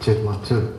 Check 1, 2.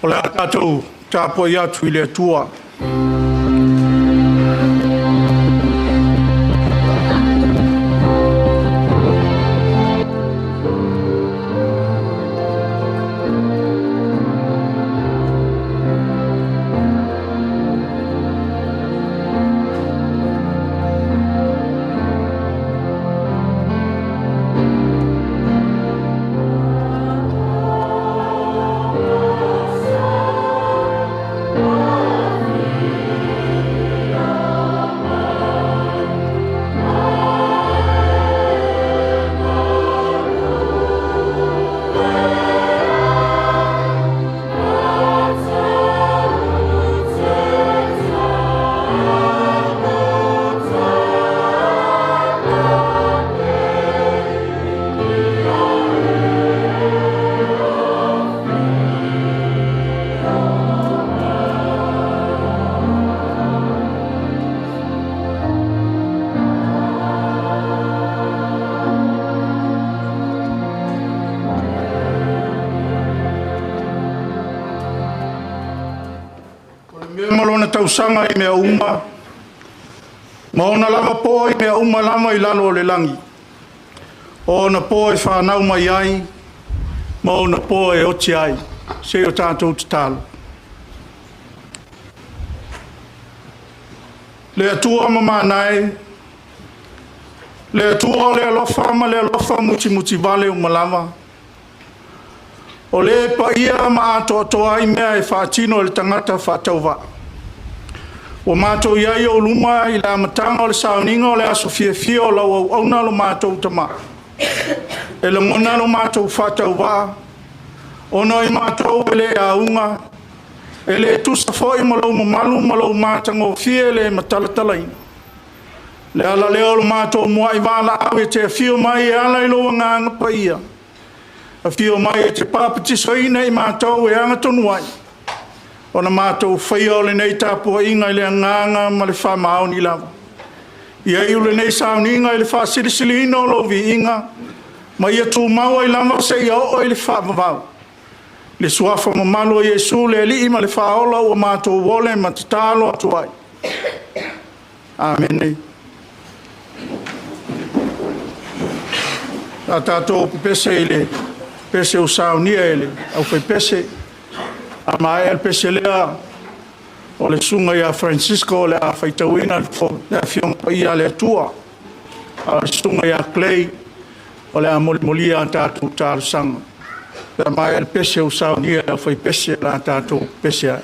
O le a tatou tapuai atu i le Atua. O le mea ma lona tausaga i mea uma, ma ona lava po i mea uma lava i lalo o le lagi, o ona po e fanau mai ai, ma ona po e oti ai. Se i o tatou tatalo. Le Atua mamana e, le Atua o le alofa ma le alofa mutimutivale uma lava, o le paia ma atoatoa ai mea e faatino e le tagata faatauvaa. Ua matou i ai i ou luma i le amataga o le sauniga o le aso fiafia o lau auauna lo matou Tama, e lagona lo matou faatauvaa, ona o i matou e le auga, e le tusa foi ma lou mamalu ma lou matagofie le matalatalaina. O le ala lea o le matou muai valaau e te afio mai e ala i lou Agaga Paia, afio mai e te papatisoina i matou e agatonu ai ona matou faia o lenei tapuaiga i le agaga ma le faamaoni lava. Ia iu lenei sauniga i le faasilisiliina o lou viiga, ma ia tumau ai lava seia oo i le faavavau. Le suafa mamalu o Iesu le Alii ma le Faaola ua matou ole ma tatalo atu ai. Amene. O le a tatou pepese i le pese ua saunia e le aufaipese. A maea le pese lea, o le susuga ia Francisco o le a faitauina le Afioga Paia a le Atua, a o le susuga ia Clay o le a molimolia a tatou talosaga. Pe a maea le pese ua saunia e le aufaipese la tatou pese ai.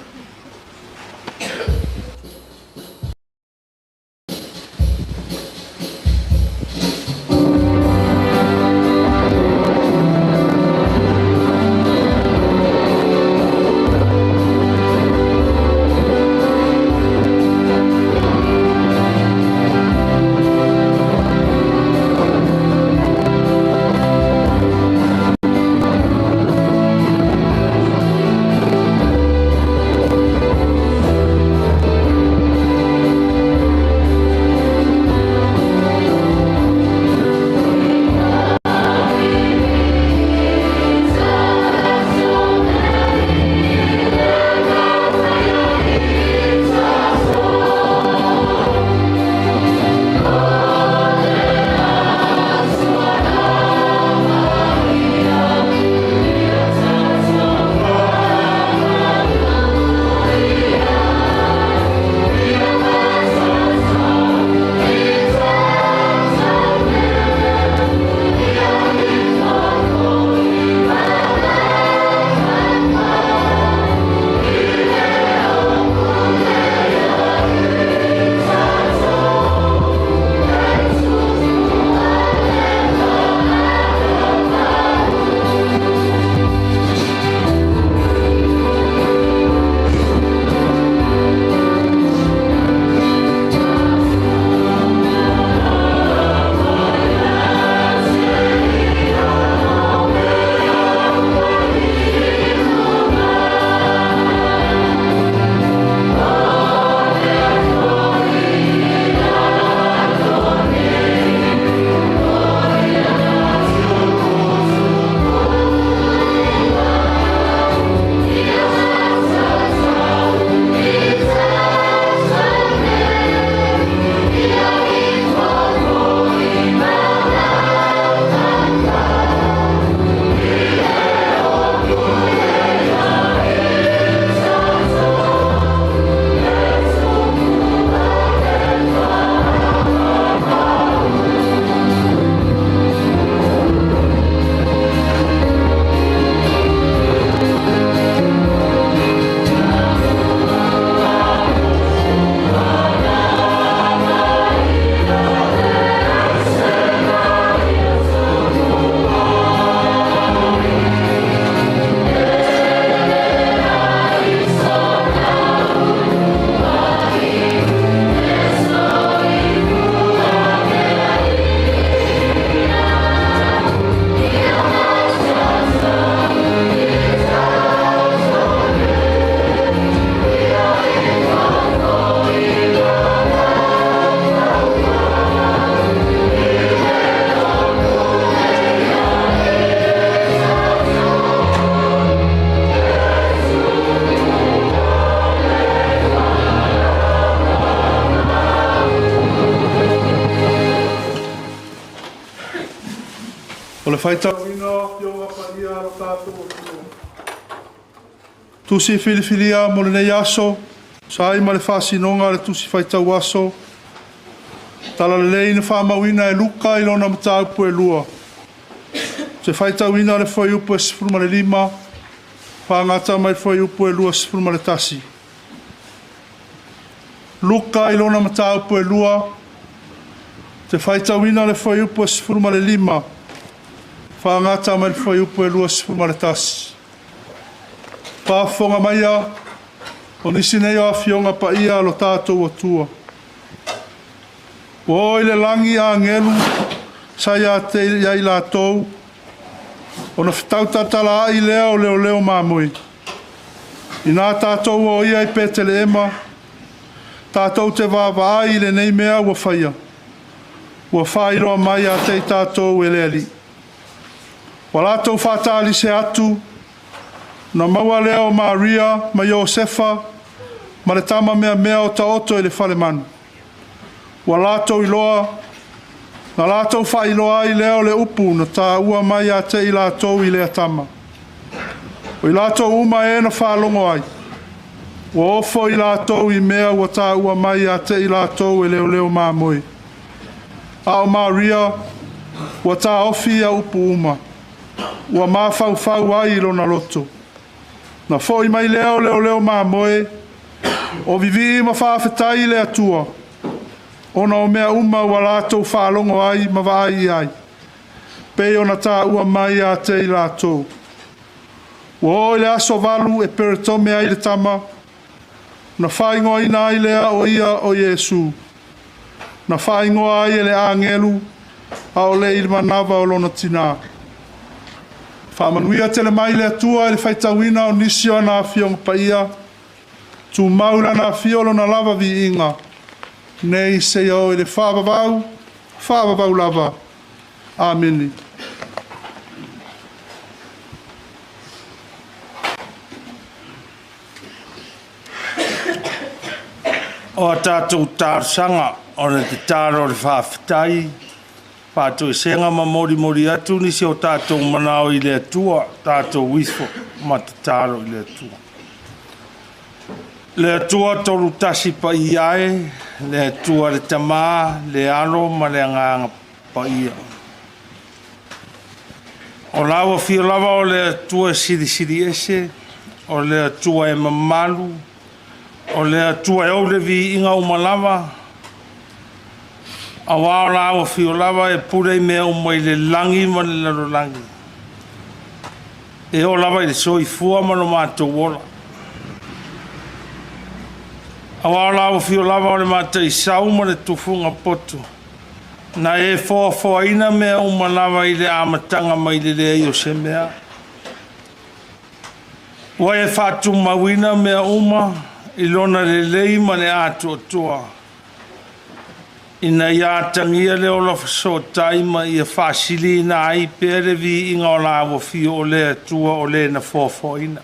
O le faitauina o Afioga Paia a lo tatou atunuu, tusi filifilia mo lenei aso, tusa ai ma le faasinoga a le Tusi Faitau Aso, Talalelei na faamauina e Luka i lona mataupu e 2. Ou te faitauina le fuaiupu e 15, faagata mai le fuaiupu e 21. Luka i lona mataupu e 2, ou te faitauina le fuaiupu e 15, faagata mai le fuaiupu e 21. Faafofoga maia, o nisi nei o Afioga Paia a lo tatou Atua. Ua oo i le lagi agelu sa ia te i latou, ona fetau tatalaai lea o leoleo mamoe. Ina tatou o ia i Petelehema, tatou te vaavaai i lenei mea ua faia, ua faailoa mai ia te i tatou e le Alii. Ua latou faatalise atu, na maua lea o Maria ma Iosefa ma le tama meamea o taoto i le falemanu. Ua latou iloa, na latou faailoa ai lea o le upu na taua mai ia te i latou i lea tama. O i latou uma e na faalogo ai, ua ofo i latou i mea ua taua mai ia te i latou e leoleo mamoe. A o Maria, ua taofi ia upu uma, ua mafaufau ai i lona loto. Na foi mai lea o leoleo mamoe, o vivii ma faafetai i le Atua, ona o mea uma ua latou faalogo ai ma vaai i ai, pei ona taua mai ia te i latou. Ua oo i le aso 8 e peretome ai le tama, na faaigoaina ai lea o ia o Iesu, na faaigoa ai e le agelu, a o le i le manava o lona tina. Faamanuia tele mai le Atua i le faitauina o nisi o ana Afioga Paia, tumau i lana afio lona lava viiga, nei seia oo i le faavavau, faavavau lava. Amene. O a tatou talosaga, o le tatalo o le faafetai, faatoesega ma molimoli atu nisi o tatou manao i le Atua, tatou ifo ma tatalo i le Atua. Le Atua Tolutasi Paia e, le Atua le Tama, le Alo ma le Agaga Paia. O lau afio lava o le Atua e silisili ese, o le Atua e mamalu, o le Atua e ou le viiga uma lava, aua o lau afio lava e pule i mea uma i le lagi ma le lalolagi, e oo lava i le soifua ma lo matou ola. Aua o lau afio lava o le Mataisau ma le Tufuga poto, na e foafoaina mea uma lava i le amataga mai le leai o se mea. Ua e faatumauina mea uma i lona lelei ma le atoatoa, ina ia atagia le ola fesootai ma ia faasiliina ai pea le viiga o lau afio o le Atua o Le na foafoaina.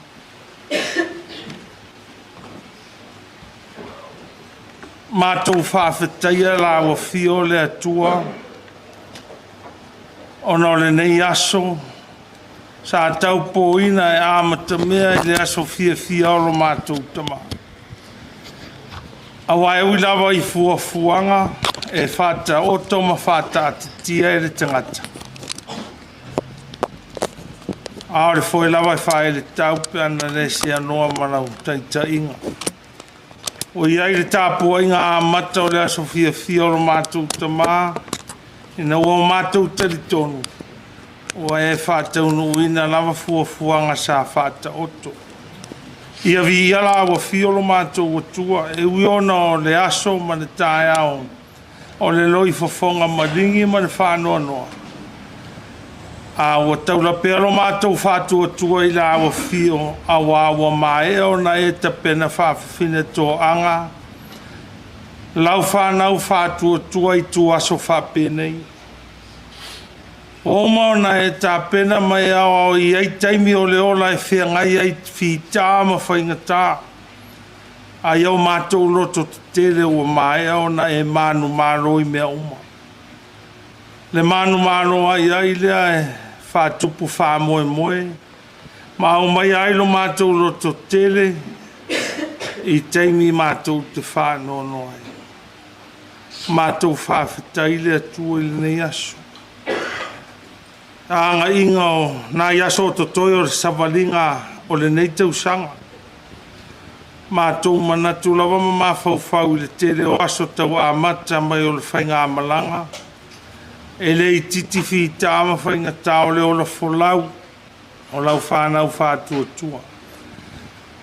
Matou faafetaia lau afio le Atua ona o lenei aso sa taupoina e amatamea i le aso fiafia o lo matou Tama. Aua e ui lava i fuafuaga e faataoto ma faataatitia e le tagata, a o le foe lava e faaeletau pe ana le seanoa ma lau taitaiga. Ua i ai le tapuaiga amata o le aso fiafia o lo matou Tama, ina ua matou talitonu ua e faataunuuina lava fuafuaga sa faataoto. Ia viia lau afio lo matou Atua, e ui ona o le aso ma le taeao o le loifofoga maligi ma le faanoanoa, a ua taula pea lo matou faatuatua i lau afio, aua ua maea ona e tapena faafafine toaga lau fanau faatuatua i ituaso faapenei. Ua uma ona e tapena ma e aoao e i ai taimi o le ola e feagai ai fita ma faigata, a ia o matou lototetele ua maea ona e manumalo i mea uma. Le manumalo ai ai lea e faatupu faamoemoe ma aumaia ai lo matou lototele i taimi matou te faanoanoa ai. Matou faafetai le Atua i lenei aso. Agaiga o nai aso o totoe o le savaliga o lenei tausaga. Matou manatu lava ma mafaufau i le tele o aso tau amata mai o le faigamalaga, e le itiiti fita ma faigata o le ola folau o lau fanau faatuatua.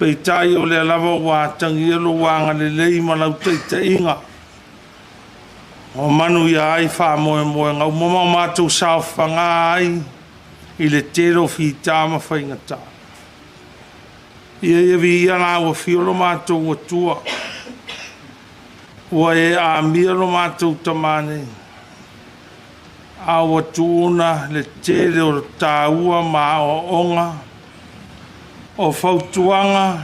Peitai o lea lava ua atagia lou agalelei ma lau taitaiga ua manuia ai faamoemoega uma ma o matou saofaga ai i le tele o fita ma faigata. Ia viia lau afio lo matou Atua, ua e amia lo matou Tama nei, a ua tuuna le tele o taua ma aoaoga o fautuaga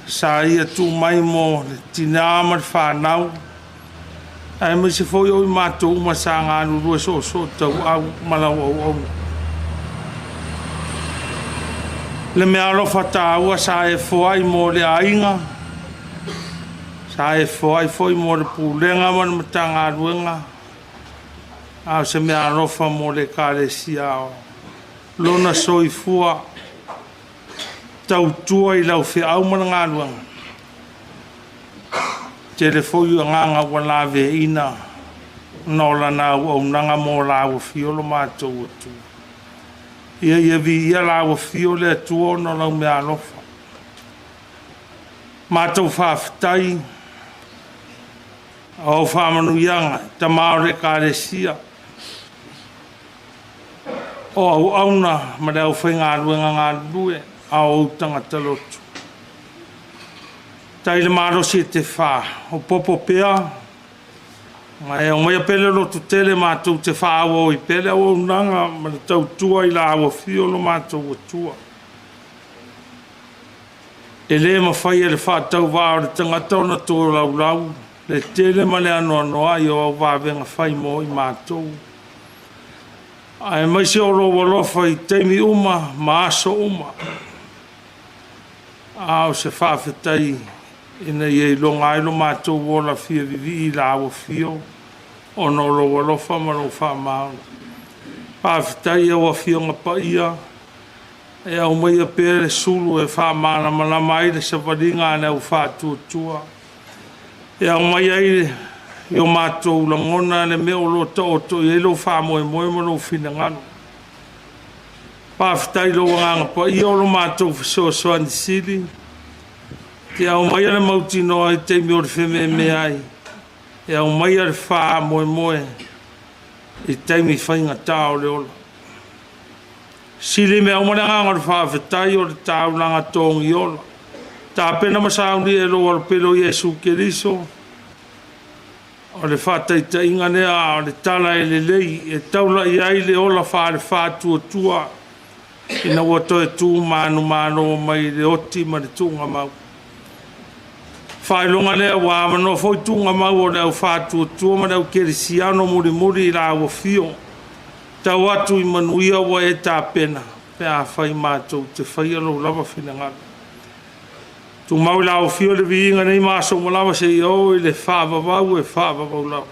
sa ia tuu mai mo le tina ma le fanau, aemaise foi o i matou uma sa galulue soosoo tauau ma lau auauna. Le meaalofa taua sa e foai mo le aiga, sa e foai foi mo le Pulega ma le Matagaluega, a o se meaalofa mo le Ekalesia Aoao. Lona soifua tautua i lau feau ma le galuega, e tele foi agaga ua laveaiina ona o lana auaunaga mo lau afio lo matou Atua. Ia viia lau Afio le Atua ona o lau meaalofa. Matou faafetai o au faamanuiaga, tama o le Ekalesia, o auauna ma le aufaigaluega galulue a o ou tagata lotu. Faafetai le malosi e te faaopoopo pea ma e aumaia pea le lototele matou te faaauau ai pea le auaunaga ma le tautua i lau afio lo matou Atua. E le mafai e le faatauvaa o le tagata ona tolaulau le tele ma le anoanoai o au vavega fai mo i matou, aemaise o lou alofa i taimi uma ma aso uma. A o se faafetai ina ia iloga ai lo matou ola fia vivii i lau afio ona o lou alofa ma lou faamaoni. Faafetai i au Afioga Paia e aumaia pea le sulu e faamalamalama ai le savaliga a le au faatuatua, e aumai ai i o matou lagona le mea o lo o taoto i ai lou faamoemoe ma lou finagalo. Faafetai i lou Agaga Paia o lo matou fesoasoani sili, e te aumaia le mautinoa i taimi o le fememeai, e aumaia le faamoemoe i taimi faigata o le ola. Sili mea uma le agaga o le faafetai o le taulaga togiola, tapena ma saunia e lou Alo Pele o Iesu Keriso. O le faataitaiga lea a o le tala e lelei e taula i ai le ola faale-faatuatua ina ua toe tu manumalo mai le oti ma le tuugamau. Faailoga lea ua avanoa foi tuugamau o le au faatuatua ma le au kerisiano mulimuli i lau afio, tau atu i manuia ua e tapena pe afai matou te faia lou lava finagalo. Tumau i lau afio le viiga nei ma aso uma lava seia oo i le faavavau e faavavau lava.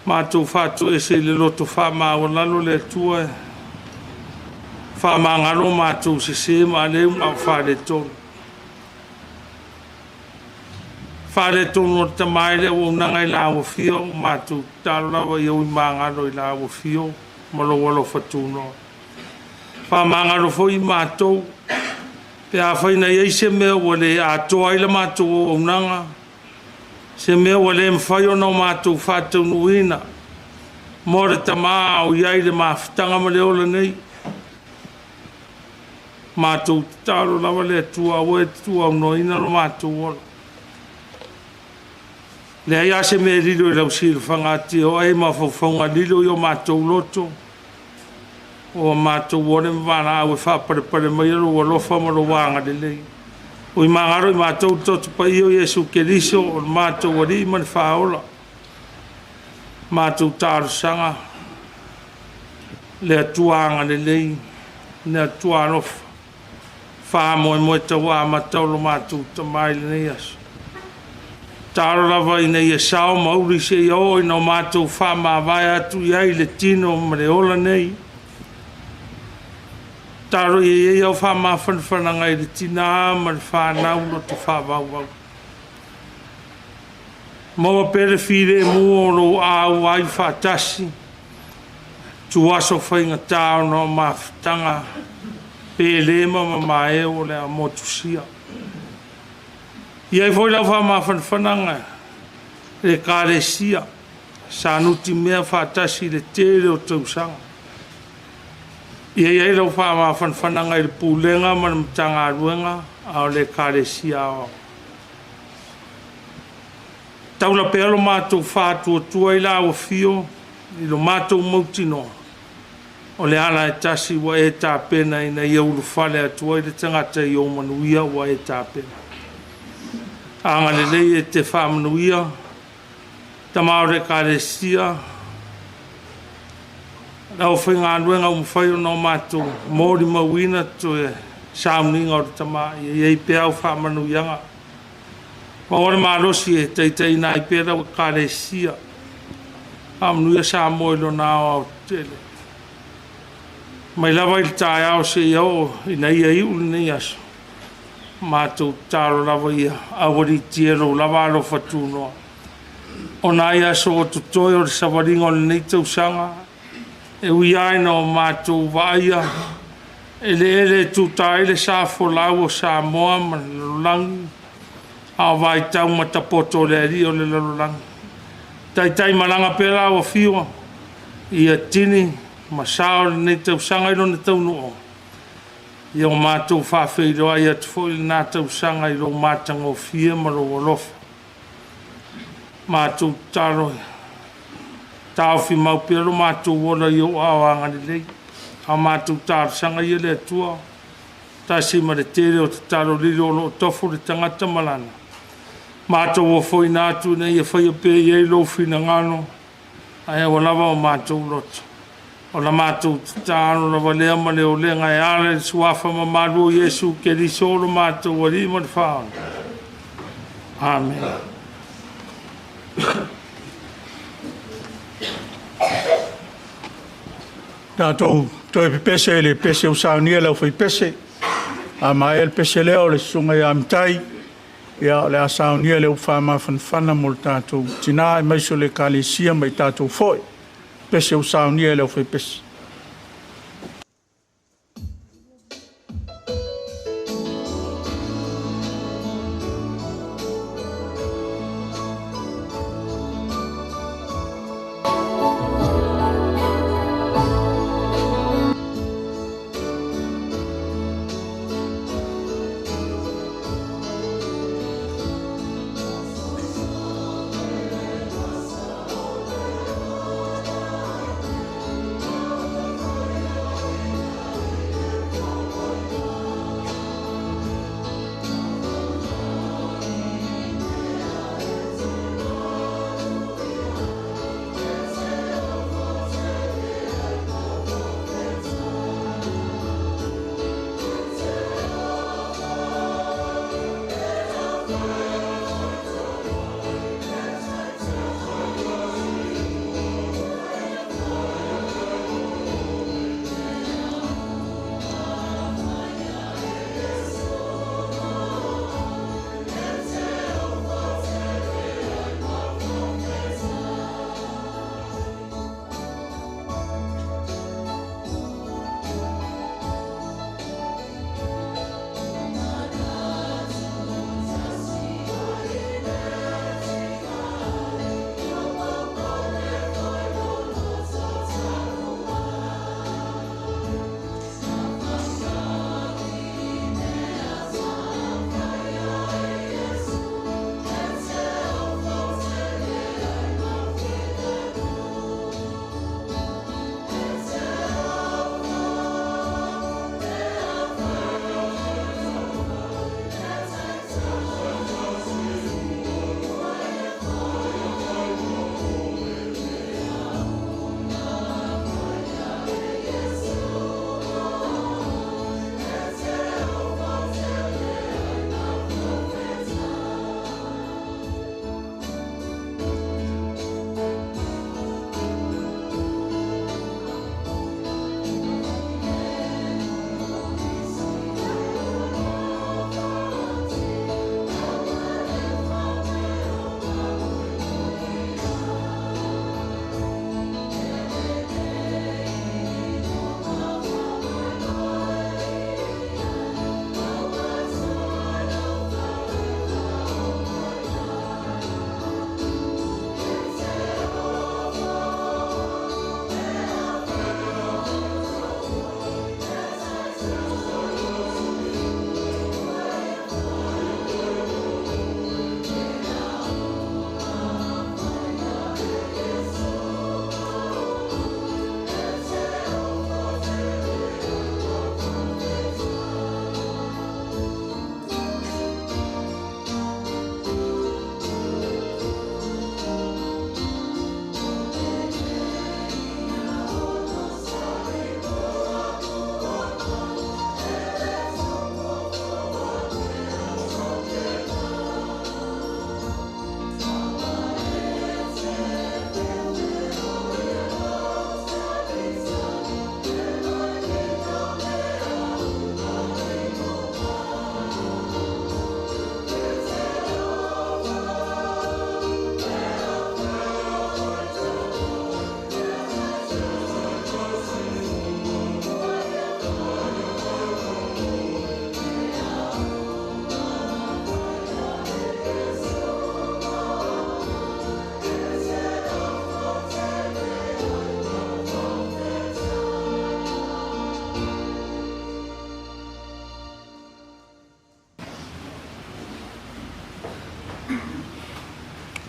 Matou faatoese i le loto faamaualalo le Atua e faamagalo matou sese ma aleu a o faaletonu. Faaletonu o le Tama i le auaunaga i lau afio, ua matou tatalo lava ia ui magalo i lau afio ma lou alofa tunoa. Faamagalo foi i matou pe afai na i ai se mea ua le atoa ai la matou auaunaga, se mea ua le mafai ona matou faataunuuina mo le Tama a o i ai i le mafutaga ma le ola nei. Matou tatalo lava le Atua aua e te tuuaunoaina lo matou ola. Leai lava se mea e lilo i lau silafaga ati o ai mafaufauga lilo i o matou loto, ua matou ole ma valaau e faapalepale maia lou alofa ma lou agalelei. Ui magalo i matou le toto paia o Iesu Keriso o le matou Alii ma le Faaola. Matou talosaga le Atua agalelei, le Atua alofa, faamoemoe tauamata o lo matou Tama i lenei aso. Tatalo lava ina ia sao ma uli seia oo ina o matou faamavae atu i ai i le tino ma le ola nei. Tatalo ia i ai au faamafanafanaga i le tina ma le fanau loto faavauvau. Maua pea le filemu o lou auai faatasi, tuaso faigata ona o mafutaga pele ma mamae o le a motusia. E i ai foi lau faamafanafanaga i le Ekalesia sa nutimea faatasi i le tele o tausaga. Ia i ai lau faamafanafanaga i le Pulega ma le Matagaluega a o le Ekalesia Aoao. Taula pea lo matou faatuatua i lau afio i lo matou mautinoa, o le ala e tasi ua e tapena ina ia ulufale atu ai le tagata i ou manuia ua e tapena. Agalelei e te faamanuia, Tama o le Ekalesia, le aufaigaluega ua mafai ona matou molimauina toe sauniga o le Tama, ia i ai pea au faamanuiaga. Maua le malosi e taitaiina ai pea lau Ekalesia. Faamanuia Samoa i lona aoaotetele. Mai lava i le taeao seia oo ina ia iu lenei aso, matou tatalo lava ia aualiitia e lou lava alofa tunoa. O nai aso o totoe o le savaliga o lenei tausaga, e ui lava ina o matou vaaia eleele e tuta ai le sa folau o Samoa ma le lalolagi, a o vaitau matapoto o le alii o le lalolagi. Taitaimalaga pea lau afio ia tini ma sao lenei tausaga i lona taunuuga, ia o matou faafeiloai atu foi i lena tausaga i lou matagofie ma lou alofa. Matou tatalo, taofi mau pea lo matou ola i ou aao agalelei. A o matou talosaga ia le Atua, tasi ma le tele o tatalo lilo o lo o tofu le tagata ma lana, matou ofoina atu ina ia faia pea i ai lou finagalo, ae aua lava o matou loto. O la matou tatalo lava lea ma le olega e ala i le suafa mamalu o Iesu Keriso o lo matou Alii ma le Faaola. Amene. Tatou toe pepese i le pese ua saunia e le aufaipese. A maea le pese lea o le susuga ia Matai, ia o le a saunia le upu faamafanafana mo le tatou tina aemaise o le Ekalesia ma i tatou foi. Pese ua saunia e le aufaipese.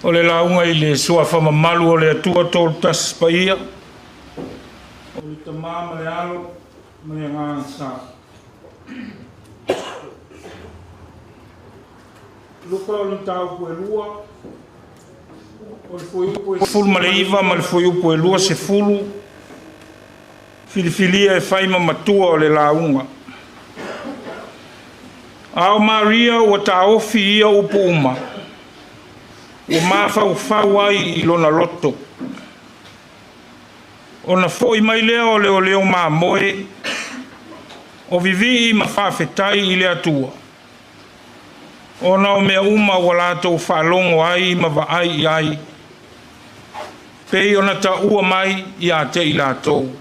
O le lauga i le Suafa mamalu o le Atua Tolutasi Paia, o le Tama ma le Alo ma le Agaga Sa. Luka o le mataupu e 2, o le fuaiupu e 19 ma le fuaiupu e 20, filifilia e fai ma matua o le lauga. A o Maria ua taofi ia upu uma, ua mafaufau ai i lona loto. Ona foi mai lea o leoleo mamoe, o vivii ma faafetai i le Atua, ona o mea uma ua latou faalogo ai ma vaai i ai, pei ona taua mai ia te i latou.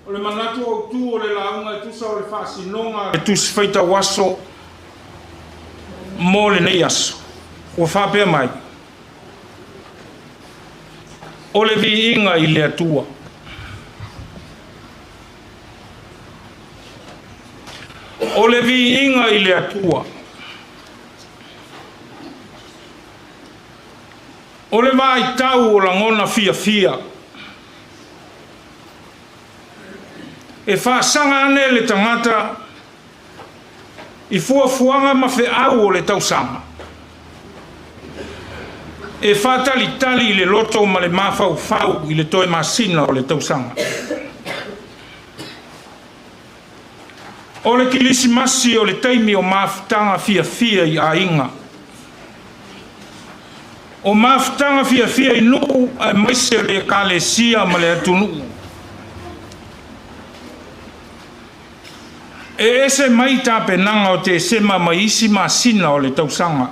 O le manatu autu o le lauga e tusa o le faasinoga a le Tusi Faitau Aso mo lenei aso, ua faapea mai, O le viiga i le Atua. O le viiga i le Atua. O le vaitau o lagona fiafia. E faasaga ane le tagata i fuafuaga ma feau o le tausaga. E faatalitali i le loto ma le mafaufau i le toe masina o le tausaga. O le Kilisimasi o le taimi o mafutaga fiafia i aiga. O mafutaga fiafia i nuu aemaise o le Ekalesia ma le atunuu. E ese mai tapenaga o Tesema mai isi masina o le tausaga.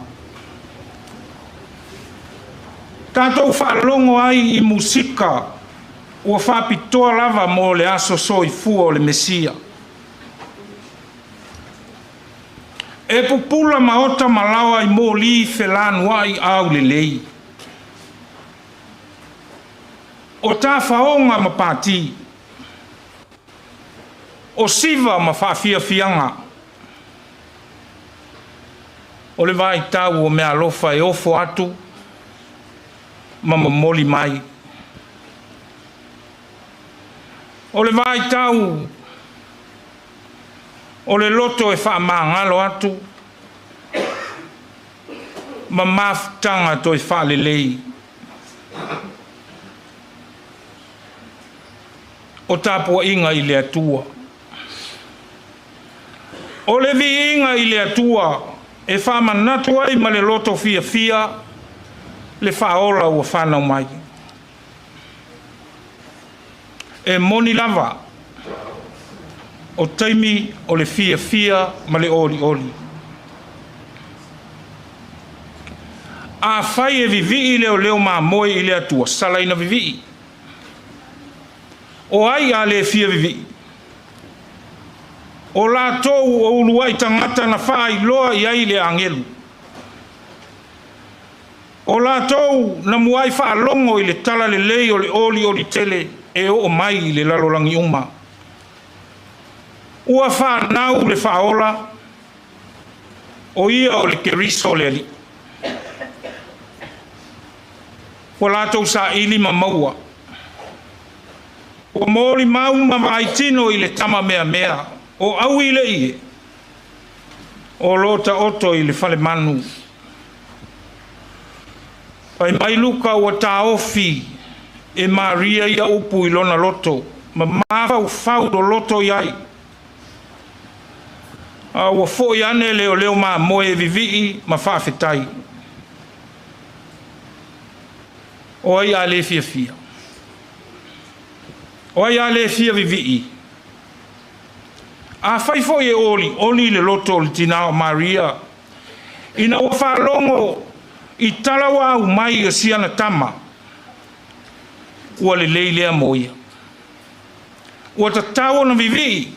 Tatou faalogo ai i musika ua faapitoa lava mo le aso soifua o le Mesia. E pupula maota ma laoa i moli felanuai aulelei. O tafaoga ma pati. O siva ma faafiafiaga. O le vaitau o meaalofa e ofo atu ma momoli mai. O le vaitau o le loto e faamagalo atu ma mafutaga toe faalelei. O tapuaiga i le Atua. O le viiga i le Atua e faamanatu ai ma le loto fiafia le Faaola ua fanau mai. E moni lava, o taimi o le fiafia ma le olioli. Afai e vivii leoleo mamoe i le Atua, salaina vivii. O ai a le fia vivii? O latou o uluai tagata na faailoa i ai le agelu. O latou na muai faalogo i le talalelei o le olioli tele e oo mai i le lalolagi uma. Ua fanau le Faaola, o ia o le Keriso le Alii. Ua latou saili ma maua. Ua molimau ma vaai tino i le tama meamea o aui le ie o lo o taoto i le falemanu. Fai mai Luka ua taofi e Maria ia upu i lona loto ma mafaufau loloto i ai. A ua foi ane leoleo mamoe e vivii ma faafetai. O ai a le fiafia? O ai a le fia vivii? Afai foi e olioli le loto o le tinā o Maria, ina ua faalogo i tala ua aumai e siana tama, ua lelei lea mo ia. Ua tatau ona vivii,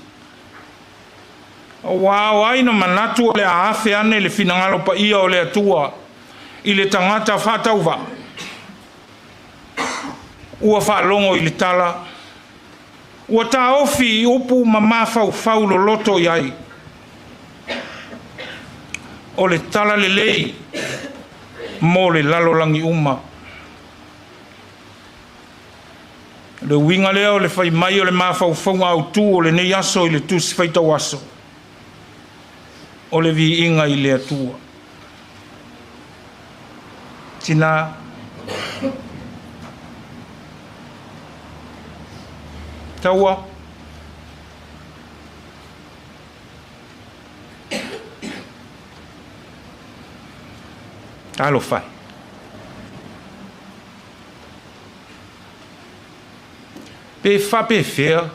aua o ai na manatu o le a afe ane le finagalo paia o le Atua i le tagata faatauvaa? Ua faalogo i le tala, ua taofi i upu ma mafaufau loloto i ai. O le talalelei mo le lalolagi uma. O le uiga lea o le fai mai o le mafaufauga autu o lenei aso i le Tusi Faitau Aso, o le viiga i le Atua. Tina, taua, talofa e. Pe faapefea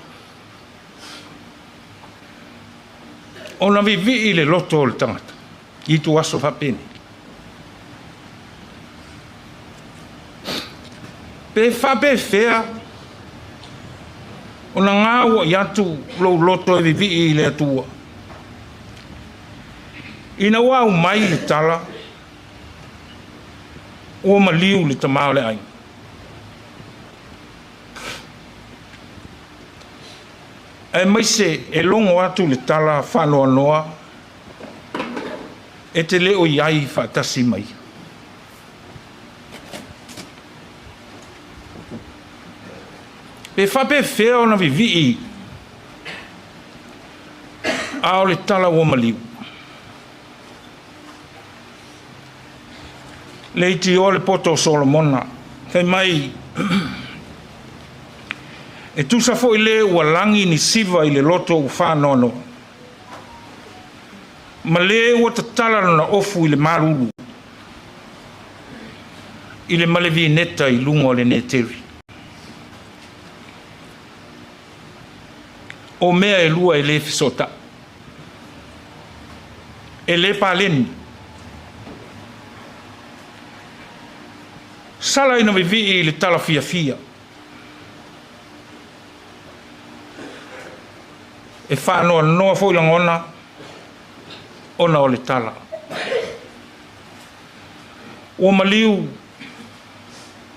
ona vivii le loto o le tagata i ituaso faapenei? Pe faapefea ona gauai atu lou loto e vivii i le Atua ina ua aumai le tala ua maliu le tama o le aiga? Aemaise e logo atu le tala faanoanoa e te le o i ai faatasi ma ia. Pe faapefea ona vivii a o le tala ua maliu? Leitioa le poto o Solomona, fai mai, E tusa foi le ua lagi ni siva i le loto ua faanoanoa, ma le ua tatala lona ofu i le malulu, i le male vineta i luga o le neteri. O mea e lua e le fesootai. E le paleni. Sala ina vivii i le tala fiafia. E faanoanoa foi lagona ona o le tala. Ua maliu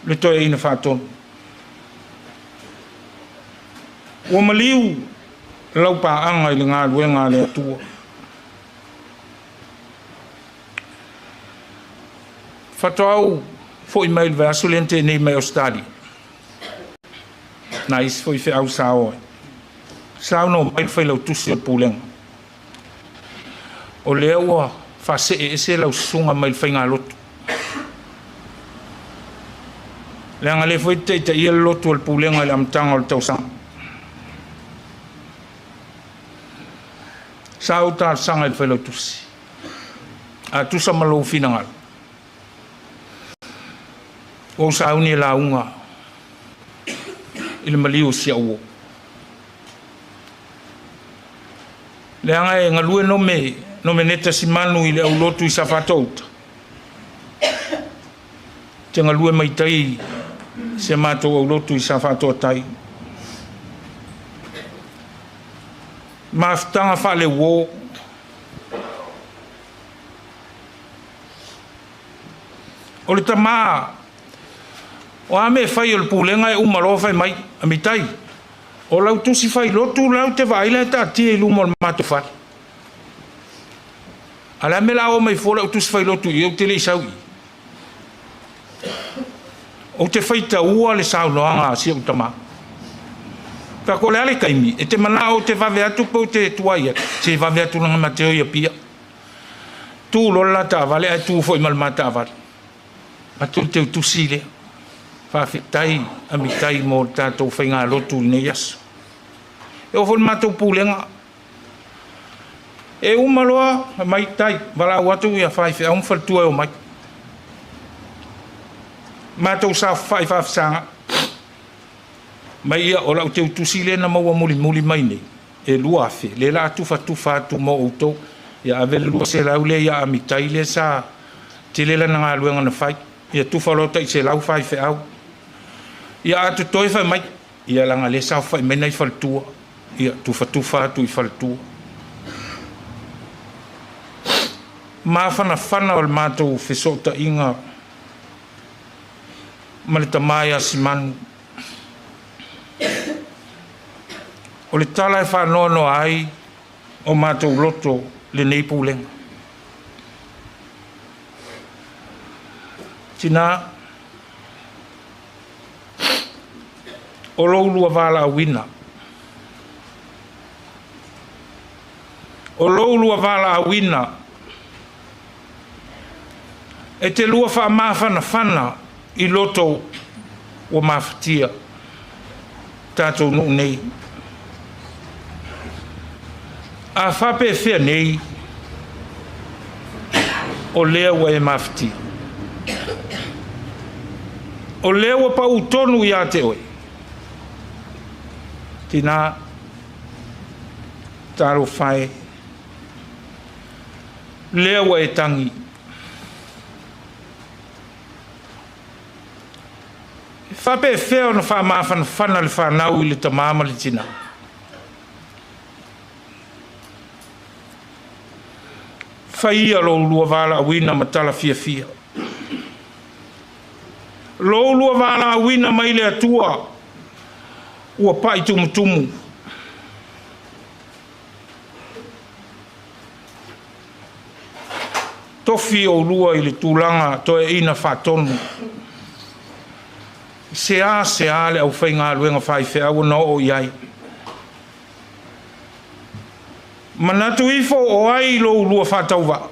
le toeaina faatonu. Ua maliu lau paaga i le galuega a le Atua. Faatoa ou foi mai i le vaiaso lea na tea nei mai Ausetalia. Nai isi foi feau sa o ai. Saunoa mai le failautusi o le Pulega, o lea ua faasee ese lau susuga mai le faigalotu. Leaga lea foi e taitaia le lotu o le Pulega i le amataga o le tausaga. Sa ou talosaga i le Failautusi, a tusa ma lou finagalo, ua ou sauni e lauga i le maliu o si au uo. Leaga e galue nome Nomeneta Simanu i le aulotu i Safatouta, te galue mai tai si a matou aulotu i Safatoatai. Mafutaga faaleuo. O le tama, o a mea e fai o le pulega e uma loa fai mai, Amitai, o lau tusi fai lotu la ou te vaai la e taatia i luma o le matou fale. A o le a mea la o mai fua lau tusi fai lotu i i ou te le i sau i i. Ou te faitaua le saunoaga a si ou tama. Fai atu, o le a le taimi, e te manao ou te vave atu pe ou te tuai atu? Se vave atu leaga ma te o i Apia. Tu loa le la taavale ae tu foi ma le ma taavale. Atu le teutusi lea. Faafetai Amitai mo le tatou faigalotu i lenei aso. E oo foi i le matou pulega. E uma loa mai tai, valaau atu ia faifeau ma faletua e omai. Matou saofafai faafesaga mai ia o lau teutusi lea na maua mulimuli mai nei e 2000 lea la a tufatufa atu mo outou. Ia ave le 200 lea ia Amitai lea sa tele lana galuega na fai. Ia tufa loa tai 100 faifeau. Ia a totoe fai mai Ia leaga lea saofai mai nai faletua, ia tufatufa atu i faletua. Mafanafana o le matou fesootaiga ma le tama ia Simanu. O le tala e faanoanoa ai o matou loto lenei pulega. Tina, o lou lua valaauina, o lou lua valaauina e te lua faamafanafana i loto ua mafatia tatou nuu nei. A faapefea nei o lea ua e mafatia? O lea ua pau tonu ia te oe. Tina, talofa e, lea ua e tagi. E faapefea ona faamafanafana le fanau i le tamā ma le tinā? Faia lou lua valaauina ma tala fiafia. Lou lua valaauina mai le Atua ua pai tumutumu. Tofi oulua i le tulaga toeaina faatonu. Seā le aufaigaluega faifeau na oo i ai. Manatu ifo o ai lo ulua faatauvaa.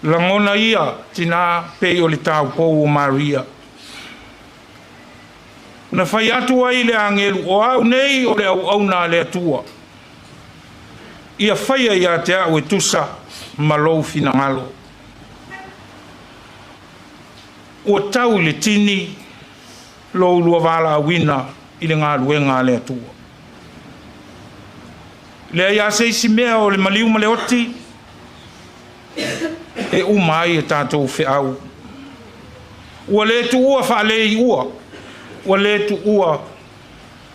Lagona ia, tinā, pei o le taupou o Maria. Na fai atu ai le agelu, o au nei o le auauna a le Atua. Ia faia ia te au e tusa ma lou finagalo. Ua tau i le tini lo ulua valaauina i le galuega a le Atua. Leai a se isi mea o le maliu ma le oti e uma ai e tatou feau. Ua le tuua faaleiua, ua le tuua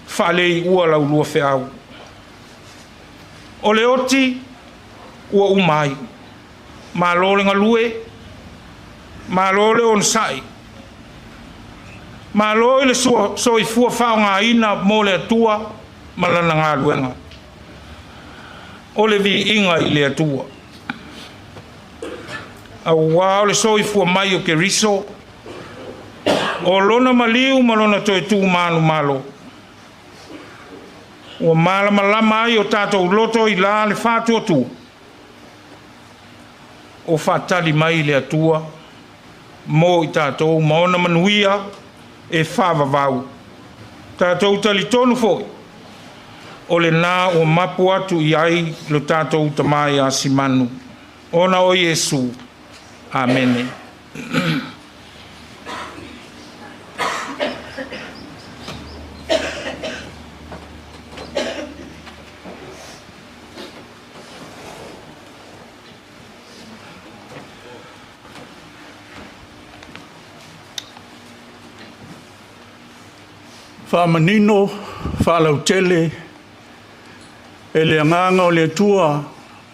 faaleiua laulua feau. O le oti ua uma ai. Malo le galue, malo le onosai, malo i le soifua faaaogaina mo le Atua ma lana galuega. O le viiga i le Atua. Auā o le soifua mai o Keriso, o lona maliu ma lona toe tu manumalo, ua malamalama ai o tatou loto i la le faatuatua, o faatali mai le Atua mo i tatou ma ona manuia e faavavau. Tatou talitonu foi, o lena ua mapu atu i ai lo tatou Tamā ia Simanu, ona o Iesu. Amene. Faamanino faalautele e le Agaga o le Atua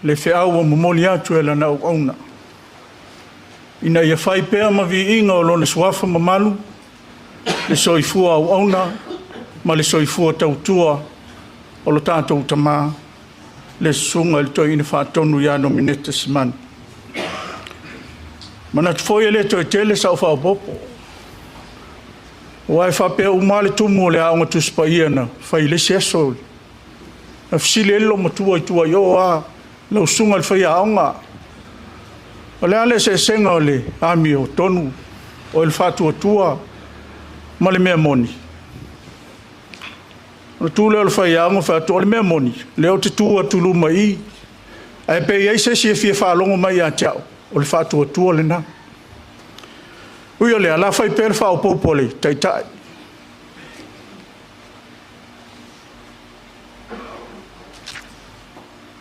le feau ua momoli atu e Lana auauna, ina ia fai pea ma viiga o Lona Suafa mamalu le soifua auauna ma le soifua tautua o lo tatou Tamā, le Susuga i le Toeaina Faatonu ia Nomeneta Simanu. Manatu foi e le toe tele sau faaopoopo, aua e faapea uma lava le tumu o le Aoga Tusi Paia na fai i le isi aso. Na fesili ai le loomatua i tua i o lava, lau susuga i le faiaoga, o le a le eseesega o le amiotonu, o le faatuatua ma le mea moni? Ona tu lea o le faiaoga fai atu, o le mea moni, o lea ou te tu atu i luma i i, ae pe i ai se isi e fia faalogo mai ia te au, o le faatuatua lena. Ui o lea, o le a fai pea le faaopoopo a le Taitai.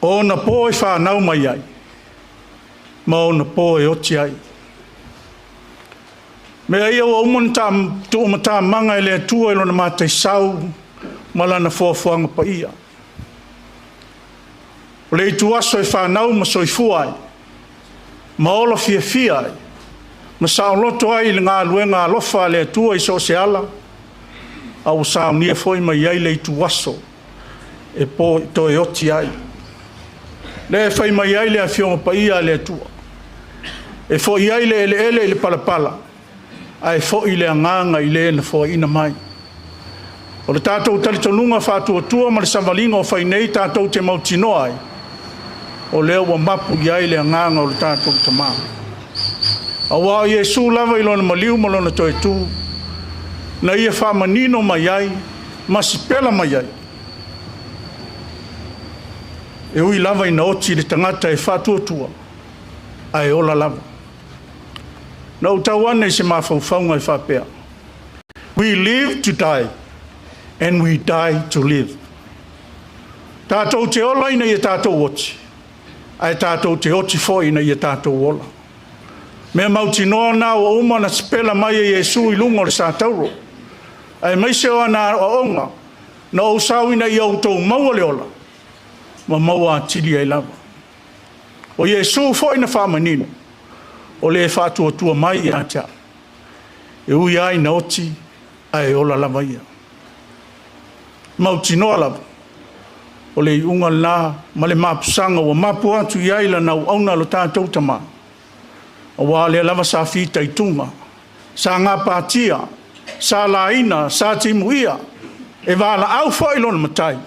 O ona po e fanau mai ai, ma ona po e oti ai. Mea ia ua uma ona tuumatamaga e le Atua i lona mataisau ma lana foafoaga paia. O le ituaso e fanau ma soifua ai, ma ola fiafia ai, ma saoloto ai i le galuega alofa a le Atua i so o se ala, a ua saunia foi mai ai le ituaso e toe oti ai. Lea e fai mai ai le Afioga Paia a le Atua. E foi ai le eleele i le palapala, ae foi le agaga i le na foaiina mai. O le tatou talitonuga faatuatua ma le savaliga o fai nei tatou te mautinoa ai, o lea ua mapu i ai le agaga o le tatou Tama. Aua o Iesu lava i lona maliu ma lona toe tu, na ia faamanino mai ai ma sipela mai ai, e ui lava ina oti le tagata e faatuatua, ae ola lava. Na ou tau ane i se mafaufauga e faapea, we live to die and we die to live. Tatou te ola ina ia tatou oti, ae tatou te oti foi ina ia tatou ola. Mea mautinoa na ua uma ona sipela mai e Iesu i luga o le satauro, aemaise o ana aoaoga, na ou sau ina ia outou maua le ola, ma maua atili ai lava. O Iesu foi na faamanino, o le faatuatua mai ia te au, e ui lava ina oti, ae ola lava ia. Mautinoa lava, o le iuga lena ma le mapusaga ua mapu atu i ai lana auauna lo tatou Tama, aua o lea lava sa fitaituga, sa gapatia, sa laina, sa timuia, e valaau foi lona Matai,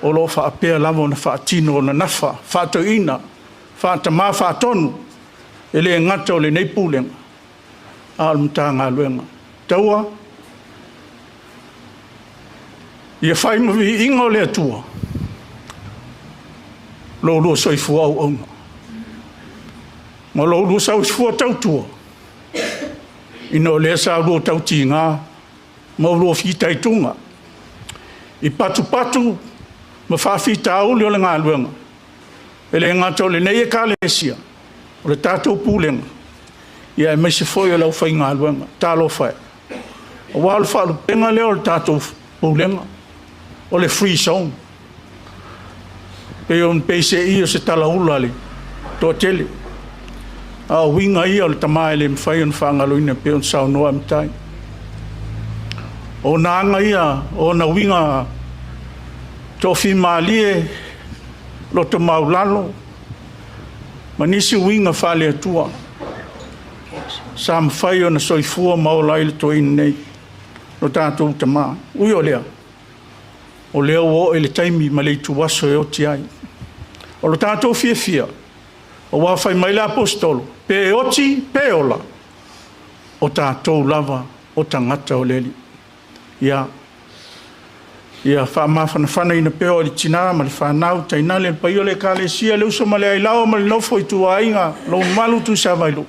o lo o faapea lava ona faatino ona nafa faatoeaina, faatama faatonu, e le gata o lenei Pulega, a o le Matagaluega. Taua, ia fai ma viiga o le Atua lo oulua soifua auauna ma lo oulua soifua tautua, ina o lea sa oulua tautiga ma oulua fitaituga i patupatu ma faafitauli o le galuega, e le gata o lenei Ekalesia, o le tatou Pulega, aemaise foi o le aufaigaluega. Talofa e! Aua o le faalupega lea o le tatou Pulega, o le Free Zone. E peiseai o se talaula a le toatele, a o uiga ia o le tama e le mafai ona faagaloina e pei ona saunoa Matai. O ona aga ia, o ona uiga toafimalie, loto maualalo ma nisi uiga faale-Atua sa mafai ona soifua ma ola ai le toeaina nei, lo tatou tama. Ui o lea, o lea ua oo i le taimi ma le ituaso e oti ai. O lo tatou fiafia, aua fai mai le Aposetolo, pe oti pe ola, o tatou lava o tagata o le Alii. Ia, ia faamafanafanaina pea o le tina ma le fanau, tainane le paia o le Ekalesia, le uso ma le ailaoa ma le nofo a ituaiga, lou mamalu Tuisavailuu,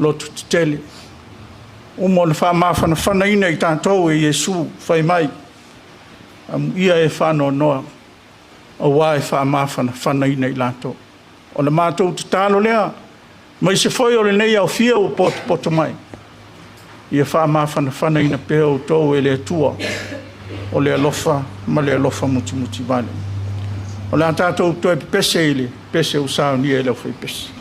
loto tetele, uma ona faamafanafanaina i tatou e Iesu fai mai, amuia e faanoanoa aua e faamafanafanaina i latou. O le matou tatalo lea, aemaise foi o lenei aofia ua potopoto mai, ia faamafanafanaina pea outou e le Atua o le alofa ma le alofa mutimutivale. O le a tatou toe pepese i le pese ua saunia e le aufaipese.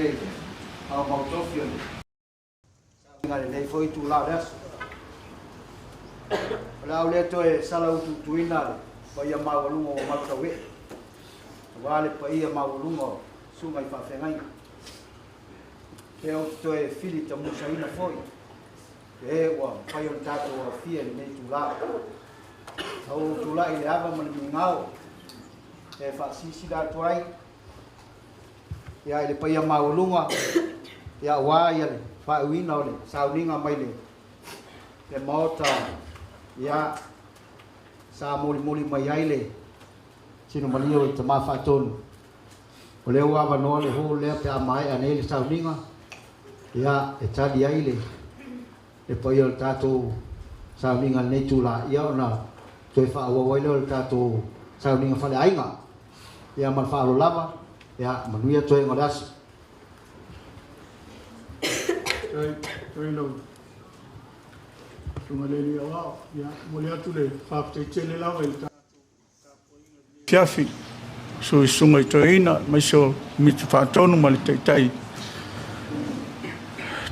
tele i le maumau tofi o le sauniga i lenei foi itula o le aso. O le a ou le toe sala utuutuina le paia maualuga ua malu tauee, aua le paia maualuga o susuga i faafeagaiga. Pe ou te toe fili tamusaina foi e ua mafai ona tatou aofia i lenei itula. A ua ou tulai i le ava ma le migao e faasilasila atu ai ia i le paia maualuga ia aua ia le faaiuina o le sauniga mai le Maota ia sa molimoli mai ai le sinomalie o le Tama Faatonu. O lea ua avanoa le hall lea pe a maea nei le sauniga ia e tali ai le paia o le tatou sauniga i lenei itula, ia ona toe faaauau ai lea o le tatou sauniga faaleaiga. Ia ma le faaaloalo lava, ia manuia toega o le aso. Faafetai lau Susuga i le Alii Aoao. Ia, e momoli atu le faafetai tele lava i le tatou tapuaiga i lenei afiafi, susu i susuga i toeaina aemaise o le Komiti Faatonu ma le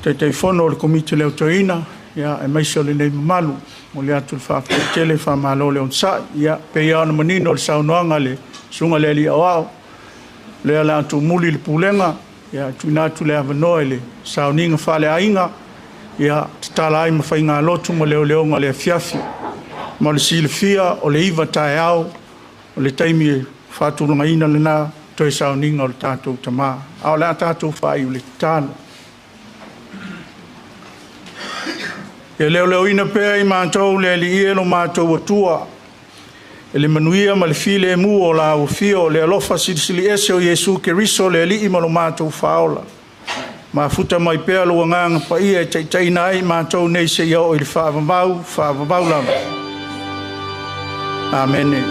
Taitaifono o le Komiti a le Au Toeaina, aemaise o lenei mamalu. E momoli atu le faafetai tele, faamalo le onosai. Ia, e pei lava ona manino i le saunoaga a le Susuga i le Alii Aoao, o lea o le a tuumuli le pulega, e tuuina atu le avanoa i le sauniga faaleaiga, ia tatala ai ma faigalotu ma leoleoga o le afiafi. Mo le silafia, o le 9:00 taeao o le taimi e faatulagaina lena toe sauniga o le tatou tama. A o le a tatou faaiu i le tatalo. Ia leoleoina pea e i matou le Alii e lo matou Atua, e le manuia ma le filemu o la Afio, o le alofa Silisili Ese o Iesu Keriso le Alii ma lo matou Faaola, mafuta mai pea lou Agaga Paia e taitaiina ai i matou nei seia oo i le faavavau, faavavau lava. Amene.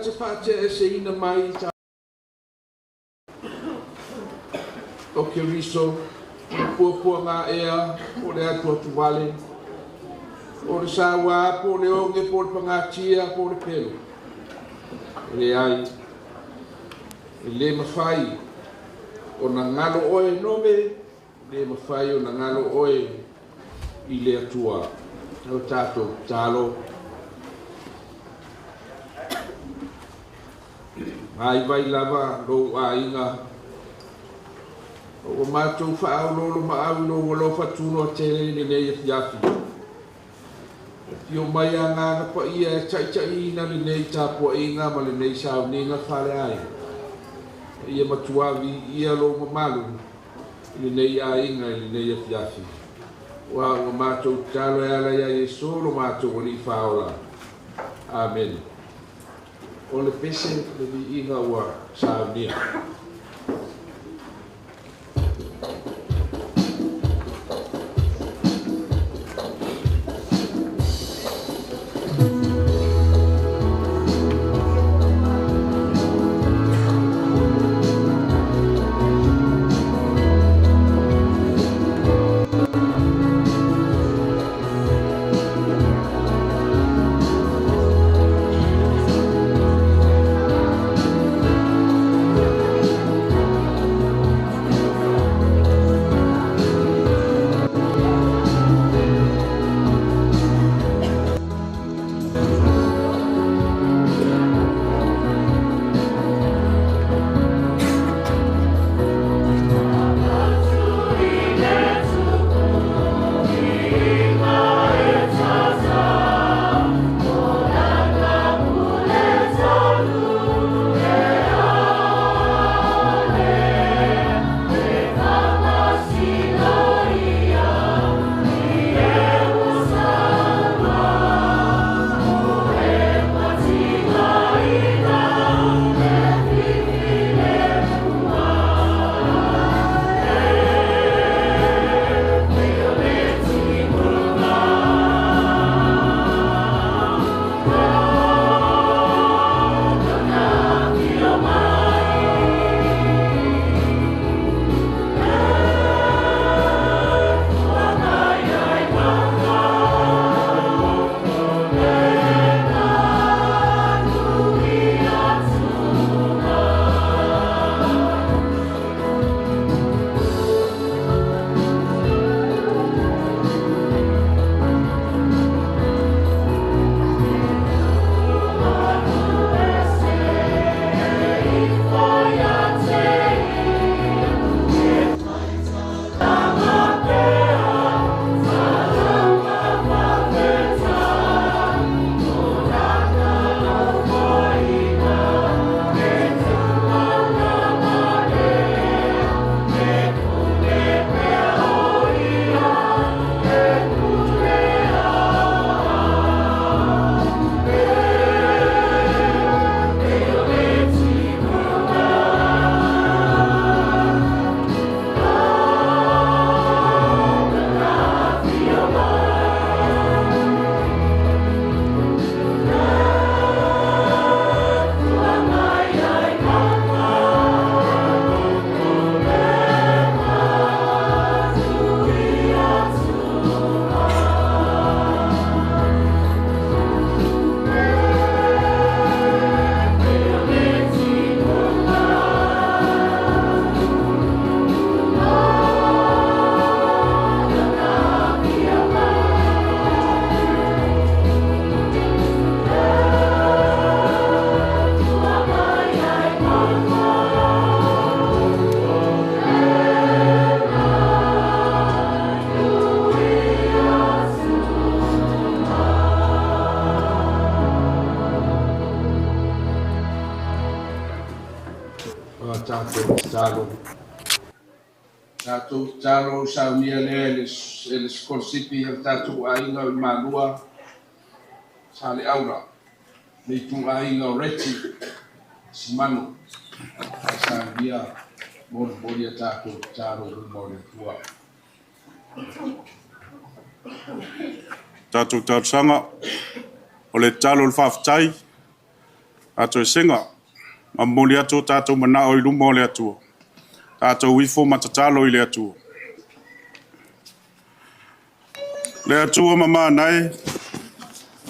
te faateaeseina mai i o Keriso, o le puapuagaea, po o le atuatuvale, po o le sauā, po o le oge, po o le pagatia, po o le pelu. E leai, e le mafai ona galo oe nome, e le mafai ona galo oe i le Atua. O tatou tatalo. Vaivai lava lou aiga, ua matou faaoloolomaau i lou alofa tunoa tele i lenei afiafi. Afio mai Agaga Paia e taitaiina lenei tapuaiga ma lenei sauniga faaleaiga. Ia matua viia lou mamalu i lenei aiga i lenei afiafi. Ua ua matou tatalo e ala ia Iesu lo matou Alii Faaola. Amene. O le pese le viiga ua saunia. Tatou tatalo. Tatou tatalo saunia lea e le sikolasipi a le tatou aiga o i Malua, Saleaula, le ituaiga o Reti Simanu, e saunia molimoli a tatou tatalo i luma o le Atua. Tatou talosaga, o le tatalo o le faafetai. Atoesega, ma momoli atu o tatou manao i luma o le Atua. Tatou ifo ma tatalo i le Atua. Le Atua mamana e,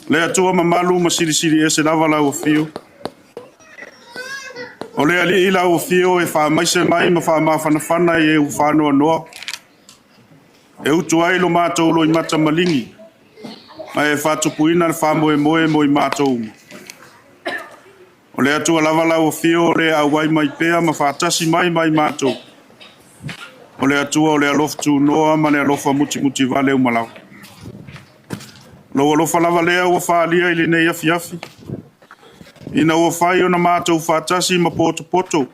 le Atua mamalu ma silisili ese lava lau afio. O le Alii lau afio e faamaise mai ma faamafanafana i e ua faanoanoa, e utu ai lo matou loimata maligi, ma e faatupuina le faamoemoe mo i matou uma. O le Atua lava lau afio o le auai mai pea ma faatasi mai ma i matou. O le Atua o le alofa tunoa ma le alofa mutimutivale uma lava. Lou alofa lava lea ua faaalia i lenei afiafi, ina ua fai ona matou faatasi ma potopoto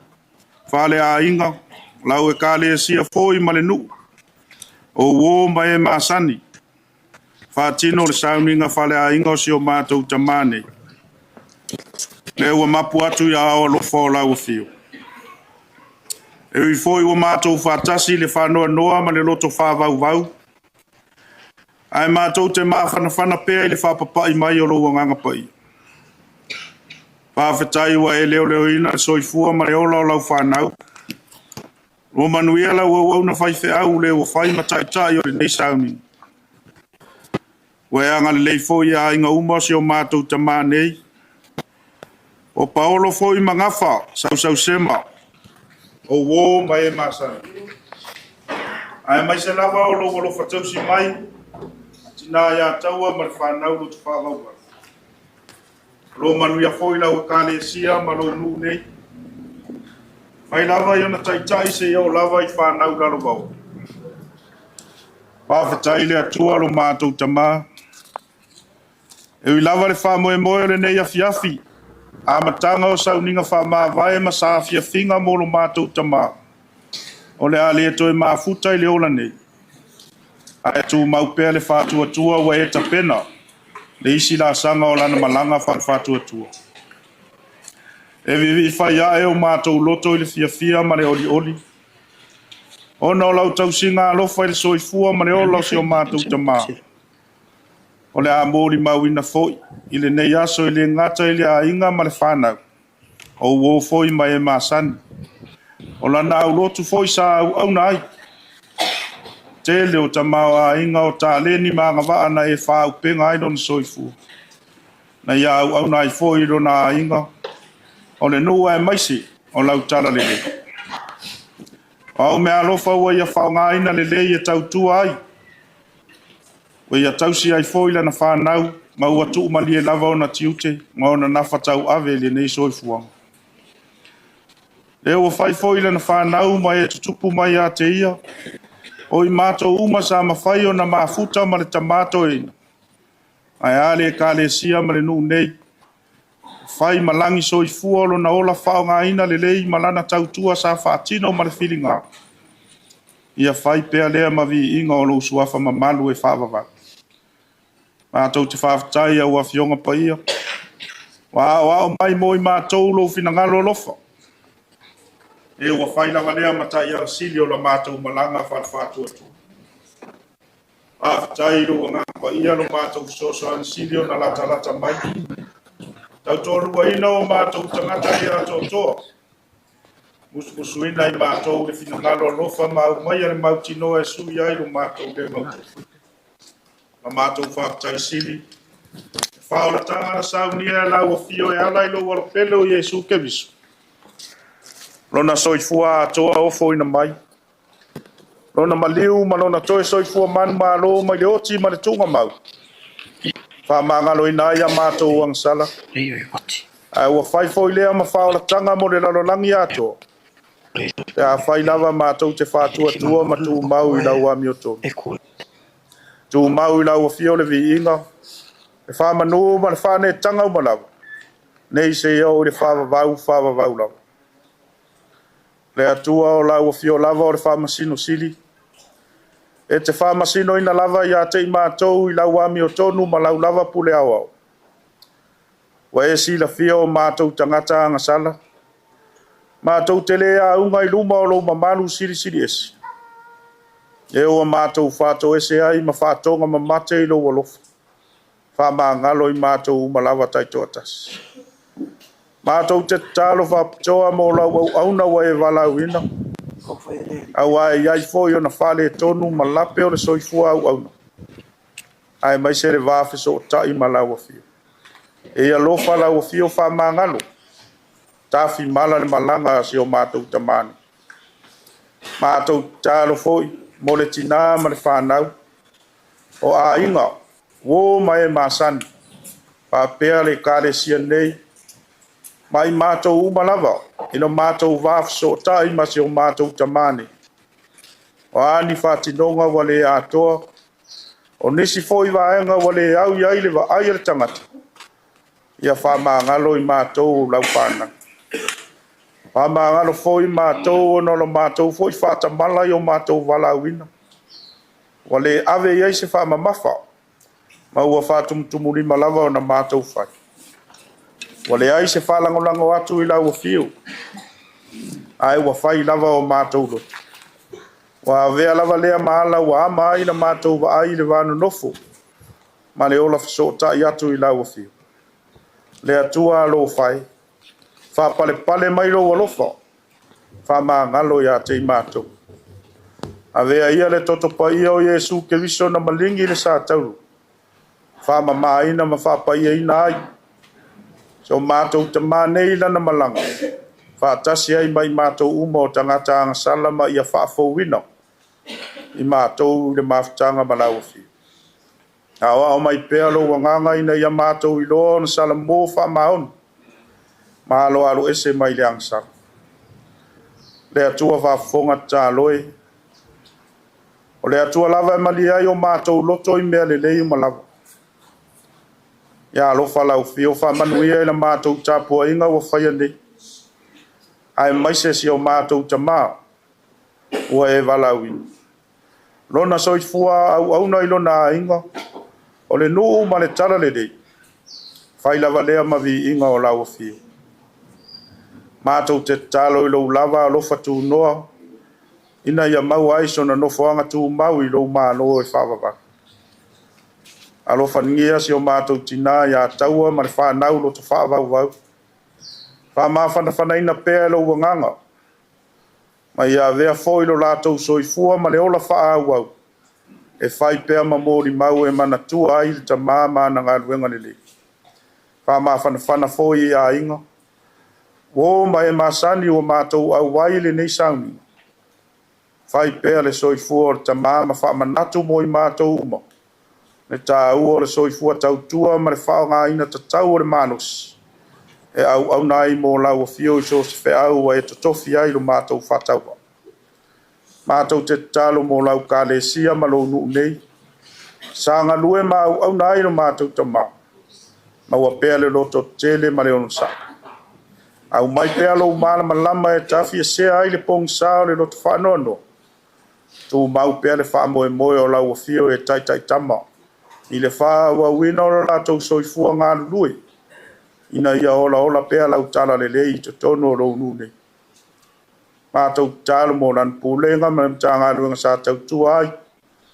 faaleaiga, lau Ekalesia foi ma le nuu, o uo ma e masani, faatino le sauniga faaleaiga o si o matou tamā nei, lea ua mapu atu i aao alofa o lau afio. E ui foi ua matou faatasi i le faanoanoa ma le loto faavauvau, ae matou te mafanafana pea i le faapapai mai o lou Agaga Paia. Faafetai ua e leoleoina le soifua ma le ola o lau fanau. Ua manuia lau auauna faifeau le ua fai ma taitai o lenei sauniga. Ua e agalelei foi i aiga uma o si o matou tamā nei, o Paolo foi ma Gafa Sausausema, o uo ma e masani. Aemaise lava o lou alofa tausi mai, tina ia Taua ma le fanau loto faavauvau. O lo o manuia foi lau Ekalesia ma lou nuu nei, mai lava i ona taitai seia oo lava i fanau lalovaoa. Faafetai i le Atua lo matou Tamā. E ui lava le faamoemoe o lenei afiafi, amataga o sauniga faamavae ma saafiafiga mo lo matou Tamā, o le a le toe mafuta i le ola nei, ae tumau pea le faatuatua ua e tapena le isi laasaga o lana malaga faale-faatuatua. E viivii fai ae o matou loto i le fiafia ma le olioli, ona o lau tausiga alofa i le soifua ma le ola o si o matou tamā. O le a molimauina foi i lenei aso e le gata i le aiga ma le fanau, o uo foi ma e masani, o lana aulotu foi sa auauna ai. Tele o tamaoaiga o taleni ma agavaa na e faaupega ai lona soifua, na ia auauna ai foi i lona aiga, o le nuu aemaise o lau talalelei. O au meaalofa ua ia faaaogaina lelei e tautua ai, ua ia tausi ai foi lana fanau ma ua tuumalie lava ona tiute ma ona nafa tauave i lenei soifuaga. Lea ua fai foi lana fanau ma e tutupu mai ia te ia, o i matou uma sa mafai ona mafuta ma le tamā toeaina, ae a le Ekalesia ma le nuu nei, fai ma lagi soifua o lona ola faaaogaina lelei ma lana tautua sa faatino ma le filiga. Ia fai pea lea ma viiga o lou suafa mamalu e faavavau. Matou te faafetai i au Afioga Paia, ua aoao mai mo i matou lou finagalo alofa. E ua fai lava lea ma taiala sili o la matou malaga faale-faatuatua. Faafetai i lou Agaga Paia lo matou fesoasoani sili ona latalata mai. Tautoaluaina o matou tagata le atoatoa. Musumusuina i matou le finagalo alofa ma aumaia le mautinoa e sui ai lo matou le mautu. La matou faafetai sili. Le faaolataga na saunia e lau afio e ala i lou alopele o Iesu Keriso. Lona soifua atoa ofoina mai. Lona maliu ma lona toe soifua manumalo mai le oti ma le tuugamau. Faamagaloina ai a matou agasala. Ae ua fai foi lea ma faaolataga mo le lalolagi atoa, pe afai lava matou te faatuatua ma tumau i lau amiotonu. Tumau i lau afio le viiga, le faamanu ma le faaneetaga uma lava, nei seia oo i le faavavau faavavau lava. Le Atua o lau afio lava o le Faamasino Sili, e te faamasinoina lava ia te i matou i lau amiotonu ma lau lava pule aoao. Ua e silafia o matou tagata agasala, matou te le auga i luma o lou mamalu silisili ese, e ua matou faatoese ai ma faatoga mamate i lou alofa, faamagalo i matou uma lava taitoatasi. Matou te tatalo faapitoa mo lau auauna ua e valaauina, aua e i ai foi ona faaletonu ma lape o le soifua auauna, aemaise le va fesootai ma lau Afio. E alofa lau Afio faamagalo, tafimala le malaga a si o matou tamā nei. Matou tatalo foi mo le tinā ma le fanau, o aiga, uo ma e masani, faapea le Ekalesia nei, ma i matou uma lava i lo matou va fesootai ma si o matou tamā nei. O a ni faatinoga ua le atoa, o nisi foi vaega ua le au i ai le vaai a le tagata, ia faamagalo i matou o lau fanau. Faamagalo foi matou ona o lo matou foi faatamala i o matou valaauina, ua le ave i ai se faamamafa, ma ua faatumutumulima lava ona matou fai. Ua leai se faalagolago atu i lau afio, ae ua fai lava o matou loto. Ua avea lava lea ma ala ua ama ai la matou vaai i le va nonofo ma le ola fesootai atu i lau afio. Le Atua alofa e, faapalepale mai lou alofa, faamagalo ia te i matou. Avea ia le toto paia o Iesu Keriso na maligi i le satauro, faamamaina ma faapaiaina ai so matou tamā nei i lana malaga, faatasi ai ma i matou uma o tagata agasala ma ia faafouina i matou i le mafutaga ma lau Afio. Aoao mai pea lou agaga ina ia matou iloa ona salamo faamaoni ma aloalo ese mai le agasala. Le Atua faafofoga tatalo e, o le Atua lava e malie ai o matou loto i mea lelei uma lava. Ia alofa lau Afio faamanuia i la matou tapuaiga ua faia nei, aemaise si o matou tamā ua e valaauina. Lona soifua auauna i lona aiga, o le nuu ma le talalelei, fai lava lea ma viiga o lau Afio. Matou te tatalo i lou lava alofa tunoa, ina ia maua ai sona nofoaga tumau i lou Malo e faavavau. Alofagia si o matou tinā ia Taua ma le fanau loto faavauvau, faamafanafanaina pea e lou agaga, ma ia avea foi lo latou soifua ma le ola faaauau, e fai pea ma molimau e manatua ai le tamā ma ana galuega lelei. Faamafanafana foi i aiga, uo ma e masani ua matou auai i lenei sauniga, fai pea le soifua o le tamā ma faamanatu mo i matou uma, le taua o le soifua tautua ma le faaaogaina tatau o le malosi, e auauna ai mo lau Afio i so o se feau ua e totofi ai lo matou faatauvaa. Matou te tatalo mo lau Ekalesia ma lou nuu nei, sa galue ma auauna ai lo matou tamā, maua pea le lototetele ma le onosai. Aumai pea lou malamalama e tafiesea ai le pogisa o le loto faanoanoa, tumau pea le faamoemoe o lau Afio e taitaitama i le faaauauina o lo latou soifua galulue, ina ia olaola pea lau talalelei i totonu o lou nuu nei. Matou tatalo mo lana pulega ma le Matagaluega sa tautua ai,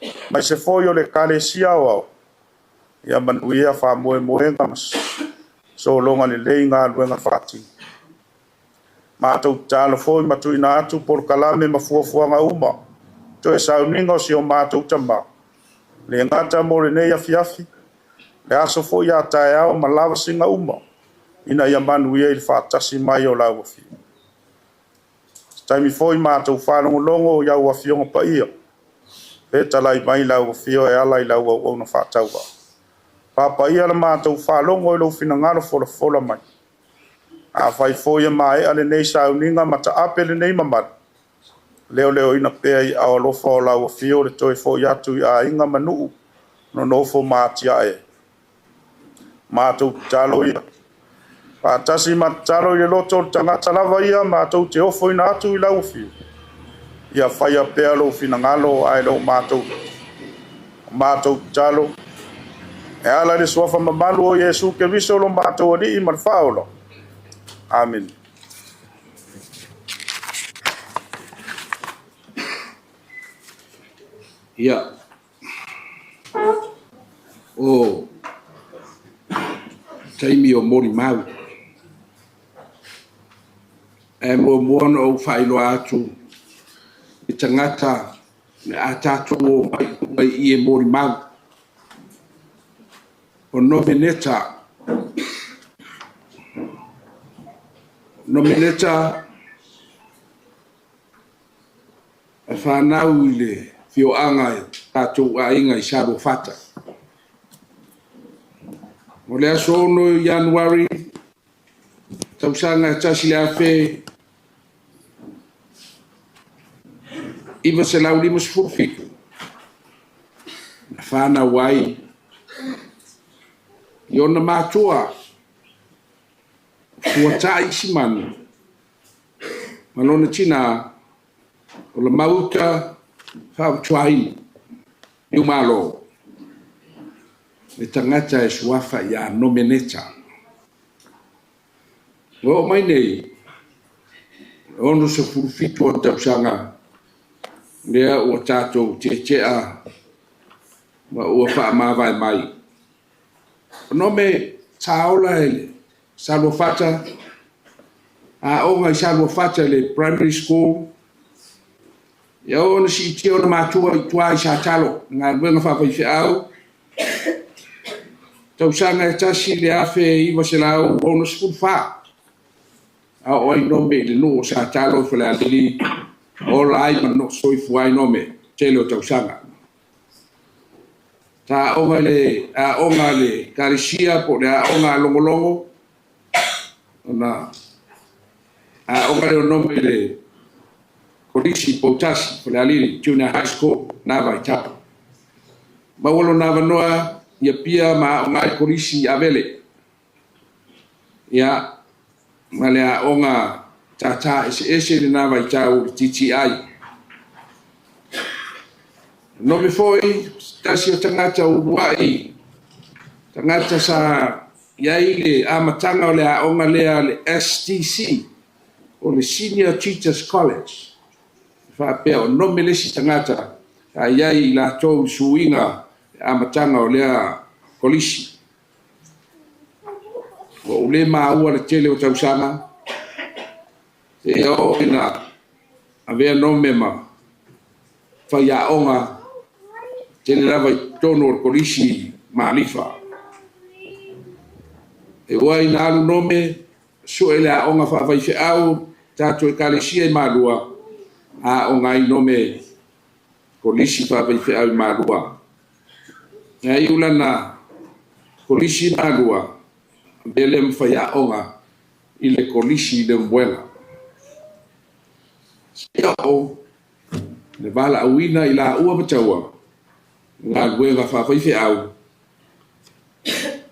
aemaise foi o le Ekalesia Aoao, ia manuia faamoemoega ma sologa lelei galuega faatino. Matou tatalo foi ma tuuina atu polokalame ma fuafuaga uma, toe sauniga o si o matou tamā, le gata mo lenei afiafi, le aso foi a taeao ma lavasiga uma, ina ia manuia i le faatasi mai o lau Afio. Se taimi foi matou faalogologo i au Afioga Paia, fetalai mai lau Afio e ala i lau auauna faatauvaa. Faapaia la matou faalogo i lou finagalo folafola mai. Afai foi e maea lenei sauniga ma taape lenei mamalu, leoleoina pea i aao alofa o lau Afio le toe foi atu i aiga ma nuu nonofo ma atiae ai. Matou tatalo ia, faatasi ma tatalo i le loto o le tagata lava ia matou te ofoina atu i lau Afio, ia faia pea lou finagalo ae le o matou loto. O matou tatalo, e ala i le suafa mamalu o Iesu Keriso lo matou Alii ma le Faaola. Amene. Ia, o taimi o molimau. Ae muamua ona ou faailoa atu i tagata o le a tatou omai i luga i i e molimau. O Nomeneta. Nomeneta e fanau i le afioaga i tatou aiga i Saluafata. O le aso 6 Ianuari, tausaga 1957, na fanau ai i ona matua, Fuatai Simanu ma lona tina o Lamauta Faautuaina Niumalo, le tagata e suafa ia Nomeneta. Ua oo mai nei, e 67 ona tausaga lea ua tatou tietea ma ua faamavae mai. O Nome sa ola i le Saluafata, aoga i Saluafata i le primary school, ia oo ina siitia ona matua i tua i Satalo, i galuega faafaifeau, tausaga e 1964, a oo ai Nome i le nuu o Satalo i Falealili, ola ai ma soifua ai Nome, tele o tausaga. Sa aoga i le aoga a le Ekalesia po o le aoga a Logologo, ona aoga lea o Nome i le Kolisi i Poutasi, Falealili Junior High School, na vaitau. Maua lona avanoa i Apia ma aoga ai Kolisi i Avele. Ia, ma le aoga tātā eseese i lena vaitau i le TTI. Nome foi, se tasi o tagata uluai, tagata sa i ai le amataga o le aoga lea a le STC, o le Senior Teachers College. E faapea o Nome le isi tagata sa i ai i latou i le suiga i le amataga o lea kolisi. Ua ou le maua le tele o tausaga, seia oo ina avea Nome ma faiaoga tele lava i totonu o le Kolisi Maalifa. E ui ina alu Nome sue le aoga faafaifeau tatou Ekalesia i Malua, aoga ai Nome Kolisi faafaifeau i Malua. Na iu lana Kolisi i Malua, avea lea ma faiaoga i le Kolisi i Leulumoega. Seia oo le valaauina i laua ma Taua i galuega faafaifeau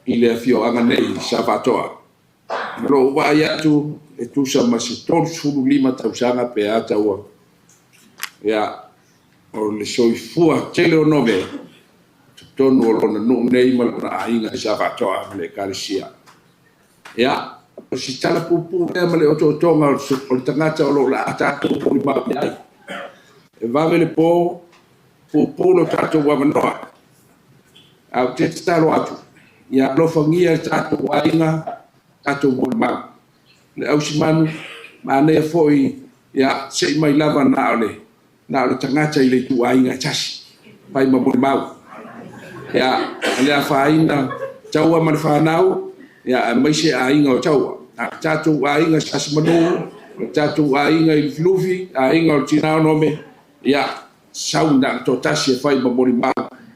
i le afioaga nei i Safatoa. Ma lou vaai atu e tusa ma se 35 tausaga pe a Taua. Ia, o le soifua tele o Nome i totonu o lona nuu nei ma lona aiga i Safatoa ma le Ekalesia. Ia, o si tala puupuu lea ma le otootoga o le tagata o lo o laa tatou molimau i ai. E vave le po, puupuu lo tatou avanoa. Ae ou te tatalo atu, ia alofagia e tatou aiga tatou molimau. Le ausimanu, manaia foi, ia, se i mai lava na o le Na o le tagata i le ituaiga e tasi, fai ma molimau. Ia, e le afaina Taua ma le fanau, ia, aemaise aiga o Taua. A o tatou aiga Sasemanu, o le tatou aiga i Lufilufi, aiga o le tina o Nome, ia, sau na o le toatasi e fai ma molimau,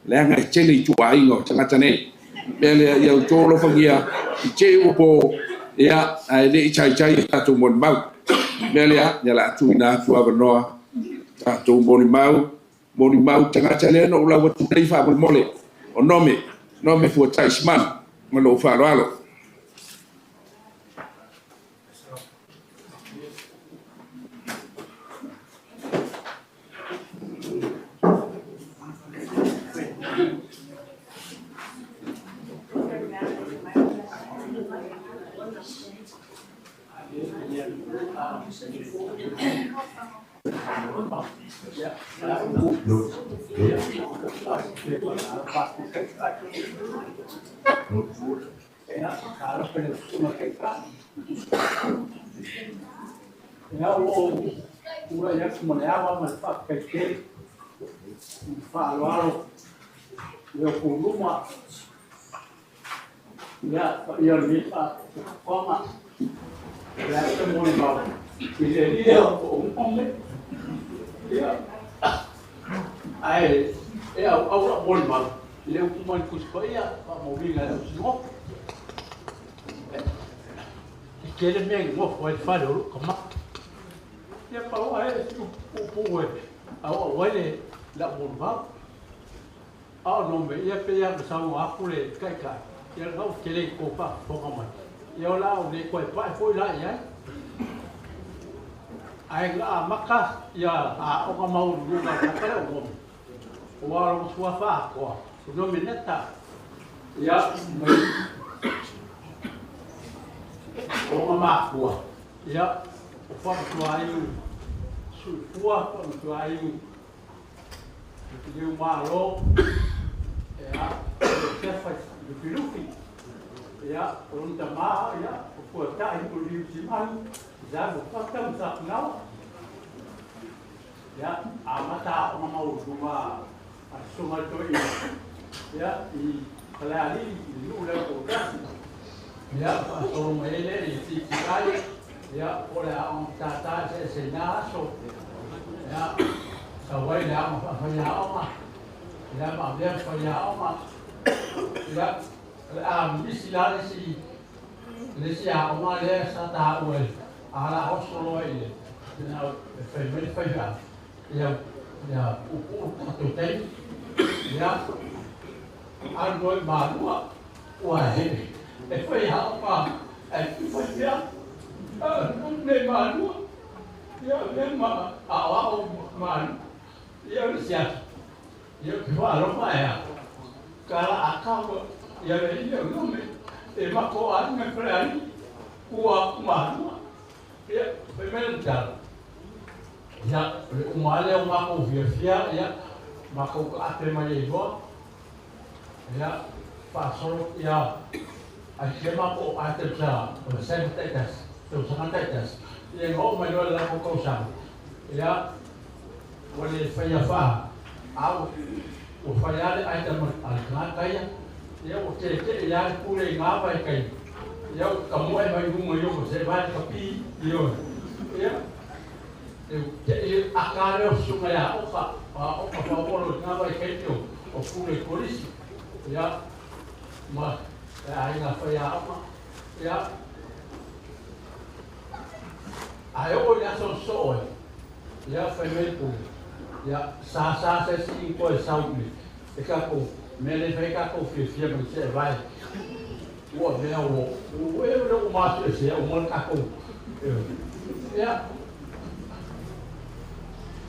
leaga e tele ituaiga o tagata nei. O le mea lea, ia outou alofagia, i te i ua po, ia, ae le i taitai a tatou molimau. O le mea lea, ia o le a tuuina atu avanoa tatou molimau, molimau tagata lea na ou lau atu nei faamolemole, o Nome, Nome Fuatai Simanu, ma lou faaaloalo. Ia, ua ou tulai atu ma le ava ma le faafetai tele i le faaaloalo i outou luma, ia, paia o lenei faatoatoaga. Ia, e molimau i le Alii o upu nei. Ia, ae e auau lau molimau i le upu mai le Tusi Paia, faamauina e le Ausinoa. E tele mea i nofo ai le fale o lou tama. Ia pau ae si upu e auau ai le lau molimau. A o nome, ia pei lava ona saunoa atu le Taitai, ia lena ua tele i tou faafofoga mai, ia o le a ou le toe pai foi la i ai. Ae na amata ia aoga maualuluga a le tagata lea o Nome, aua o lona suafa atoa, o Nomeneta, ia mai ona matua, ia o Faamatua-iu Suifua, Faamatua-iu Liumalo, ia, o Iosefa Lufilufi, ia, o lona tama, ia, o Fuatai o Liusimanu, Sa Fata ma Sapunaoa. Ia, amata aoga maualuluga a le Susuga i le Toeaina, ia, i Falealili, i le nuu lea o Poutasi. Ia, faasolo mai ai lea i le TTI, ia, po o le aoga matata eseese i na aso. Ia, sau ai le aoga faafaiaoga, ia, ma avea ma faiaoga. Ia, o le a misi la le isi Le isi aoga lea sa taua e ala oso loa i le e fai mai le faifeau, ia ia puupuu le tatou taimi, ia alu loa i Malua, ua e fai aoga ae tu faifeau. Alu nei Malua, ia avea ma aoao Malua, ia o le isi aso, ia ou te faalofa ae a, kala aka ia le ia nome e mako aiga i Falealili ua aku Malua. Ia fai mai lana tala, ia o le uma lava lea o makou fiafia, ia makou taape mai ai loa, ia faasolo ia ai sia makou items o le sema taitasi, tausaga taitasi, ia na oo mai loa i le latou tausaga, ia Ua le faia faa a ua fai lava le item a le tagata ia, ia ua tetee lava le pule i na vaitaimi, ia ua tamoe mai luga i o se vae kapi ioe. Ia e tee aka lea o susuga ia Oka, a Oka Faaolo i na vaitaimi o pule i kolisi, ia ma le aiga faiaoga, ia ae oo i le aso na sosoo ai, Ia, fai mai le pule, ia, sa sa se isi ingoa e sau i le tatou mea lea e fai ai tatou fiafia ma le seevae ua avea ua ua e le ua masoesea uma le tatou ia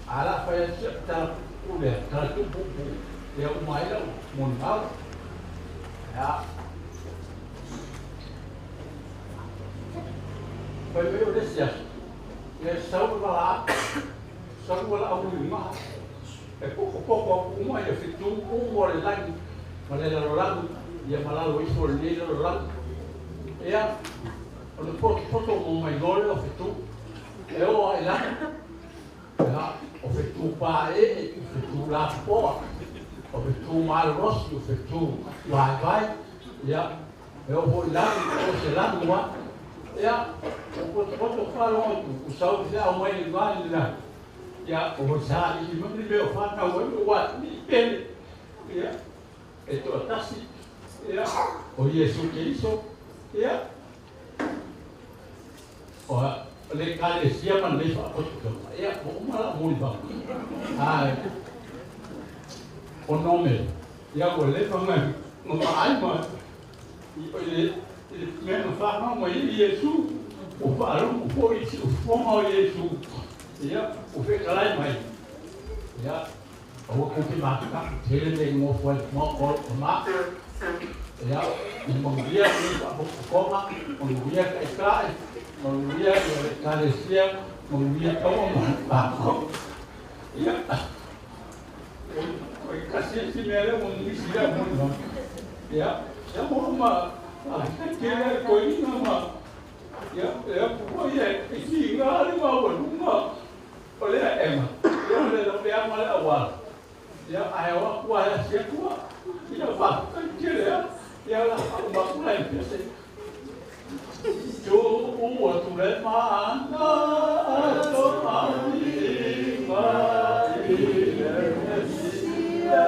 a la fai atu si au tala puupuu lea tala tuu puupuu ia uma ai lau molimau ia fai mai o le isi aso Ia sau le valaau, sau le valaau i uga, e pokopoko atu uma ia fetu uma o le lagi ma le lalolagi, ia ma lalo ifo o lenei lalolagi. Ia, o le potopoto uma mai loa lea o fetu, e oo lava i lalo, ia, o fetu paeee, o fetu lapopoa, o fetu malolosi, o fetu vaivai, ia, E oo foi i lalo, o se lanu lava. Ia, ua potopoto faalogo atu, ua sau le feau mai le va i le lagi. Ia, ua saili mai le mea o fanau ai ua atunii pele. Ia, e toatasi, ia, o Iesu Keriso, ia, o le Ekalesia ma lenei faapotopotoga. Ia, ua uma lau molimau. Ae, o nome, ia, ua leva ona vaai ma i le mea na fanau mai ai Iesu, ua faalogo foi i siufofoga o Iesu, ia, ua fetalai mai, ia, aua tou te matatapu tele le nofo ai i le maota o lou tama, ia, ia manuia lenei faapotopotoga, manuia taitai, manuia le Ekalesia, manuia taua ma le matou. Ia, o le tasi isi mea lea ua misi lea molimau. Ia, ia mo ma faafetai tele i le toeaina ma Ia, le upu foi e kiga le maualuga o le aega, ia o le lavea ma le auala. Ia, ae o atu lava e asi atu au. Ia, faafetai tele lava. Ia, o le a faauma atu la i pese. Tuu atu le mana atoaga i le Mesia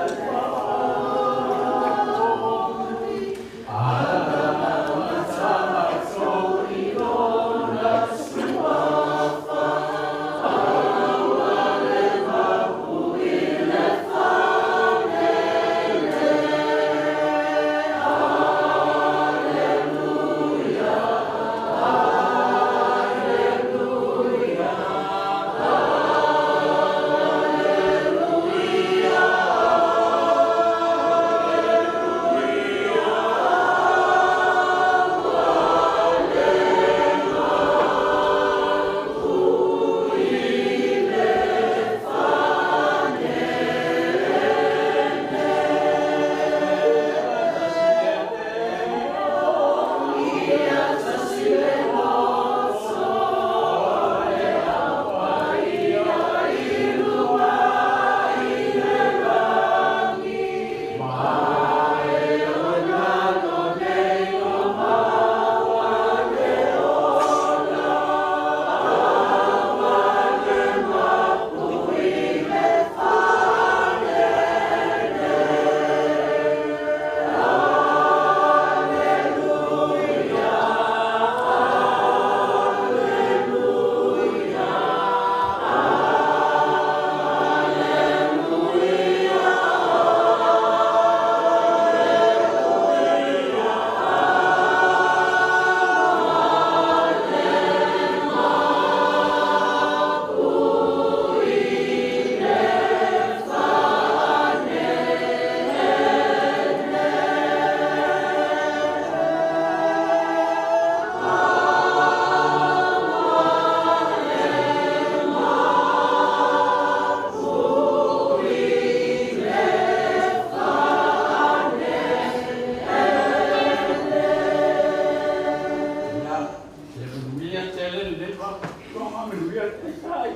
Ia manuia tele lenei faapotopotoga, manuia le Taitai,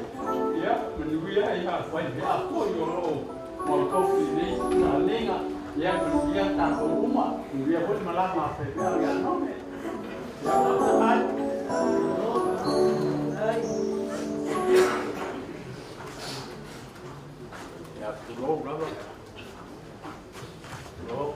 ia manuia ia faifeau foi o lo o mautofi i lenei sauniga, ia manuia tatou uma, manuia foi le malaga a faifeau ia Nome. Ia faafetai. Ia tulou lava. Tulou.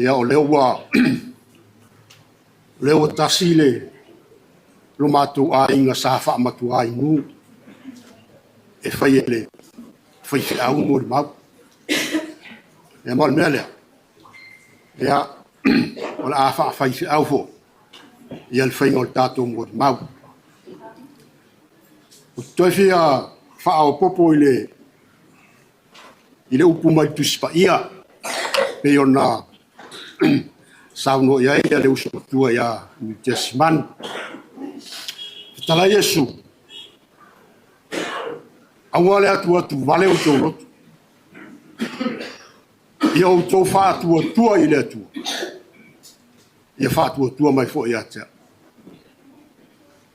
Ia, o lea ua o lea ua tasi le lo matou aiga sa faamatuainu e fai e le faifeau molimau. Ia ma o le mea lea, ia, o le a faafaifeau foi ia le faiga o le tatou molimau. Ou te toe fia faaopoopo i le i le upu mai le Tusi Paia pei ona saunoa i ai le uso matua ia Nutea Simanu. Fetalai Iesu, aua le atuatuvale outou loto, ia outou faatuatua i le Atua, ia faatuatua mai foi ia te au.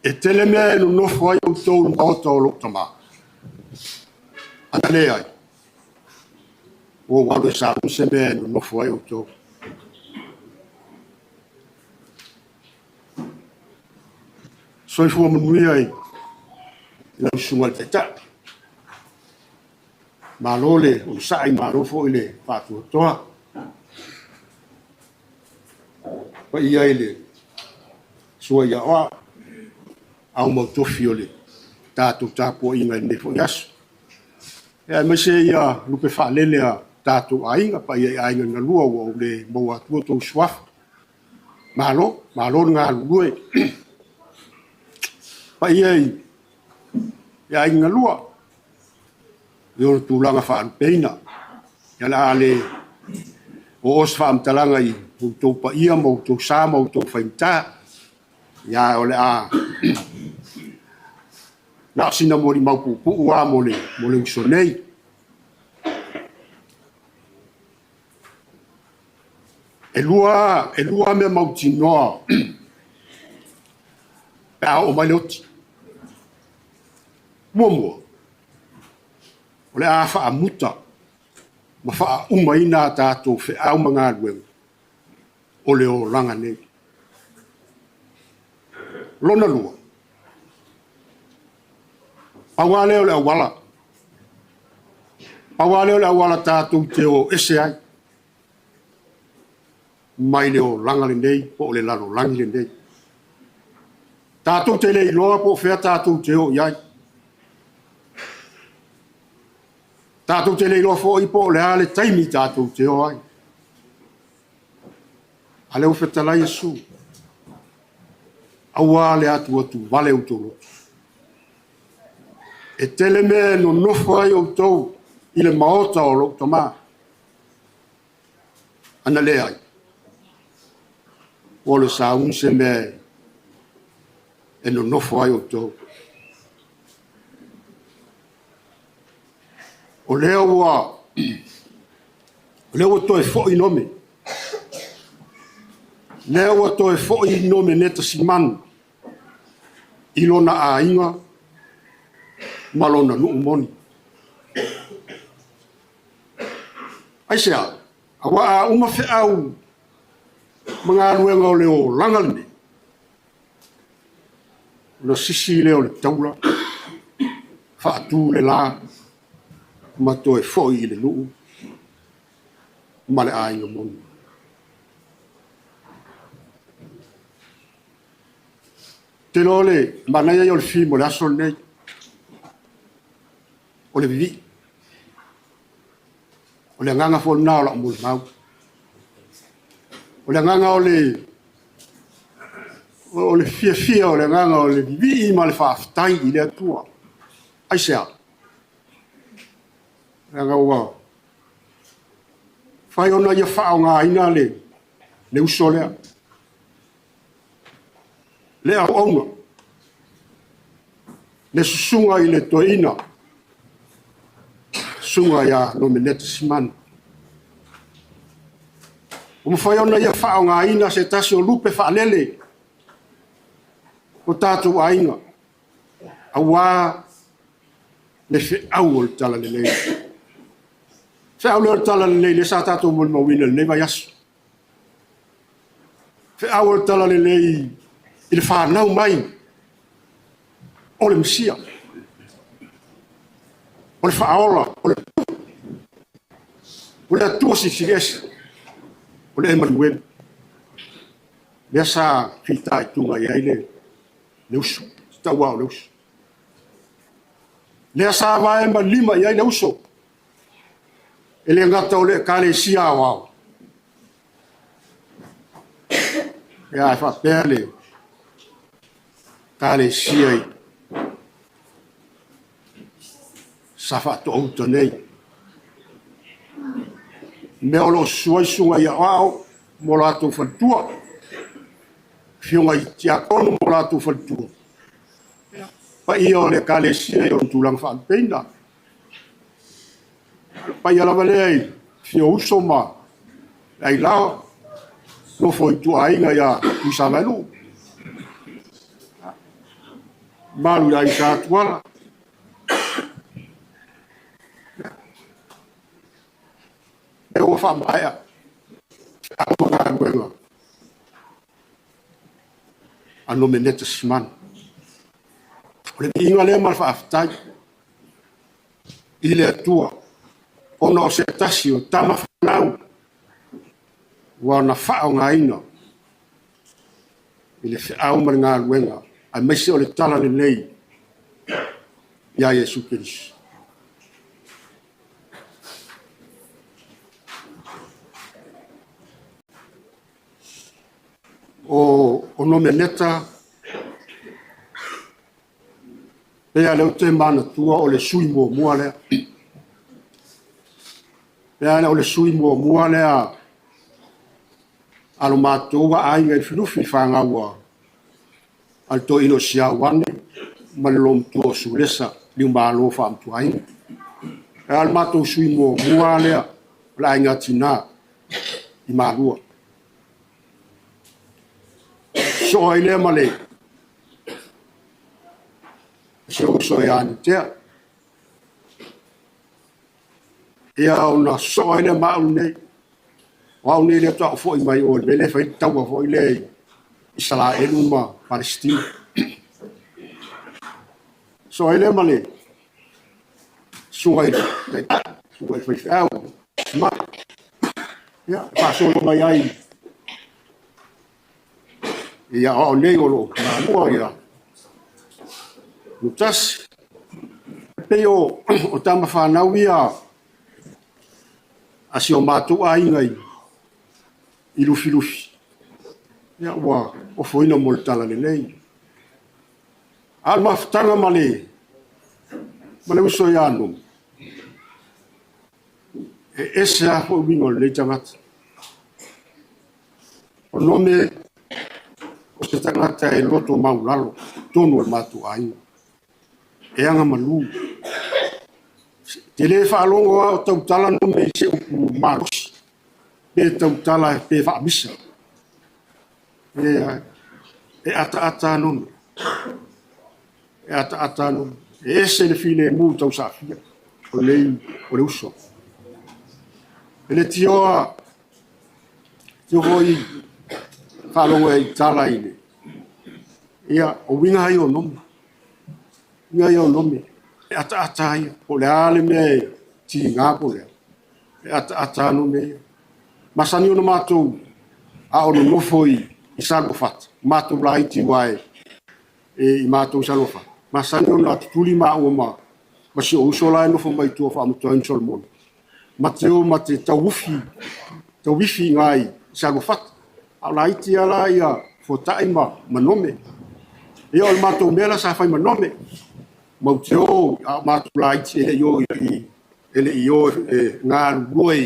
E tele mea e nonofo ai outou i le maota o lou tama. Ana leai, ua ou alu e sauni se mea e nonofo ai outou. Soifua manuia i lau susuga i le Taitai. Malo le onosai, malo foi le faatuatoa. Paia i le sua ia oa, au mautofi o le tatou tapuaiga i lenei foi aso. Ia, aemaise ia lupe faalele a tatou aiga, paia i aiga na lua ua ou le maua atua tou suafa. Malo, malo le galulue. Paia i aiga na lua, i ona tulaga faalupeina. Ia o le a le oo se faamatalaga i outou paia ma outou sa ma outou faigata. Ia o le a na o sina molimau puupuu lava mo le uso nei. E lua mea mautinoa pe a oo mai le oti. Muamua, o le a faamuta ma faaumaina a tatou feau ma galuega o le olaga nei. Lona lua, pau lava lea o le auala, pau lava lea o le auala tatou te o ese ai mai le olaga lenei po o le lalolagi lenei. Tatou te le iloa po o fea tatou te o i ai. Tatou te le iloa foi po o le a le taimi tatou te o ai. A lea ua fetalai Iesu, aua le atuatuvale outou loto. E tele mea e nonofo ai outou i le maota o lou Tama. Ana leai, ua le sauni se mea e nonofo ai outou. O lea ua o lea ua toe foi Nome. Lea ua toe foi Nomeneta Simanu i lona aiga ma lona nuu moni. Aisea? Aua a uma feau ma galuega o le olaga lenei, ona sisi lea o le taula, faatu le la ma toe foi i le nuu ma le aiga moni. Ou te iloa o le manaia ia o le theme o le aso lenei, o le vivii. O le agaga foi lena o lau molimau. O le agaga o le fiafia, o le agaga o le vivii ma le faafetai i le Atua. Aisea? Leaga ua fai ona ia faaaogaina le uso lea, le auauna, le susuga i le toeaina, susuga ia Nomeneta Simanu. Ua mafai ona ia faaaogaina se tasi o lupe faalele o tatou aiga, aua le feau o le Talalelei. Feau lea o le Talalelei lea sa tatou molimauina i lenei vaiaso. Feau o le Talalelei i le fanau mai o le Mesia, o le Faaola, o le o le Atua Silisili Ese, o le Emanueli. Lea sa fitaituga i ai le uso, se tauā o le uso. Lea sa vae ma lima i ai le uso, e le gata o le Ekalesia Aoao, ae faapea le Ekalesia i Safaatoouta nei. Mea o lo o susu ai susuga i aoao mo latou faletua, afioga i tiakono mo latou faletua, paia o le Ekalesia i ona tulaga faalupeina. O le paia lava lea i Afio Uso ma le Ailao, nofo ituaiga ia Tuisavailuu, malu i Aiga Sa Tuala. Lea ua faamaea feau ma galuega a Nomeneta Simanu. O le viiga lea ma le faafetai i le Atua ona o se tasi o tama fanau ua na faaaogaina i le feau ma le galuega aemaise o le talalelei ia Iesu Keriso. Nome Neta, pei lava o lea ou te manatua o le sui muamua lea. Pei lava o le sui muamua lea a lo matou aiga i Lufilufi, fanau a le toeaina o Siao Ane ma le loomatua o Sulesa Liumalo Faamatuaina. A o le matou sui muamua lea o le aiga tina i Malua. Sosoo ai lea ma le si ou uso ia Nitea. Ia ona sosoo ai lea ma au nei. O au nei lea faatoa ou foi mai o i le mea lea e fai ai le taua foi lea i Isaraelu ma Palesitina. Sosoo ai lea ma le susuga i le taitai, susuga i le faifeau, ma ia faasolo mai ai ia o au nei o lo o galua ia Lutasi. E pei o tama fanau ia a si o matou aiga i Lufilufi, ia ua ofoina mo le talalelei. A o le mafutaga ma le uso ia Numi, e ese lava foi uiga o lenei tagata. O Nome o se tagata e loto maulalo i totonu o le matou aiga. E agamalu. E te le faalogo lava o tautala Nome i se upu malosi, pe tautala pe faamisa. E e ataata lava Nome. E ataata lava Nome. E ese le filemu tausaafia o lenei o le uso. E le tioa tio foi faalogo ai i tala i le ia o uiga ia o Nome. Uiga ia o Nome. E ataata ia. Po o le a le mea e tiga po o le a. E ataata lava Nome ia. Masani ona matou a o nonofo i Saluafata, matou laiti aua e i matou i Saluafata, masani ona tutuli maua ma si ou uso la e nofo mai tua o Faamatuaina Solomona. Ma te o ma te tauufi, tauifi i ina i Saluafata. A o laiti lava la ia Fuatai ma Nome. Ia o le matou mea la sa fai ma Nome. Matou te o, a o matou laiti e le i o e le i o e galulue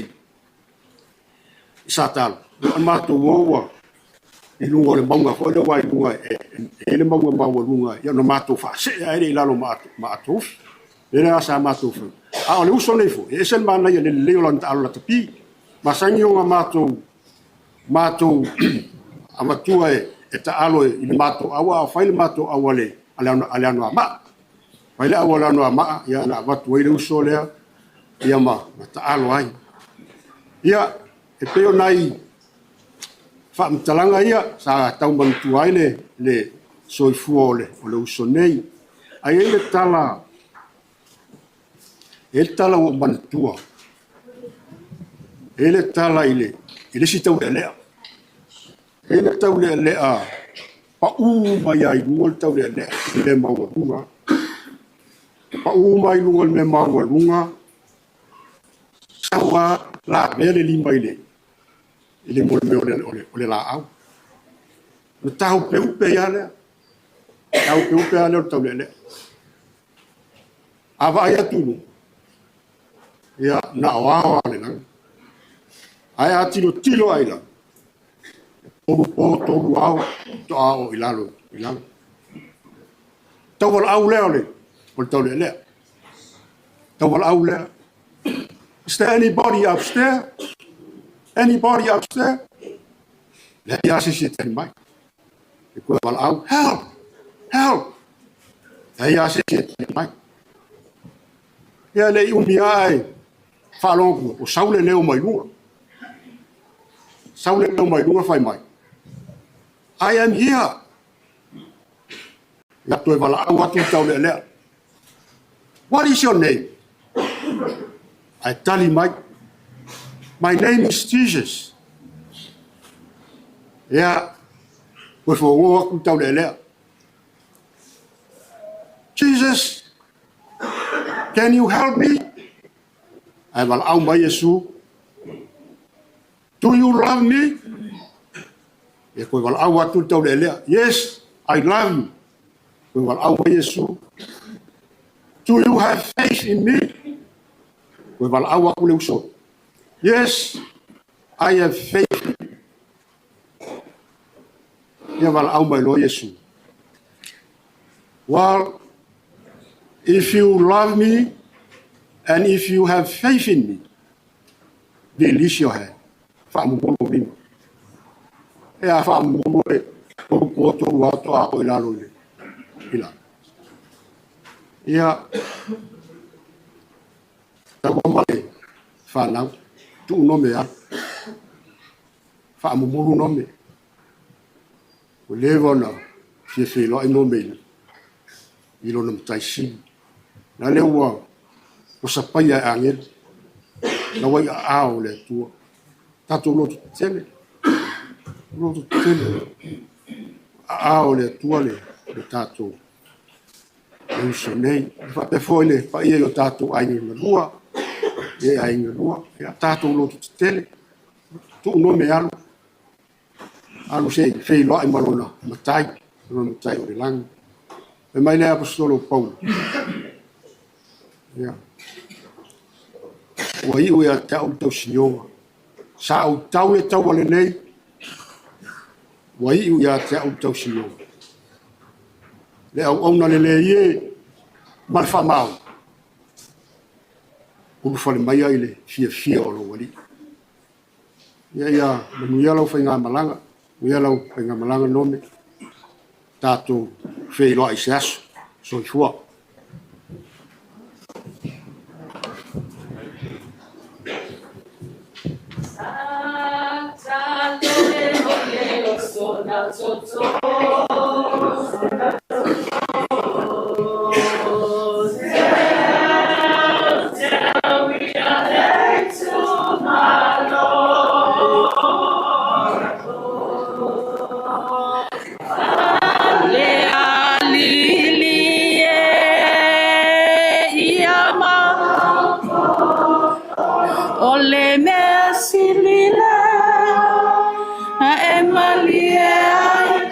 i Satalo, o le matou o ua i luga o le mauga foi lea aua i luga e i ai le mauga maualuga, ia ona matou faasee ae lea i lalo ma Atofi. O le mea lena sa matou faia. A o le uso nei foi, e ese le manaia i le lelei o lana taalo lakapi. Masani ona matou avatua e taalo i le matou aua a o fai le matou aua a le Anoamaa. Fai le aua a le Anoamaa, ia ona avatu ai le uso lea ia ma taalo ai. Ia, e pei o nai faamatalaga ia sa tau manatua ai le soifua o le uso nei. Ae i ai le tala, e i ai le tala ua ou manatua, e i ai le tala i le isi taulealea. E i ai le taulealea pau mai lava i luga le taulealea i le mea maualuga. Pau mai i luga i le mea maualuga, sau lava lavea le lima i le mea o le laau. Ona taupeupe ai lava lea, taupeupe lava lea o le taulealea. A vaai atu i luga, ia, na o ao lava o le lagi. Ae a tilotilo lava i lalo, e tolu po tolu ao faatoa oo i lalo i lalo. Taualaau lea o le taulealea. Taualaau lea. Is there anybody upstairs? Anybody upstairs? Leai lava se isi e tali mai. E toe valaau, help! Help! Leai lava se isi e tali mai. Ia le i umi lava e faalogo atu, o sau le leo mai luga. Sau le leo mai luga fai mai, I am here. Ia toe valaau atu le taulealea. What is your name? Ae tali mai, My name is Jesus. Ia, toe fogo atu le taulealea. Jesus, can you help me? Ae valaau mai Iesu, Do you love me? Ia toe valaau atu le taulealea, Yes, I love you. Toe valaau mai Iesu, Do you have faith in me? Toe valaau atu le uso, Yes, I have faith in you. Ia valaau mai loa Iesu, Well, if you love me and if you have faith in me, release your hand. Faamomolo lima. E a faamomolo e tolu po tolu ao toa ako i lalo i le i lalo. Ia, taua ma le whanau, tuu nome alu. Faamomolo nome. Ua leva ona fia feiloai nome i i lona matai sili. La lea ua ua sapaia e agelu. La ua i aao o le Atua. Tatou loto tetele. Loto tetele. Aao o le Atua le, le tatou le uso nei. E faapea foi le paia i o tatou aiga i malua. E aiga lua. Ia tatou loto tetele. Tuu nome alu. Alu se i feiloai ma lona Matai, lona Matai o le lagi. Fai mai le Aposetolo o Paulo, ia, ua iu ia te au le tausinioga. Sa ou tau le taua lenei, ua iu ia te au le tausinioga. Le auauna lelei e ma le faamaoni, ulufale maia i le fiafia o lou Alii. Ia ia manuia lau faigamalaga, manuia lau faigamalaga Nome. Tatou feiloai i se aso. Soifua. O le mea sili lea e malie ai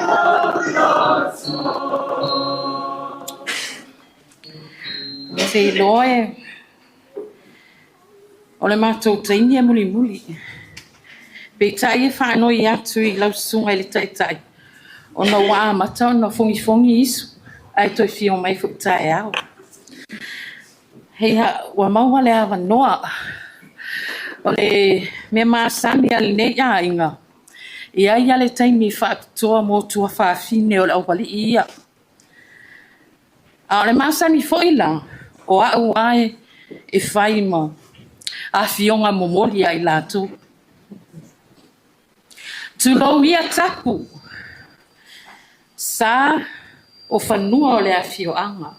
Se iloa e o le matou taimi e mulimuli. Peitai e faanoi atu i lau susuga i le Taitai, ona ua amata ona fogifogi isu, ae toe fia omai foi taeao. Hei, ua maua le avanoa. O le mea masani a lenei aiga, e i ai lava le taimi faapitoa mo tuafafine o le aualii ia. A o le masani foi la, o au lava e fai ma afioga momoli ia i latou. Tulou ia tapu, sa o fanua o le afioaga.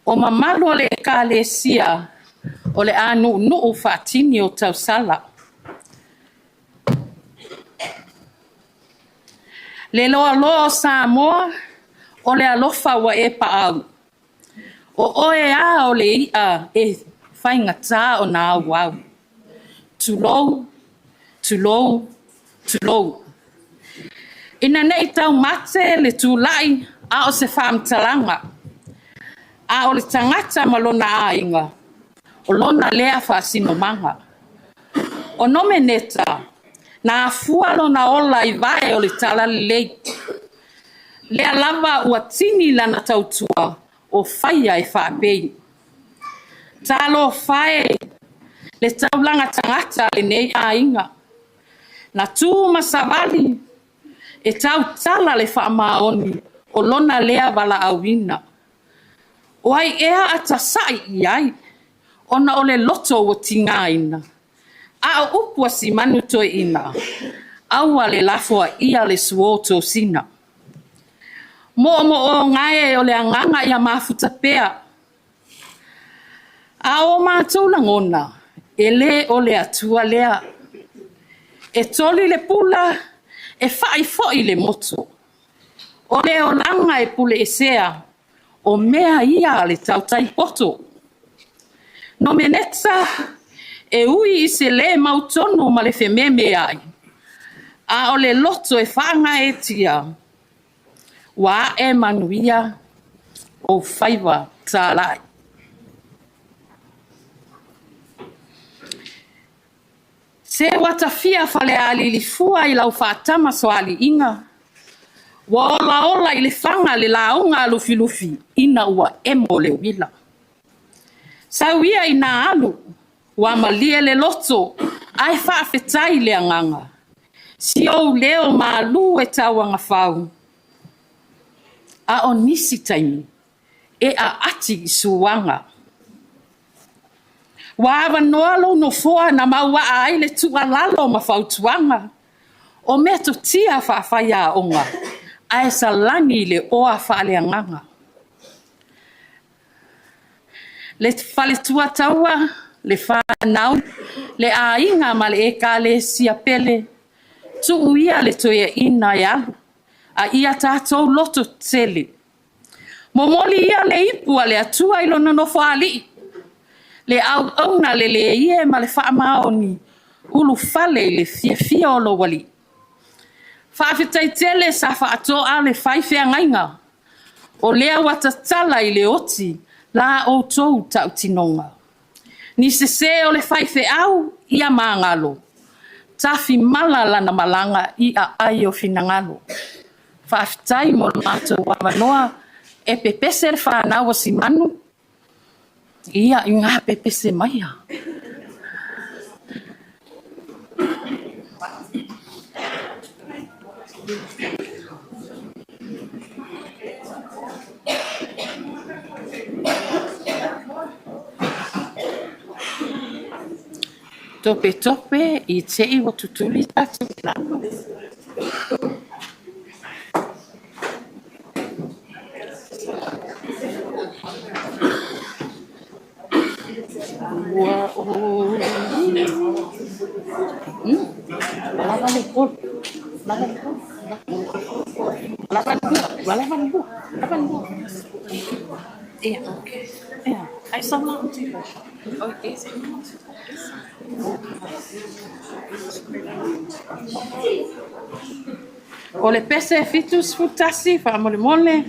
O mamalu o le Ekalesia o le a nuunuu faatini o tausala. Le loaloa o Samoa, o le alofa ua e paau. O oe a o le i'a e faigata ona auau. Tulou, tulou, tulou. Ina ne i taumate le tulai a o se faamatalaga, a o le tagata ma lona aiga, o lona lea faasinomaga. O Nomeneta, na afua lona ola i vae o le talalelei. Lea lava ua tini lana tautua o faia e faapei. Talofa e, le taulaga tagata a lenei aiga. Na tu ma savali e tautala le faamaoni o lona lea valaauina. O ai ea a tasa'i i ai ona o le loto ua tigaina? A o upu a si manu toeaina, aua le lafoaia le suo tosina. Moomooga e o le agaga ia mafuta pea. A o matou lagona, e le o le Atua lea. E toli le pula, e fa'i foi le moto. O le olaga e puleesea, o mea ia a le tautai poto. Nomeneta, e ui i se lē mautonu ma le fememeai. A o le loto e faagaeetia, ua ae manuia ou faiva talai. Se ua tafia Falealili fua i lau faatamasoaliiga, ua olaola i le faga le lauga a Lufilufi ina ua emo le uila. Sau ia ina alu, ua malie le loto ae faafetai le agaga. Si ou leo malu e tauagafau, a o nisi taimi e aati i suaga. Ua avanoa lou nofoa na mauaa ai le tuualalo ma fautuaga, o metotia faafaiaoga ae salani i le oa faaleagaga. Le faletua taua, le fanau, le aiga ma le Ekalesia pele, tuu ia le toeaina e alu, a ia tatou lototetele. Momoli ia le ipu a le Atua i lona Nofoalii, le auauna leleie ma le faamaoni, ulufale i le fiafia o lou Alii. Faafetai tele sa faatoa le faifeagaiga, o lea ua tatala i le oti la outou tautinoga. Ni sese o le faifeau ia magalo, tafimala lana malaga i aai o finagalo. Faafetai mo le matou avanoa e pepese le fanau a Simanu, ia ina pepese maia. Topetope i te i ua tutuli tatou i lalo. Ua ou Ua lava le O le pese 71 faamolemole.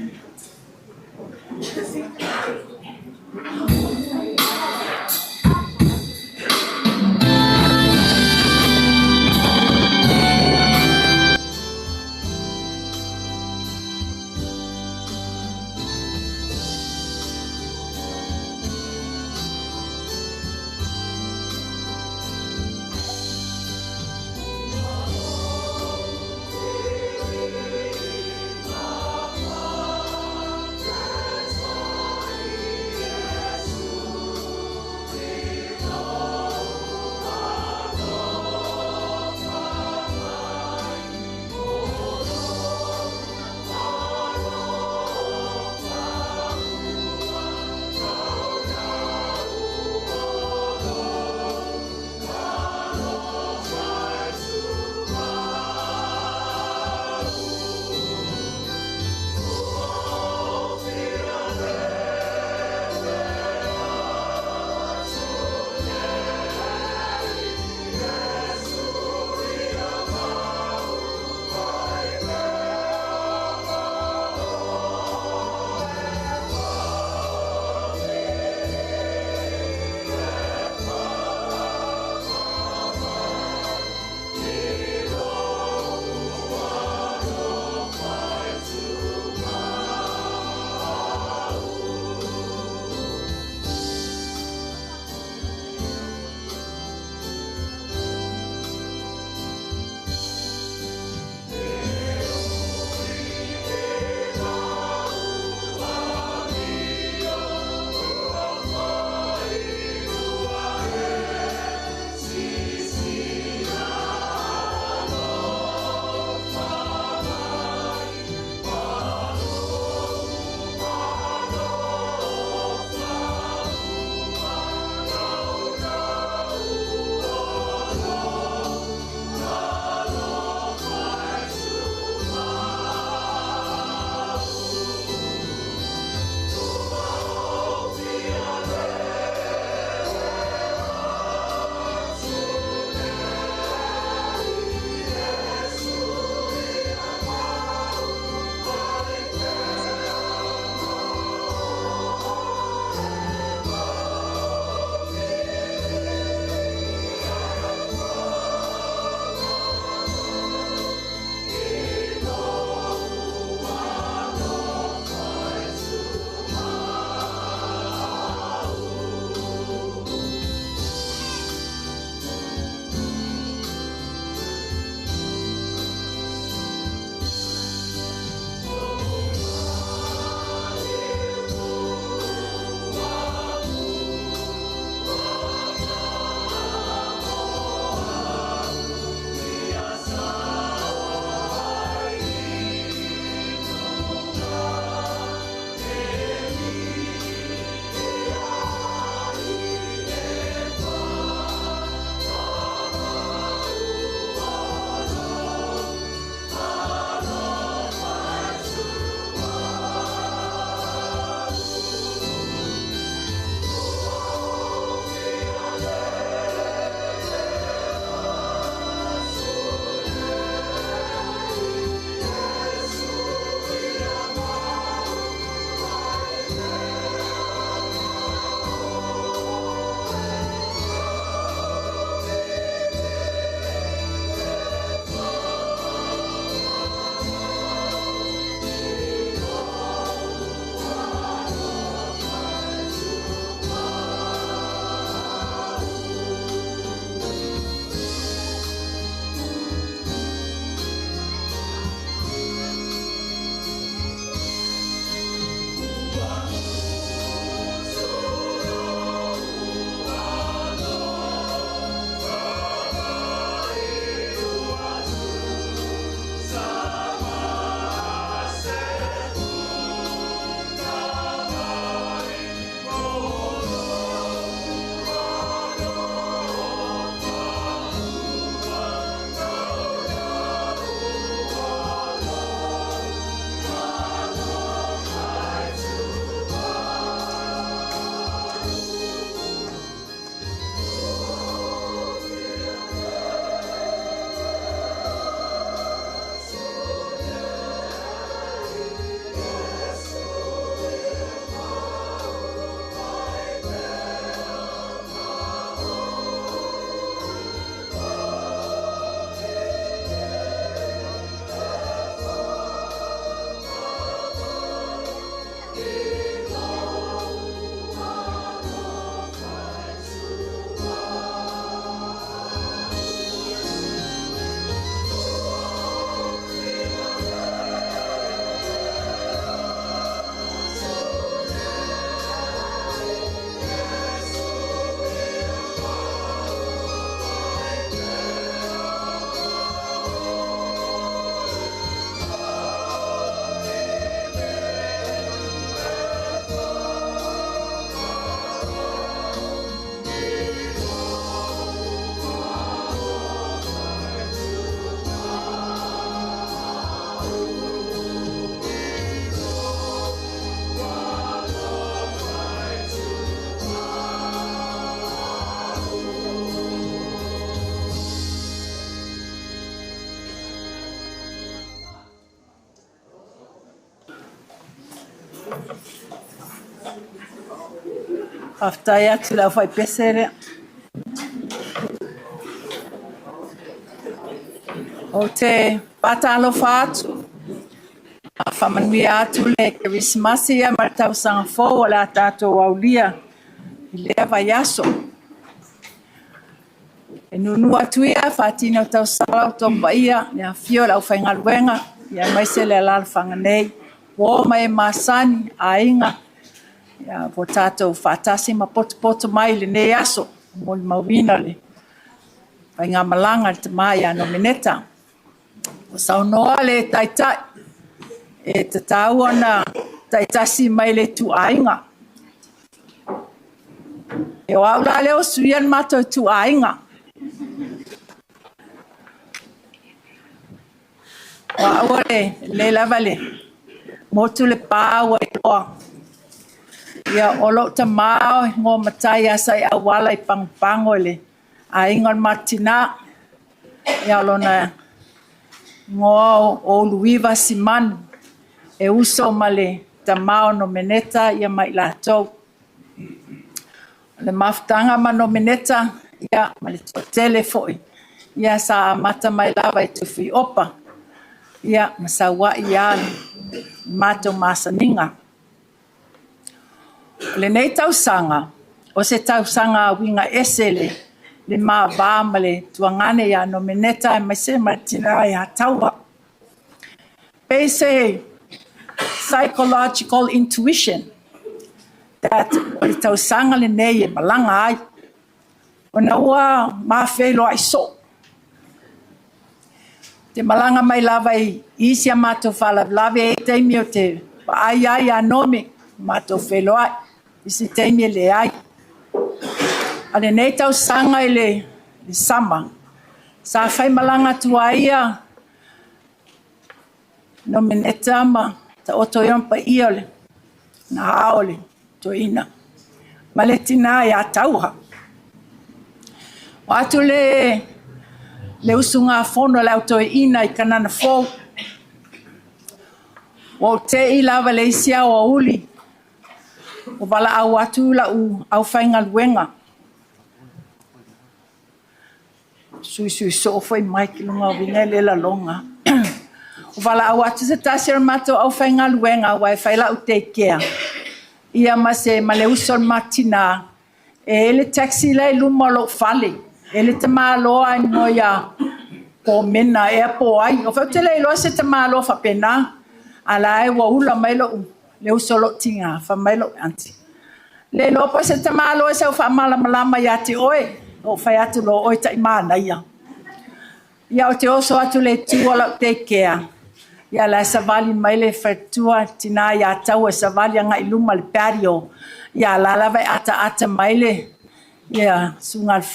Faafetai atu i le aufaipese lea. Ou te faatalofa atu, faamanuia atu le Kerisimasi ma le Tausaga Fou o le a tatou aulia i lea vaiaso. E nuunuu atu ia faatini o tausala outou paia, le afifio o le aufaigaluega aemaise le alaalafaga nei, uo ma e masani, aiga ua tatou faatasi ma potopoto mai i lenei aso e molimauina le faigamalaga a le tama ia Nomeneta. Ua saunoa le Taitai e tatau ona taitasi mai le ituaiga. O au la lea ua suia le matou ituaiga. O au e lelei lava le motu le pa ua iloa. Ia, o lou tama e igoa matai ia Saiauala i Pagopago i le aiga o le matou tina. Ia, o lona igoa o Uluiva Simanu, e uso ma le tama o Nomeneta ma i latou. O le mafutaga ma Nomeneta ma le toatele foi, ia sa amata mai lava i Tufuiopa ma sau ai lava le matou masaniga. O lenei tausaga, o se tausaga uiga ese le ma va ma le tuagane ia Nomeneta aemaise ma le tina ia Taua. Pei se psychological intuition that o le tausaga lenei e malaga ai, ona ua ma feiloai soo. Ou te malaga mai lava i isi a matou faalavelave, e i ai taimi ou te vaai ai ia Nome, matou feiloai, isi taimi e leai. A o lenei tausaga i le sama, sa faimalaga atu ai ia Nomeneta ma taoto ai ona paia o le ao o le toeaina ma le tina ia Taua. O atu le usugafono a le au toeaina i Kanana Fou, ua ou te i lava i le isi aoauli ua valaau atu lau aufaigaluega. Suisui soo foi mic i luga o uiga e le lagona. Ua valaau atu se tasi o le matou aufaigaluega aua e fai lau take care ia ma le uso a le ma tina, e i ai le taxi la e i luma o lou fale, e i ai le tamaloa e igoa ia Komena ea po o ai. Ou fai atu, ou te le iloa se tamaloa faapena, a o la e ua ula mai le uso a lou tina, fai mai lou aunty, le iloa po o se tamaloa e sau e faamalamalama ia te oe. Ou fai atu loa, oi tai manaia. Ia ou te oso atu i le itu o lau take care, ia o la e savali mai le faletua le tina ia Taua e savali agai i luma i le patio, ia o la lava e ataata mai le susuga i le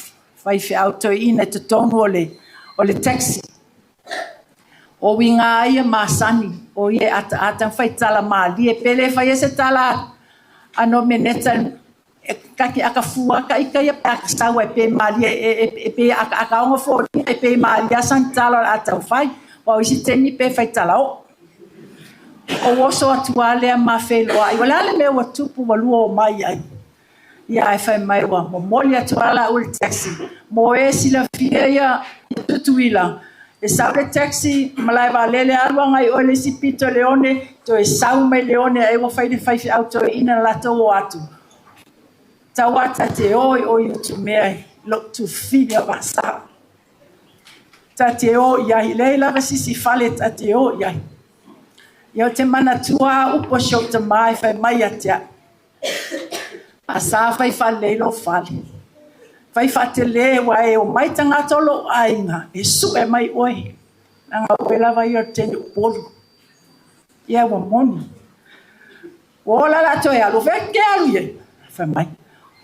faifeau toeaina i totonu o le taxi. O uiga lava ia masani, o ia e ataata ma fai tala malie. Pe le faia se tala a Nomeneta, ta te akafua lava ita ia pe a ta sau ai pe malie, e pei e akaaka ona foliga e pei e malie lava sana tala o le a tau fai. Aua o isi taimi pe fai tala oo. Ou oso atu lava lea ma feiloai, o le a le mea ua tupu ua lua omai ai? Ia ae fai mai ua momoli atu lava la au e le taxi. Mo e silafia ia Tutuila, e sau le taxi, malae vaalele, alu agai oe i le isi pito i le one, toe sau mai le one ai ua fai le faifeau toeaina na latou o atu. Tau lava ta te o i o i Utumea i lou tuafafine o Vasa. Ta te o i ai, e leai lava se isi fale ta te o i ai. Ia ou te manatua lava upu a si ou tama e fai mai ia te au. A sa fai faalelei lou fale, fai faatele aua e omai tagata o lou aiga e sue mai oe, leaga o oe lava ia o le teine Upolu. Ia ua moni. Ua ola la toe alu, o fea e te alu i ai? Fai mai,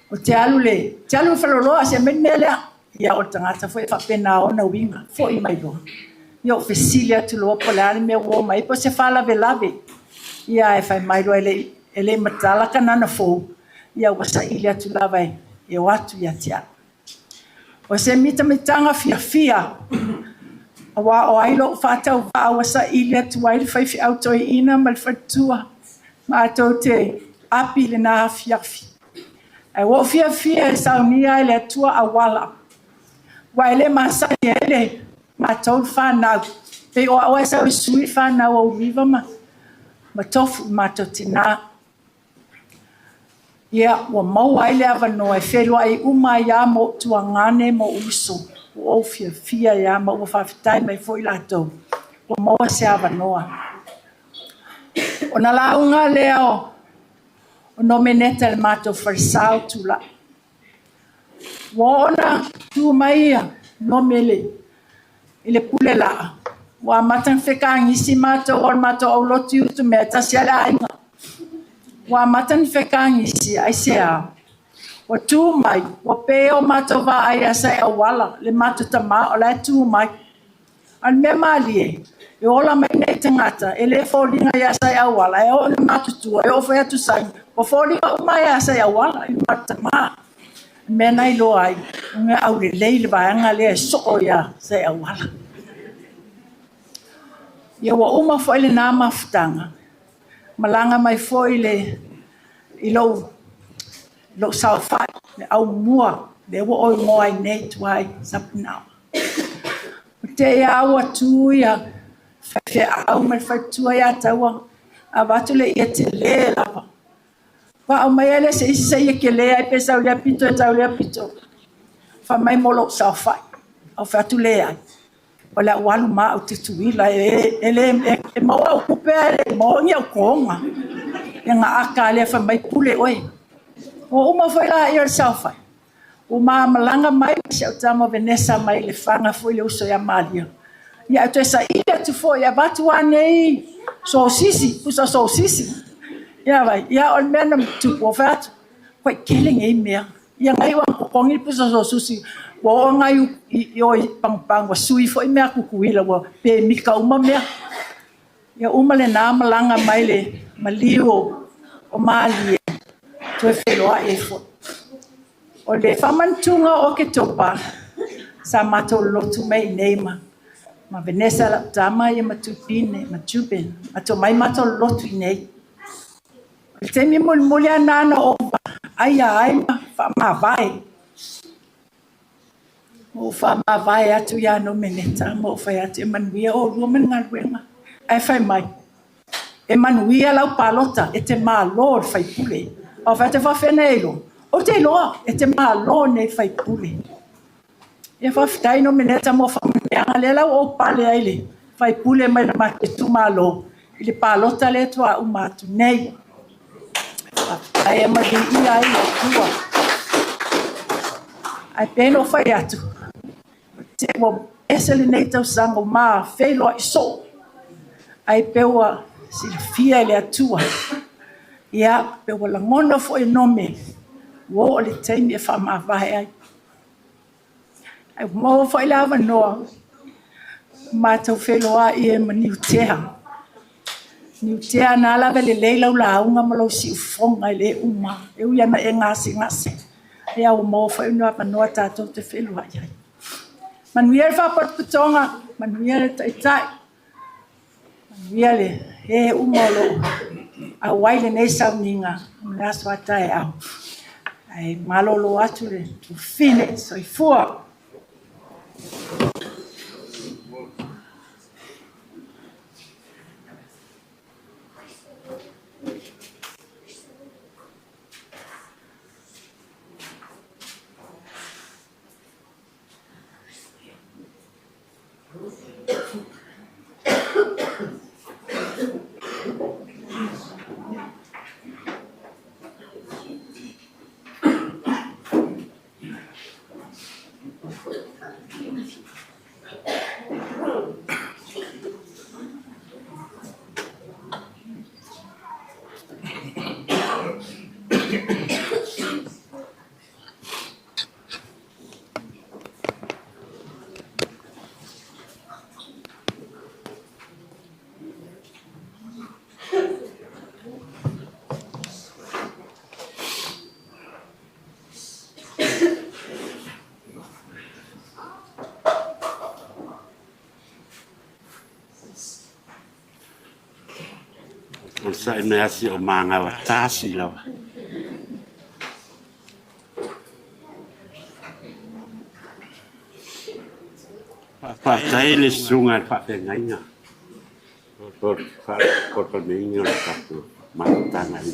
ou te alu i le, ou te alu i le faleoloa, se aumai le mea lea. Ia o le tagata foi e faapena ona uiga, foi mai loa. Ia ou fesili atu loa po o le a le mea ua oo mai ai, po o se faalavelave. Ia ae fai mai loa e le i, e le i matala Kanana Fou, ia ua saili atu lava e o atu ia te au. O se mitamitaga fiafia, aua o ai lou faatauvaa ua saili atu ai le faifeau toeaina ma le faletua matou te api i lena afiafi. Ae ua ou fiafia e saunia ai le Atua auala, aua e le masani ai le matou le fanau, pei o au e sau e sui le fanau a Uluiva ma ma Tofu i matou tina. Ia, ua maua ai le avanoa e feiloai uma ai lava ma ou tuagane ma ou uso. Ua ou fiafia ai lava ma ua faafetai mai foi latou ua maua se avanoa. Ona lauga lea o Nomeneta i le matou falesa o Tulai. Ua oo ina tu mai ia Nome i le pule laa, ua amata ona fekagisi matou o le matou aulotu i Utumea, e tasi lava le aiga. Ua amata ona fekagisi, aisea? Ua tu mai, ua pe o matou vaai ia Saiauala, le matou tama o la e tu mai. A o le mea malie, e ola mai nei tagata, e le foliga ia Saiauala, e oo ina matutua, e oo foi ia Tusaina, ua foliga uma lava ia Saiauala i le matou tama. O le mea lena e iloa ai, e aulelei le vaega lea e soo ia Saiauala. Ia ua uma foi lena mafutaga, malaga mai foi le, i lou saofai, le aumua, lea ua ou igoa ai nei tua i Sapunaoa. Ua te i lava ua tu ia faifeau ma le faletua ia Taua, avatu le ie tele lava. Faatoa aumai ai lea se isi se ie tele ai pe sau lea pito e tau lea pito. Fai mai mo lou saofai. Ou fai atu leai. O le a ou alu ma au i Tutuila e le e maua au tupe ae le maua ni au toga. Ia ona ata lava lea fai mai pule oe. Ua uma foi laia o le saofai. Ua ma malaga mai si au tama o Venesa mai Lefaga foi le uso ia Malia. Ia ae toe saili atu foi e avatu lava nei sosisi, pusa sosisi. Ia vai, ia o le mea na tupu, ua fai atu, ua tele nei mea. Ia na iu lava ina totogi le pusa sosusi, ua oo lava i o i Pagopago, ua sui foi mea a Tutuila, ua pemita uma mea. Ia uma lena malaga mai le maliu o Malie, toe feiloai ai foi. O le faamanatuga o Oketopa, sa matou lotu mai i inei ma ma Venesa lau tama ia ma Tupine ma Jubin, matou omai matou lotu i inei. O le taimi mulimuli lava lena na ou vaaia ai ma faamavae. Ua ou faamavae atu ia Nomeneta ma ou fai atu, e manuia oulua ma le galuega. Ae fai mai, e manuia lau palota, e te malo i le faipule. Ae ou fai atu, e faapefea ona e iloa? Ou te iloa, e te malo nei i le faipule. Ia faafetai Nomeneta mo faamanuiaga, lea la ua ou pale ai i le faipule mai le matou itumalo i le palota lea faatoa uma atu nei. Faafetai e manuia ai le Atua. Ae pei ona ou fai atu, ua ese lenei tausaga ua ma feiloai soo, ae pei ua silafia e le Atua, ia, pei ua lagona foi e nome, ua oo i le taimi e faamavae ai. Ae ua maua foi le avanoa matou feiloai ai ma Niutea. Niutea na lava e lelei lau lauga ma lou siufofoga e le uma, e ui lava ina e gasegase, ae ua maua foi le avanoa tatou te feiloai ai. Manuia le Faalapotopotoga, manuia le Taitai. Manuia le e uma o lo o auai lenei sauniga i le aso a taeao. Ae malolo atu le tufine. Soifua. Onosai mai lava si ou magala tasi lava. Faafetai i le susuga i le faafeagaiga o le faatopalopaloina o le tatou mafutaga i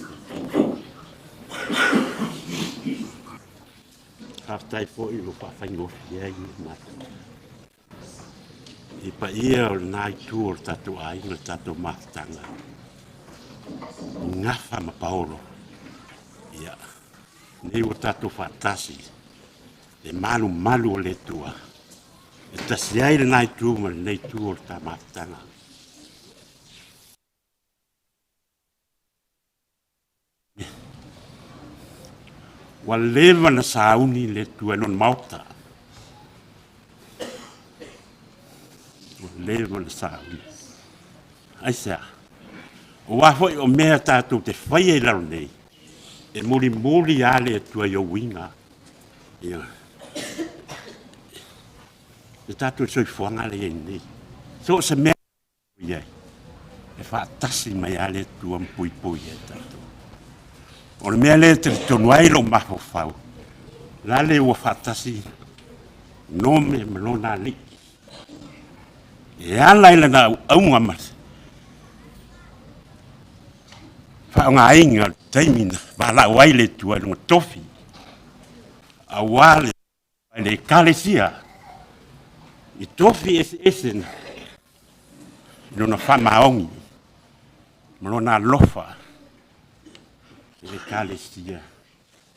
Faafetai foi ua faafaigofie ai le matou. I paia o lena itu o le tatou aiga, le tatou mafutaga, Gafa ma Paolo, ia, nei ua tatou faatasi le malumalu o le Atua e tasi ai lena itu ma lenei itu o le ta mafutaga. Ua leva na sauni le Atua i lona maota. Ua leva na sauni. Aisea? Aua foi o mea tatou te faia i lalo nei, e mulimuli lava le Atua i ou uiga. Ia. Le tatou soifuaga lea i ai nei. So o se mea i ai, e faatasi mai lava le Atua ma puipui ai tatou. O le mea lea e talitonu ai lou mafaufau, la le ua faatasi Nome ma lona alii. E ala i lana auauga ma faaaogaina o le taimi na valaau ai le Atua i lona tofi, aua le le Ekalesia i tofi eseese na i lona faamaoni ma lona alofa i le Ekalesia.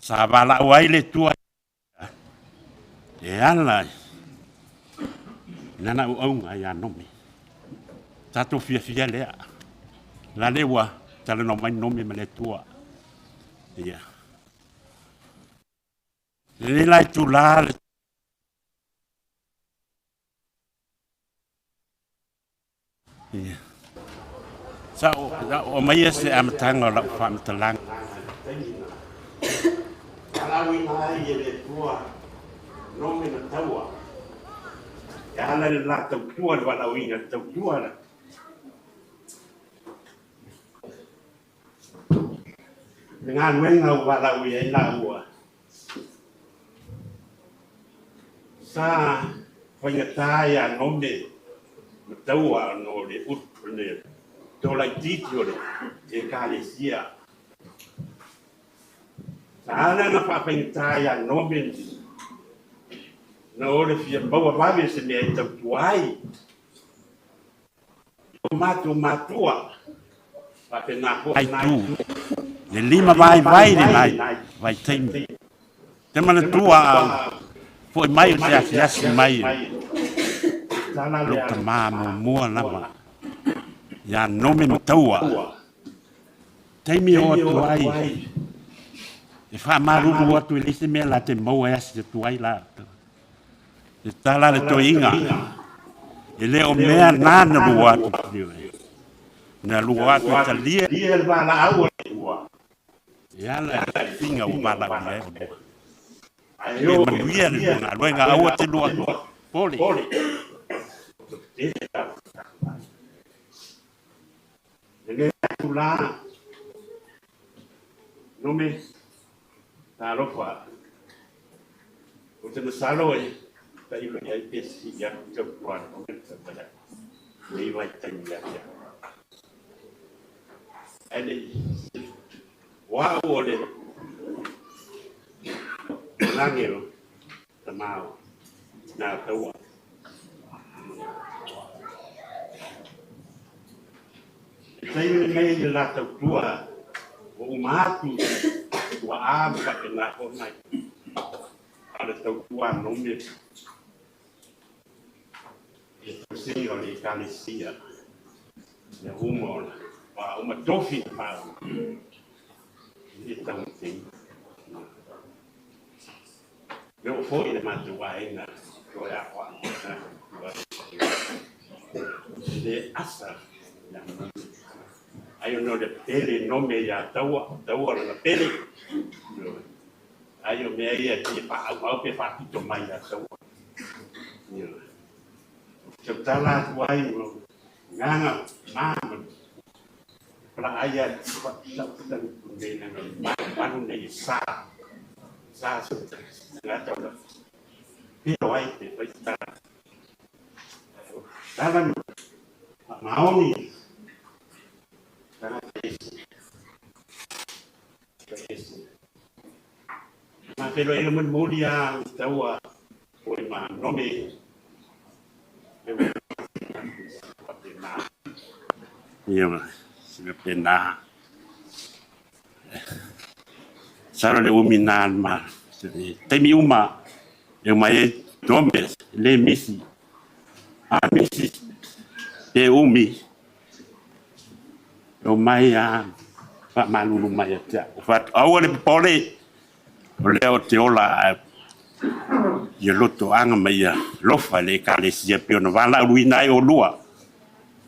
Sa valaau ai le Atua e ala i lana auauga ia Nome. Tatou fiafia lea. La lea ua talanoa mai Nome ma le Atua. Ia. Lenei la itula le Ia. Sa o, o aumaia se amataga o lau faamatalaga. Valaauina ai e le Atua nome na taua e ala i le la tautua le valaauina le tautua le Le galuega ua valaauia ai laua, sa faigata ia Nome ma Taua ona o le utu le tolaitiiti o le Ekalesia. Sa ala ona faafaigata ia Nome na o le fia maua vave se mea e tautua ai O matou matua, faapena foi Itu, le lima vaivai le vaitaimi. Te manatua a foi mai o se asiasi mai lou tama muamua lava ia Nome ma Taua. Taimi o atu ai e faamalulu atu e leai se mea la te maua e asi atu ai la. Le tala a le toeaina, e le o mea na na lua atu, na lua atu e talia le valaau a le Atua. E ala i le figa ua valaaulia ai olua. Ia manuia le lua galuega, aua te lua pole. Lenei atu la, nome, talofa. Ou te masalo e tailo i ai pe sili atu tautua a le Tauala i lenei vaitaimi ia te au. Ae le i o au o le lagelo tama o nā taua. I taimi lenei le la tautua ua uma atu ua a ma faapena foi mai a le tautua nome i le tausiga o le Ekalesia ia uma ona ua uma tofi na faauma i le taumatei. E oo foi i le matou aiga toe aoao e le asa ia nome. Ai ona o le pele nome ia Taua, o Taua lana pele. Ai o mea ia e faaauau pe faapito mai ia Taua. Ou te tautala atu ai ma agaga ma ma palaai ia nei lana malu nei e sa. Sa se tagata o la pilo ai pe fai tala. Tala ma faamaoni tagata ese. Tagata ese. Ma feiloaiga mulimuli lava i taua o i ma nome ia se mea pena. Masalo le umi na ma taimi uma e omai ai nome le misi. A misi pe umi e omai a faamalulu mai ia te au. Fai atu, aua le popole, o lea ou te ola ae ia lotoaga ma ia alofa i le Ekalesia pei ona valaauina ai oulua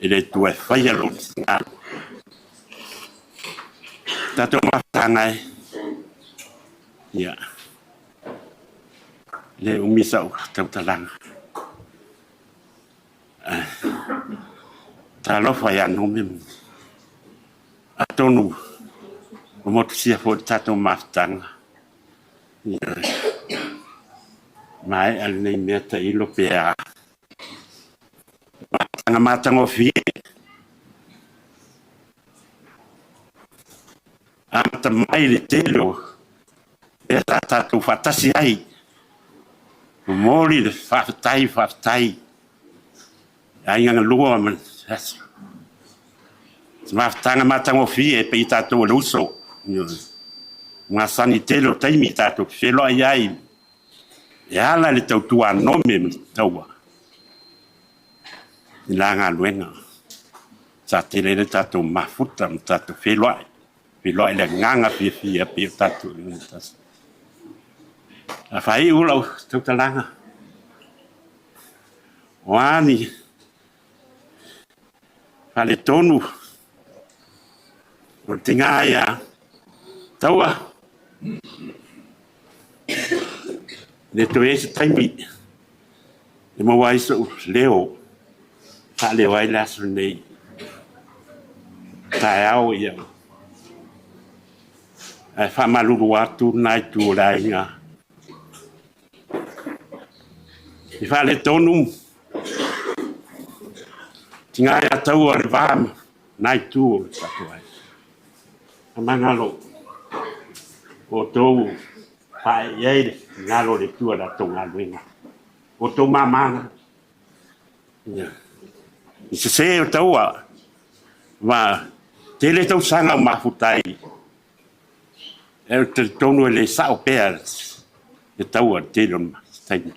e le Atua e faia lou finagalo. Tatou mafutaga e, ia, le umi sau tautalaga. Talofa ia Nome, atonu ua motusia foi le tatou mafutaga. Ia, maea lenei mea tailo pe a. Mafutaga matagofie. Amata mai le tele o mea sa tatou faatasi ai. Momoli le faafetai, faafetai i aiga galua ma le aso. Se mafutaga matagofie pei tatou o le uso. Masani tele o taimi tatou te feiloai ai e ala i le tautua nome ma le taua i la galuega. Sa tele ai le tatou mafuta ma tatou feiloai, feiloai i le agaga fiafia pei o tatou i le tasi. A faaiu lau tautalaga, o a ni faaletonu o le tiga ia Taua, le toe i ai se taimi e maua ai sou leo e faaleo ai le aso lenei taeao ia. Ae faamalulu atu lena itu o le aiga i faaletonu tiga ia Taua le va ma lena itu o le tatou aiga. Faamagalo outou pae i ai le finagalo o le Atua i la outou galuega. O outou mama na. Ia. I sese o taua, ma tele tausaga o mafuta ai. E o talitonu e le sao pea le taua le tele o taimi.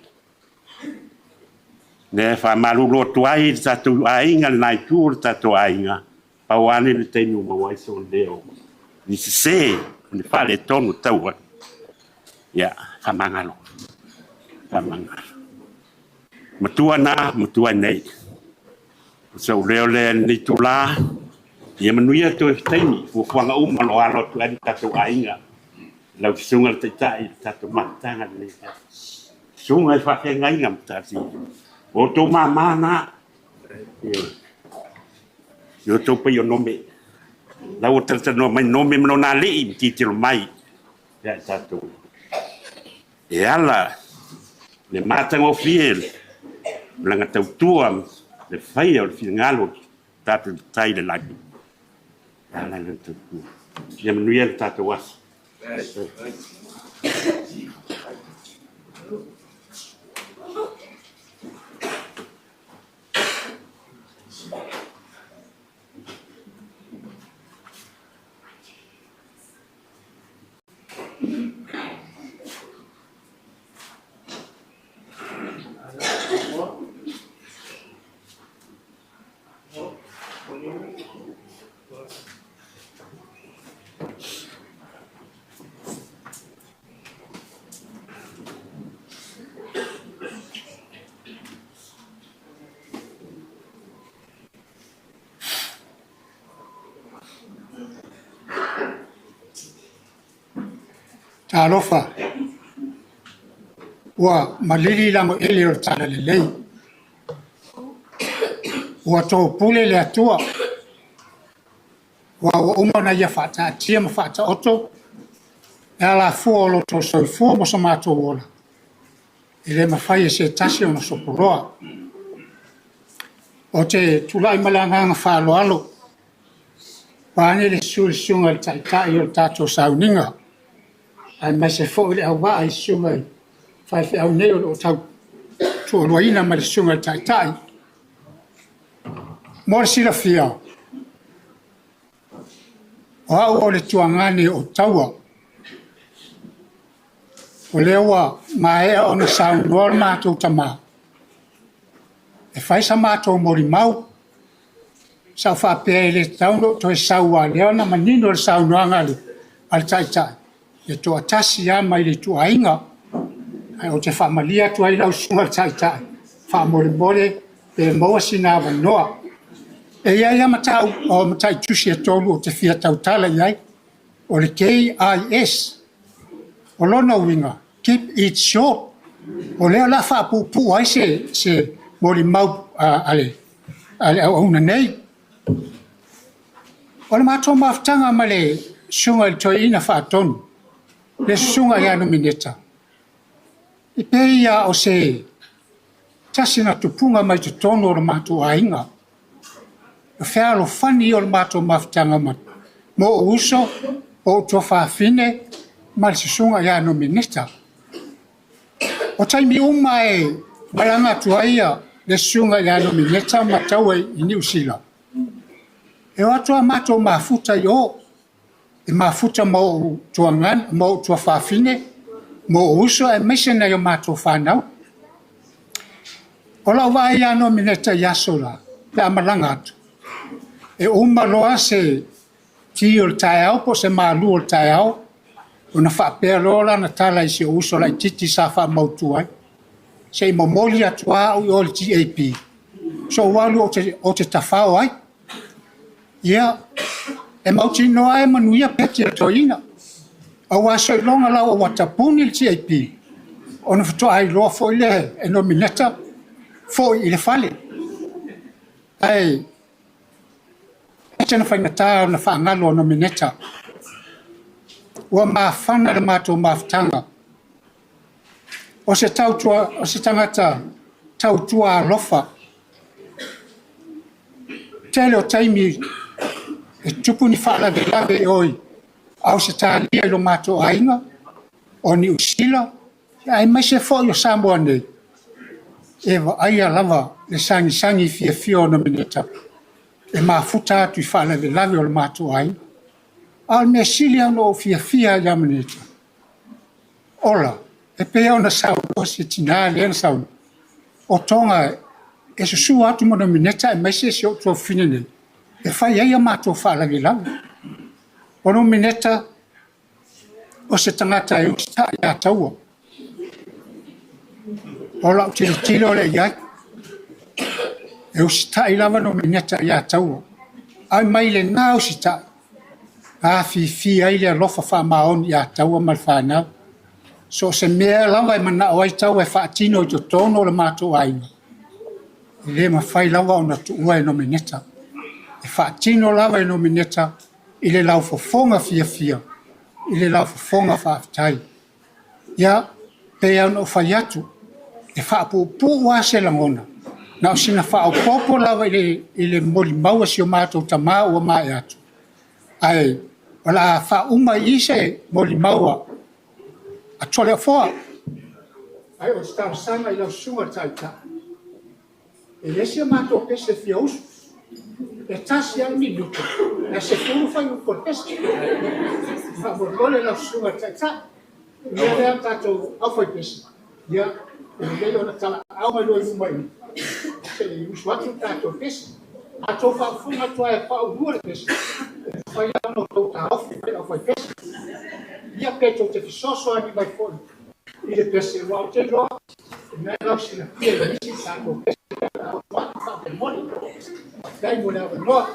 Lea e faamalulu atu ai le tatou aiga, lena itu o le tatou aiga, Pau ane le taimi ua maua ai sou leo i sese o le faaletonu tau ai. Ia, faamagalo, faamagalo. Matua na, matua nei. O sou leo lea i lenei itula, ia manuia toe taimi, fuafuaga uma o lo o alo atu ai le tatou aiga, lau Susuga i le Taitai, le tatou mafutaga lenei. Susuga i faafeagaiga ma tasi. O outou mama na. I outou paia o Nome, la ua talatalanoa mai Nome ma lona alii ma tilotilo mai ia i tatou. E ala le matagofie o lana tautua le faia o le finagalo o tatou tai i le lagi. E ala lana tautua. Ia manuia le tatou aso. Talofa, ua malili lagoele o le talalelei. Ua topule le Atua. Aua ua uma ona ia faataatia ma faataoto le alafua o lo outou soifua ma so matou ola, e le mafai e se tasi ona sopoloa. Ou te tulai ma le agaga faaaloalo, vaeane le susu i le Susuga i le Taitai o le tatou sauniga, aemaise foi le auvaa i Susuga i faifeau nei o lo o tautoaluaina ma le Susuga i le Taitai. Mo le silafia, o au o le tuagane o Taua. O lea ua maea ona saunoa le matou tama e fai sa matou molimau. Sa ou faapea e le tatau ona ou toe sau aua o lea na manino le saunoaga a le Taitai, e toatasi lava mai le ituaiga. Ae ou te faamalie atu ai i lau Susuga i le Taitai, faamolemole pe maua sina avanoa. E i ai lava mataitusi e 3 ou te fia tautala i ai. O le KIS, o lona uiga, keep it short. O lea o le a faapuupuu ai se molimau a le auauna nei. O le matou mafutaga ma le Susuga i le Toeaina Faatonu, le Susuga ia Nomeneta, e pei lava o se tasi na tupuga mai totonu o le matou aiga. O le fealofani ia o le matou mafutaga ma ou uso, ou tuafafine ma le Susuga ia Nomeneta. O taimi uma e malaga atu ai le Susuga ia Nomeneta ma Taua i Niu Sila, e o atu lava matou mafuta i o, e mafuta ma ou tuafafine ma ou uso aemaise nai a matou fanau. O lau vaai ia Nomeneta i aso la, pe a malaga atu, e uma loa se ti o le taeao po o se malu o le taeao, ona faapea loa lana tala i si ou uso laitiiti sa faamautu ai, se i momoli atu lava au i o i le GAP, sou alu ou te tafao ai. Ia, e mautinoa lava e manuia peti a le toeaina, aua seiloga lava ua tapuni le GAP, ona faatoa iloa foi lea e Nomeneta, foi i le fale. Ae ese le faigata ona faagalo o Nomeneta. Ua mafana le matou mafutaga. O se tagata tautua alofa. Tele o taimi e tutupu ni faalavelave i o i Ausetalia i lo matou aiga, o Niu Sila, aemaise foi o Samoa nei, e vaaia lava le sagisagi fiafia o Nomeneta e mafuta atu i faalavelave o le matou aiga. A o le mea sili lava ona ou fiafia ai ia Nomeneta, Ola, e pei ona saunoa si tina lea na saunoa, o Toga e susu atu ma Nomeneta aemaise si ou tuafafine nei, e fai ai a matou faalavelave. O Nomeneta, o se tagata e usitai ia Taua. O lau tilotilo lea i ai, e usitai lava Nomeneta ia Taua. Ae mai lena usitai, afifi ai le alofa faamaoni ia Taua ma le fanau. So o se mea lava e manao ai Taua e faatino i totonu o le matou aiga, e le mafai lava ona tuua e Nomeneta. E faatino lava e Nomeneta i le laufofoga fiafia, i le laufofoga faafetai. Ia, pei lava ona ou fai atu, e faapuupuu lava se lagona, na o sina faaopoopo lava i le molimau a si o matou tama ua maea atu, ae o le a faauma i i se molimau a Toleafoa. Ae ou te talosaga i lau susuga i le Taitai, e leai si a matou pese e fia usu, e tasi lava le minute ae 10 fuaiupu o le pese. Faamolemole lau susuga i le Taitai, o le mea lea le tatou aufaipese, ia e lelei ona talaaao mai loa i luma i i, se i usu atu le tatou pese. A outou faafofoga atu lava e pau 2 le pese, e mafai lava ona outou taofi mai le aufaipese. Ia pe tou te fesoasoani mai foi i le pese, aua ou te iloa o lena e lausilafia e nisi le tatou pese lea o le a tuu atu faamolemole. Faafetai mo le avanoa.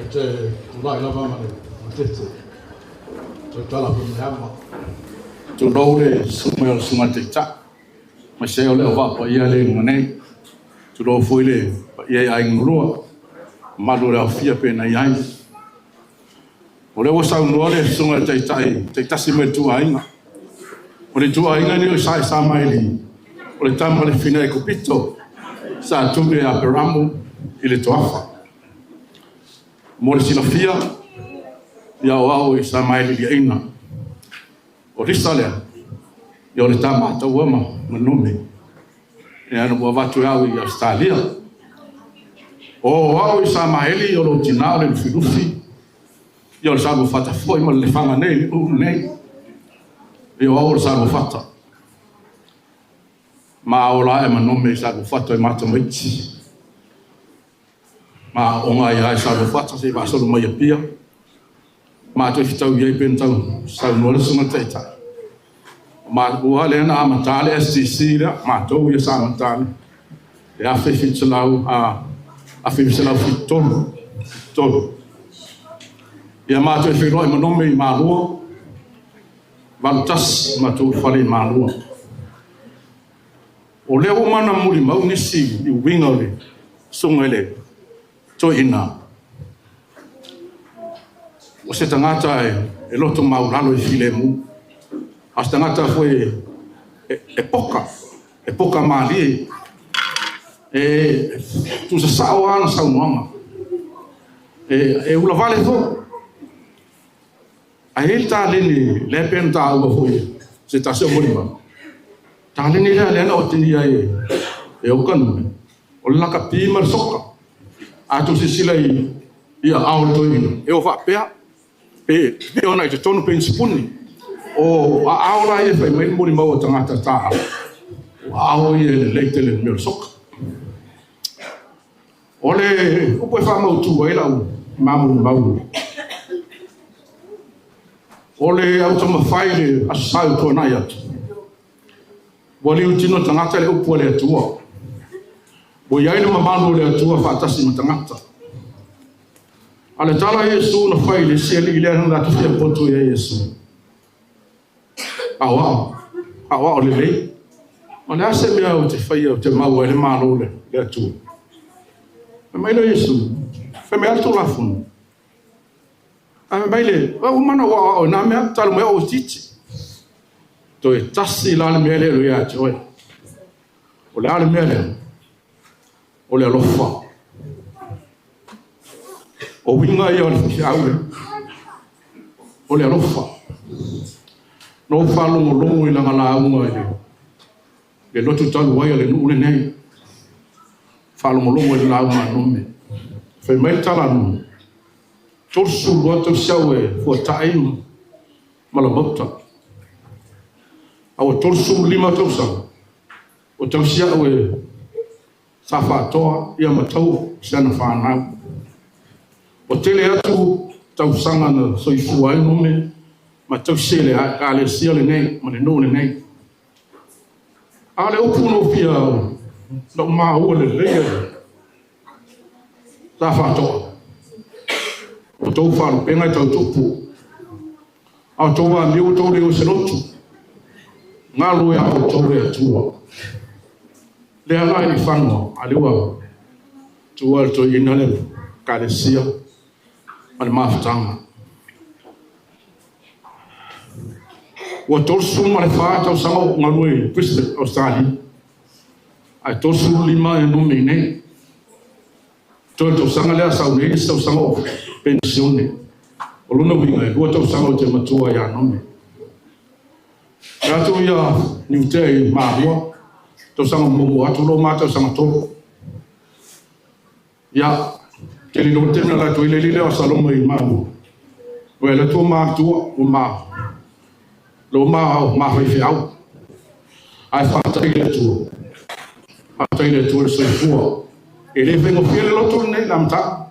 Ou te tulai lava ma le matete, tautala foi ma le ava. Tulou le susu mai o le Susuga i le Taitai, aemaise ai o le auvaa paia lea i luga nei. Tulou foi le paia i aiga na lua, mamalu o le aofia pei ona i ai. O lea ua saunoa le Susuga i le Taitai taitasi mai le ituaiga. O le ituaiga lenei o Isai Samaeli, o le tama a le fafine Aikupito sa tuli e Aperamo i le toafa. Mo le silafia, ia o au o Samaeli Liaina. O Lisa lea, ia o le tama a Taua ma Manome. Ia na ua avatu e au i Ausetalia. O au i Samaeli, o lou tina o le Lufilufi, ia o le Saluafata foi ma le Lefaga nei, le uu nei. Ia o au o le Saluafata. Ma ola ae Manome i Saluafata i Matamaiti. Ma aooga ai lava i Saluafata seia faasolo mai Apia. Ma toe fetau i ai pei ona tau saunoa le Susuga i le Taitai. Ma ua lea na amata le STC lea, matou ia sa amata i le 1973. Ia ma toe feiloai ma Nome i Malua, 81 matou fale i Malua. O lea ua uma ona mulimau nisi i uiga o le Susuga i le Toeaina, o se tagata e loto maulalo i filemu, a o se tagata foi e poka, e poka malie, e tusa sao lava ana saunoaga, e ulavale foi. Ae i ai le taleni lea pei ona taua foi e se tasi o molimau, taleni lea lea na otegia ai e Okanui, o le lakapi ma le soka. A tou silasila i aao o le toeaina, e o faapea, pe pei ona i totonu pe ni sipuni. O aao la ia e fai mai le molimau a tagata taaalo, o aao ia e lelei tele i le mea o le soka. O le upu e faamautu ai lau mamolimau, o le autamafai i le Aso Sa ua tuanai atu, ua liutino tagata le upu a le Atua. Ua i ai le mamalu o le Atua faatasi ma tagata. A o le tala a Iesu na fai i le isi alii lea na latou fia poto i ai Iesu, Aoao, aoao lelei. O le a se mea ou te faia ou te maua ai le Malo o le Atua? Fai mai lea o Iesu, fai mai a le Tulafono. Ae fai mai le, ua uma ona ou aoao i na mea, talu mai ou itiiti. Toe tasi la le mea lea e ia te oe. O le a le mea lea? O le alofa. O uiga ia o le faifeau lea. O le alofa. Na ou faalogologo i lana lauga i le lotu talu ai a le nuu lenei. Faalogologo i le lauga a Nome. Fai mai le tala a Nome, 32 tausiau e fuatai ma lamauta. A ua 35 tausaga o tausiau e sa faatoa ia ma tau si ana fanau. Ua tele atu tausaga na soifua ai Nome ma tausi e le Ekalesia lenei ma le nuu lenei. A o le upu na ou fia na ou maua lelei e sa faatoa, o tou faalupega e tau tupu, a o tou amio ua tou le o i se lotu, galo ia outou le Atua. Lea la i Fanoa, a lea ua tuua le toeaina le Ekalesia ma le mafutaga. Ua 34 tausaga o ou galue i Brisbane, Ausetalia, ae 35 e numi i nei. Toe tausaga lea sau nei isi tausaga o penisione. O lona uiga e 2 tausaga ou te matua ia Nome. E atu ia Niutea i Malua, tausaga muamua atu loa ma tausaga tolu. Ia, te lilo le taimi na alu atu ai le alii lea o Asaloma i Malua. Ua alu atu ua matua, ua ma, lea ua ma, ma faifeau. Ae faafetai i le Atua, faafetai i le Atua i le soifua. E le faigofie le loto lenei i le amataga.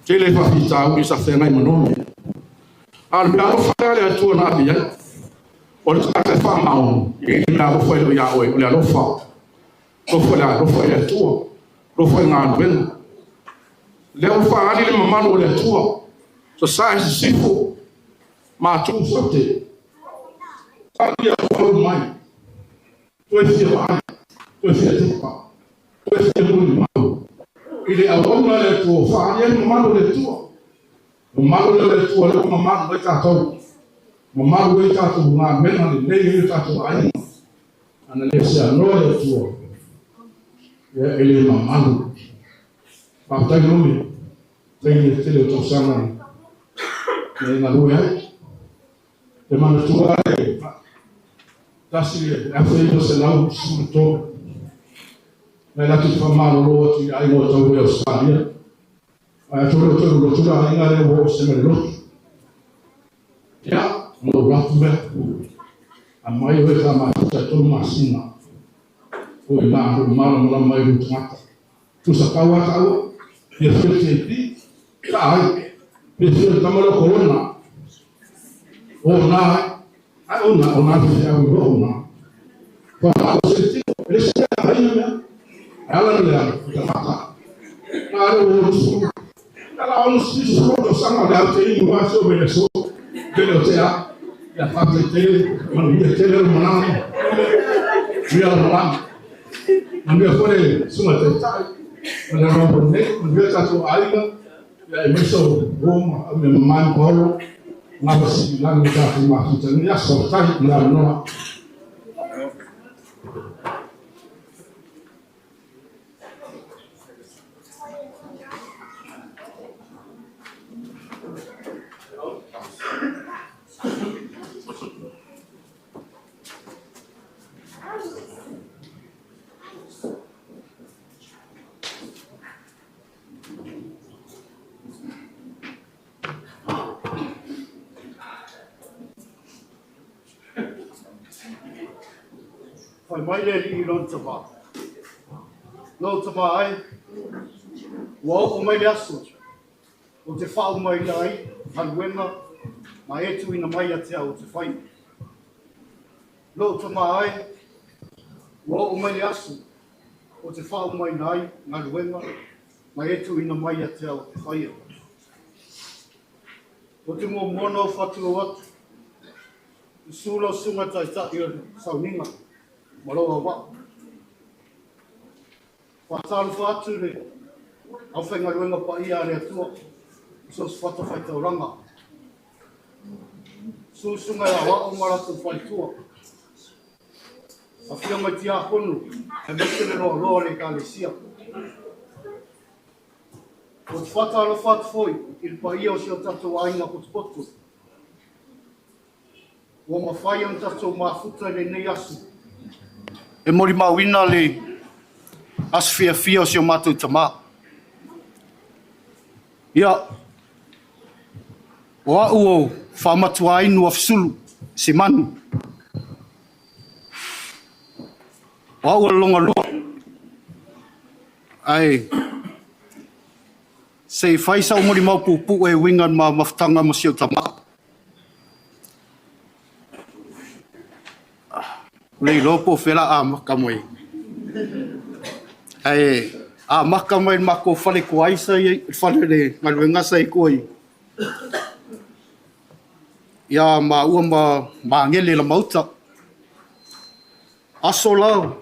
Tele faafitauli sa feagai ma Nome. A o le meaalofa lea a le Atua na ave i ai. O le tagata e faamaoni, e i ai le meaalofa e le o ia oe, o le alofa. Alofa i le alofa i le Atua, alofa i galuega. Lea ua faaali le mamalu o le Atua, sasae sisifo, matou saute. Tali atu mai, toe fia vaai, toe fia tepa, toe fia molimau. I le auauna a le Atua, ua faaali ai le mamalu o le Atua. Mamalu lea o le Atua lea ua mamalu ai tatou. Mamalu ai tatou galuega lelei ai o tatou aiga. Ana le seanoa le Atua, ia e le mamalu. Faafetai Lome, taimi e tele o tausaga na e galue ai. Te manatua e 1913 na e latu whamalolo atu i aiga o tau e Australia. Ae atu leo tolu lotu la aiga lea ua o se ma le lotu. Ia, ma ou atu mea. A mai oe ka mafuta e tolu masina. O i maa o malamalama mai lu tagata. Tusa pau a taua, fia fia JP, ka ai, fia fia le tama leo korona. O nā ai, ai o nā, o nā te au i o nā. Fa o se tino, e le se a ai mea. E ala le ala, i ka mata. Nā le o lusu. Nā la ono si su lo sanga le au te inu wa se o mele so. Pele o te a. Ia whātai tele, manuia tele o manana. Manuia o malama. Manuia foi le susuga taitai, ma le alofa nei, manuia tatou aiga, ia e maise o uo ma mea mamae ma paolo, ngava sili lagi o tatou mafuta i lenei aso. Faafetai mo le avanoa. Fai mai le Alii i lona tama, Lou tama ai, ua oo mai le aso ou te faaumaina ai galuega na e tuuina mai ia te au ou te faia. Lou tama ai, ua oo mai le aso ou te faaumaina ai galuega na e tuuina mai ia te au ou te faia. Ou te muamua ona ou faatulou atu i su lau susuga taitai o le sauniga ma lou auvaa. Faatalofa atu i le aufaigaluega paia a le Atua i so o se fatafaitaulaga, susuga e aoao ma latou faletua, afioga i tiakono aemaise le loaloa o le Ekalesia. Ou te faatalofa atu foi i le paia o si o tatou aiga potopoto Ua mafai ona tatou mafuta i lenei aso e molimauina le aso fiafia o si o matou tama. Ia, o au o Faamatuainu Afisulu Simanu. O au o le longalua. Ae se i fai sau molimau puupuu e uiga i le ma mafutaga ma si ou tama. Le iloa po o fea la amata mai. Ae amata mai le matou fale tuai sa i ai, le fale o le galuega sa i tua i ia maua ma Magele Lamauta. Aso la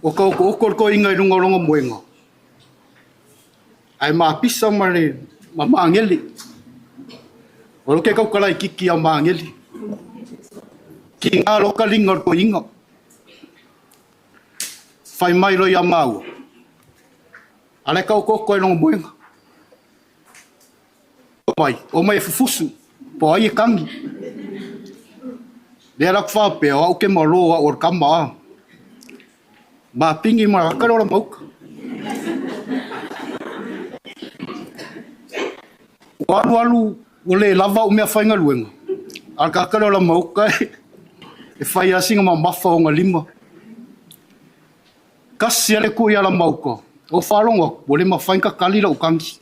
o ka okooko le toeaina i luga o lona moega, ae mapisa ma le ma Magele. O lo ke tautala itiiti ia Magele. Tiga loa taliga o le toeaina. Fai mai loa ia maua, a la e taototo ai lona moega. Mai, omai e fufusu, po o ai e kagi. Lea la ku faapea, o au ke malo au o le kama a. Mapingi ma ka lola mauka. Ua alu alu, ua le lava au meafaigaluega, a o le tagata lea o Lamauka e fai lava sina mamafa o ona lima. Tasi lava le tuu ia Lamauka, ou faalogo atu, ua le mafai ona tatali lau tagi.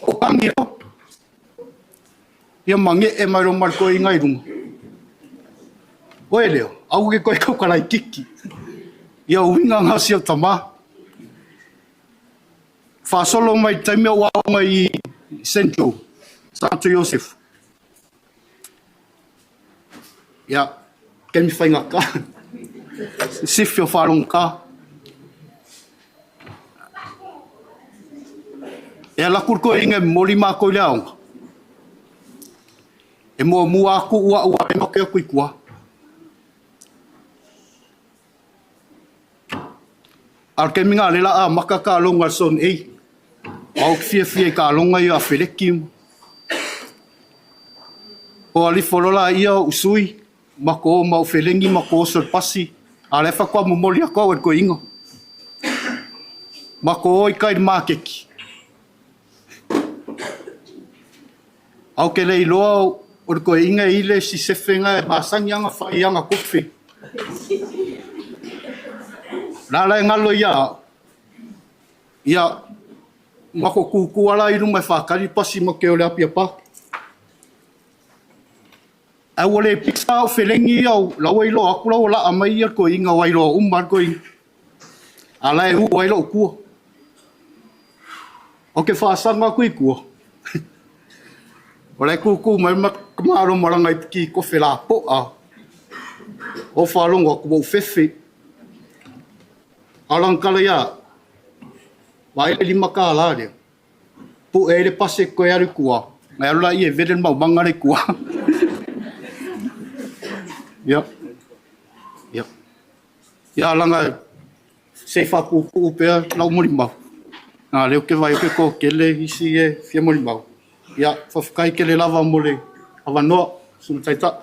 Ou tagi loa, ia magee mai loa ma le toeaina i luga. Oe lea, aua ke toe tautala itiiti. Ia uiga na o si ou tama. Faasolo mai le taimi a ou aoga i Saint Joe, Santo Iosefo. Ia, taimi faigata, sifi o faalogogata. E alu atu le toeaina e momoli matou i le aoga, e muamua atu au ae matou te o atu i tua. A o le taimi lena o lea o le a amata taaloga a le Zone A. O au ou te fiafia i taaloga ia o afeleti. O alu ifo loa laia o ou sui, matou o ma ou felegi matou oso i le pasi, a o la e faatoa momoli atu au e le toeaina. Matou o i tai i le maketi. Ae ou te le iloa o le toeaina e i le isi sefe lena e masani lava ona fai i ana kope. O la la e galo ia au, ia, matou tutu lava la i luma e faatali le pasi matou te o i le Apia Park. Ae ua le pisa au felegi ia, o la ua iloa atu la ua laa mai le toeaina ua iloa uma lava le toeaina. A o la e u ai lou tua. Ou te faasaga atu i tua, o la e tutu mai le tamaloa ma lana iputi kofe lapoa. Ou faalogo atu ua ou fefe. A o lana tala ia au, vaai le $5 lea, pue ai le pasi e toe alu i tua, ona e alu lea e vele le maumaga lea i tua. Ia, ia. Ia leaga se i faapuupuu pea lau molimau, leaga o lea ou te vaai atu e toatele isi e fia molimau. Ia, faafetai tele lava mo le avanoa, Susuga Taitai.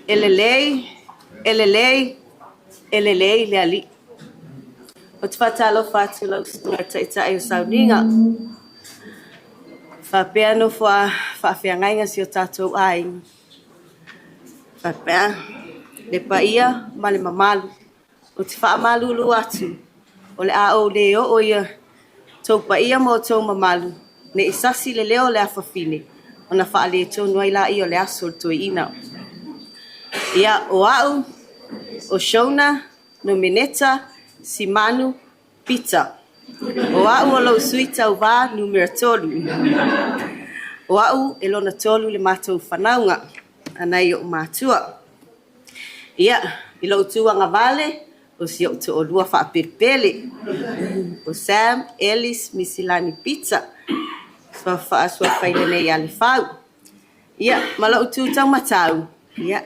E lelei, e lelei, e lelei le Alii. Ou te faatalofa atu i lau Susuga i le Taitai o Sauniga, faapea nofo a faafeagaiga o si o tatou aiga, faapea le paia ma le mamalu. Ou te faamalulu atu, o le a ou le oo i outou paia ma outou mamalu, ne i sasi le leo o le afafine ona faaletonu ai lea o le aso o le toeaina. Ia, o au, o Shona Nomeneta Simanu Pita. O au o lou sui tauva numera 3. O au e lona 3 i le matou fanauga a nai o'u matua. Ia, i lou tu agavale, o si o'u to'olua faapelepele, o Sam Ellis Misilani Pita, faasuafaina nei ia Lefau. Ia, ma lou tu taumatau, ia,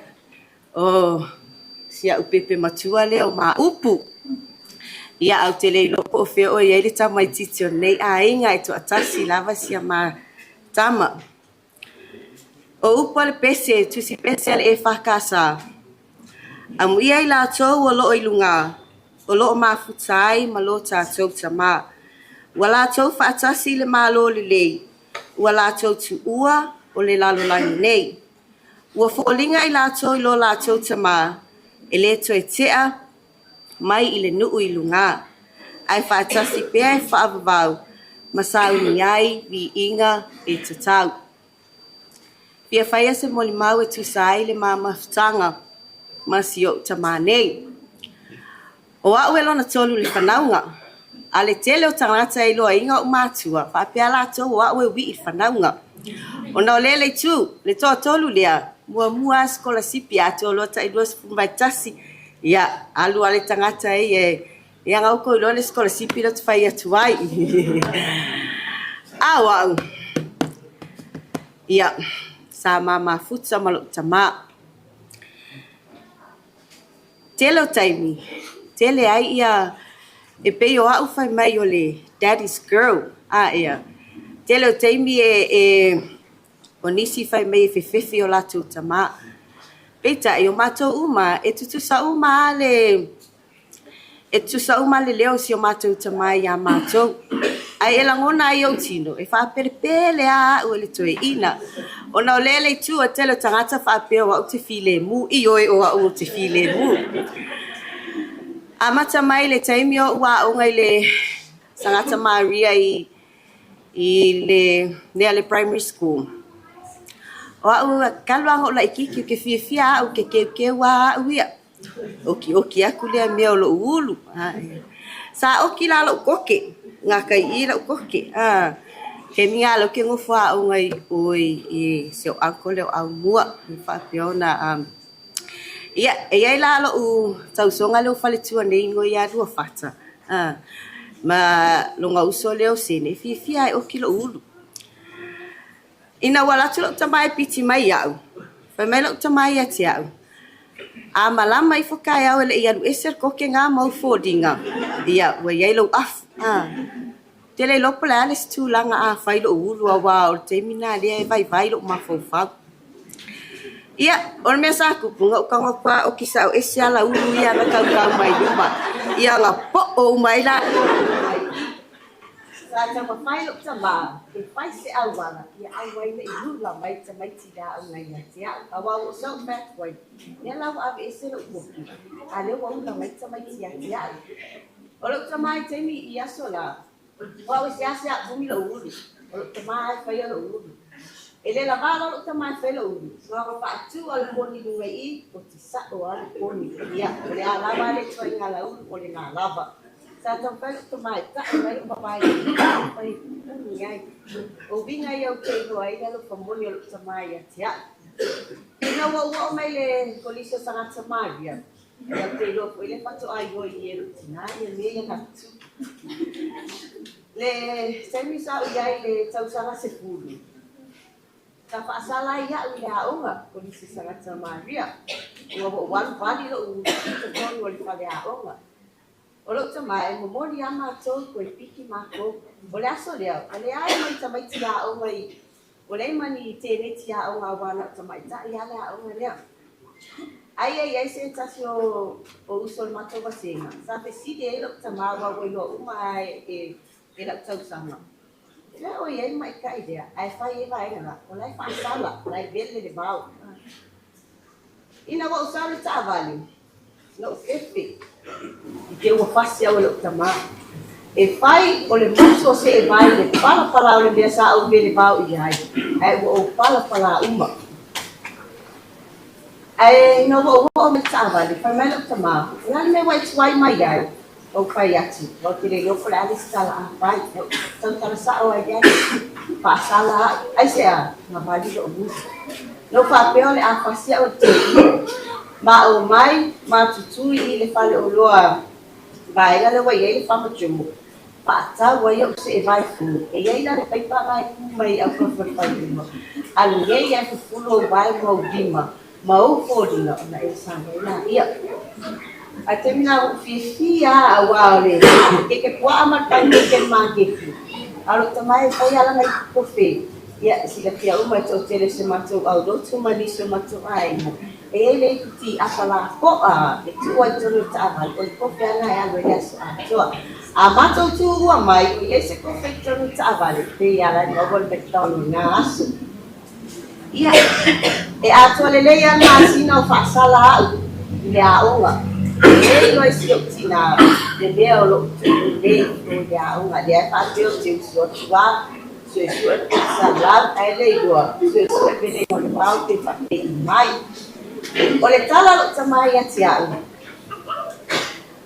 O si a'u pepe matua lea o Maaupu. Ia, ae ou te le iloa po o fea o i ai le tamaitiiti o lenei aiga e toatasi lava si ama tama. O upu a le pese, tusi pese a le EFKS, Amuia i latou o loo i luga, o loo mafuta ai ma lo tatou Tama. Ua latou faatasi i le Malo lelei, ua latou tuua o le lalolagi nei. Ua foliga i latou i lo latou tamā, e le toe tea mai i le nuu i lugā, ae faatasi pea e faavavau ma sauni ai viiga e tatau. Fia faia se molimau e tusa ai le ma mafutaga ma si ou tamā nei. O au e lona tolu i le fanauga. A le tele o tagata e iloaina o'u matua, faapea latou o au e ui'i i le fanauga. Ona o lea le itu, le toatolu lea, muamua lava sikolasipi atoa loa tai 21, ia, alu lava le tagata ia e, ia na outou iloa le sikolasipi lea ou te fai atu ai. A o au, ia, sa ma mafuta ma lo'u tamā. Tele o taimi, tele ai ia, e pei o au fai mai o le daddy's girl, a ea. Tele o taimi e, e, o nisi fai mai e fefefe o latou tamā. Peitai, o matou uma, e tutusa uma lava le, E tutusa uma le leo o si o matou tama iā matou. Ae e lagona ai ou tino, e faapelepele a au e le toeaina. Ona o lea le itu a tele o tagata faapea o au te filemu, ioe o au ou te filemu. Amata mai le taimi o ou aoga i le Sagata Maria i i le mea le primary school. O au talu lava ona ou laitiiti ou te fiafia au ou te keukeu lava au ia. Okioki atu lea mea o lou ulu. Sa oki la lou koke, gata i i lou koke. Taimi lena o lea ou te nofo aoga i o i si ou uncle lea o Aumua. Faapea ona Ia, e i ai la lou tausoga lea ua faletua nei igoa ia Luafata, ma lona uso lea o Sene, e fiafia lava e oki lou ulu. Ina ua alu atu lou tama e piti mai iaʻu, fai mai lou tama ia te aʻu, A malama ifo taeao e le i alu ese le koke na ma ou foliga, ia, ua i ai lou afu. Ou te le iloa po o le a le isi tulaga a fai lou ulu aua o le taimi lena lea e vaivai lou mafaufau. Ia, o le mea sa tupu, na ou tago atu lava oki sao ese ala ulu ia na tautau mai luma, ia na poo uma ai la. Sa taumafai lou tama e fai se auala ia aua ai ne i lula mai tamaiti i le aoga ia te au, aua ua ou sau fai atu ai, lea la ua aveese lou koki, a lea ua ula mai tamaiti ia te au. O lou tama i taimi i aso la, o au e seasea puni lou ulu, o lou tama e faia lou ulu. E le lava la lou tama e fai lou ulu, na ona faatu a le poni i luga i i, o te sao a le poni. Ia, o le a lava le ituaiga laulu, o lena lava. Sa taumafai lou tama e taʻu mai lou vavae i fai puni ai. O uiga ia ou te iloa ai le alofa moni o lou tama ia te aʻu. Ina ua ou oo mai i le Kolisi o Sagata Maria, Ia ou te iloa foi lea faatoa iloa i e lou tinā ia mea ia na tutupu. Le taimi sa ou i ai i le tausaga 10, sa faasala ai iaʻu i le aoga Kolisi Sagata Maria, ua ou alu vali loʻu i totonu o le fale aoga. O lou tama e momoli iā matou toe piki matou. O le aso lea, ua leai ma ni tamaiti aoga i, ua leai ma ni teneti aoga aua na o tamaitai lava le aoga lea. Aia i ai se tasi o o uso o le matou vasega, sa fesili ai lou tama aua ua iloa uma lava e e lau tausaga. E lea ʻoe i ai le maʻitaʻi lea, ae fai ai vaega la, o la e faasala, o la e wele le vao. Ina ua ou sau i le taavale, na ou fefe i te ua fasi au e lou tama. E fai o le musu o seʻe vai le palapala o le mea sa ou vele vao i ai, ae ua ou palapala uma. Ae ina ua ou oo mai i le taavale, fai mai lou tama, O le a le mea ua e tuai mai ai? Ou fai atu, Ua te le iloa po o le a le isi tala a fai. Na ou tautala sao ai lea, faasala au. Aisea? Na vali lou musu. Na ou faapea o le a fasi au e le toeaina. Ma omai ma tutui i le faleoloa vaega lea ua i ai le famajumu, faatau ai ou seevae fou. E i ai la le paipa la e ku mai autafa o le faleuma. Alu nei ae fufulu ou vae ma ou lima ma ou foliga ona e sau ai laia. Ae taimi na ua ou fiafia lava aua o le keke puaa ma le panikeke i le maketi. A o lou tama e fai lava lana ipu kofe. Ia, e silafia uma e toatele o si o matou aulotu ma nisi o matou aiga, e i ai le ipu ti-apa lapoa e tuu ai i totonu o le taavale, o le kofe lava lena e alu ai le aso atoa. A matou tuua mai, ua i ai se kofe i totonu o le taavale, pei lava la e maua le McDonald i na aso. Ia, e atoa lelei lava le masina o faasala au i le aoga. E le iloa e si ou tinā le mea o lou tuu nei i o i le aoga. Lea e faapea ou te usu atu lava, suesue le faasalau, ae le iloa, suesue veleina o le vao pe faapei mai. O le tala a lou tama ia te au,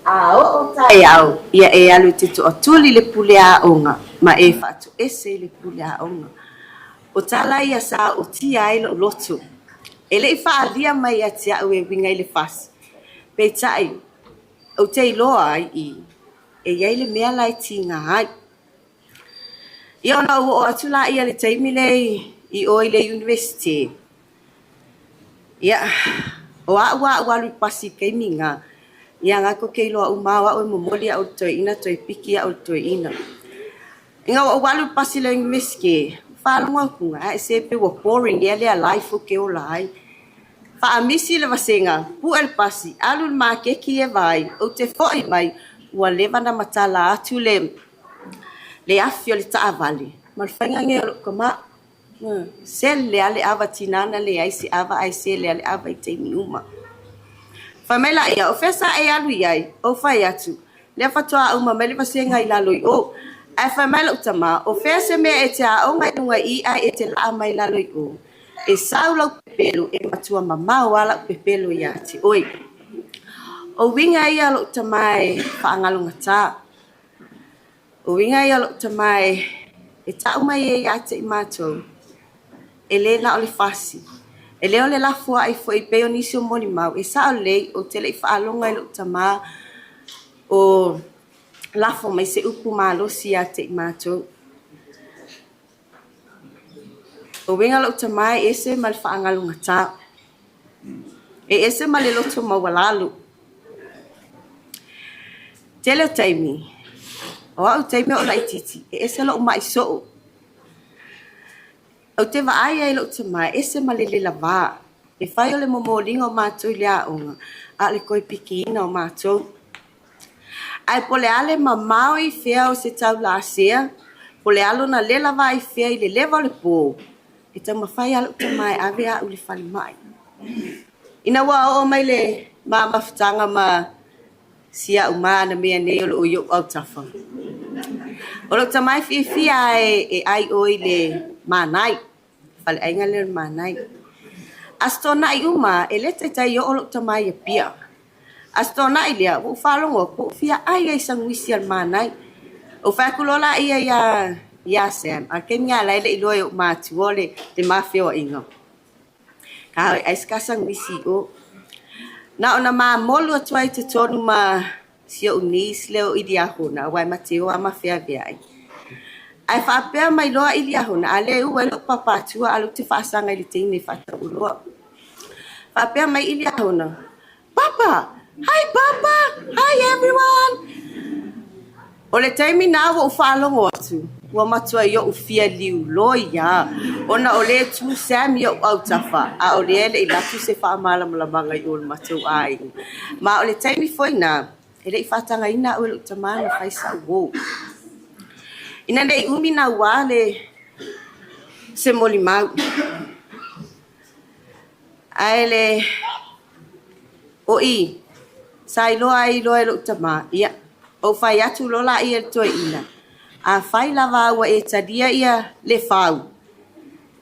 A oo taeao, ia e alu e te toatuli i le pule aoga ma e faatoese i le pule aoga. O tala ia sa ootia ai lou loto. E le i faaalia mai ia te au e uiga i le fasi, peitai, ou te iloa ai i, e i ai le mea la e tiga ai. Ia ona ou oo atu laia i le taimi lea i o i le University. Ia, o a'u a ua alu i pasi i taimi na, ia na tou te iloa uma o a'u e momoli a'u i le toeaina toe piki a'u i le toeaina. Ina ua ou alu i le pasi i le University, faalogo atu na, ae se pei ua boring ea lea life ou te ola ai. Faamisi le vasega, pue le pasi, alu i le maketi e vaai, ou te foi mai, ua leva ona matala atu le le afi o le taavale ma le faiga lenei o lou tama. Sele lava le ava, tina na leai se ava ae sele lava le ava i taimi uma. Fai mai laia, o fea sa e alu i ai? Ou fai atu, Lea faatoa uma mai le vasega i lalo i o. Ae fai mai lou tama, o fea se mea e te aoga i luga i i ae e te laa mai lalo i o? E sau lau pepelo, e matua mamao lava lau pepelo ia te oe. O uiga ia o lou tama e faagalogata. O uiga ia o lou tama e tau mai ai ia te i matou, e le na o le fasi, e le o le lafoai foi pei o nisi o molimau, e sao lelei ou te le i faalogo i lou tama o lafo mai se upu malosi ia te i matou. O uiga o lou tama e ese ma le faagalogata, e ese ma le loto maualalo. Tele o taimi, o au taimi a o laitiiti, e ese lou mai soo. Ou te vaai ai i lou tama e ese ma le lelava. E fai o le momoliga o matou i le aoga, a o le toe pikiina o matou. Ae po o le a le mamao i fea o se taulasea, po o le a lona lelava i fea i le leva o le po, e taumafai lava lou tama e ave au i le falemai. Ina ua oo mai le ma mafutaga ma si au ma na mea nei o lo o i ou autafa, o lou tama e fiafia lava e ai oe i le Mānai, le faleaiga lea o le Mānai. Aso Toonai uma, e le taitai oo lou tama i Apia. Aso Toonai lea, ua ou faalogo atu, ua ou fia ai lava i sanuisi a le Mānai. Ou fai atu loa laia ia, ia Sam, a o le taimi lava la e le i iloa e ou matua le ma feoaiga. Ka ai se sanuisi i o. Na ona mamolu atu ai i totonu ma si ou niece lea o Iliahona, aua e ma te o lava ma feaveai. Ae faapea mai loa Iliahona, a lea e u ai lou papatua a o lea ou te faasaga i le teine faatauoloa. Faapea mai Iliahona, Papa! Hi Papa! Hi everyone! O le taimi na ua ou faalogo atu, ua matua i ou fia liuloi lava, ona o lea e tu Sam i ou autafa, a o lea e le i alu atu se faamalamalamaga i o i le matou aiga. Ma o le taimi foi na, e le i faatagaina au e lou tama na fai sau uo. Ina ne i umi naua le se molimau, ae le O i, sa iloa ai loa e lou tama, ia, ou fai atu loa laia i le toeaina, Afai lava ua e talia ia Lefau,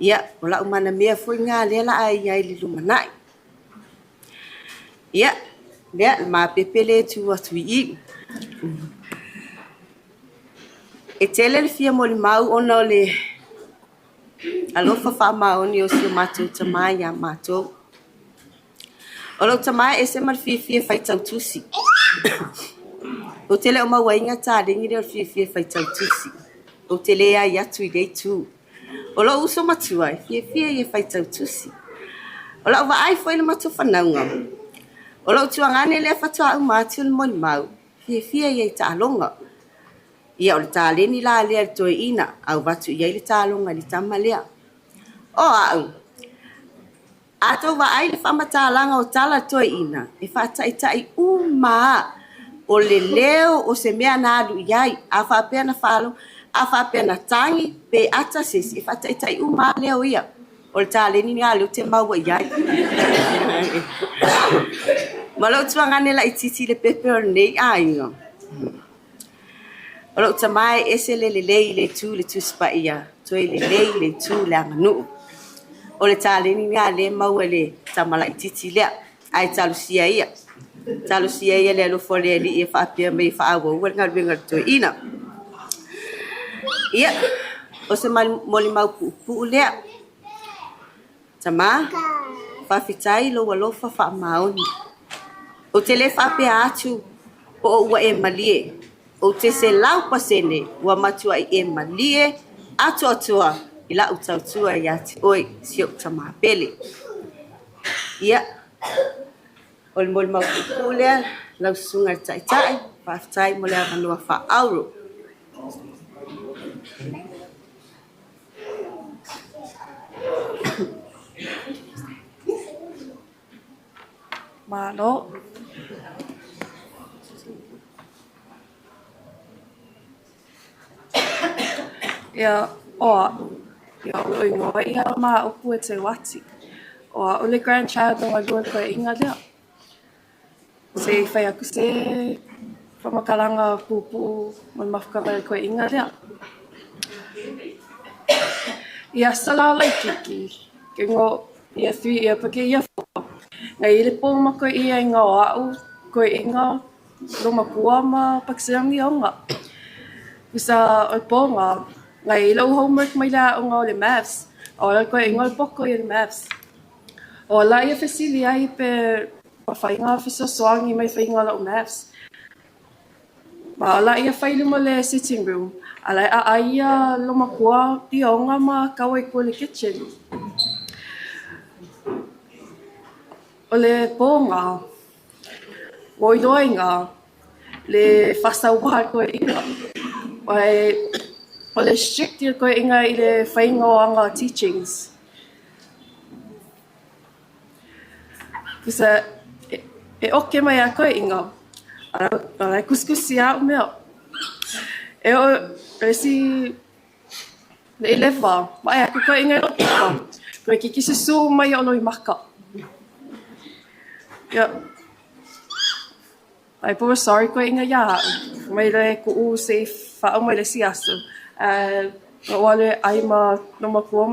ia, o lau manamea foi lena lea la a i ai i le lumanai. Ia, lea, le mapepe lea e tu atu i i. E tele le fia molimau ona o le alofa faamaoni o si o matou tama ia matou. O lou tama e ese ma le fiafia e faitau tusi. Ou te le o mauaina taleni lea o le fiafia e faitau tusi. Ou te le ai atu i lea itu. O lou uso matua e fiafia ia e faitau tusi. O lau vaai foi i le matou fanauga, o lou tuagane lea faatoa uma atu le molimau, fiafia ia i taaloga. Ia o le taleni la lea i le toeaina, avatu i ai le taaloga i le tama lea. O au, A tou vaai i le faamatalaga o tala toeaina, e faataitai uma lava. O le leo o se mea na alu i ai, a faapea na faalogo, a faapea na tagi pe ata se isi, e faataitai uma lava leo ia. O le taleni lena lea ou te maua i ai. Ma lou tuagane laitiiti i le pepe o lenei aiga. O lou tama e ese le lelei i le itu i le Tusi Paia, toe lelei i le itu i le aganuu. O le taleni lena lea e maua i le tama laitiiti lea, ae talosia ia, talosia ia le alofa o le Alii e faapea mai e faaauaua le galuega a le toeaina. Ia, o se molimau puupuu lea. Tama, faafetai i lou alofa faamaoni. Ou te le faapea atu po o ua e malie. Ou te 100% ua matuai e malie atoatoa i lau tautua ia te oe, si ou tama pele. Ia, o le molimau puupuu lea, lau Susuga i le Taitai, faafetai mo le avanoa faaauro. Malo. Ia, o a'u, ia o lo'u igoa ia o Maaupu e Teuati. O a'u le grandchild lona lua i le toeaina lea. Se i fai atu se faamatalaga puupuu mo le mafutaga i le toeaina lea. I aso la laitiiti, ke no year 3 ia pa ke year 4, na i le pō ma koe ia o a'u toeaina lo matua ma pakisirani ona. Isa o le pō na i la'u homework mai le a'oga o le maths, o le toeaina o le poto ia i le maths. O ala ia fesili ai pe mafai ona fesoasoani mai faiga o la'u maths. Ma ala ia fai i luma le sitting room, a lae aai ia lo matua lioga ma kau ai tua i le kitchen. O le pō ua iloa le faasauā le toeaina. O le strict ia le toeaina i le faiga o ana teachings. Isa e oke mai a toeaina, a lae kusikusi a'u mea. E o le isi le 11, vaai atu toeaina i lou pepa, toe kiki susū mai o loimaka. Ia, ai po sorry toeaina iā a'u, mai le ku'u se i fa'au mai le isi aso. Ae na ou alu e 'ai ma lou matua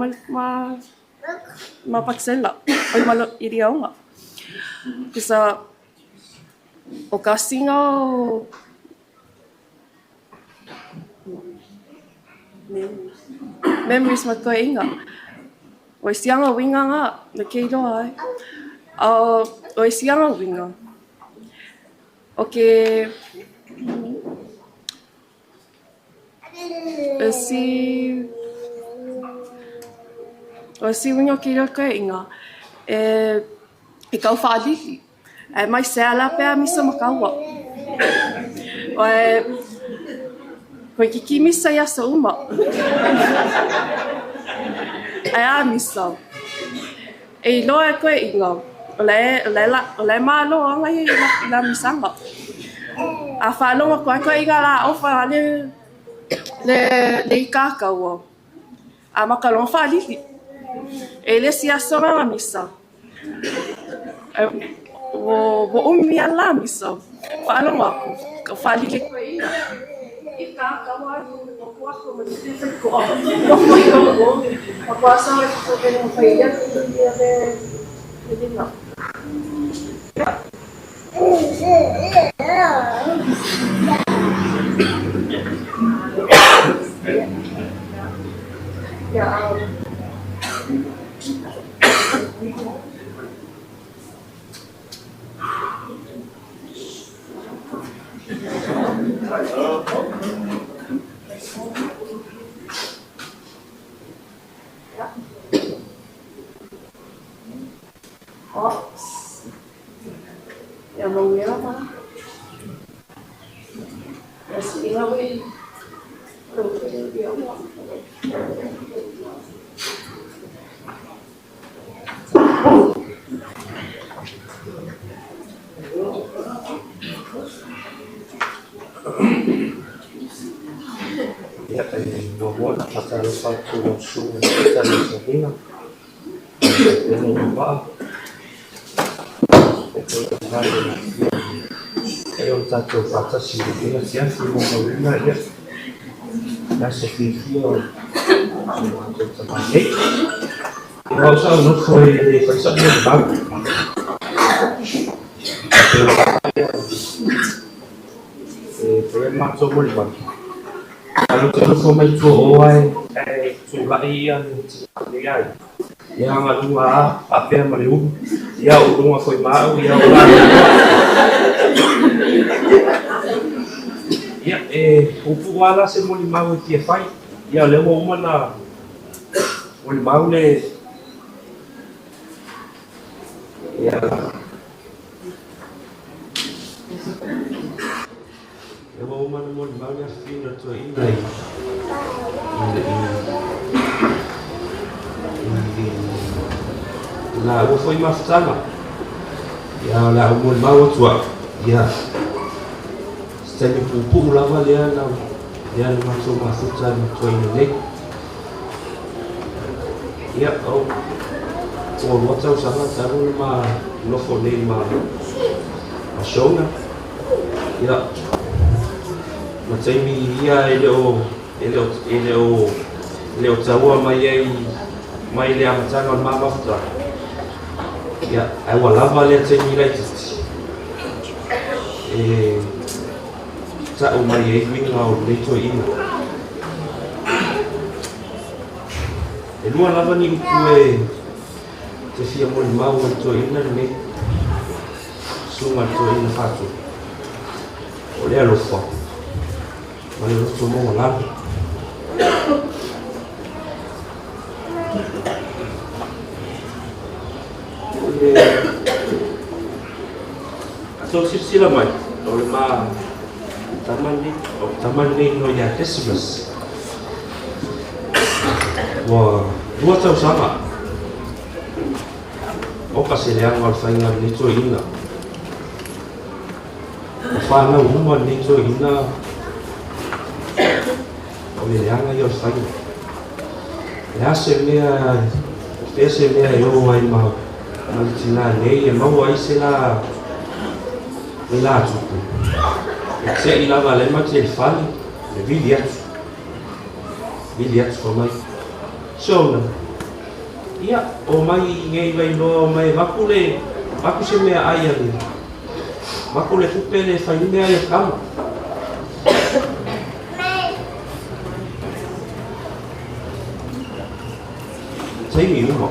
ma Pakisela, oi ma Iliaoga. Isa o kasiga o memories ma toeaina. O isi aga uiga ga na ke iloa ai. A o isi aga uiga, o ke isi o isi uiga o ke toeaina e tau fa'alili. Ae mai sea la pe a misa ma kaua. Oe koe kiki misa i aso uma. Ae a misa. E iloa e toeaina, o le o malo aga ia i la misaga. A faalogo atu ai toeaina la ofa le ikākaua, a maka loa fa'alili. E le isi aso ga misa. Ua umi a la misa. Faalogo atu, ka fa'alili toeaina. Ikākaua alu o aku ma te ko'a. Ma kuasa o e whakawhai ia ia le linga. Yeah. Ops. Ia manuia ma. Ia siʻiga ui. Ia, e muamua ona faatalofa atu i lau susuga i le Taitai o le Savina, ma le Kapene o le Vaa, e toe i le lafia e o le tatou faatasi i lenei afiafi molimauina ia le aso fiafia o si o matou tamā nei. O au sa ou nofo e le fai sa'u molimau. Faapea e fai le matou molimau. Ae ou te nofo mai tua o ae tula'i ia le tina o le aiga. Ia agaluga a faapea ma le ulu. Ia ou luga foi ma au, ia o la Ia, e puupuu lava la se molimau e fia fai. Ia, o lea ua uma ona molimau le ia lea ua uma ona molimau le afifina o le toeaina i i laua foi mafutaga. Ia, o le a ou molimau atu au, ia, se taimi puupuu lava lea na lea na matou mafuta ai ma toeaina nei. Ia, o, ua lua tausaga talu ona ma nofo nei ma ma Shona. Ia, ma taimi ia e le o e le o e le o e le o taua mai ai mai le amataga o le ma mafuta. Ia, ae ua lava lea taimi laitiiti e ta'u mai ai uiga o lenei toeaina. E lua lava ni upu e te fia molimau ai le toeaina lenei, susuga i le toeaina Faatonu, o le alofa ma le loto maualalo. O le a tou silasila mai, o le ma tama lenei, o le tama lenei no ia Decimus. Ua lua tausaga oka se leaga o le faiga o lenei toeaina. Ua fanau uma lenei toeaina o le leaga ia o le faiga. O le a se mea, o fea se mea e o ai ma, ma le tinā nei e maua ai se la, le la tupu. E te'i lava le mate i le fale, le vili atu. Vili atu fa mai. Shona, ia, o mai nei Vailoa o mai vaku le, vaku se mea ai a le, vaku le tupe le fai mea ai a kama. Taimi uma.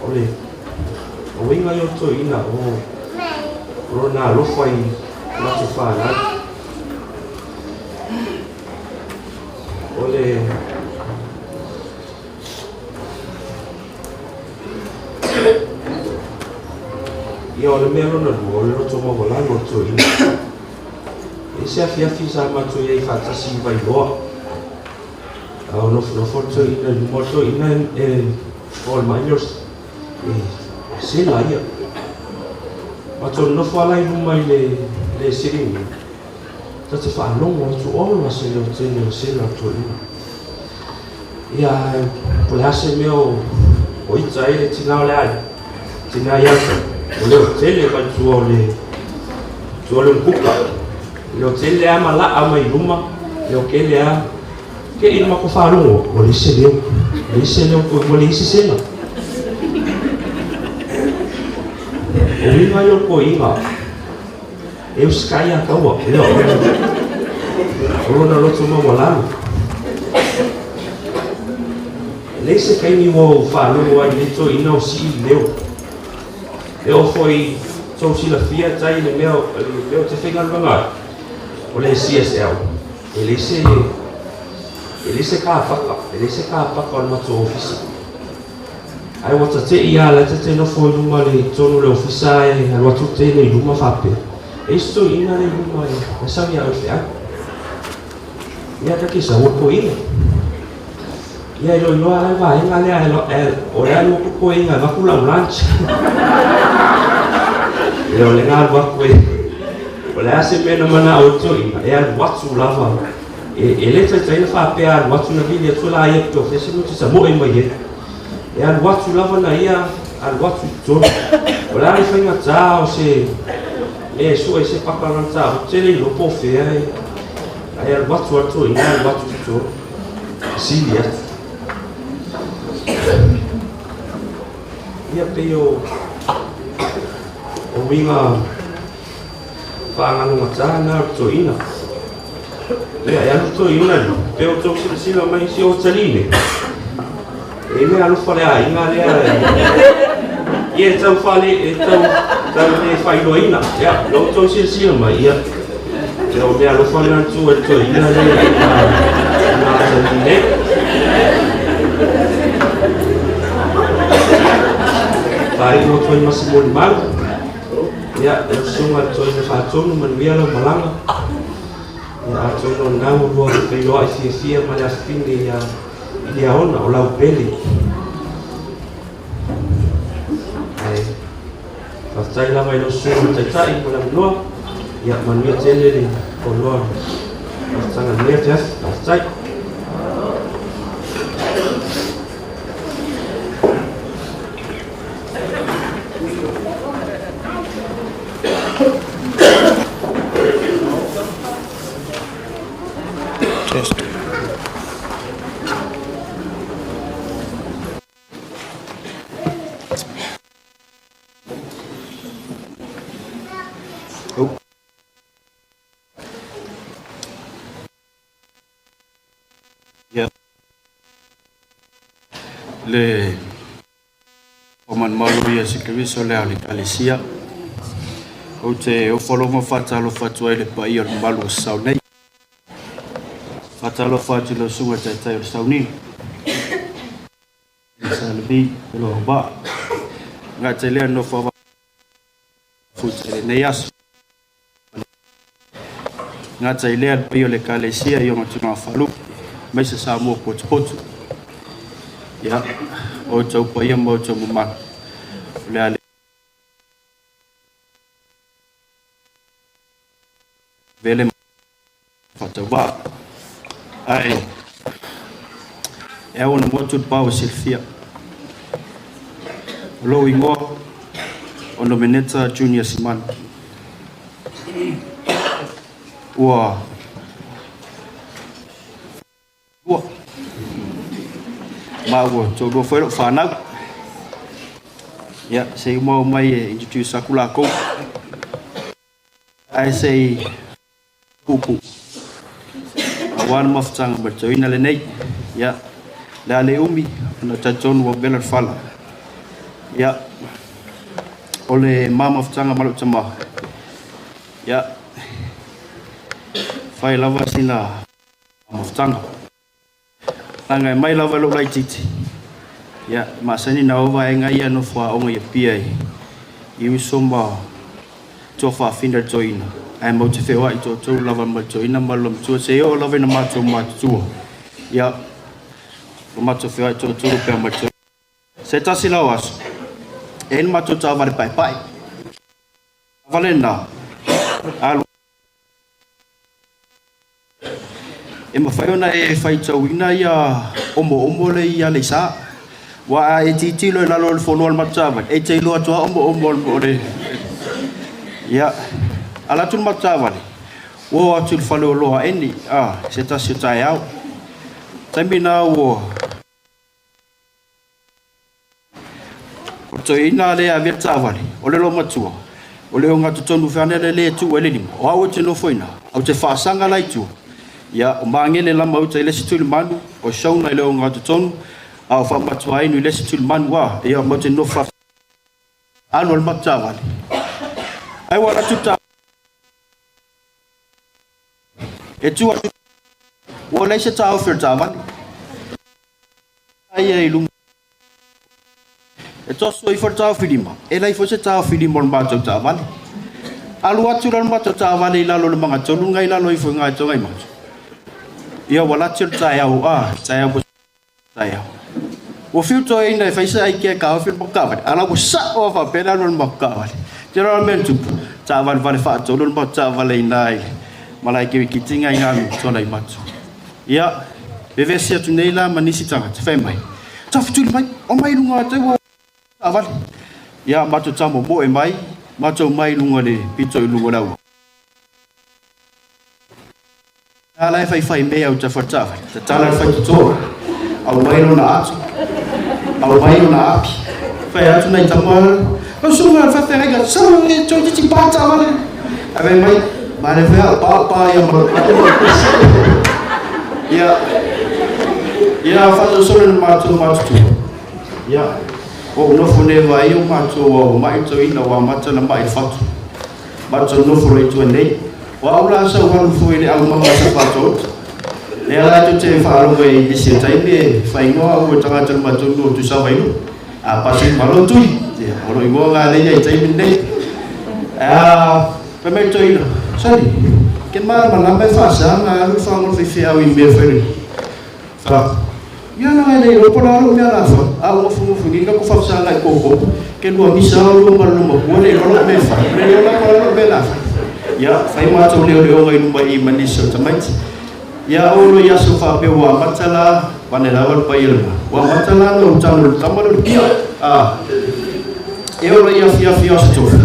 O le o uiga ia o toeaina o lona alofa i latou fanau. O le Ia o le mea lona lua, o le loto maualalo o le toeaina. E i se afiafi sa matou i ai faatasi i Vailoa. A o nofonofo le toeaina i luma o le toeaina e o le mai lea e sela ia. Matou nonofo ala i luma i le le sitting room. Ta te faalogo atu ola se leo tele o sela o le toeaina. Ia po o le a se mea o o ita ai le tina o le aiga, tina ia o leo tele mai tua o le tua o le umukuka. Leo tele lava ma laa mai luma, leo kele lava. Ke i matou faalogo, ua leai se leo, leai se leo, ua leai se sela. O uiga ia o le toeaina, e usitai ia taua, ia o lona loto maualalo. E leai se taimi ua ou faalogo ai i lenei toeaina o sii le leo. E oo foi i tou silafia tai le mea ou te faigaluega ai, o le CSL. E leai se, e leai se kapaka, e leai se kapaka o le matou ofisa. Ae ua tate'i lava, la e ta te nofo i luma le, i totonu o le ofisa ae alu atu le teine i luma faapea, E i ai se toeaina lea i luma e sau ia oe i le feau. Ia ta te sau o le toeaina. Ia e iloiloa la le vaega lea o le alu atu toeaina e avatu lau lunch. Ia o le ga alu atu e o le a se mea na manao ai le toeaina e alu atu lava e le taitai na faapea alu atu na vili atu la ia pe o fea se mea ou te tamoe mai ai. E alu atu lava na ia alu atu i totonu. O le a le faigata o se mea e sue ai se paka lana taavale, ou te le iloa po o fea e ae alu atu lava le toeaina alu atu i totonu. Sili atu. Ia pei o o uiga faagalogata na o le toeaina. Ia e alu toeaina i pei o tou silasila mai si o taline. E mea alofa le aiga lea. Ia e tau fale e tau tau le faailoaina. Ia lo tou silasila mai ia. Ia o mea alofa lena tu e le toeaina lea na taline. Faaiu atu ai ma se molimau. Ia, lau susuga i le toeaina faatonu, manuia lau malaga. Ia, atonu o lena ua lua feiloai fiafia ma le afafine ia Iliaona, o lau pele. Ae faafetai lava i lau susuga i le Taitai mo le avanoa. Ia, manuia tele le fonoa o le mafutaga i lenei afiafi. Faafetai. Le faamalumalu o Iesu Keriso le ao o le Ekalesia. Ou te ofo alofa ma faatalofa atu ai i le paia o le mamalu o sasao nei. Faatalofa atu i lau Susuga i le Taitai o le Sauniga, Sa Levi o lo auvaa. Gata i lea nofo ava futa i lenei aso. Gata i lea le paia o le Ekalesia i ona tulaga faalupe, aemaise Samoa potopoto. Ia, o outou paia ma outou mamalu, o le a le vele faatauvaa. Ae, e ao ona motu le pao e silafia. O lou igoa, o Nomeneta Junior Simanu. Ua lua. Ma ua toalua foi lou fanau. Ia, se i uma mai e introduce aku lakou. Ae se i puupuu aua le mafutaga ma le toeaina lenei. Ia, o le a le umi ona talitonu ua vela le fala. Ia, o le ma mafutaga ma lou tama, ia, fai lava sina mafutaga. Leaga e mai lava i lou laitiiti, ia, e masani na oo vaega ia nofo aoga i Apia i uso ma tuafafine o le toeaina, ae matou te feoai toatolu lava ma le toeaina ma le lomtua seia oo lava ina matou matutua. Ia, ua matou feoai toatolu pea ma le toeaina. Se tasi la o aso, e i ai le matou taavale paepae. Taavale lena, alu. E mafai ona e faitauina ia omoomo lea i Aleisa. Aua a e tilotilo i lalo o le fono a le matou taavale, e te iloa atu lava omoomo o le... Ia, ala atu le matou taavale, ua oo atu i le faleoloa a Eni, a, se tasi o taeao. O le taimi lena ua... O le toeaina lea e avea le taavale, o le loomatua, o le ogatotonu feane lea e tuu ai le lima, o au ou te nofo i ina, ou te faasaga la i tua, ia, o Magele lama uta i le isi tulimanu, o Shona i le ogatotonu, a o Faamatuainu i le isi tulimanu, a, ia, matou te nofo faasaga, alu ai le matou taavale. Ai ua alu atu le taavale. E tu atu, ua leai se taofi o le taavale. Ia i luma. E toso ifo le taofilima, e leai foi se taofilima o le matou taavale. Alu atu la le matou taavale i lalo o le magatolu na i lalo ifo i Gaetogaimato. Ia ua lati o le taeao, a, taeao taeao. Ua fiu toeaina e fai se aikia e taofi le matou taavale, a la ua sao lava faapea le alu a le matou taavale. Te iloa la le mea na tupu, taavalevale faatolu le matou taavale i ina i malae kirikiti na i ina i Tuanaimato. Ia, vevesi atu nei la ma nisi tagata, fai mai, Tafetuli mai, omai i luga atu ua taavale. Ia, matou tamomoe mai, matou mai i luga o le pito i luga o le auala. A la e faifai mea au tafa taavale, tatala le faitotoa, aumai lona ato, aumai lona api, fai atu nai tama, lau susuga i le faafeagaiga, sala e toeitiiti pa taavale. Ae fai mai, ma le fai au pa pa ia ma Ia, ia faasolosolo le matou matutua. Ia, ua ou nofo nei e vaai o matou ua mai toeaina ua amata ona mai i le fatu. Matou nofo loa i tua nei. O au la sa ou alu foi i le aumaga o Safata-uta. Lea la tou te faalogo ai i nisi o taimi e faaigoa au e tagata o le matou nuu o Tuisavailuu. A pasi ma lou tui, ia, o lou igoa lena lea e i ai i taimi lenei. A, fai mai le toeaina, Sonny, ke malamalama e faasa ona alu le fagoa faifeau i mea fai le Fa, ia na e le iloa po o le a lou mea la fai, a ou nofonofo nei ka ku faafesaga i koko, ke lua misa o lua ma le loma le iloa lou mea e fai, le iloa la po o le a lou mea la fai. Ia, fai matou leoleoga i luma i ma nisi o tamaiti. Ia, oo loa i aso faapea ua amata la, pane lava le paia le ma, ua amata la ona ou tago i le tama lea o le pia. A, e oo loa i afiafi o Aso Tofi,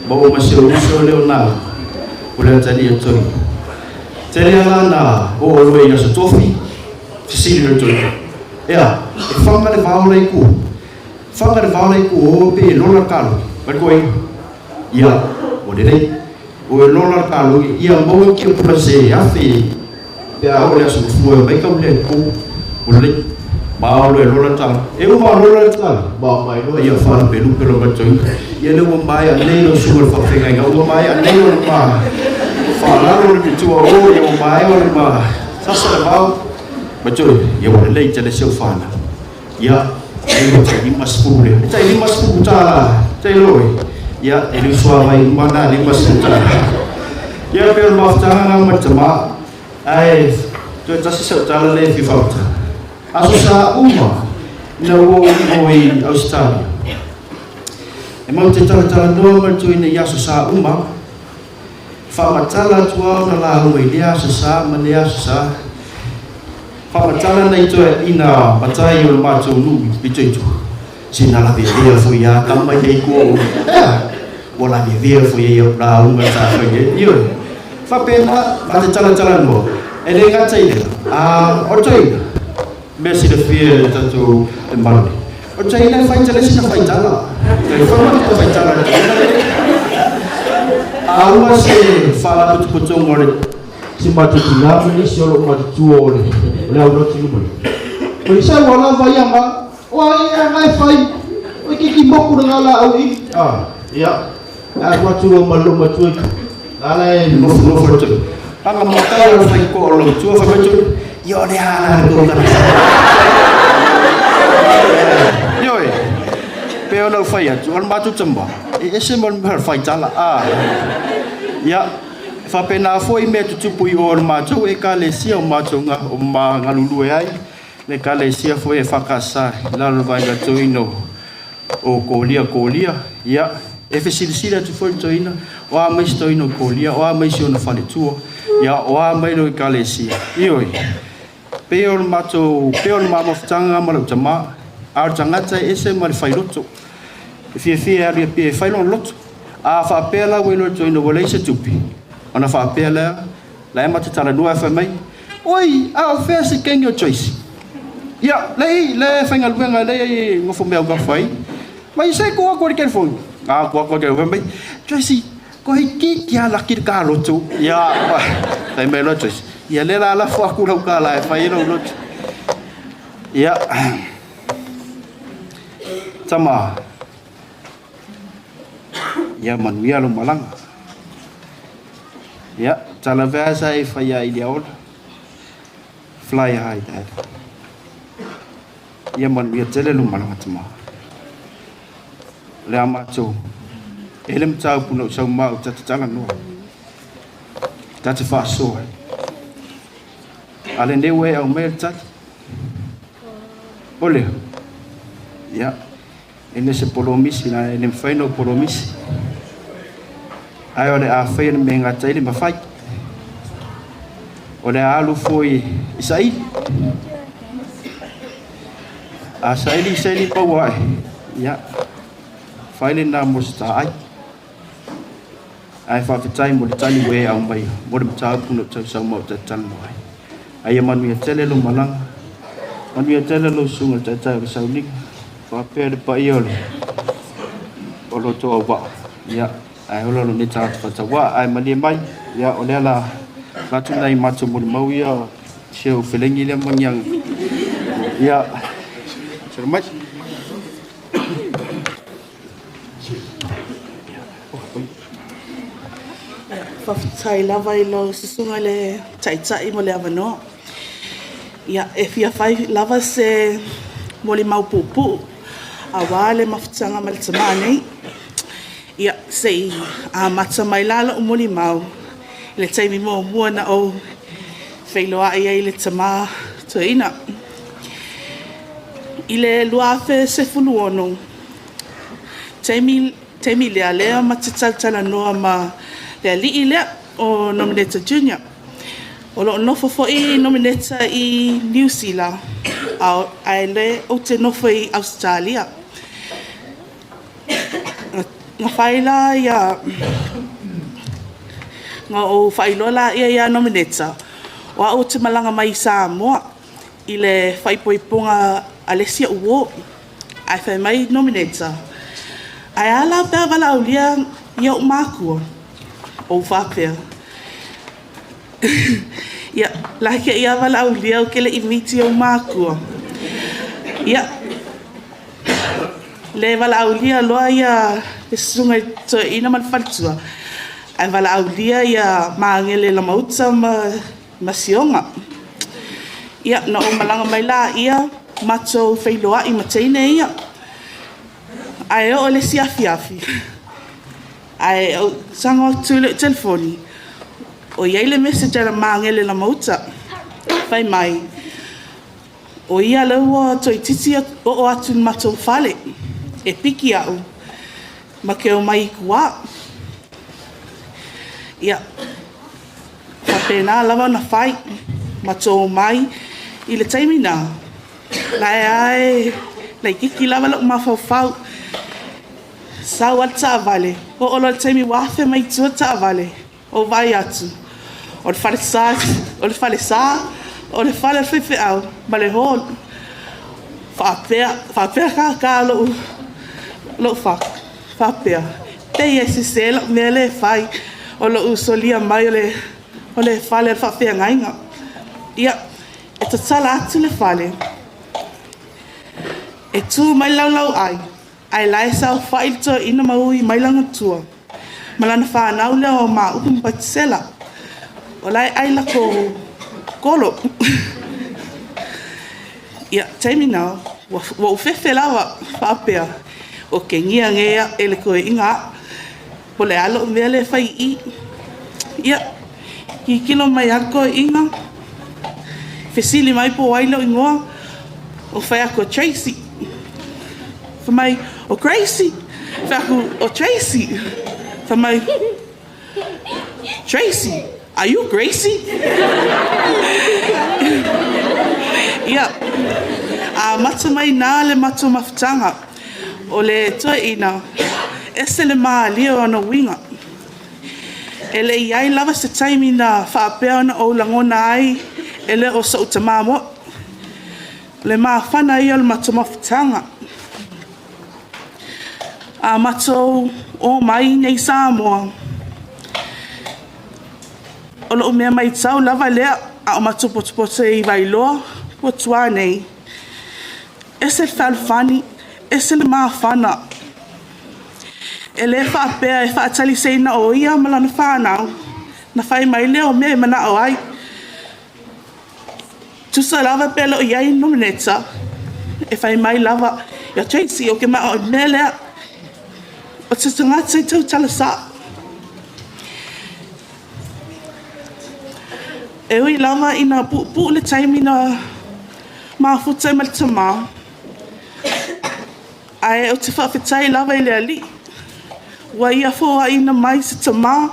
maua ma si ou uso lea o Nala, o le atalii o Toia. Tele lava na oo loa i Aso Tofi, fesili loa Toia, Ea, e faga le vao la i ku? Faga le vao la i ku o pe e lola le kalogi? Fai koe, Ia, ua lelei. Ua e lola le kalogi, ia maua ki o pula se afe pe a oo le aso mafua e omai kau lea i ku. Ua lelei. Ma o le lola tala. E uma lola tala. Ma mai loa ia faalupelupe lo matou. Ia le ua maea nei lau susuga i le faafeagaiga, ua maea nei ona ma faalalo le matua o, ia ua maea ona ma sasa le vao. Matou, ia ua lelei tele si au fanau. Ia, e ua tai 50 lea. E tai 50 tālā, te iloa e. Ia, e le usuavai uma na 50 tālā. Ia, pei o le mafutaga na ma le tamā. Ae, toe tasi sau tala lea e fia faamatala. Aso Sa uma ina ua ou iho i Ausetalia. E mau te talatalanoa ma le toeaina i aso sa uma, faamatala atu au na lauga i lea aso sa ma lea aso sa. Faamatala nai toeaiina matai o le matou nuu i pito i tua. Se na lavevea foi a tama ia i kua o ea, ua lavevea foi ai au lauga sa fai ai. Ioe, faapena ma te talatalanoa, e le gata i lea, a o le toeaina, mea silafia e le tatou le malu nei. O le toeaina e fai tele sina faitala. E fai ma te faitala le toeaina lenei. A uma se faalapotopotoga o le Si matou tina ma nisi o loo matutua o le o le au lotu i luma nei. O i sau lava ia ma o ai ia na e fai o i keiki moku le nga laau i a ia alu atu loa ma lou matua i tua la la e nofonofo le toeaina. Aga matai o le fai koa o lau matua fai mai toeaina, ia o le a la le tou tala. Ioe, pei ona ou fai atu, o le matou tama, e ese ma le mea o le faitala, a ia, E faapena foi mea tutupu i o o le matou Ekalesia o matou o ma galulue ai, le Ekalesia foi EFKS i lalo o le vaega toeaina o Kolia Kolia, ia, e fesilisili atu foi le toeaina, o a mai si toeaina o Kolia, o a mai si ona faletua, ia, o a mai lou Ekalesia. Ioe, pei o le matou, pei o le ma mafutaga ma lau tama, a o le tagata e ese ma le failoto. E fiafia e alu i Apia e fai lona loto. A faapea la ua iloa e le toeaina ua leai se tupe, ona faapea lea, la e ma te talanoa ae fai mai, Oi, a o fea se kenge o Tracy? Ia, le i, le faigaluega lea e nofo mea ugafa ai. Mai se ko aku i le telefoni. A ko aku i le telefoni, fai mai, Tracy, ko hei kiki a laki le ka loto. Ia, fai mai loa Tracy, ia lea la lafo aku lau kālā e fai ai lou loto. Ia, tama, Ia manuia lou malaga. Ia, tala vea sa e fai ai le aola. Fly high, Dad. Ia manuia tele lou malaga tama. O le a matou, e le mataupu na ou sau ma ou ta te talanoa. Ta te faasoa ai. A lenei ua e aumaia le tali. O lea. Ia. E le se polomisi na e le mafai ona ou polomisi. Ae o le a faia le mea e gata ai le mafai. O le a alu foi i saili. A saili saili paua ae, ia, fai lena mo se taai. Ae faafetai mo le tali ua e aumaia mo le mataupu na ou tausau ma ou talatalanoa ai. A ia manuia tele lou malaga, manuia tele lou susuga i le Taitai o le Sauniga, faapea le paia o le o lo outou auvaa. Ia, ae ola lou nei tagata faatauvaa, ae malie mai, ia, o lea la avatu nai matou molimau ia, si au felegi lea ma niaga. Ia, sala mai. Faafetai lava i lau Susuga i le Taitai mo le avanoa. Ia, e fia fai lava se molimau puupuu aua le mafutaga ma le tama nei. Ia, se i amata mai la lou molimau i le taimi muamua na ou feiloai ai i le tama toeaina. I le 2016, taimi taimi lea, lea ma te talatalanoa ma le alii lea o Nomeneta Junior. O lo o nofo foi Nomeneta i Niu Sila, ae le ou te nofo i Ausetalia. Na fai la ia, na ou faailoa laia ia Nomeneta, o au ou te malaga mai i Samoa i le faaipoipoga a le isi au uo. Ae fai mai Nomeneta, Ae a la pe a valaaulia i ou mākua? Ou faapea, Ia, la ke ia valaaulia ou ke le i miti i ou mākua. Ia, le valaaulia loa ia le susuga i le toeaina ma le faletua, ae valaaulia ia Magele Lamauta ma Sioga. Ia, na ou malaga mai lea matou feiloai ma teine ia. Ae oo i le isi afiafi, ae ou tago atu i lau telefoni, o i ai le message a Magele Lamauta, fai mai, o ia lea ua toeitiiti oo atu i le matou fale e piki au, ma te omai i tua. Ia, faapena lava ona fai, matou omai. I le taimi lena, o la e lava e laitiiti lava lou mafaufau. Sau lava le taavale, oo loa i le taimi ua 1000 mai tua le taavale, ou vaai atu, o le falesa, o le fale o le faifeau ma le hall. Faapea ta lou fatu, faapea, pei e sese lau mea lea e fai, o lou solia mai o le fale o le faafeagaiga. Ia, e tatala atu le fale, e tu mai le laulauai, ae o la e saofai le toeaina ma ui mai lana tua ma lana fanau lea o Maaupu ma Patisela. O la e ai latou kolo. Ia, o le taimi lena, ua ou fefe lava faapea, otegia nei e le toeaina au, po o le a lau mea lea e fai i i. Ia, tilotilo mai lava le toeaina, fesili mai po o ai lou igoa, ou fai atu, o Tracy. Fai mai, o Gracie? Ou fai atu, o Tracy. Fai mai, Tracy, are you Gracie? Ia, amata mai i ina le matou mafutaga. O le toeaina, e ese le malie o ona uiga. E le i i ai lava se taimi na faapea ona ou lagona ai e le o sou tamā moni. O le mafana ia o le matou mafutaga. A matou omai i inei i Samoa, o lou mea matau lava lea a o matou potopoto i Vailoa ma tua nei, e ese le fealofani, ese le mafana. E le faapea e faataliseina o ia ma lana fanau ona fai mai lea o mea e manao ai. Tusa lava pe le o i ai ni meneta, e fai mai lava, ia Tracy ou te manao i le mea lea. O se tagata e tautala sao. E ui lava ina puupuu le taimi na mafuta ai ma le tama, ae ou te faafetai lava i le Alii ua Ia foaiina mai se tama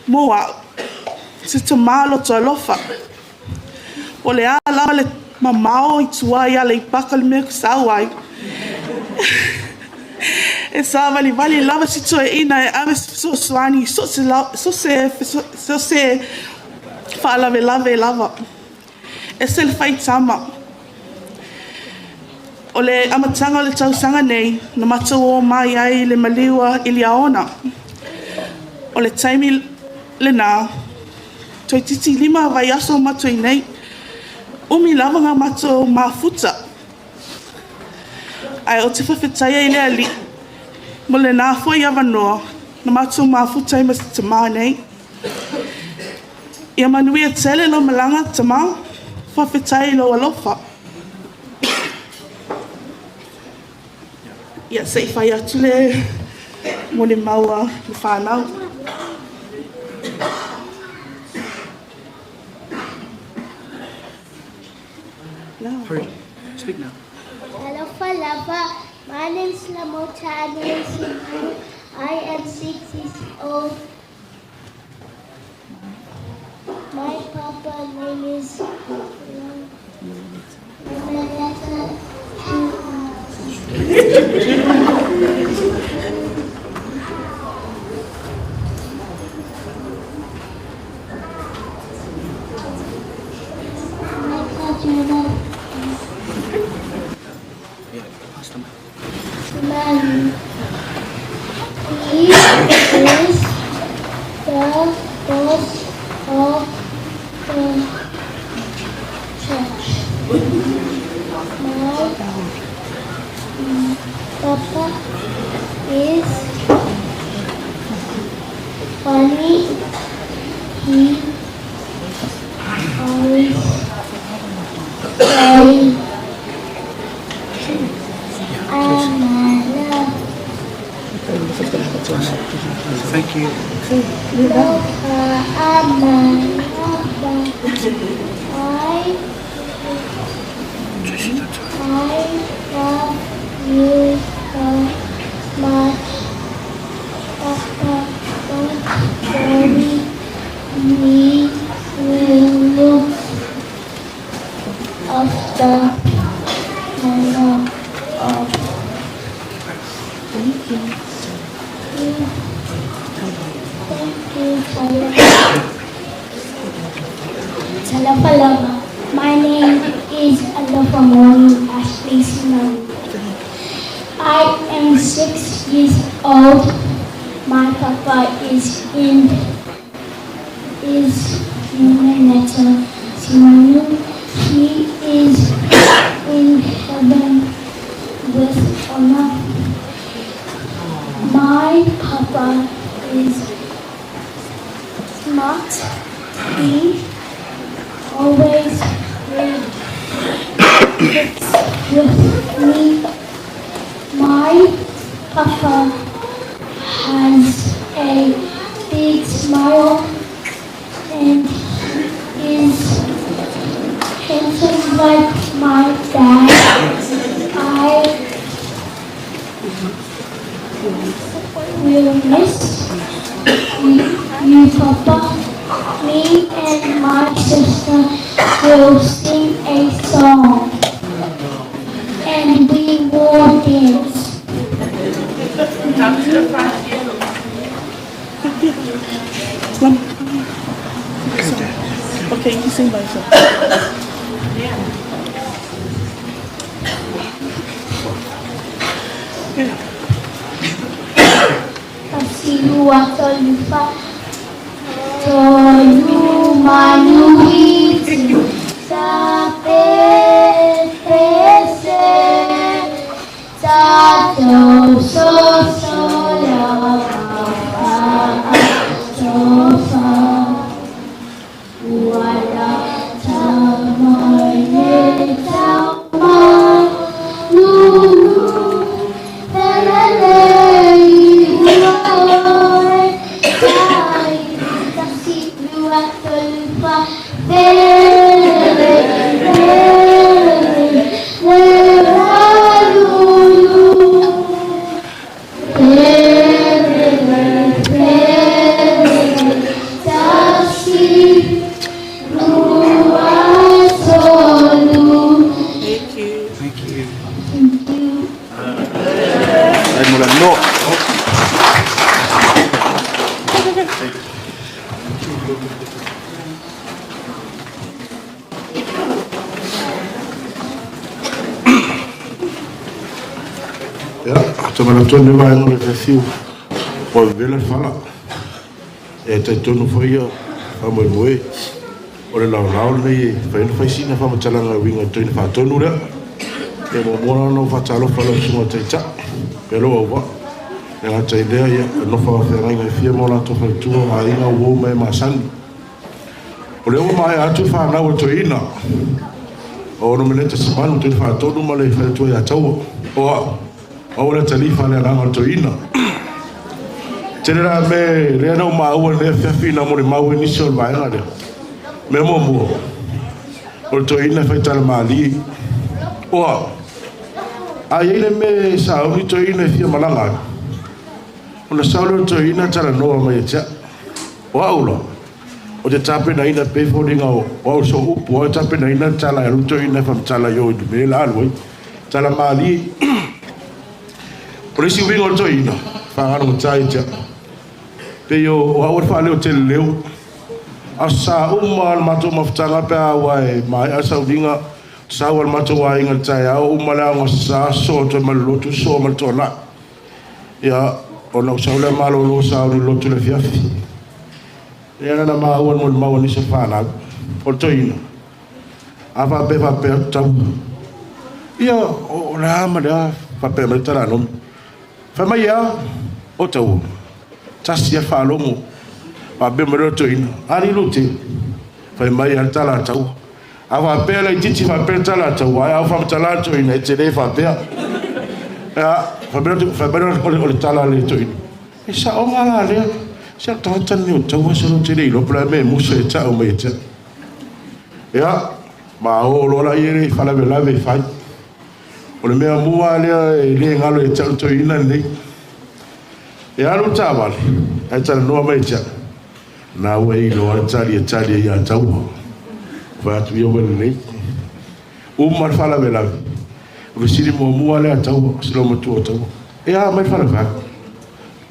mo au, se tama loto alofa. Po o le a lava le mamao i tua i Aleipata i le mea ou te sau ai, e savalivali lava si toeaina e ave se fesoasoani i so o se faalavelave lava. E ese le faitama. O le amataga o le tausaga nei, na matou omai ai i le maliu i Liaona. O le taimi lena, toeitiiti 5 vaiaso o matou i inei. Umi lava ona matou mafuta. Ae ou te faafetaia i le Alii mo lena foi avanoa na matou mafuta ai ma si tama nei. Ia manuia tele lau malaga tama, faafetai i lou alofa. Ia, se i fai atu le molimau a le fanau. Hurry, speak now. Talofa lava, my name is Lamota Anuesimu. I am 6 years old. My papa name is Marietta. Yeah, pass the mic. Man. He is the boss of the church. My funny. He always say, I'm Thank you. I love you so much. Papa, don't worry. We will look after Mama of Thank you. Thank you. Talofa lava. My name is Alofa Moni Ashley Simon. I am 6 years old. My papa is in is Nomeneta Simonu. He is in heaven with honor. My papa is smart. He always read books with me. My papa has a big smile and he is handsome like my dad. I will miss you, Papa. Me and my sister will sing a song and we will dance. Okay, you sing by yourself. Tasi lua tolu fa tolu manu hitu sa pe pe se sa do so so la fa fa so fa ua la ta mai le ta ma lu lu la la le ua tai tasi lua tolu fa ve ve ve le la lu lu ve ve ve ve tasi lua tolu. Thank you. Thank you. Thank you. Ai mo le no. Ia, te manatu le vaega o le fefiu ua vevela le fala. E talitonu foi ia faamoemoe o le laolao lenei e fai ona fai sina faamatalaga e uiga i le toeaina faatonu lea. E muamua la ona ou faatalofa i lau susuga Taitai pe lou auvaa. E gata i lea ia nofo feagaiga e fia ma o latou faletua o aiga uou ma e masani. O lea ua maea atu le fanau a le toeaina o Nomeneta Simanu, toeaina faatonu ma le faletua ia Taua. O au, au le talifa le agaga o le toeaina. Tele la me lea na ou maua i lenei afiafi na molimau ai nisi o le vaega lea. Mea muamua, o le toeaina e faitala malie. O au, a i ai le mea e sauni toeaina e fia malaga ai, ona sau lea o le toeaina talanoa mai ia te au. O au la, o te tapenaina e pei foliga o au so upu, au e tapenaina le tala e alu toeaina e faamatala i o i le mea la alu ai. Tala malie. O le isi uiga o le toeaina, faagalogata ia te au. Pei o au o le faaleo tele leo. A sa uma le matou mafutaga pe a ua e maea le sauniga, sau a le matou aiga i le taeao, uma le aoga sa, sosoo atu ai ma le lotu, sosoo ma le toanai. Ia, ona ou sau lea malolo sauni i le lotu i le afiafi. Ia na maua le molimau a nisi o fanau, o le toeaina. A faapea faapea atu tau. Ia, o le a ma le a, faapea mai le talanomi. Fai mai ia, o taua, tasi ia faalogo. Faapea mai loa le toeaina, Ali lou tele. Fai mai lava le tala a Taua. A faapea laitiiti faapea le tala a Taua, ae a ou faamatala le toeaina, e tele faapea. Ia, fai mai loa o le tala a le toeaina, E saoga la lea, se o le tagata lenei o Taua se lou te le iloa po o le a le mea e musu ai e tau mai ia te au. Ia, ma o loa laia i faalavelave e fai. O le mea mua lava lea e le galo ia te au le toeaina lenei. E alu le taavale, ae talanoa mai ia te au, Na ua e iloa le tali e tali ai ia Taua. Fai atu ia ua lelei. Uma le faalavelave, o le fesili muamua lea a Taua, si loomatua o Taua, E a mai le faalavelave?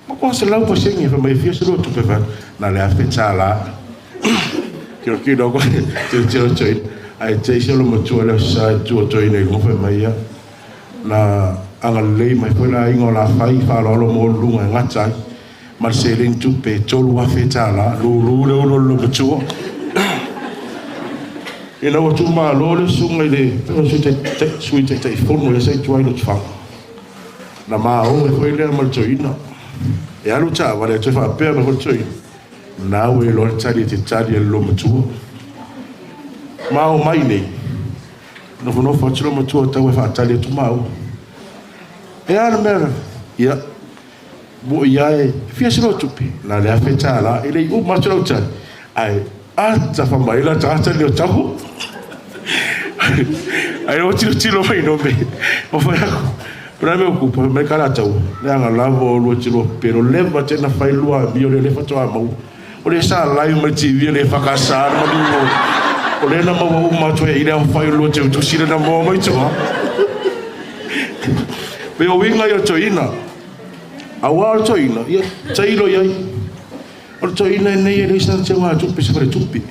Matua 100% fai mai e fia se lua tupe fai atu, na o le $1000. Tilotilo atu, tilotilo atu ae te i si olomatua lea o sa i tua o toeaina i luga fai mai ia, na agalelei mai foi le aiga o Lafai i faaaloalo maualuluga e gata ai ma le seleni tupe e $3000, lulu le ulu o le loomatua. Ina ua tuumalo le susuga i le Sui Taitaifono lea sa i tua i Lotofaga, Na ma o ai foi lea ma le toeaina. E alu taavale ae toe faapea mai foi le toeaina, Na ua iloa le tali e te tali e le loomatua. Ma o mai nei, nofonofo atu le loomatua tau e faatali atu maua. E a le mea? Ia, Moi lava e fia se lua tupe, na o le $1000, e le i uma atu lau tali, ae ata fai mai la tagata lenei o Tahu. Ae ua tilotilo mai nome, ua fai atu, o le a le mea ua tupu, fai mai Kalataua, leaga lava oulua e te lua pepelo, leva tele na fai le lua amio lea, lea faatoa maua. O lea sa live mai le TV a le EFKS le maliu o lea na maua uma atu ai i le aofai o le lua teutusi lea na maua mai tua. Pei o uiga ia o le toeaina. Aua o le toeaina, ia tailo i ai. O le toeaina lenei e leai sana teugatupe i se faletupe.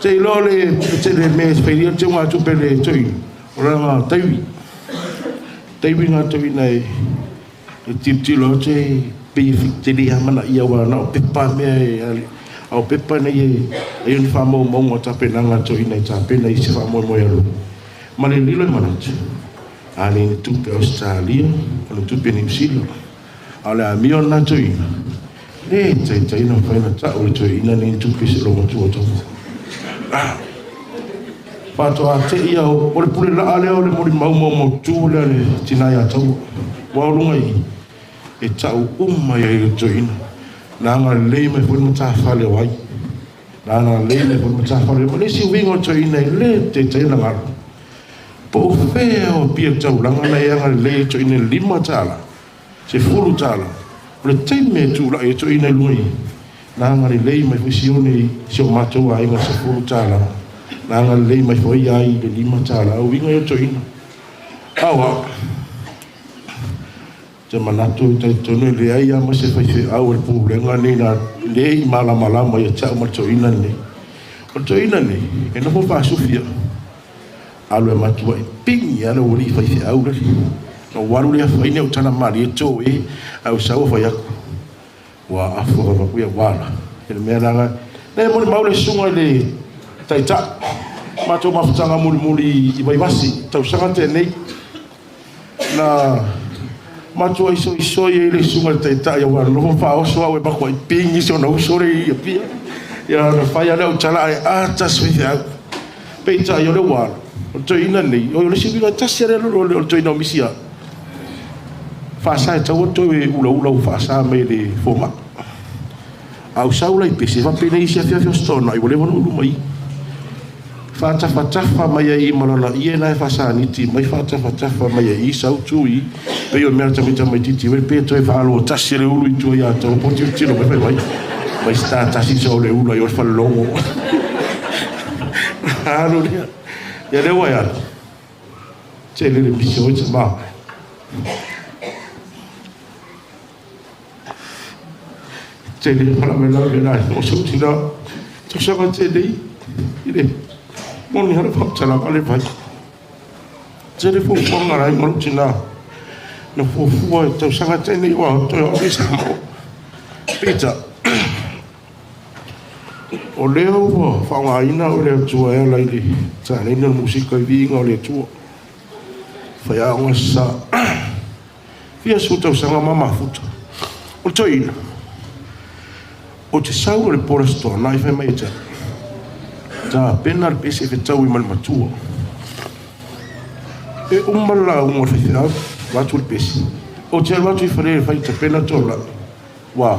Te iloa le tele mea e fai le teugatupe a le toeaina, o lana taivi. Taivi na toeaina e tilotilo atu e pei e te le amanaia aua na o pepa mea e a o pepa nei e ai ni faamaumauga o tapenaga a le toeaina e tapena i se faamoemoe alu. Ma le lilo i manatu. A le ni tupe Ausetalia, o le tupe Niu Sila. A o le amio lena toeaina, le taitai ona mafai ona tau e le toeaina nei ni tupe i se loomatua tauva. Faatoa te i au, o le pule laa lea o le molimau maumaututu lea a le tina ia Taua. Ua ao luga i i, e tau uma i ai le toeaina. Na agalelei mai foi le matafale o ai. Na agalelei mai foi le matafale o ai. Ma le isi uiga o le toeaina e le taitai ona galo. Po o fea o Apia taulaga na e agalelei ai toeaina i le $5, $10. O le taimi e tulai ai toeaina i luga i, na agalelei mai foi Sione i si o matou aiga i le $10. Na agalelei mai foi ia i le $5. O uiga ia o toeaina. A o au, Ou te manatu e talitonu e leai lava ma se faifeau o le Pulega lenei na le i malamalama ia te au ma le toeaina lenei. O le toeaina lenei, e nofo faasufi au. Alu e matuai pigi lava le aualii faifeau lele. Na ou alu lea fai ni au tala malie to e, ae ou sau fai atu. Ua afu atu ia ua ala. E le mea leaga. E molimau le susuga i le Taitai. Matou mafutaga mulimuli i Vaivasi, tausaga tea nei. Na matuai soisoi ai le susuga i le Taitai aua na nofo ma faaoso au e matuai pigi si ona uso lea i Apia. Ia ona fai lava lea o tala ae a tasi faifeau. Peitai o lea ua alu, o le toeaina lenei, o le isi uiga e tasi lava lea o le toeaina o misi a faasa e tatau ona toe ulaula ua faasa mai e le fomai. A ou sau la i pese, faapenei isi afiafi o Aso Toonai ua leva ona ou i luma i i. Faatafatafa mai ai i ma lana ie la e faasaniti mai, faatafatafa mai ai i sau tu i, pei o le mea a le tamaiti tamaitiiti foi pe toe faaloa tasi e le ulu i tua ia tou po tilotilo mai fai mai mai sta tasi so le ulu ai o le falelogo. Alu lea. Ia lea ua e alu. Tele le pisi oi tama. Tele faalavelave la o se uti la tausaga tele i le moni hale faamatalaga le vai. Tele fuafuaga la i ma lou tina na fuafua i tausaga tele ua toe oo i Samoa. Peter, o lea ua faaaogaina o le Atua e ala i le taleni o le musika i viiga o le Atua. Faiaoga sa fia sefulu tausaga ma mafuta. O le toeaina. Ou te sau loa i le po o le Aso Toonai fai mai ia te au, Tapena le pese e fetaui ma le matua. E uma le lauga a le faifeau, avatu le pese. Ou te alu atu i fale e fai tapena tolai. Ua,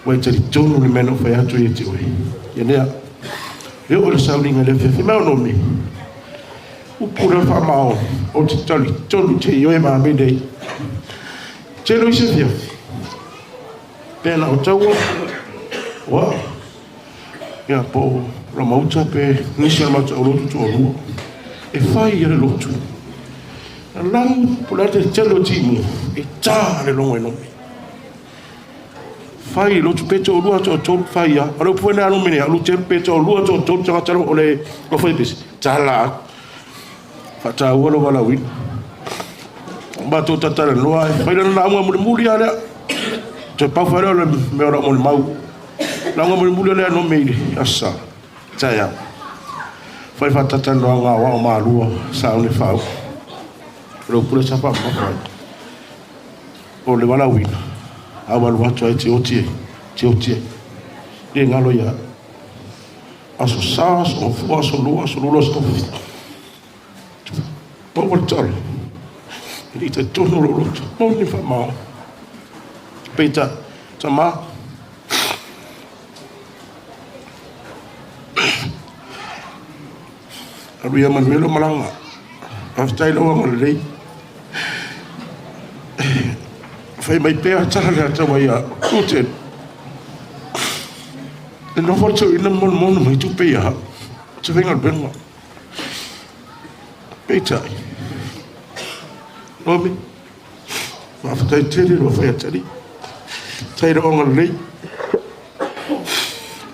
ua e talitonu le mea na ou fai atu ia te oe. Ia lea, e oo i le sauniga i le afiafi mai o Nomi. Upu lea faamaoni, ou te talitonu te ioe ma amene ai. Tele o isi afiafi, pe na o taua, ua, ia po o Ramauta pe nisi o le matou lotu toalua, e fai ia le lotu. Na lagu po o le a le tele o timu, e ta le logo e Nomi. Fai le lotu pe toalua toatolu fai ia. O le upu foi lea a Nomi nei, alu telu pe toalua toatolu tagata o le fai pese, tala atu. Faataua lou valaauina. Matou talatalanoa, e fai lana lauga mulimuli lava lea. Toe pau foi lea o le mea o lau molimau. Lauga mulimuli lea no me i le aso Sa, taeao. Fai faatatalanoaga aoao malua sauni faauu. O le upu lea sa faamamafa ai. O le valaauina, a ua alu atu ai te oti ai, te oti ai. Le galo ia Aso Sa, aso Gafua, aso Lua, aso Lula, aso Tofi. Pau o le tala, e le i talitonu lou loto, moni faamaoni. Peitai, tama, alu ia manuia lou malaga. Faafetai lou agalelei. Fai mai pea tala le ataua ia Ute. E nofo le toeaina ma monomono mai tupe ia au. Ou te faigaluega. Peitai, Robbie, faafetai tele i lou fai atalii. Faafetai i lou agalelei.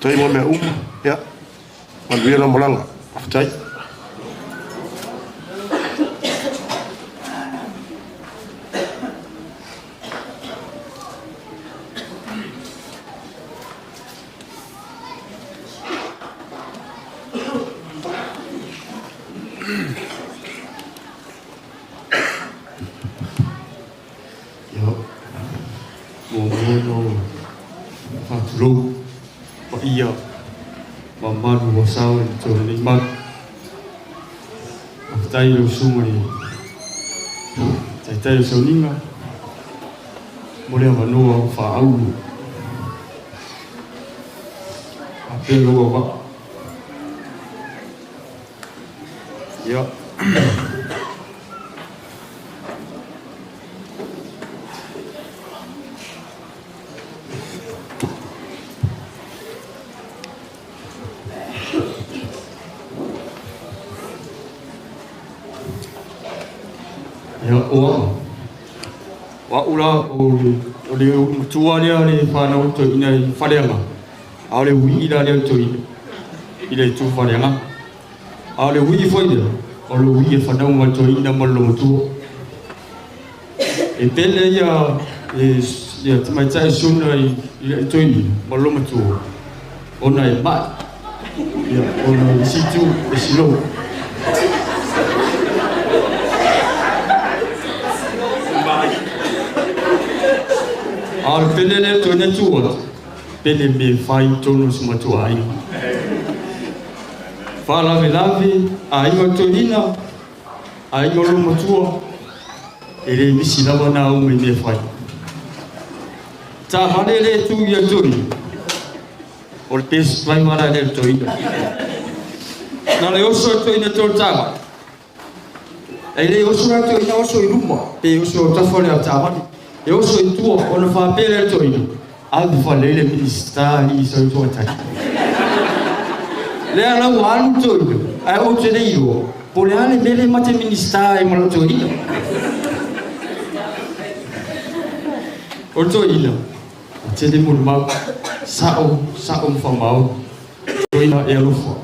Faafetai mo mea uma. Ia, manuia lau malaga. Faafetai. Ia, muamua ona ou faatulou paia ma mamalu ua sao i le tou lenei malu. Faafetai i lau susuga i le Taitai o Sauniga mo le avanoa ua faaauro. Faapea lou auvaa. Ia. Ia, o au. O au la, o le matua lea o le fanau toeaina i Faleaga, a o le ui'i la lea o le toeaina i le itu Faleaga. A o le ui'i foi lea, o le ui'i e fanau mai le toeaina ma le olomatua. E pele ia ia tamaitai suna i le toeaina ma le olomatua ona e ma'i, ia, ona i isi itu e silou. A o le pele lea toeaina e tu atu, pele me fai i totonu o si matua aiga. Faalavelave, aiga toeaina, aiga o lou matua, e le misi lava na uma i mea fai. Taavale le tu ia toeaina, o le best driver la lea le toeaina. Na le oso e toeaina tolu taavale, e le oso la toeaina oso i luma, pe oso i tafa o le taavale. E oso i tua, ona faapea lea le toeaina, ave fale le Minisita i sau toatali. Lea la ua alu toeaina, ae ou te le iloa, po o le a le mea lea ma te Minisita ai ma lau toeaina. O le toeaina, e tele molimau, sao, sao ma faamaoni. Toeaina e alofa.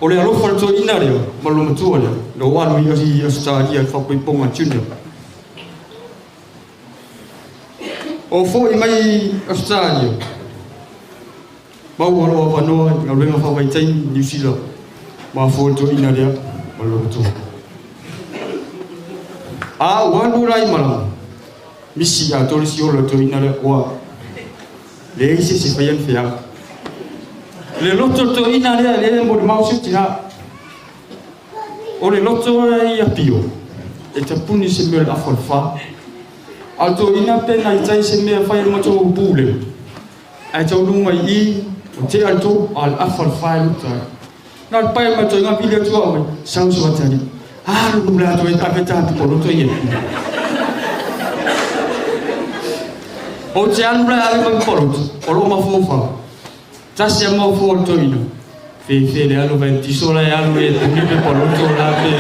O le alofa o le toeaina lea ma le matua lea, na ou alu i Ausetalia i le faaipoipoga junior. O foi mai Ausetalia, maua lou avanoa i galuega faavaitaimi i Niu Sila, mafua le toeaina lea ma le matua. A ua alu la i malaga, misi atoa le isi ola o le toeaina lea, ua Leai se isi e faia ni feau. Le loto o le toeaina lea, lea e molimau si ou tina. O le loto e i Apio, e tapuni se mea o le afa o le fa. A o le toeaina pe na i tai se mea e fai e le matou pule, ae taunuu mai i i, ua tea le tolu, a o le afa o le fa e luta ai. Na o le pae mai toeaina vili atu au mai, sau so atali. Alu nu la toe ave ta poloto i e. Ou te alu la ave mai poloto, o loo mafofa. Tasi a mafo o le toeaina. Fefe le alu vai tiso la e alu e puni pe poloto la pe.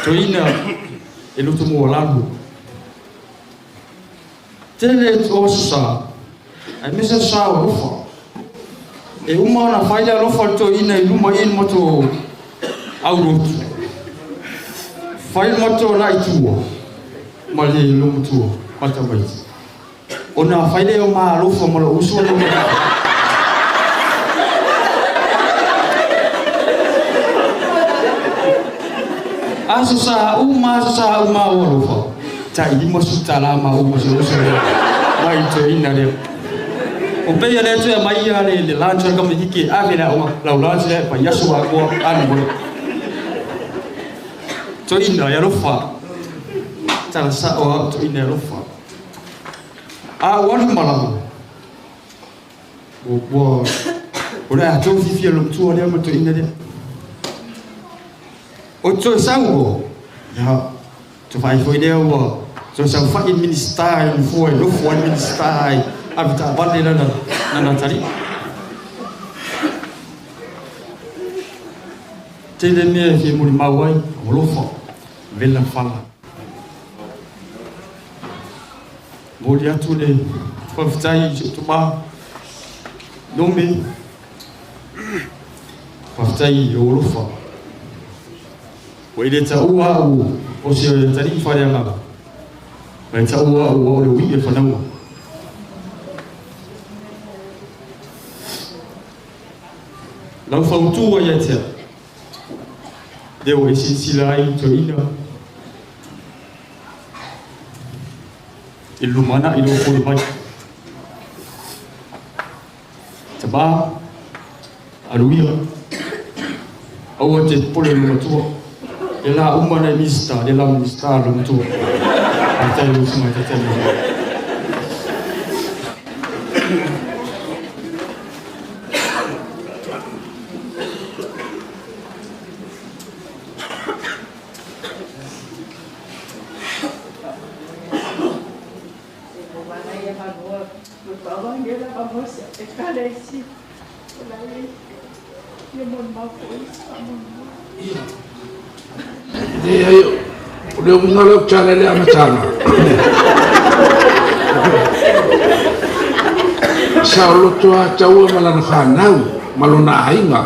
Toeaina e loto mo lalu. Tele o aso sa, aemaise aso sa o alofa. E uma ona fai le alofa o le toeaina i luma i le matou aulotu. Fai le matou la i tua ma le lomatua ma tamaiti. Ona fai lea o ma alofa ma lou uso le Aso sa uma, aso sa uma o alofa. Tai $50 ma uma se uso lea mai i toeaina lea. O peia lea toe aumai ia le le lunch a le tamaititi e ave i le aoga, lau lunch lea e vaiaso atoa alu mai. Toeaina e alofa. Tala sao au toeaina e alofa. A ua alu malaga. Ua ua o le a tou fiafia lo matua lea ma toeaina lea. O toe sau o, ia Te vaai foi lea ua toe saofai le Minisita i le nofoa e nofo ai le Minisita e ave taavale lana lana atalii. Tele mea e fia molimau ai, o alofa, vela fala. Momoli atu le faafetai i si ou tama, Nome, faafetai i ou alofa. Ua i le taua au o se atalii faaleagaga, ma e taua au ua o le uii e fanauga. Lau fautua ia te au, lea ua e silasila ai i toeaina i le lumanai lou foe mai. Tama, alu ia. Aua te popole lo matua. Le la uma nai Minista, le la Minista lo matua. Faafetai lau Susuga i le Taitai o Leai, o le uiga o lau tala i le amataga, saoloto lava Taua ma lana fanau ma lona aiga,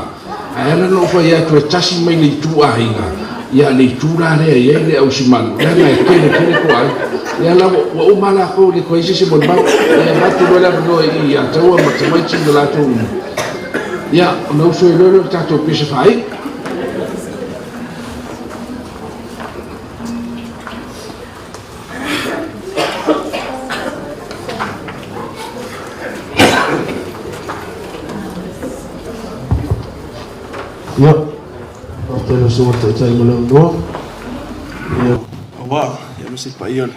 ae ala ona ou fai atu e tasi mai le itu aiga, ia le itu la lea e i ai le ausimanu, leaga e tele tele toa aiga. Ia la ua uma lakou e le toe i ai se isi molimau, ia avatu loa le avanoa i ia Taua ma tamaiti ma latou uma, ia ona usu ai loa lea o le tatou pese faaiu. Ia, faafetai lau Susuga i le Taitai mo le avanoa. Ia. Aua, ia ma se paia o le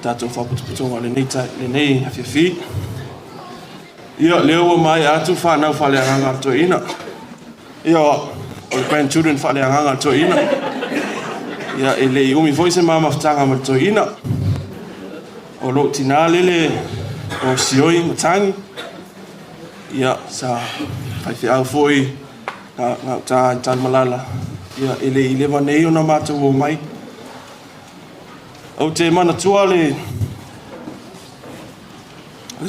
tatou faapotopotoga o lenei, lenei afiafi. Ia, lea ua maea atu fanau faaleagaga a le toeaina. Ia, o le grandchildren faaleagaga a le toeaina. Ia, e le i umi foi se ma mafutaga ma le toeaina. O lou tinā lele o Sioi Matagi. Ia, sa faifeau foi gauta i Tanumalala. Ia, e le i leva nei ona matou omai. Ou te manatua le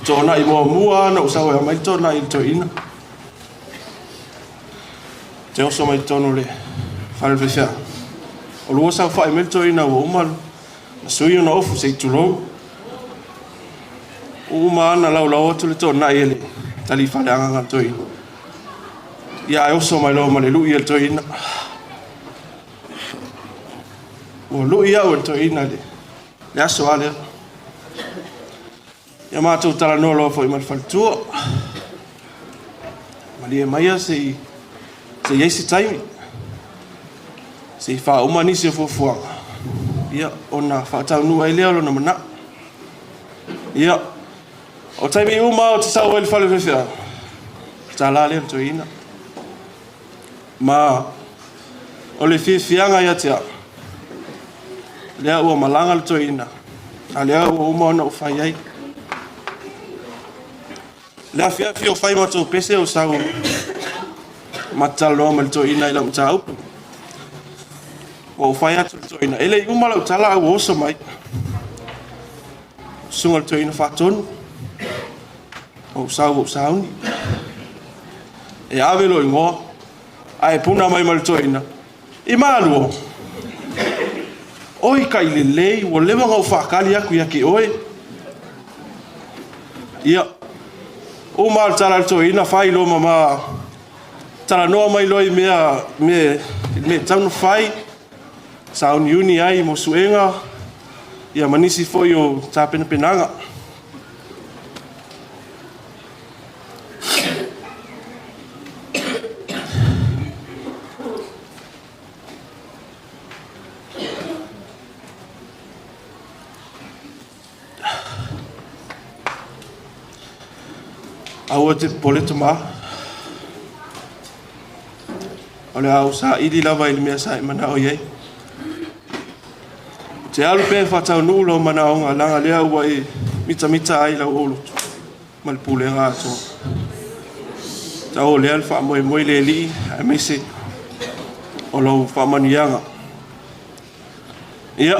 toonai muamua na ou sau ai aumai le toonai i le toeaina. Te oso mai totonu o le fale o le faifeau. O lua saofai mai le toeaina ua uma na sui ona ofu se i tulou. Uma lava na laulau atu le toonai e le talii faaleagaga a le toeaina. Ia ae oso mai loa ma le lui a le toeaina. Ua lui au e le toeaina i le aso lava lea. Ia matou talanoa loa foi ma le faletua. Malie maia se i se i ai se taimi. Se i faauma nisi o fuafuaga, ia ona faataunuu ai lea o lona manao. Ia, o taimi uma ou te sau ai i le fale o le faifeau, tala lea o le toeaina. Ma o le fiafiaga ia te au, lea ua malaga le toeaina, a lea ua uma ona ou fai ai. Le afiafi o fai matou pese o sau ma talanoa ma le toeaina i lau mataupu. Ua ou fai atu i le toeaina, e le i uma lau tala ae ua oso mai. Susuga i le toeaina Faatonu, ou sau ua ou sauni. E ave lou igoa, ae puna mai ma le toeaina, i Malua. Oi kai lelei, ua leva ona ou faatali atu ia te oe. Ia, uma le tala a le toeaina, fai loa ma ma talanoa mai loa i mea, mea, mea e tatau ona fai, sauniuni ai mo suega, ia ma nisi foi o tapenapenaga. Aua te popole tama. O le a ou saili lava i le mea sa e manao i ai. Ou te alu pea e faataunuu lou manaoga leaga lea ua e mitamita ai lau oloto ma le pulega atoa. Tau o lea le faamoemoe i le Alii aemaise o lau faamanuiaga. Ia,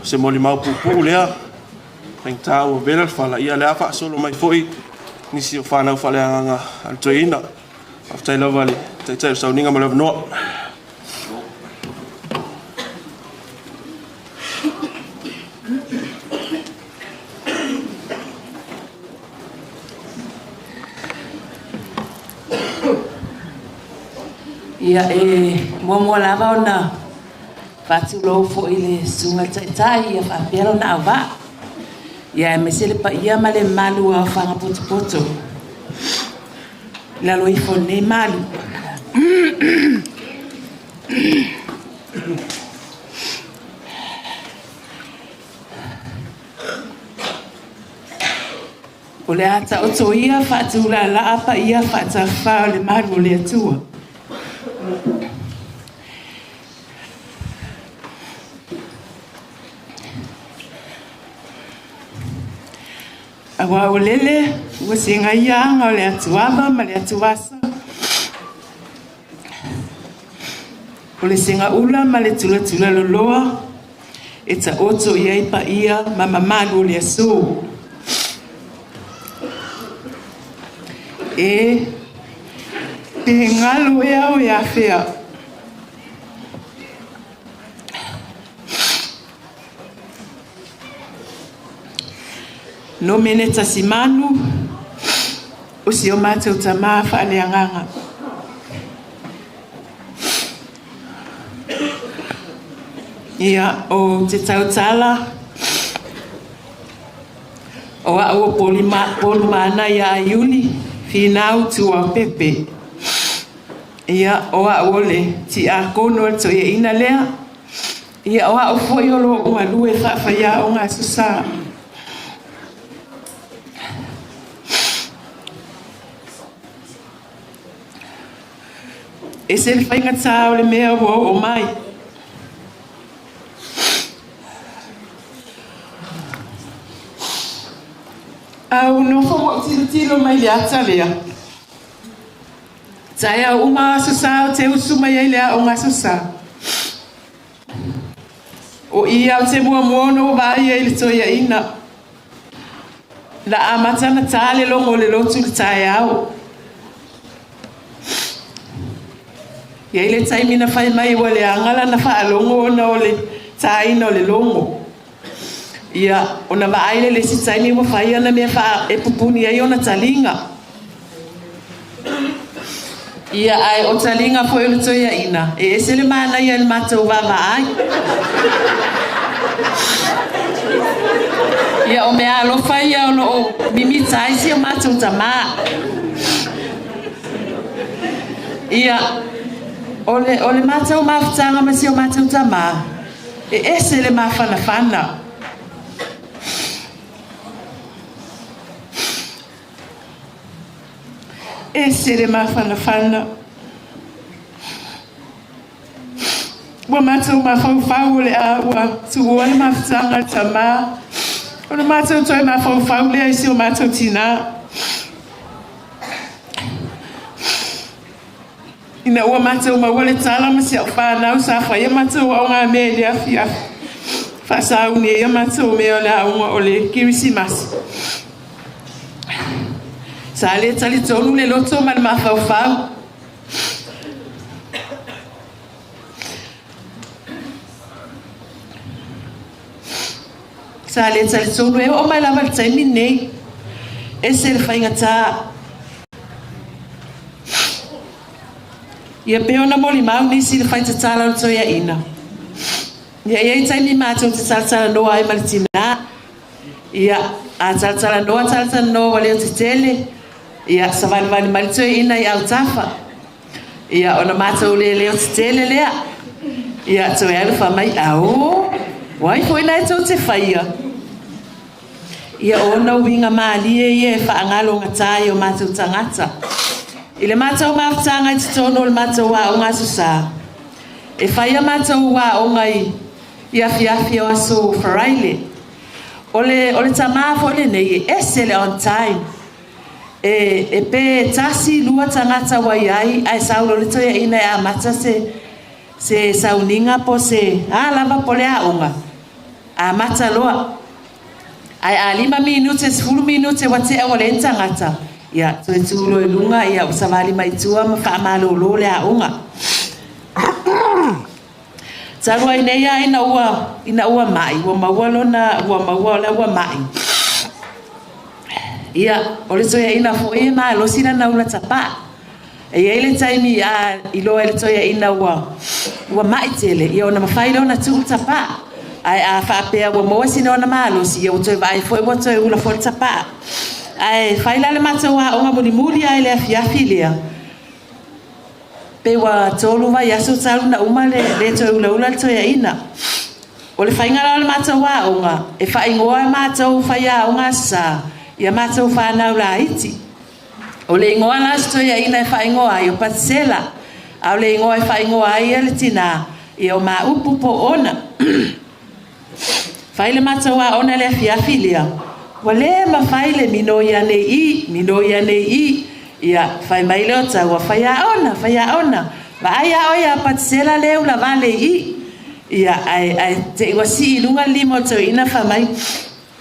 o se molimau puupuu lea, faigata ua vela le fala, ia o le a faasolo mai foi nisi o fanau faaleagaga a le toeaina. Faafetai lava i le Taitai o le sauniga ma le avanoa. Ia, e muamua lava ona faatulou foi i le Susuga i le Taitai ia faapea lona auvaa, ia aemaise le paia ma le mamalu o aofaga potopoto i lalo ifo o lenei malu. O le a taoto ia faatulaalaa paia faatafa o le malu o le Atua. Aua ua lele ua segaia aga o le atuava ma le atuasa, o le segaula ma le tulatula loloa e taoto i ai paia ma mamalu o le aso. E pe galo ea oe afea. Nomene Tasimanu, o si o matou tama faaleagaga. Ia, ou te tautala, o au o Polumana ia Iuni, Finau Tuapepe. Ia, o au o le tiakono o le toeaina lea. Ia, o au foi o lo o galue faafaiaoga Aso Sa. Ese le faigata o le mea ua oo mai. A ou nofo ma ou tilotilo mai le ata lea. Taeao uma Aso Sa ou te usu mai ai le aoga Aso Sa. O i au te muamua ona ou vaai ai i le toeaina. Na amata ona ta le logo o le lotu i le taeao. E i ai le taimi na fai mai ua leaga lana faalogo ona o le taina o le logo. Ia, ona vaai lea i le isi taimi ua fai ana mea faa, e pupuni ai ona taliga. Ia, ae o taliga foi o le toeaina, e ese le manaia i le matou vaavaai. Ia, Ia, o meaalofa ia o lo o mimita ai si o matou tamā. Ia, o le, o le matou mafutaga ma si o matou tamā, e ese le mafanafana. Ese le mafanafana. Ua matou mafaufau o le a ua tuua le mafutaga a le tamā, ona matou toe mafaufau lea i si o matou tinā. Ina ua matou maua le tala ma si au fanau sa fai a matou aogamea i le afiafi, faasauni ai a matou mea o le aoga o le Kerisimasi. Sa le talitonu le loto ma le mafaufau. Sa le talitonu e oo mai lava i le taimi lenei. Ese le faigata. Ia pei ona molimau nisi i le faitatala o le toeaina. Ia e i ai taimi matou te talatalanoa ai ma le tinā. Ia, a talatalanoa talatalanoa ua leo tetele, ia savalivali mai le toeaina i autafa. Ia, ona matou le leo tetele lea. Ia, toe alu fai mai, aō, o ai foi lena e tou te faia? Ia, o ona uiga malie ia e faagalogata ai o matou tagata. I le matou mafutaga i totonu o le matou aoga Aso Sa, e fai a matou aoga i i afiafi o Aso Faraile. O le, o le tamā foi lenei e ese le on time. E, e pe tasi, lua tagata ua i ai, ae sau loa le toeaina e amata se, se sauniga po o se a lava po o le aoga, amata loa. Ae a lima minute, 10 minute ua tea ua leai ni tagata, ia, toe tu loa i luga, ia, ua savali mai i tua ma faamalolo le aoga. Talu ai nei a ina ua, ina ua mai, ua maua lona, ua maua o la ua mai. Ia, o le toeaina foi e malosi lana ula tapaa. E i ai le taimi a iloa e le toeaina ua, ua mai tele, ia ona mafai lea ona tuu le tapaa. Ae a faapea ua maua sina ona malosi, ia ua toe vaai foi ua toe ula foi le tapaa. Ae fai la le matou aoga mulimuli lava i le afiafi lea, Pei ua tolu vaiaso talu na uma le le toe ulaula le toeaina. O le faiga la o le matou aoga, e faaigoa e matou faiaoga Aso Sa ia matou fanau laiti. O le igoa la o se toeaina e faaigoa ai o Patisela, a o le igoa e faaigoa ai le tinā, ia o Maaupu po o Ona. Fai le matou aoga i le afiafi lea, ua le mafai le minoi ane i i, minoi ane i i. Ia, fai mai lea o Taua, Faiaona, faiaona, vaai a oe ia Patisela lea e ula vale i i. Ia, ae, ae te i ua sii i luga le lima o le toeaina fai mai,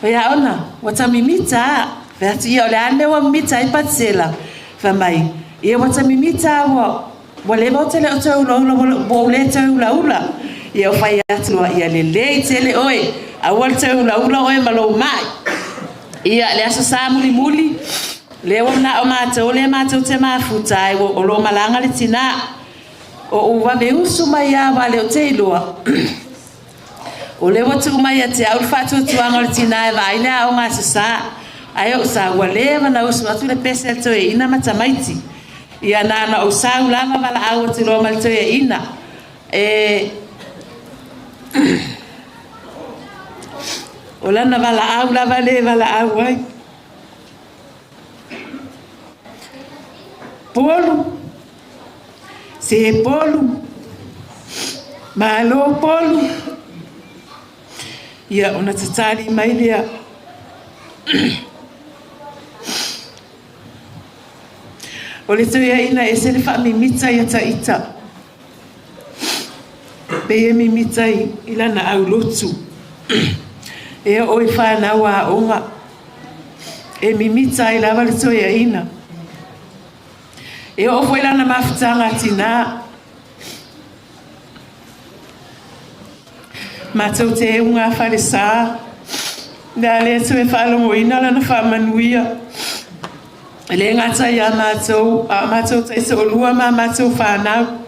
Faiaona, ua ta mimita a. Fai atu, Ia, o le a le mea ua mimita ai Patisela? Fai mai, Ia, ua ta mimita a ua, Ua leva ou te le o toe ulaula, ua ou le toe ulaula. Ia ou fai atu loa, ia lelei tele oe, aua le toe ulaula oe ma lou mai. Ia, le Aso Sa mulimuli, lea ua manao matou lea matou te mafuta ai, o lo o malaga le tinā. O ou vave usu mai lava aua o lea ou te iloa. O lea ua tuu mai ia te au le faatuatuaga o le tinā e vaai le aoga Aso Sa. Ae ou sau, ua leva ona usu atu le pese a le toeaina ma tamaiti. Ia na ona ou sau lava valaau atu loa ma le toeaina. E... O lana valaau lava lea e valaau ai. Polu, se polu, malo polu. Ia ona tatali mai lea. O le toeaina ese le faamimita ia Taita. Pei e mimita i lana aulotu. E oo i fanau aoga, e mimita ai lava le toeaina. E oo foi lana mafutaga a tinā. Matou te euga falesa, le a le toe faalogoina lana faamanuia. E le gata ia matou, a o matou taitoalua ma matou fanau.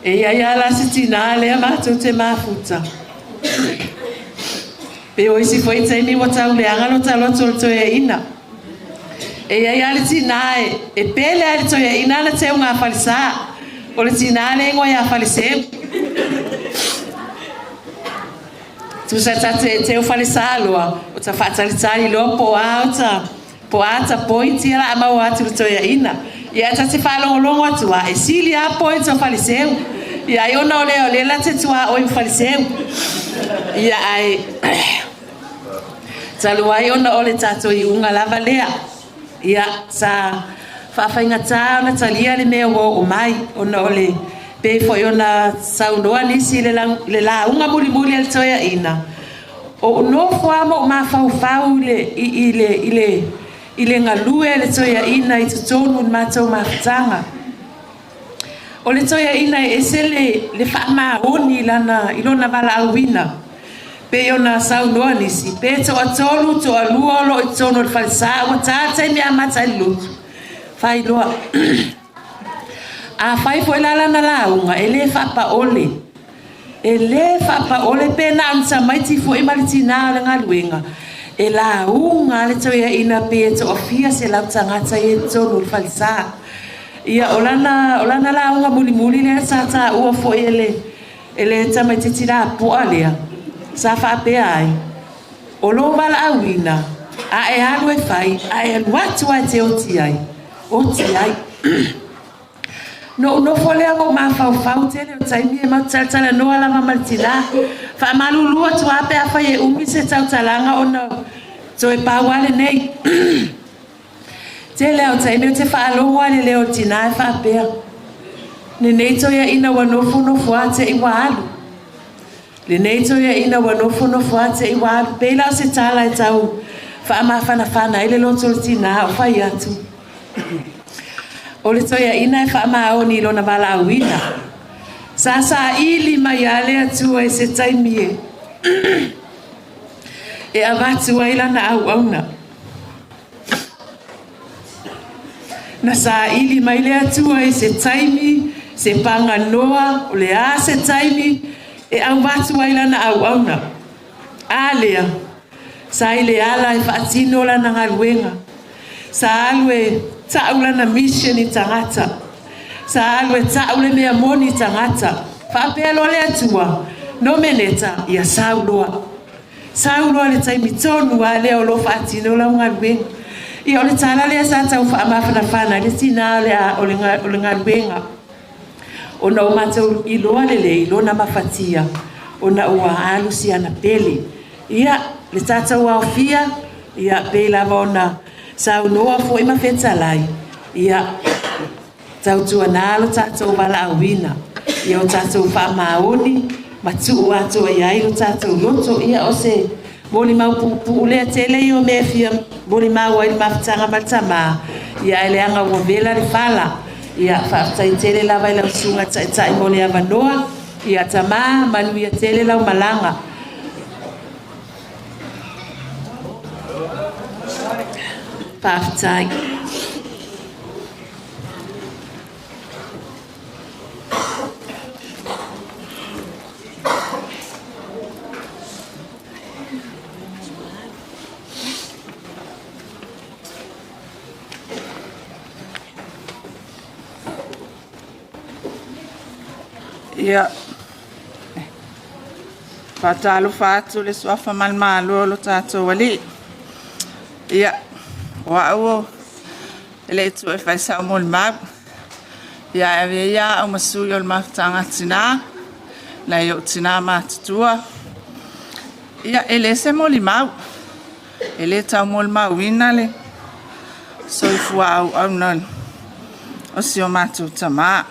E i ai lava la se tinā lea matou te mafuta. Pei o isi foi taimi ua tau leaga lo ta loto o le toeaina. E i ai lava le tinā e pele lava i le toeaina ana teuga falesa. O le tinā le igoa ia Faleseu. Tusa ta te teu falesa loa, o ta faatalitali loa po o a o ta Po a ta points ia la a maua atu i le toeaina. Ia ta te faalogologo atu a e sili a points o Faliseu. Ia ai ona o lea o lea la te tuaoi ma Faliseu. Ia ae talu ai ona o le tatou iuga lava lea. Ia sa faafaigata ona talia le mea ua oo mai ona o le pei foi ona saunoa nisi i le lauga mulimuli a le toeaina. Ou nofo lava ma ou mafaufau i le, i, le, i le, i le galue a le toeaina i totonu o le matou mafutaga. O le toeaina e ese le, le faamaoni i, lana, i lona valaauina. Pei ona saunoa nisi, pe toatolu, toalua o lo o i totonu o le falesa, ua ta le taimi e amata ai le lotu. Failoa. Afai foi la lana lauga, e le faapaole. E le faapaole pe na o ni tamaiti foi ma le tinā o le galuega, e lauga a le toeaina pe toafia selau tagata ia i totonu o le falesa. Ia, o lana, o lana lauga mulimuli lea sa taua foi e le, e le tamaitiiti lapoa lea, sa faapea ai, O lou valaauina, a e alu e fai, a e alu atu lava e te oti ai, oti ai. Na ou nofo lea ma ou mafaufau tele o taimi e matou te talatalanoa lava ma le tina. Faamalulu atu lava pe afai e umi se tautalaga ona toe pau lava lenei. Tele lava o taimi ou te faalogo lava i le leo o le tina e faapea, Lenei toeaiina ua nofonofo lava te i ua alu. Lenei toeaiina ua nofonofo lava te i ua alu. Pei la o se tala e tau faamafanafana ai le loto o le tina o fai atu. O le toeaina e faamaoni i lona valaauina. Sa saili mai lava le Atua i se taimi e e avatu ai lana auauna. Na saili mai le Atua i se taimi, se paganoa, o le a se taimi e avatu ai lana auauna. A lea, sa i le ala e faatino lana galuega. Sa alu e ta'u lana mission i tagata. Sa alu e ta'u le mea moni i tagata. Faapea loa le Atua, Nomeneta, ia sau loa. Sau loa le taimi tonu a lea o lo o faatino lau galuega. Ia o le tala lea sa tau faamafanafana ai le tinā o le, o le galuega. Ona ua matou iloa lelei lona mafatia ona ua alu si ana pele. Ia, le tatou aofia, ia, pei lava ona saunoa foi ma fetalai, ia, tautuana lo tatou valaauina, ia o tatou faamaoni ma tuu atoa i ai lo tatou loto. Ia, o se molimau puupuu lea, tele ia o mea e fia molimau ai le mafutaga ma le tama, ia, ae leaga ua vela le fala. Ia, faafetai tele lava i lau Susuga Taitai mo le avanoa. Ia, tama, manuia tele lau malaga. Faafetai. Ia, faatalofa atu i le suafa manumalo o lo tatou Alii. Ia, o au e le i tuua e fai sau molimau. Ia, ae avea ia au ma sui o le mafutaga a tina, nai ou tina matutua. Ia, e le se molimau. E le tau molimauina le soifua auauna o si o matou tama.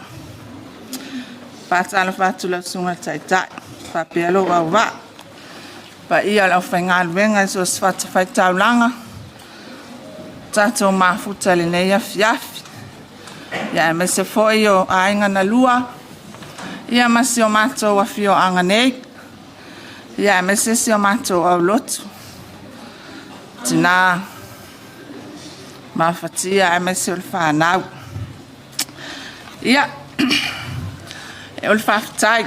Faatalofa atu i lau Susuga i le Taitai faapea lou auvaa, paia o le aufaigaluega i so o se fatafaitaulaga, tatou mafuta i lenei afiafi, ia aemaise foi o aiga na lua, ia ma si o matou afioaga nei. Ia aemaise si o matou aulotu, tina mafatia aemaise o le fanau. Ia, o le faafetai.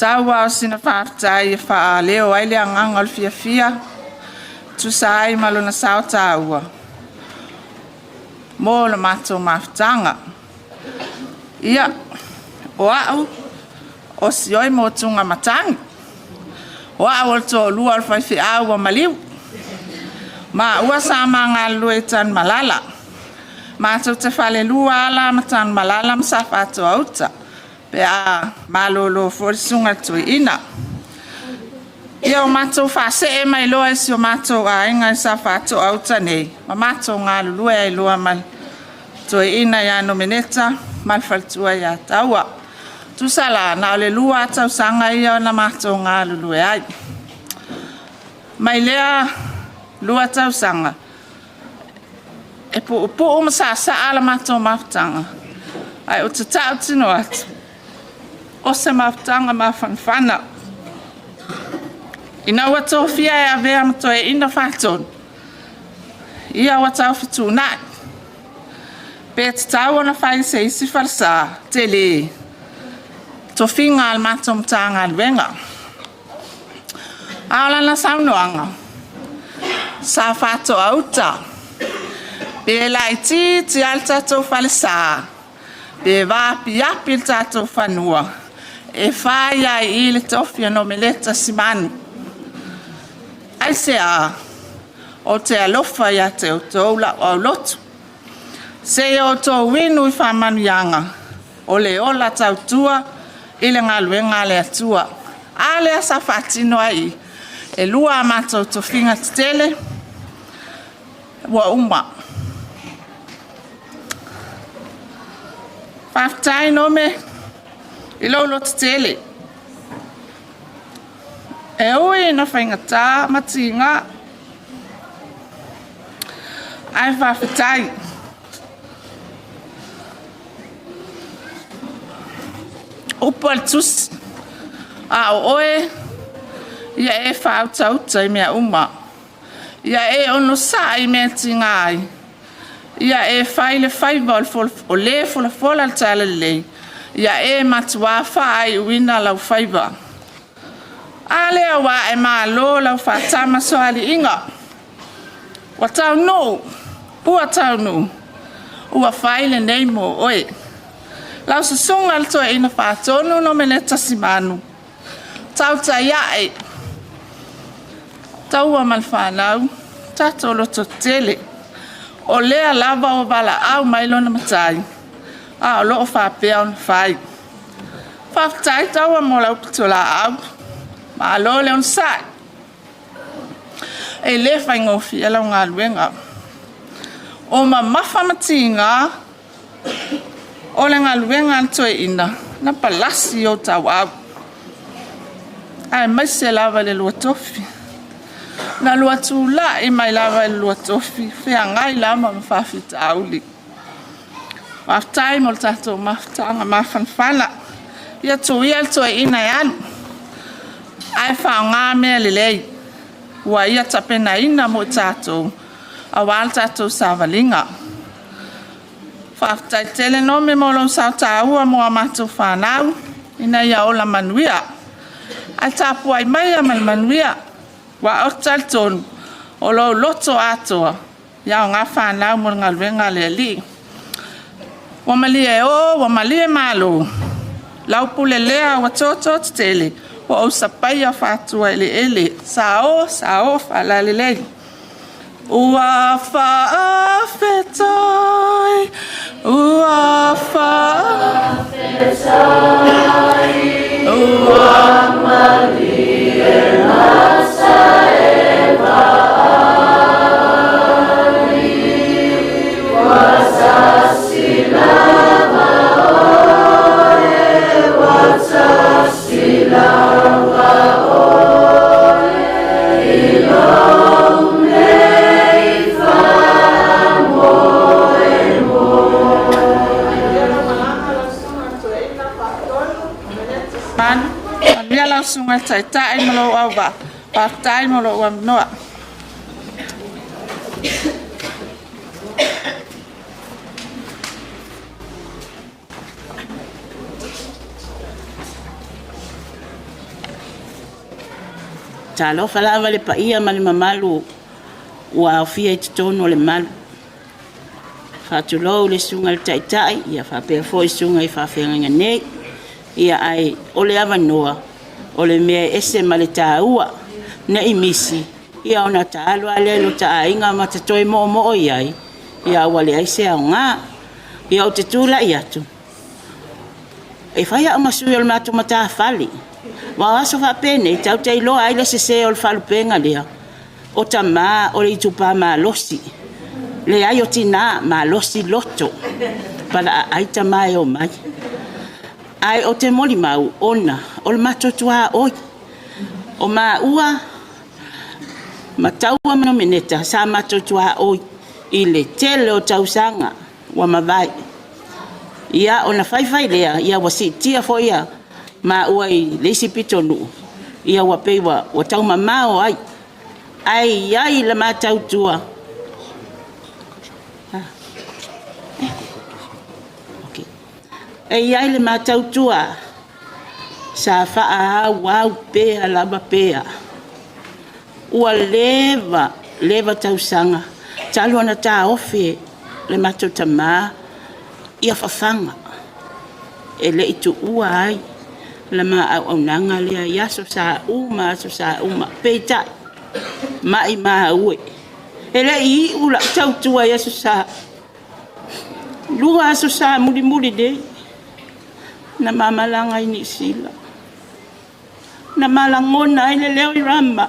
Tau lava o sina faafetai e faaleo ai le agaga o le fiafia e tusa ai ma lona sao taua mo le matou mafutaga. Ia, o au o Sioi Motuga Matagi, o au o le toalua o le faifeau ua maliu. Maua sa ma galulue i Tanumalala. Matou te falelua lava la ma Tanumalala ma Safatoa-uta pe a malolo foi le susuga i le toeaina. Ia ua matou faasee mai loa i si o matou aiga i Safatoa-uta nei ma matou galulue ai loa ma le toeaina ia Nomeneta ma le faletua ia Taua. Tusa la, na o le 2 lava tausaga ia na matou galulue ai. Mai lea 2 tausaga, e puupuu ma saasaa le matou mafutaga, ae ou te tautino atu, o se mafutaga mafanafana. Ina ua tofia e avea ma Toeaina Faatonu, ia ua tau fetuunai, pe tatau ona fai i se isi falesa tele tofiga a le matou Matagaluega. A o lana saunoaga, sa Faatoauta, pe laitiiti lava le tatou falesa, pe vaapiapi le tatou fanua, e fai lava i i le tofi o Nomeneta Simanu. Aisea? Ou te alofa ia te outou lau aulotu, se i outou inu i faamanuiaga o le ola tautua i le galuega a le Atua. A lea sa faatino ai i i, e 2 a matou tofiga tetele ua uma. Faafetai Nome i lou lototele. E ui ina faigata ma tiga, ae faafetai. Upu a le Tusi, a o oe, ia e faautauta i mea uma, ia e onosai i mea e tiga ai, ia e fai le faiva o le folafola le talalelei, ia e matua faaiuina lau faiva. A lea ua ae malo lau faatamasoaliiga, ua taunuu, ua taunuu, ua fai lenei mo oe. Lau susuga i le Toeaina Faatonu Nomeneta Simanu, tautai ae, taua ma le fanau, tatou lototetele, o lea lava ua valaau mai lona Matai, a o lo o faapea ona fai. Faafetai Taua mo lau pitolaau, malo le onosai. E le faigofie lau galuega. O mamafa ma tiga o le galuega a le toeaina na palasi i ou tauau, aemaise lava i le lua tofi. Na lua tulai mai lava i le lua tofi, feagai lava ma faafitauli. Faafetai mo le tatou mafutaga mafanafana. Ia tuu ia le toeaina e alu, ae faaaoga mea lelei ua ia tapenaina mo i tatou aua le tatou savaliga. Faafetai tele Nome mo lou sao taua mo a matou fanau ina ia ola manuia. Ae tapuai maia ma le manuia, aua ou te talitonu o lou loto atoa e aoga fanau mo le galuega a le Alii. Ua malie o ua malie malo, lau pule lea ua toto tetele, ua ou sapaia fatuaeleele, sao sao faalalelei. Ua faafetai, ua faafetai, ua malie gata e ua tasi lava oe, ua tasi lava oe, i lou nei Manuia lau Susuga i le Taitai ma lou auvaa. Faafetai mo lou avanoa. Talofa lava le paia ma le mamalu ua aofia i totonu o le malu. Faatulou le susuga i le Taitai, ia faapea foi susuga i faafeagaiga nei. Ia ae o le avanoa, o le mea e ese ma le taua, ne i misi, ia ona ta alu lava lea i lo ta aiga ma ta toe moomoo i ai, ia ua leai se aoga. Ia ou te tulai atu, e fai au ma sui o le matou matafale. Aua o aso faapenei, tatou te iloa ai le sese o le faalupega lea, o tama o le itupa malosi, leai o tina, malosi loto, palaaai tama e omai. Ae ou te molimau ona o le matou tuaoi, o maua ma Taua ma Nomeneta sa matou tuaoi i le tele o tausaga ua mavae. Ia ona faifai lea, ia ua siitia foi ia maua i le isi pitonuu, ia ua pei ua taumamao ai. Ae i ai le ma tautua. E i ai le ma tautua sa faaauau pea lava pea. Ua leva, leva tausaga talu ona taofi e le matou tama ia fafaga e le i tuua ai le ma auaunaga lea i aso sa uma aso sa uma. Peitai, maimau e, e le i iu lau tautua i aso sa. 2 aso sa mulimuli nei na ma malaga i Niu Sila. Na ma lagona ai le leo i Rama.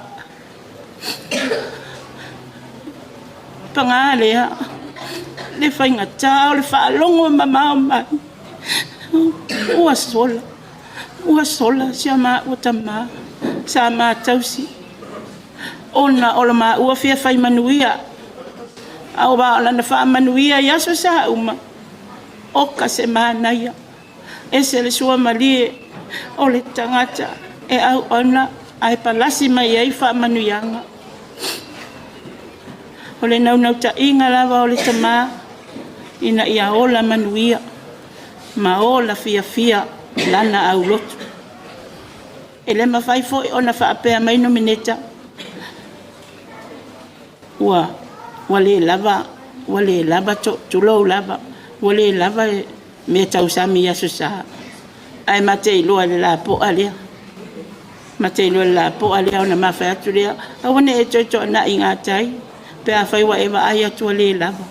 Paga lea, le faigata o le faalogo mamao mai, ua sola, ua sola si a maua tama sa ma tausi ona o lo maua fia fai manuia. Aua o lana faamanuia i aso sa uma, oka se manaia. Ese le suamalie o le tagata e auauna ae palasi mai ai faamanuiaga. O le naunautaiga lava o le tama ina ia ola manuia ma ola fiafia lana aulotu. E le mafai foi ona faapea mai Nomeneta ua ua le lava, ua le lava, tulou lava, ua le lava mea tausami i Aso Sa, ae ma te iloa i le lapoa lea, ma te iloa i le lapoa lea ona ma fai atu lea, aua ne i e toe toanai i gatai pe afai ua e vaai atu ua le lava.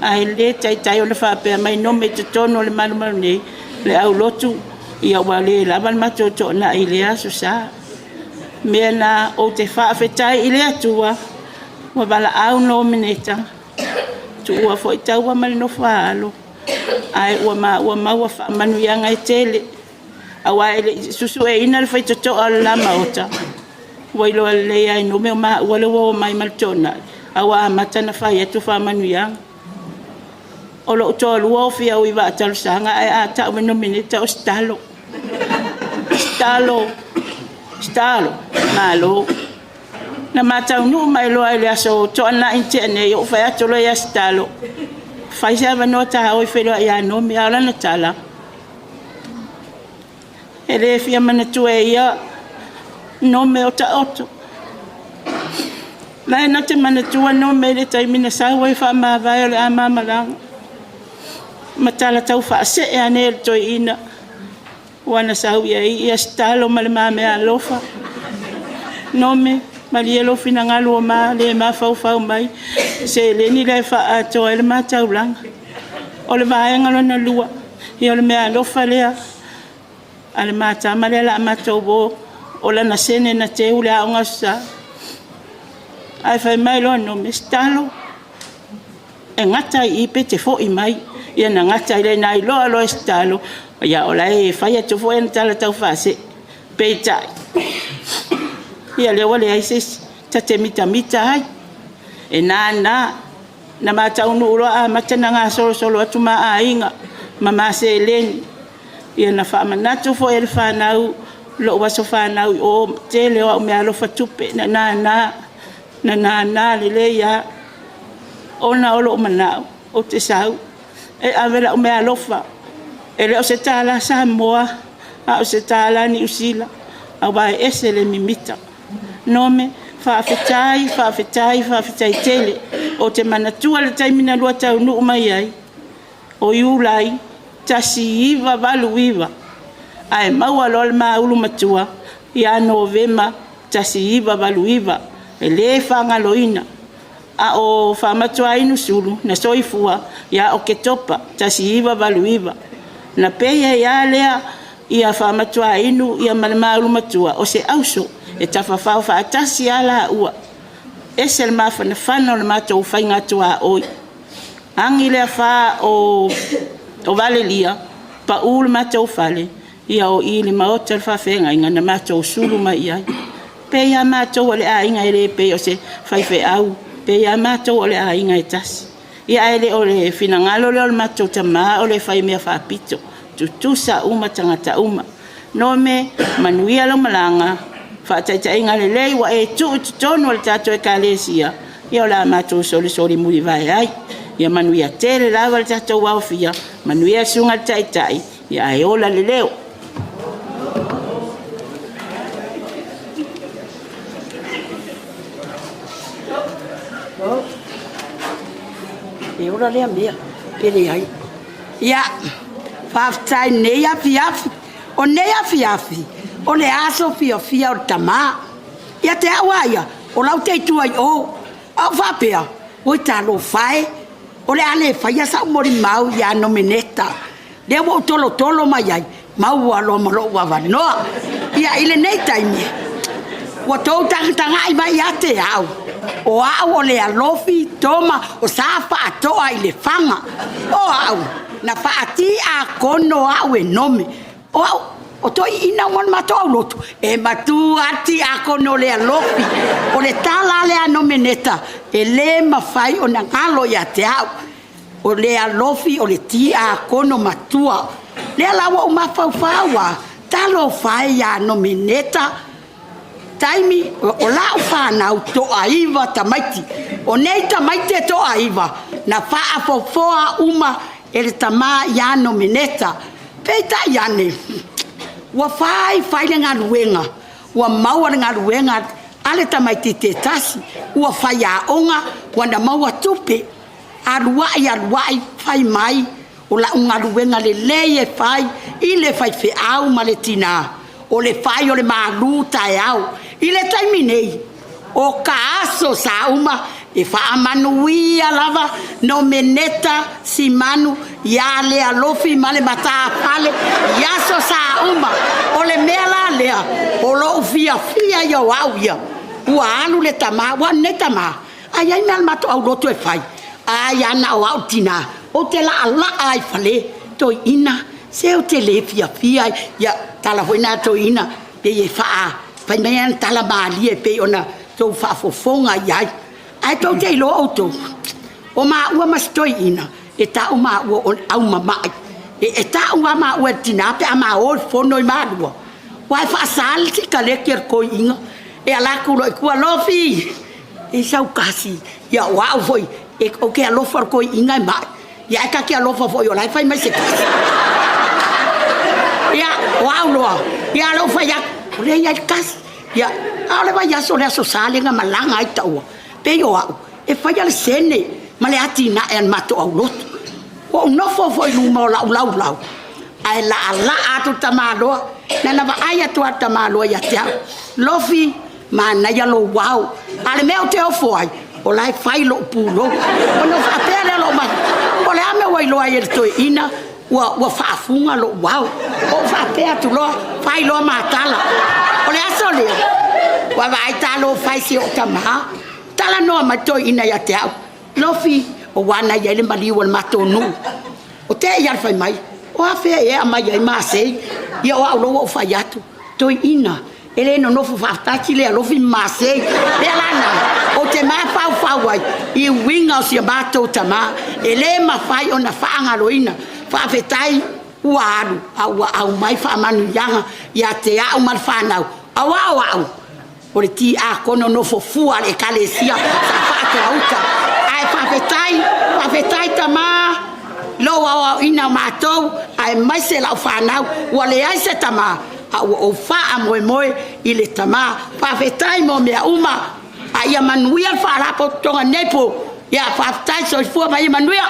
Ae le taitai ona faapea mai nome i totonu o le malumalu nei le aulotu, ia ua le lava le matou toanai i lea Aso Sa. Mea na ou te faafetai i le Atua ua valaau Nomeneta, tuua foi taua ma le nofo a alo, ae ua maua maua faamanuiaga e tele, aua e le i susueina le faitotoa o le la maota, ua iloa lelei lava e Nome o maua lea ua omai ma le toanai, a ua amata ona fai atu faamanuiaga. O lou toalua o fiau i vaa talosaga, ae a tau e Nomeneta o se talo. Talo, talo, malo. Na ma taunuu mai loa i le aso Toonai na tea nei, ou fai atu loa ia Sitalo, fai se avanoa ta o e feiloai ia Nome. A o lana tala, e le fia manatua e ia Nome o taoto. La e na te manatua Nome i le taimi na sau ai faamavae o le a ma malaga. Ma tala tau faasee ane e le toeaina. Ua na sau i ai ia Sitalo ma le ma meaalofa. Nome, malie lou finagalo ua ma le mafaufau mai seleni lea e faaatoa ai le ma taulaga. O le vaega lona lua, ia o le meaalofa lea a le ma tama lea o le a matou o, o lana sene na teu i le Aoga Aso Sa. Ae fai mai loa Nome, Sitalo, e gata ai i i pe te foi mai. Ia na gata ai lea, na iloa loa e Sitalo, ia o la e fai atu foi ana tala taufaasee. Peitai, ia lea ua leai se isi ta te mitamita ai. E nānā, na ma taunuu loa amata ona gasolosolo atu ma aiga ma ma seleni. Ia na faamanatu foi e le fanau lou aso fanau i o, tele o au meaalofa tupe na nānā. Na nānā lelei lava ona o lou manao ou te sau e ave lau meaalofa, e le o se tālā Samoa a o se tālā Niu Sila, aua e ese le mimita. Nome, faafetai, faafetai, faafetai tele. Ou te manatua le taimi na lua taunuu mai ai, o Iulai 1989, ae maua loa le ma ulu matua ia Novema 1989. E le faagaloina. A o Faamatuainu Sulu na soifua ia Oketopa 1989. Na pei ai lava lea ia Faamatuainu ia ma le ma ulu matua o se auso e tafafao faatasi lava laua. Ese le mafanafana o le matou faiga tuaoi. Agi le afa o Valelia, pau le matou fale, ia o i i le maota o le faafeagaiga na matou sulu mai i ai. Pei lava matou o le aiga e le pei o se faifeau, pei lava matou o le aiga e tasi. Ia ae le o le finagalo lea o le matou tama o le fai mea faapito, tutusa uma tagata uma. Nome, manuia lau malaga, faataitaiga lelei ua e tuu i totonu o le tatou Ekalesia, ia o le a matou solisoli mulivae ai. Ia manuia tele lava le tatou aofia, manuia le susuga i le Taitai, ia ae ola le leo. E ola lea mea pe leai. Ia, faafetai i lenei afiafi. O lenei afiafi, o le aso fiafia o le tamā. Ia te au lava ia, o la ou te i tua i o. Ae ou faapea, oi talofa e, o le a le faia sau molimau ia Nomeneta. Lea ua ou tolotolo mai ai, maua loa ma lou avanoa. Ia, i lenei taimi, ua outou tagatagai mai ia te au, o au o Lealofi Toma Sa Faatoa i Lefaga. O au, na faatiakono au e nome. O au, o toeaiina uma o le matou aulotu, e matua lava le tiakono Lealofi. O le tala lea a Nomeneta, e le mafai ona galo ia te au. O Lealofi o le tiakono matua. Lea la ua ou mafaufau lava, talofa e ia Nomeneta, taimi o lau fanau toaiva tamaiti. O nei tamaiti e toaiva, na faafofoa uma e le tama ia Nomeneta. Peitai ane, ua fai fai le galuega, ua maua le galuega a le tamaitiiti e tasi, ua faiaoga, ua na maua tupe. Alu ai alu ai, fai mai o lau galuega lelei e fai i le faifeau ma le tina, o le fai o le malu taeao. I le taimi nei, o ka aso sa uma e faamanuia lava Nomeneta Simanu ia Lealofi ma le matafale i aso sa uma. O le mea la lea, o lou fiafia ia o au ia, ua alu le tama, aua o lenei tama, a i ai mea a le matou aulotu e fai, ai lava na o au le tina, ou te laalaa lava i fale, toeaina, se ou te le fiafia. Ia, o tala foi na a toeaiina, pei e fai mai ana tala malie pei ona outou faafofoga i ai. Ae tou te iloa outou, o maua ma si toeaina, e tau maua o le aumama'i. E tau lava maua e le tina pe a ma o i le fono i Malua, aua e faasa le sikaleki a le toeaina, e alu atu loa i tua, Lofi, e i ai sau kasi. Ia o au foi, ou te alofa i le toeaina e mai, ae ta te alofa foi o la e fai mai se kasi. Ia, o au loa, ia lea ua ou fai atu, o lea e i ai le kasi. Ia, a o le vaiaso o le Aso Sa lea na malaga ai taua, pei o au, e faia le sene ma le atinae a le matou aulotu. Ua ou nofo foi i luma o lau laulau, ae laalaa atu le tamaloa. Na ona vaai atu lava o le tamaloa ia te au, Lofi, manaia lou ao. A o le mea ou te ofo ai, o la e fai lou pulou. Ona ou faapea lea i lou mafaufau, po o le a le mea ua iloa ai e le toeaina ua faafuga lou ao. Ou faapea atu loa, fai loa ma tala. O le aso lea, vaavaai talofa e i si ou tama, talanoa mai le toeaina ia te au, Lofi, aua na i ai le maliu o le matou nuu. O te i lava le fai mai, o afea ea e aumai ai Masei? Ia o au loa ua ou fai atu, toeaina, e le nonofo faatasi Lealofi ma Masei. O lea la la, ou te mafaufau ai i uiga o si a matou tama, e le mafai ona faagaloina. Faafetai ua alu a ua aumai faamanuiaga ia te au ma le fanau, aua o au, o le tiakono nofo fua a le Ekalesia sa Faatoauta. Ae faafetai, faafetai tama i lou aoaoina o matou aemaise lau fanau. Ua leai se tama, a ua ou faamoemoe i le Tama. Faafetai mo mea uma, a ia manuia le Faalapotopotoga i lenei po. Ia faafetai, soifua ma ia manuia.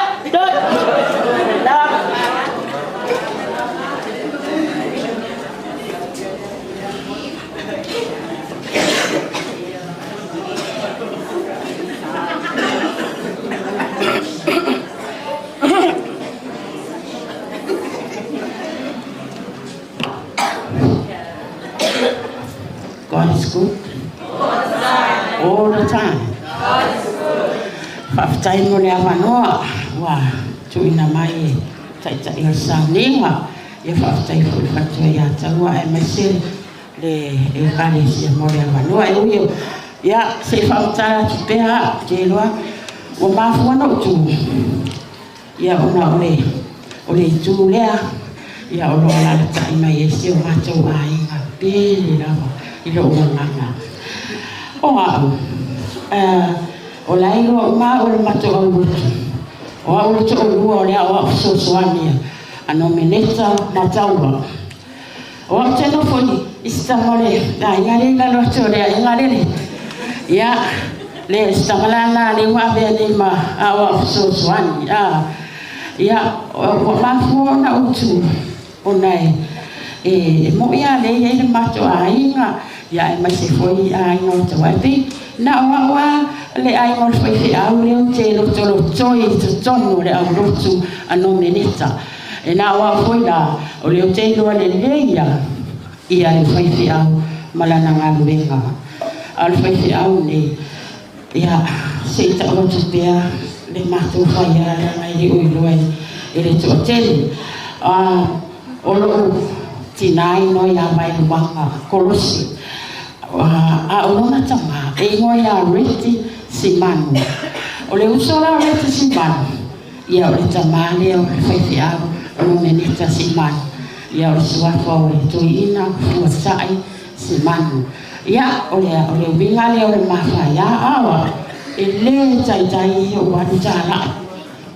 God is good. All the time. Faafetai mo le avanoa ua tuuina mai e Taitai o le sauniga. Ia faafetai foi i le faletua ia Taua aemaise le Ekalesia mo le avanoa. E ui ia se i faamatala atu pea au, te iloa ua mafua ona ou tu, ia ona o le o le itu lea ia o lo o alaalatai mai ai si o matou aiga pele lava i lou agaga. O au, o la e iloa uma au e le matou aulotu, o au le toalua o le aoao fesoasoani a Nomeneta ma Taua. O au te nofo i se tama o le aiga lea i lalo atu o le aiga lele. Ia, le se tama la lena lea ua avea nei ma aoao fesoasoani. A, ia, ua mafua ona ou tu, ona e, e, e mo'i lava lea e i ai le matou aiga, ia aemaise foi i aiga o Taua. E pei na o au lava le aiga o le faifeau lea ou te lotolotoi i totonu o le aulotu a Nomeneta. E na o au foi la, o lea ou te iloa lelei ia, ia le faifeau ma lana galuega. A o le faifeau nei, ia, se i tau atu pea le matou faia leaga e le o iloa e le toatele. A, o lou tinā igoa ia Vaeluaga Kolosi, a o lona tama e igoa ia Reti Simanu. O le uso la o Reti Simanu, Ia o le tamā lea o le faifeau o Nomeneta Simanu. Ia o le suafa o le Toeaina Fuatai Simanu. Ia o le o le uiga lea o le mafaiā aoa e lē taitai ai ou alu talai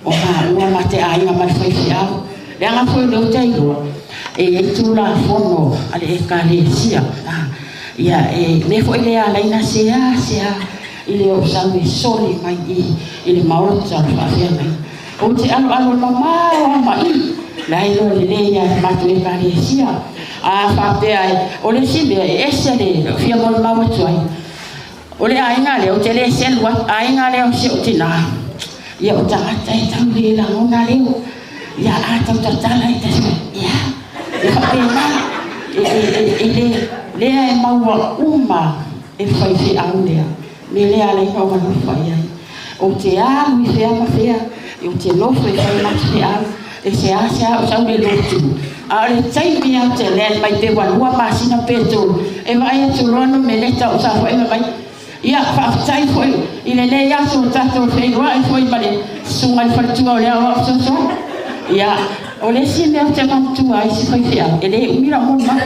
o maua ma te aiga ma le faifeau. Leaga foi o lea ou te iloa e iai tulafono a le Ekalesia. Ia e mea foi lea ala ai na seasea i le ou sau e soli mai i i le maota o le faafeagaiga. Ou te aloalo mamao lava ma i, la e iloa lelei lava e le matou Ekalesia. A faapea e, o le isi mea e ese le fia molimau atu ai, o le aiga lea ou te le selu atu, aiga lea o si ou tinā, ia o tagata e tau le lagona leo, ia a tau tatala e tasi mai, ia, e faapena, e, e, e, e le, lea e maua uma e le faifeau lea. Me lea ala ai na ou alofa i ai. Ou te alu i fea ma fea, ou te nofo e fai ma feau, e seasea ou sau le lotu. A o le taimi lava ou te land mai pe ua lua masina pe tolu, e vaai atu loa Nomeneta o saofaiga mai. Ia, faafetai foi i lenei aso ua tatou feiloai foi ma le susuga i le faletua o le aoao fesoasoani. Ia, o le isi mea ou te manatua ai si faifeau, e le umi lau molimau,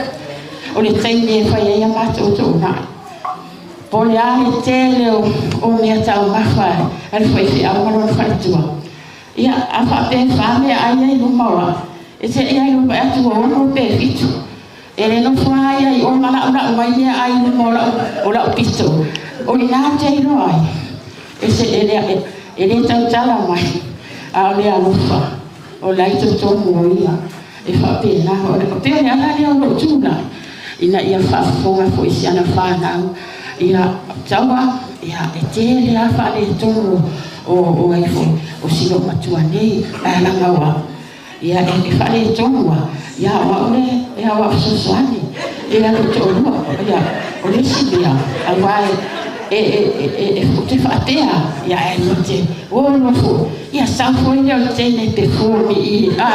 o le taimi e fai ai a matou toonai. Po o le a le tele o mea taumafa a le faifeau ma lona faletua. Ia, a faapea e fa meaai ia i luma o au, e seʻi ai loa atu ua ono pe fitu. E le nofo lava ia i o ma laʻulaʻu mai meaai i luma o lau, o lau pito. O i ina ou te iloa ai, e se, e le, e le tautala mai, a o le alofa, o la e i totonu o ia. E faapena, o pei o le ala lea o lou tulai, ina ia faafofoga foi i si ana fanau, ia, taua, ia, e tele lava faaletonu o, o ai foi, o si loomatua nei, ae laga o au, ia, e, e faaletonu lava, ia, o au le, e aoao fesoasoani, e alu toalua, ia, o le isi mea, aua e, e, e, e, e, ou te faapea, ia, ae lua te, o lua foi, Ia sau foi lea o le teine pe form i a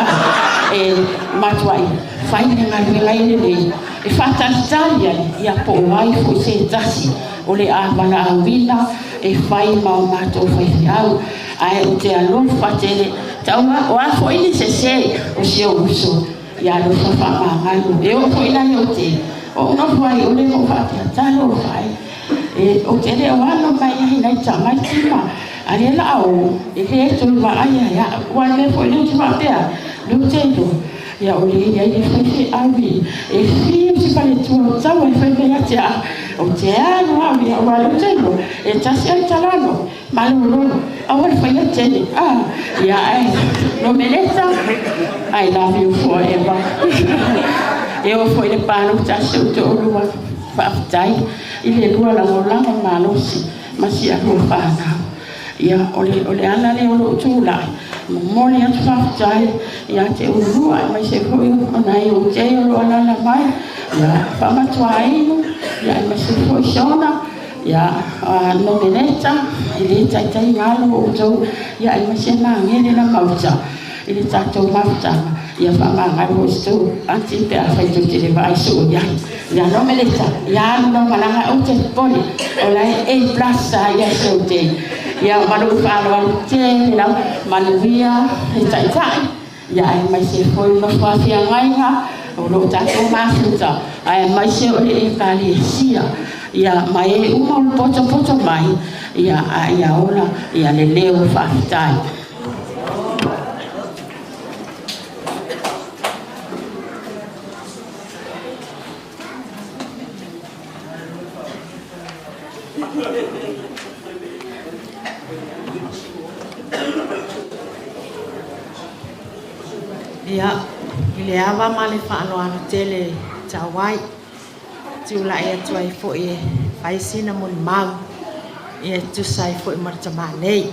e matuai fai le galuega e lelei e faatalitali ai ia po o ai foi se tasi o le a valaauina e fai ma o matou faifeau ae ou te alofa tele taua o a foi ni sese o si ou uso ia alofa faamagalo e oo foi la ia ou te ou nofo ai o le ou faapea talofa e E, ou te le o alo mai ai nai tamaiti ma a lea la a o, e le toe vaaia ia au. Ua le mea foi lea ou te faapea ai, lea ou te iloa, Ia o lea e i ai le faifeau i e fiu se faletua o Taua e fai mai ia te au, ou te alu au ia aua o lea ou te iloa e tasi au talano malolo aua le faia tele a ia ae Nomeleta I love you forever. E oo foi i le palota a si ou toalua, faafetai i le lua lagolago malosi ma si a lua fanau. Ia, o le, o le ala lea o lou tulai, momoli atu faafetai ia te oulua, aemaise foi o nai ou tei o lo o alaala mai, ia, Faamatuainu, ia, aemaise foi Shona, ia, Nomeleta, e le taitai galo outou, ia, aemaise Magele Lamauta, i le tatou mafutaga, ia faamagalo foi si tou aunty pe afai tou te le vaai soo i ai. Ia Nomeleta, ia alu lau malaga aua te popole, o la e A plus a ia se ou te. Ia ma lou faaaloalo tele lava, manuia le Taitai, ia aemaise foi le nofo afeagaiga o lo o tatou mafuta, aemaise o le Ekalesia, ia ma e uma o le potopoto mai, ia a ia ola ia le leo faafetai. Ia, i le ava ma le faaaloalo tele tau ai, tulai atu ai foi e fai sina molimau e tusa ai foi ma le tamā nei.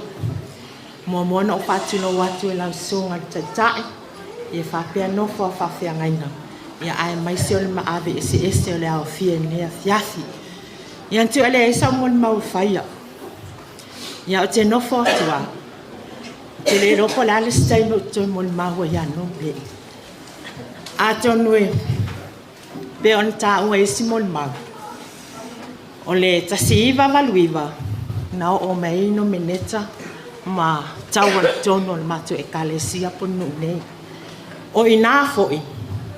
Muamua ona ou faatulou atu i lau Susuga i le Taitai, ia faapea nofo a faafeagaiga, ia aemaise o le maave eseese o le aofia i lenei afiafi. Ia matua e leai sau molimau e faia. Ia ou te nofo atu lava, ou te le iloa po o le a le isi taimi ou te toe molimau ai ia Nome. Atonu e pei ona taua e isi molimau, o le 1989 na oo mai ai Nomeneta ma Taua i totonu o le matou Ekalesia po o le nuu nei. O i ina foi,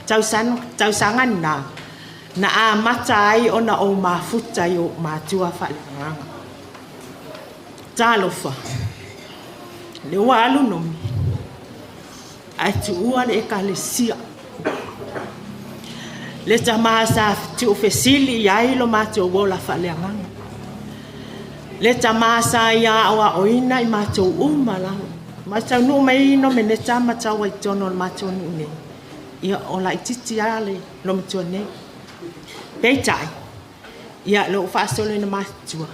tausaga lena, na amata ai ona ou mafuta i ou matua faaleagaga. Talofa, o lea ua alu Nome, ae tuua le Ekalesia. Le tama sa tuufesili i ai lo matou ola faaleagaga. Le tama sa ia aoaoina i matou uma lava. Ma taunuu mai Nomeneta ma Taua i totonu o le matou nuu nei, ia o laitiiti lava le loomatua nei. Peitai, ia lou faasolo ina matutua,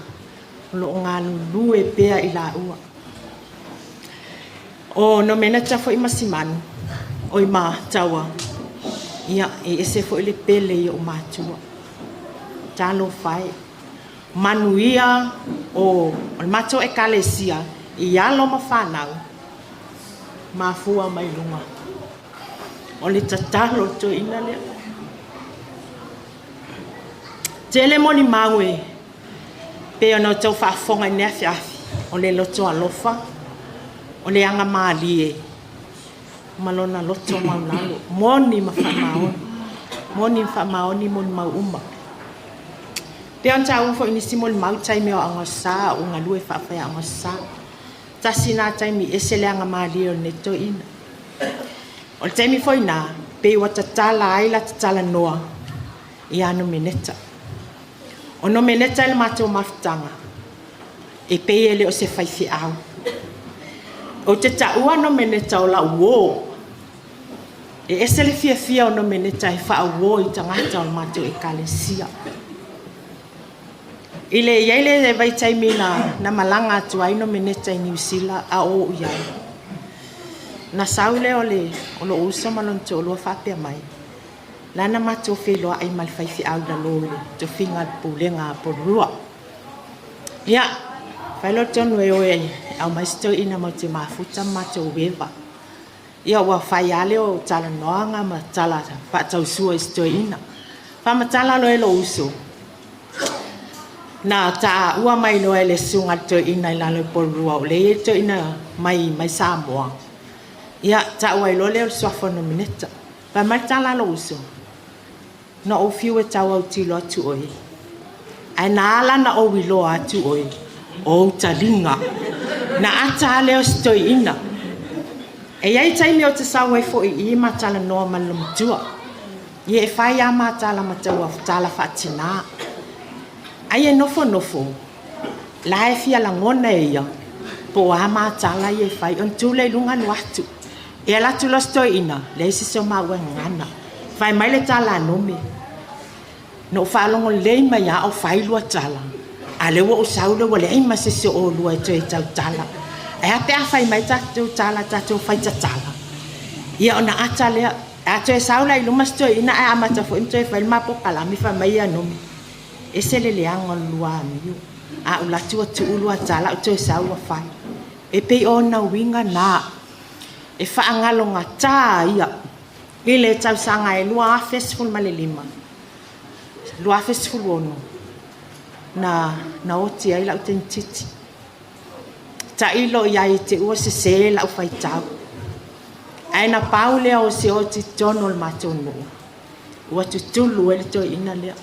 o lo o galulue pea i laua. O Nomeneta foi ma Simanu, oi ma Taua, ia, e ese foi le pele i ou matua. Talofa e. Manuia o le matou Ekalesia i alo ma fanau, mafua mai luga. O le tatalo a le toeaina lea. Tele molimau e pei ona outou faafofoga i lenei afiafi, o le loto alofa, o le agamalie ma lona loto maualalo, moni ma faamaoni, moni ma faamaoni molimau uma. Pei ona taua foi e nisi molimau taimi o Aoga Aso Sa a o galue faafaiaoga Aso Sa. Tasi lena taimi e ese le agamalie o lenei toeaina. O le taimi foi lena, pei ua tatala ai lata talanoa ia Nomeneta. O Nomeneta i le matou mafutaga, e pei e le o se faifeau. Ou te taua Nomeneta o lau uo. E ese le fiafia o Nomeneta e faauo i tagata o le matou Ekalesia. I le i ai le vaitaimi na, na malaga atu ai Nomeneta i Niu Sila a o ou i ai, na sau lea o, le, o lou uso ma lona toalua faapea mai, la na matou feiloai ma le faifeau i lalo i le tofiga a le pulega a Porirua. Ia, fai loa tonu e o e aumai se toeaina matou te mafuta ma matou eva. Ia ua fai lava lea o talanoaga ma tala faatausua i si toeaina. Faamatala loa e lou uso, na taua mai loa e le susuga a le toeaina i lalo i Porirua o lea e i ai le toeaina mai, mai Samoa. Ia, taua ai loa lea o le suafa o Nomeneta. Fai mai le tala a lou uso, Na ou fiu e tau autilo atu oe, ae na ala ona ou iloa atu oe, o ou taliga. Na ata lava lea o si toeaina. E i ai taimi ou te sau ai foi i i ma talanoa ma le lomatua. Ia e fai lava ma tala ma taua tala faatina. Ai e nofonofo, la e fia lagona e ia, po o a ma tala ia e fai, ona tu lea i luga alu atu. E alu atu loa si toeaina, leai se isi o maua e gagana. Fai mai le tala a Nome. Na ou faalogo lelei mai lava o fai lua tala, a o lea ua ou sau lea ua leai ma se isi o oulua e toe tautala. Ae a pe a fai mai tatou tala tatou fai tatala? Ia ona ata lea. A toe sau la i luma si toeaina ae amata foi ona toe fai le ma polokalame fai mai ia Nome, ese le leaga o le lua amio. A ou alu atu ua tuu lua tala ae ou toe sau ua fai. E pei o ona uiga na e faagalogata ia I le tausaga e 2015, 2016 na na oti ai lau teimititi. Tailo i ai i te ua sese lau faitau. Ae na pau lea o se oti i totonu o le matou nuu, ua tutulu ai le toeaina lea.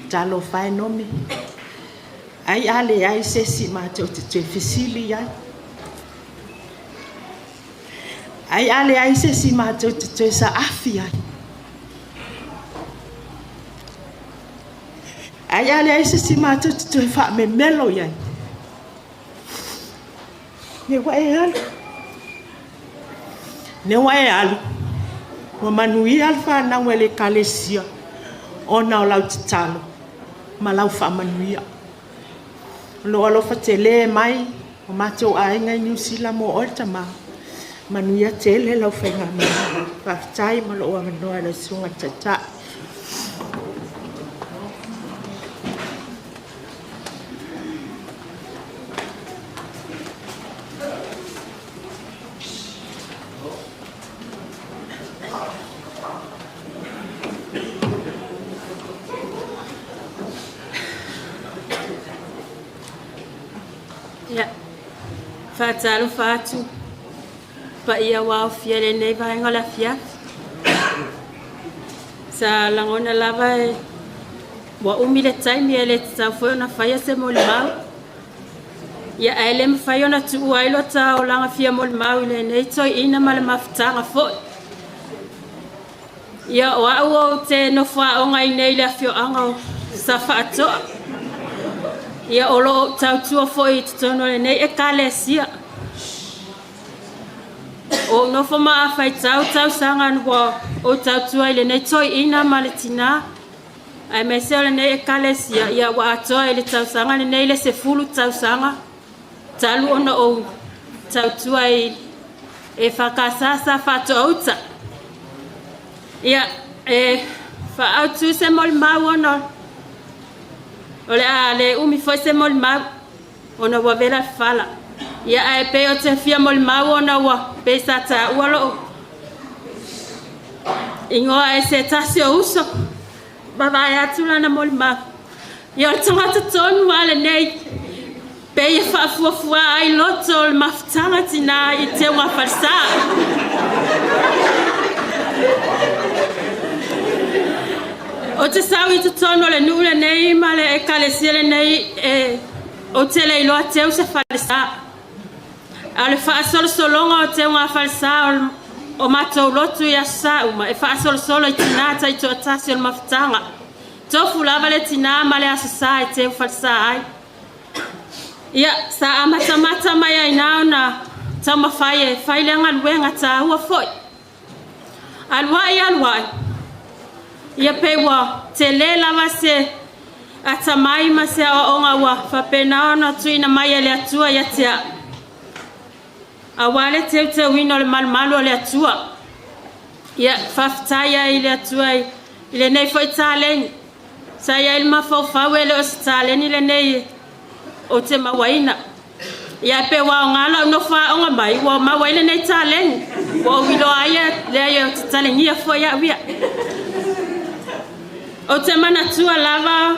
Talofa e Nome, ai a leai se isi matou te toe fesili i ai. Ai a leai se isi matou te toe saafi ai. Ai a leai se isi matou te toe faamemelo i ai. Ne ua e alu. Ne ua e alu. Ua manuia le fanau a le Ekalesia ona o lau tatalo ma lau faamanuia. O lou alofa tele mai o matou aiga i Niu Sila mo oe le tama. Manuia tele lau faigamalaga. Faafetai mo lou avanoa i lau Susuga i le Taitai. Ia, faatalofa atu paia ua aofia i lenei vaega o le afiafi. Sa lagona lava e ua umi le taimi e le tatau foi ona faia se molimau. Ia ae le mafai ona tuua ai lota olaga fia molimau i lenei toeaina ma le mafutaga foi. Ia, o au ou te nofo aoga ai nei i le afioaga o Safaatoa. Ia, o lo o ou tautua foi i totonu o lenei ekalesia. O ou nofo ma faitau tausaga ua ou tautua i lenei toeaina ma le tinā, aemaise o lenei ekalesia, ia ua atoa i le tausaga lenei le 10 tausaga talu ona ou tautua i EFKS Safaatoa Uta. Ia, e faaautu se molimau ona o le a le umi foi se molimau ona ua vela le fala. Ia, ae pei o te fia molimau ona ua pei sa taua lou ingoa e se tasi o uso. Vavae atu lana molimau. Ia o le tagata tonu lava lenei, pei e faafuafua ai loto o le mafutaga tinā i Teuga-falesa. Ou te sau i totonu o le nuu lenei ma le ekalesia lenei e ou te le iloa teu se falesa. A o le faasolosologa o Teuga-falesa o matou lotu i Aso Sa uma e faasolosolo i tinā taitoatasi o le mafutaga. Tofu lava le tinā ma le Aso Sa e teu falesa ai. Ia, sa amatamata mai ai ina ona taumafai e fai lea galuega taua foi. Alu ai, alu ai, ia pei ua tele lava se atamai ma se aoaoga ua faapena ona tuuina mai e le Atua ia te au, aua le teuteuina o le malumalu o le Atua. Ia, faafetai ai i le Atua i lenei foi taleni. Sa i ai le mafaufau e le o se taleni lenei ou te mauaina. Ia e pei ua aoga lau nofo aoga mai ua maua ai lenei taleni. Ua ou iloa ai leai ou te talegia foi au ia. Ou te manatua lava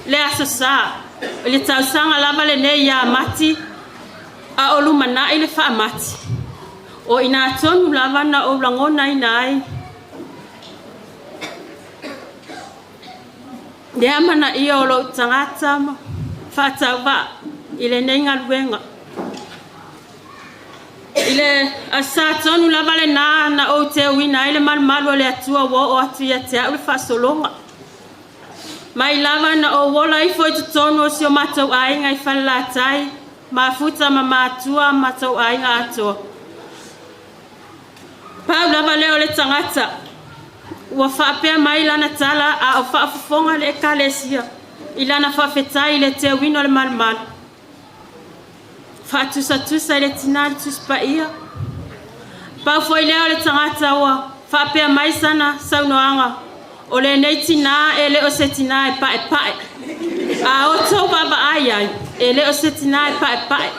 le Aso Sa, i le tausaga lava lenei ia Mati a o lumanai le faamati. O i ina tonu lava na ou lagonaina ai Le amanaia o lou tagata faatauvaa i lenei galuega. I le Aso Sa tonu lava lenā na ou teuina ai le malumalu o le Atua ua oo atu ia te a'u le faasologa. Mai lava na ou ola ifo i totonu o si o matou aiga i Falelatai, mafuta ma matua ma matou aiga atoa. Pau lava lea o le tagata ua faapea mai lana tala a o faafofoga le Ekalesia i lana faafetai i le teuina o le malumalu. Faatusatusa i le tinā le Tusi Paia. Pau foi lea o le tagata ua faapea mai sana saunoaga, o lenei tinā e le o se tinā e paepae. A outou vaavaai ai, e le o se tinā e paepae.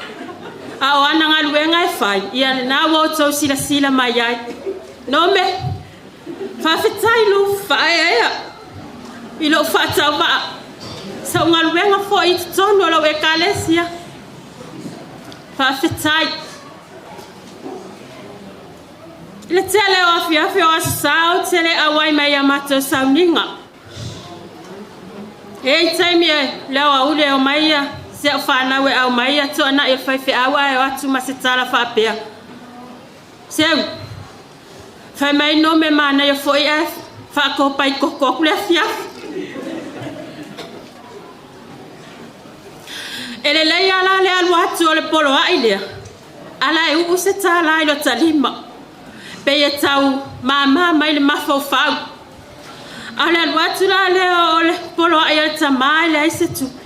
A o ana galuega e fai, ia lena ua outou silasila mai ai. Nome, faafetai lou faaeaea i lou faatauvaa, sau galuega foi i totonu o lau ekalesia. Faafetai. I le tele o afiafi o Aso Sa ou te le auai mai i a matou sauniga. E i ai taimi e le aoauli e omai ia si au fanau e aumai ia toanai o le faifeau ae o atu ma se tala faapea, Seu, fai mai nome manaia foi ae faakopai koko aku le afiafi. E lelei lava la le alu atu o le poloai lea, ala e uu se tālā i lota lima, pei e tau māmā mai le mafaufau. A o le alu atu la lea o le poloai a le tamā e leai se tupe.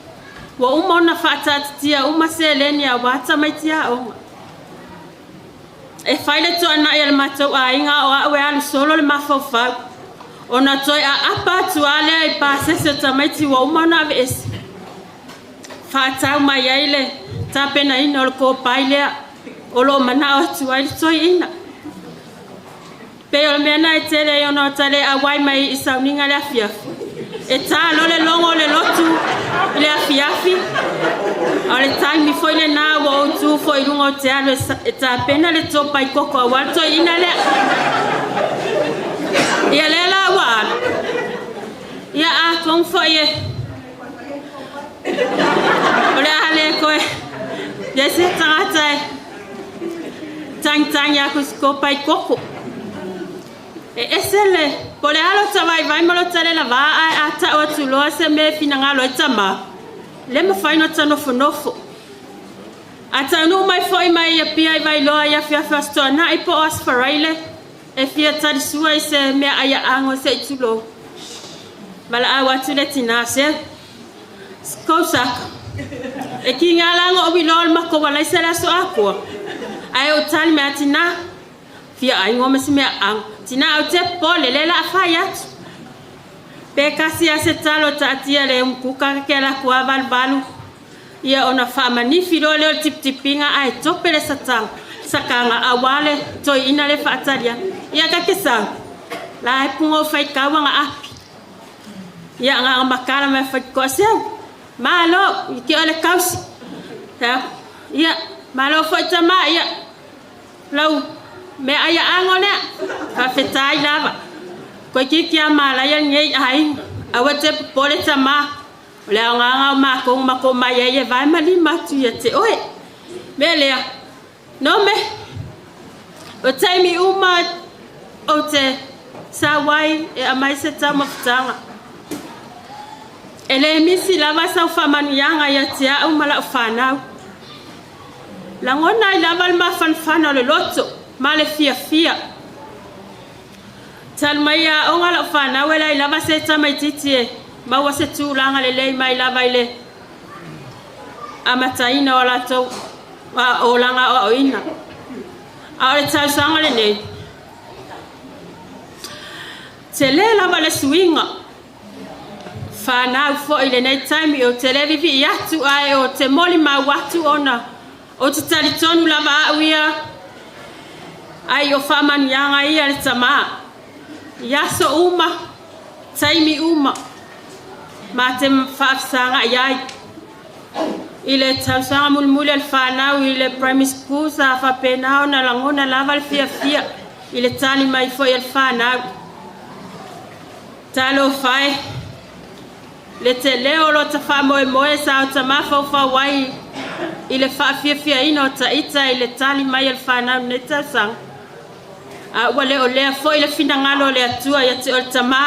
Ua uma ona faataatitia uma seleni aua tamaiti aoga. E fai le toanai a le matou aiga o au e alu solo le mafaufau. Ona toe aapa atu lava lea i pasese o tamaiti ua uma ona aveese. Faatau mai ai le tapenaina o le kopai lea o lo o manao atu ai le toeaina. Pei o le mea lena e tele ai ona ota le auai mai i sauniga i le afiafi. E ta loa le logo o le lotu i le afiafi, a o le taimi foi lena ua ou tu foi i luga o te alu e tapena le topai koko aua le toeaina lea. Ia lea la ua alu. Ia atonu foi e o le a le koe le se tagata e tagitagi aku i se kopai koko. E ese le, po o le a lota vaivai ma lota le lavā ae a tau atu loa se mea e finagalo ai tamā, le mafai ona ta nofonofo. A taunuu mai foi mai Apia i Vailoa i afiafi o Aso Toonai po o Aso Faraile e fia talisua i se meaai aano se i tulou. Valaau atu le tinā se Kou saka. E kiga la ngo o iloa o le makou alaisa i le aso atoa. Ae ou tali mai a tinā, fia ai ngo ma se mea aano. Tinā ou te popole, le la fai atu. Pe kasi a se talo taatia le umukuka ke ala atu a valuvalu ia ona faamanifi loa lea o le tipitipiga ae tope le satanga sakanga aua le toeaina le faatali atu. Ia ka ke sau la e puga o faitau aga api. Ia aga makala mai faikoa seu. Malo i ke o le kausi. Ia malo foi tama ia lau mea ai aano lea. Faafetai lava. Koe kiki a malaia lenei aiga. Aua te popole tama. O le aogaga o makou ma ko mai ai e vae ma lima atu ia te oe. Mea lea, nome, o taimi uma ou te sau ai e aumai se taumafataga. E le misi lava sau faamanuiaga ia te au ma lau fanau. Lagona ai lava le mafanafana o le loto ma le fiafia. Talu mai e aoga lau fanau e leai lava se tamaitiiti e maua se tulaga lelei mai lava i le amataina o a latou olaga aoaoina. A o le tausaga lenei, tele lava le suiga. Fanau foi i lenei taimi ou te le vivii atu ae ou te molimau atu ona Ou te talitonu lava au ia ai o faamanuiaga ia le Tama i aso uma, taimi uma, ma te faafesagai ai. I le tausaga mulimuli a le fanau i le primary school sa faapena ona lagona lava le fiafia i le tali mai foi a le fanau. Talofa e! Le tele o lota faamoemoe sa o tama faufau ai i le faafiafiaina o taita i le tali mai a le fanau i lenei tausaga, a ua le o lea foi le finagalo o le Atua ia te oe le tamā.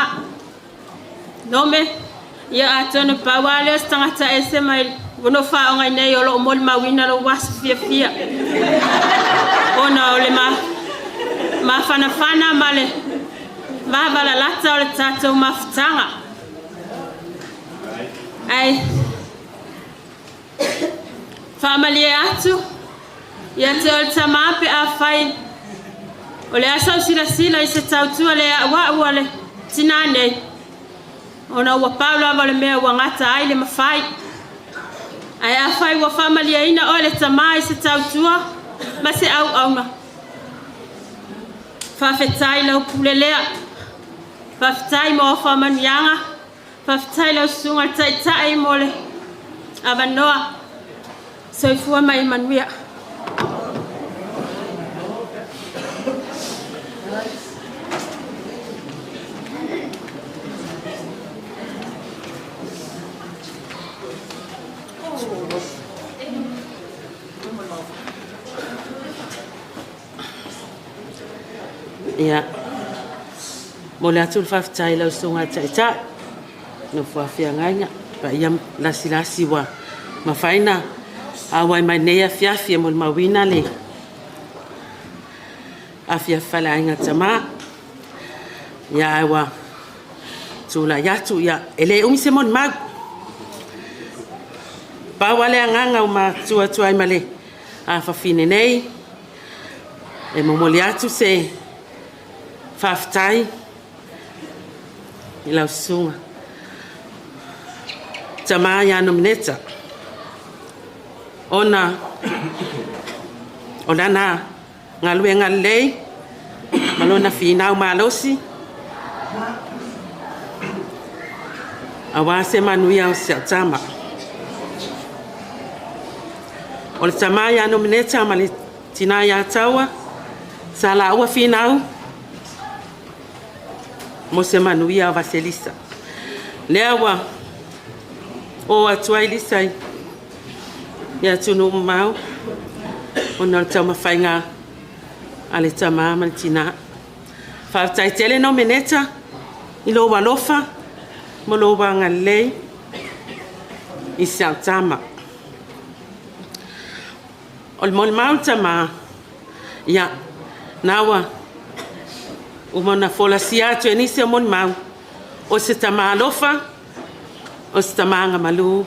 Nome, ia atonu pau lava lea o se tagata ese mai ua na faaaoga nei o loo molimauina lou aso fiafia ona o le mafanafana ma le vavalalata o le tatou mafutaga. Ae faamalie atu ia te oe le tamā pe afai o le a sau silasila i se tautua le a'ua'u a le tinā nei, ona ua pau lava o le mea ua gata ai le mafai. Ae afai ua faamalieina oe le tamā i se tautua ma se auauna, faafetai lau pule lea. Faafetai mo au faamanuiaga. Faafetai lau susuga i le Taitai mo le avanoa. Soifua ma ia manuia. Ia, momoli atu le faafetai i lau Susuga i le Taitai, nofo a feagaiga, paia lasilasi ua mafai ona auai mai i lenei afiafi e molimauina le afiafi faleaiga tama. Ia, ae ua tulai atu, ia, e le umi se molimau. Pau lava le agaga ua matua atu ai ma le afafine nei, e momoli atu se faafetai i lau susuga Tama ia Nomeneta, ona o lana galuega lelei ma lona finau malosi aua se manuia o si au tama. O le tama ia Nomeneta ma le tina ia Taua, sa laua finau mo se manuia o Vaselisa. Lea ua o atu ai Lisa i atunuu mamao ona o le taumafaiga a le tama ma le tina. Faafetai tele Nomeneta i lou alofa ma lou agalelei i si au tama. O le molimau le tama, ia, na ua uma ona folasia atu e nisi o molimau, o se tama alofa, o se tama agamalu,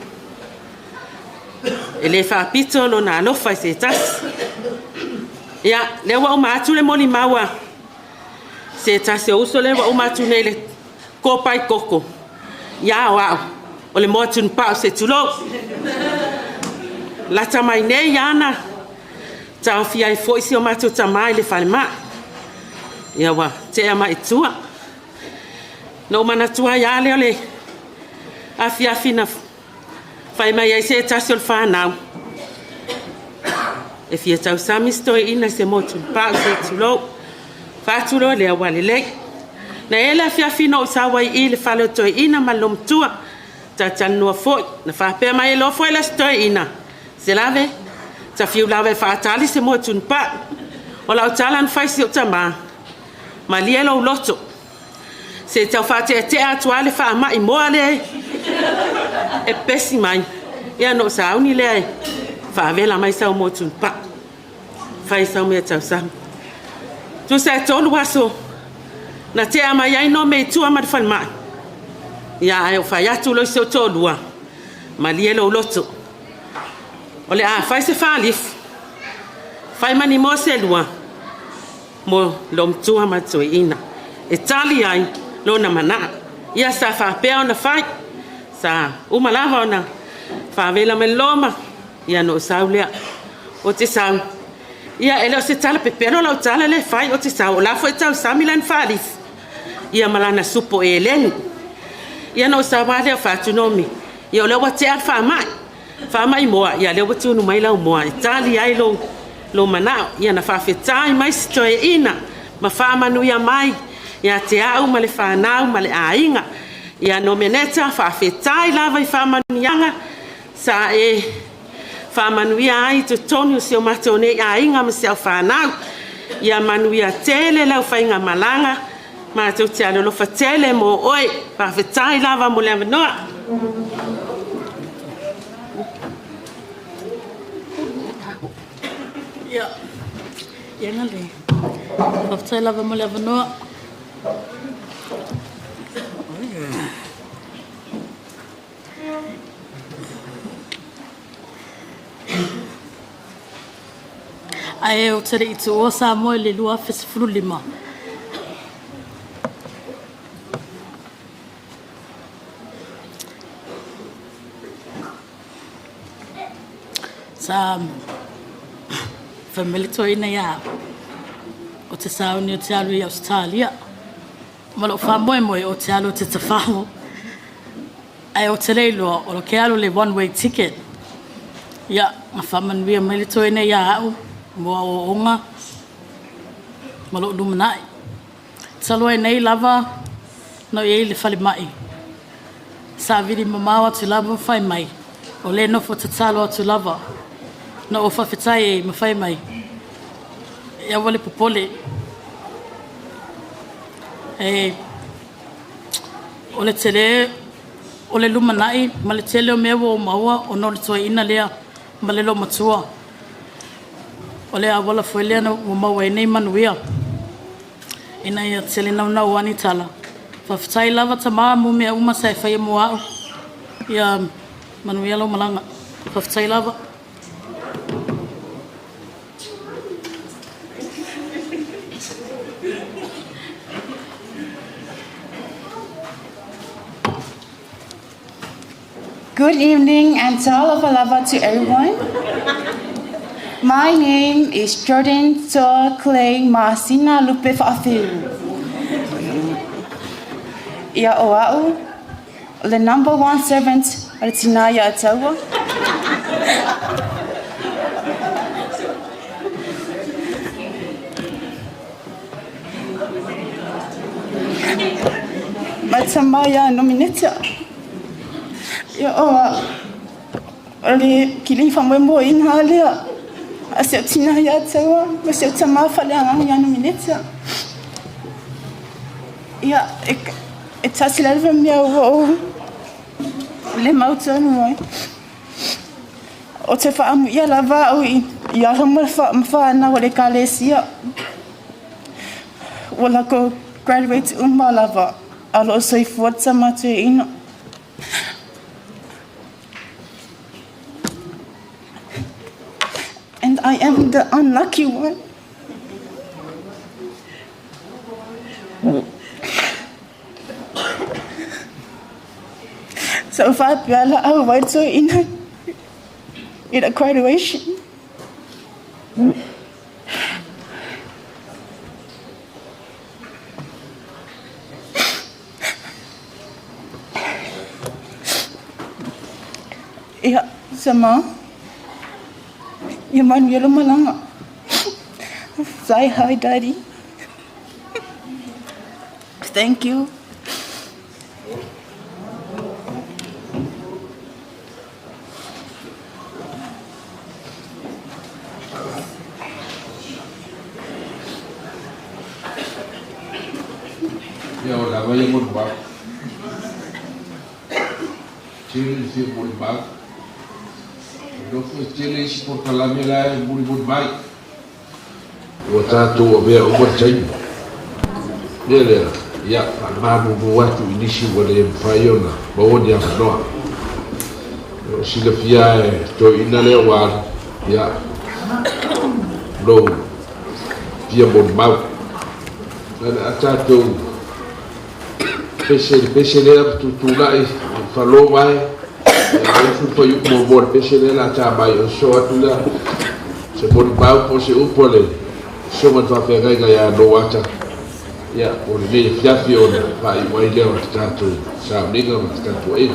e le faapito lona alofa i se tasi. Ia, lea ua uma atu le molimau a se tasi o uso lea ua uma atu nei le kopai koko. Ia o au, o le moa tunupau se tulou. Lata mai nei ana taofia ai foi si o matou tama i le falemai. Ia ua tea mai i tua. Na ou manatua ai lava lea o le afiafi na fai mai ai se tasi o le fanau e fia tausami se toeaina i se motu pau se tulou. Faatu loa lea ua lelei. Na i ai le afiafi na ou sau ai i i le fale o toeaina ma le loomatua. Talatalanoa foi, na faapea mai ai loa foi le isi toeaina, Selave, ta fiu lava e faatali se motu pau. O lau tala na fai i si ou tama, malie lou loto, se i tau faateatea atu lava le faamai moa lea e pepesi mai, ia ona ou sauni lea e faavela mai sau motu pau, fai sau mea tausami. Tusa e 3 aso na tea mai ai Nome i tua ma le falemai, ia ae ou fai atu loa i si ou toalua, malie lou loto, o le a fai se faalifu, fai ma ni moa se lua, mo loomatua ma le toeaina e tali ai lona manao. Ia sa faapea ona fai, sa uma lava ona faavela mai le loma, ia ona ou sau lea. Ou te sau, ia e le o se tala pepelo lau tala lea e fai, ou te sau o la foi e tausami lana faalifu, ia ma lana supo eleni. Ia ona ou sau lava lea o fai atu Nome, ia o lea ua tea le faamai. Faamai moa, ia lea ua tunu mai lau moa e tali ai lou lou manao. Ia na faafetai mai si toeaina ma faamanuia mai ia te au ma le fanau ma le aiga. Ia Nomeneta, faafetai lava i faamanuiaga sa e Faamanuia ai i totonu o si o matou nei aiga ma si au fanau. Ia manuia tele lau faigamalaga, matou te alolofa tele mo oe. Faafetai lava mo le avanoa. Ia, ia gale. Faafetai lava mo le avanoa. Ae ou te le i tuua Samoa i le 2015, sa fai mai le toeaina ia au, ou te sauni ou te alu i Ausetalia. Ma lou faamoemoe ou te alu ou te tafaho. Ae ou te le iloa o ke alu le one way ticket. Ia, na faamanuia mai le toeaina ia au mo aoaoga ma lou lumanai. Talu ai nei lava na ou i ai i le falemai, savili mamao atu lava ma fai mai, o lea e nofo tatalo atu lava. Na ou faafetai ai ma fai mai, e aua le popole. E, o le tele o le lumanai ma le tele o mea ua ou maua ona o le toeaina lea ma le loomatua. O le auala foi lea ua maua ai nei manuia ina ia tele naunau ai ni tala. Faafetai lava tama mo mea uma sa e faia mo au. Ia manuia lau malaga. Faafetai lava. Good evening and talofa lava to everyone. My name is Jordan Toa Clay Masina Lupe Fa'afeu. Ia o a'u, the number one servant o le tinā ia Taua. Ma tama ia nomineta. Ia o a'u, o le kili faamoemoeina lea a si ou tinā ia Taua ma si ou tamā faaleagaga ia Nomineta. Ia, e, e tasi lava mea ua ou le mautonu ai. O te whaamuia lava au i, i alo ma whānau o le ekalesia. Ua lako graduate uma lava a lo o soifua tama toeaina. And I am the unlucky one. So faapea la au ai toeaina i la graduation. Ia, sama. Ia manuia lo malaga. Say hi, Daddy. Thank you. Ia o lava ia molimau. Tele le fia molimau. E nofo e tele isi polokalame la e mulimuli mai. Ua tatou avea uma le taimi. Mea lea, ia, faamalulu atu i nisi ua le mafai ona maua ni avanoa. O silafia e toeaina lea ua alu, ia, lou fia molimau. O le a tatou pese i le pese lea ma tutulai, falo mai, ia usu le fuaiupu muamua o le pese lea o le a ta mai, ona sosoo atu lea se molimau po o se upu a le Susuga i le Faafeagaiga ia Noata, ia, mo lenei afiafi ona faaiu ai lea o le tatou sauniga ma le tapuaiga.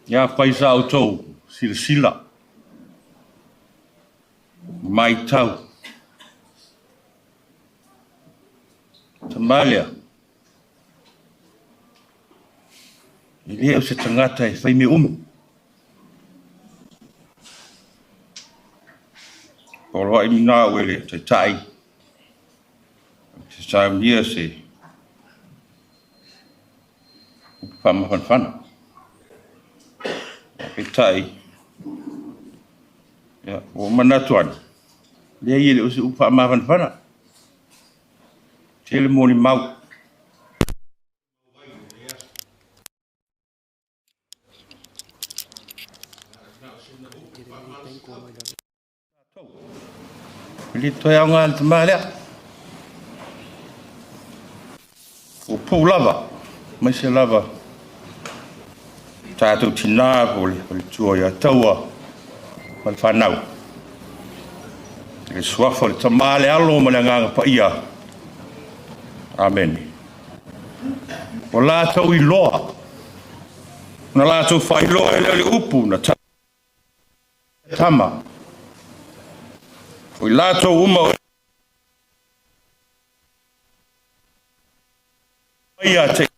Ia fai sa outou silasila ma matau. Tama lea, e le o se tagata e fai mea umi. Poloai mina au e le taitai, te saunia se upu faamafanafana. Peitai, ia, ua manatu ane, leai e le o se upu faamafanafana. Tele molimau. E le toe aoga le tama lea. Ua pau lava, aemaise lava tatou tinā po o le faletua ia Taua ma le fanau. I le suafa o le Tama, le Alo ma le Agaga Paia. Amene. Ua latou iloa, ona latou faailoa ai lea o le upu na tama. O i latou uma o ia te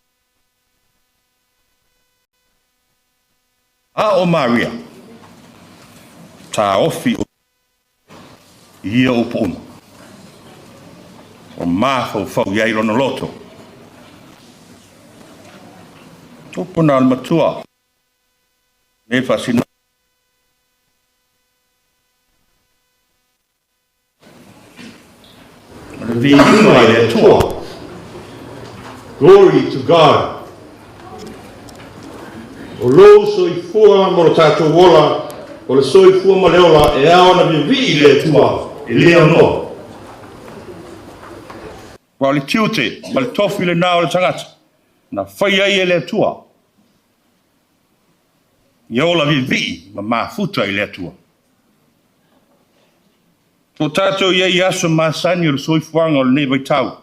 a o Maria, taofi i ia upu uma. Ua mafaufau i ai lona loto. Upu na o le matua, nei faasinoga. O le viiga i le Atua. Glory to God. O lou soifua ma lo tatou ola, o le soifua ma le ola e ao ona vivii i le Atua, e le aunoa. Aua o le tiute ma le tofi lena o le tagata na faia ai e le Atua, ia ola vivii ma mafuta i le Atua. O tatou i ai i aso masani o le soifuaga o lenei vaitau,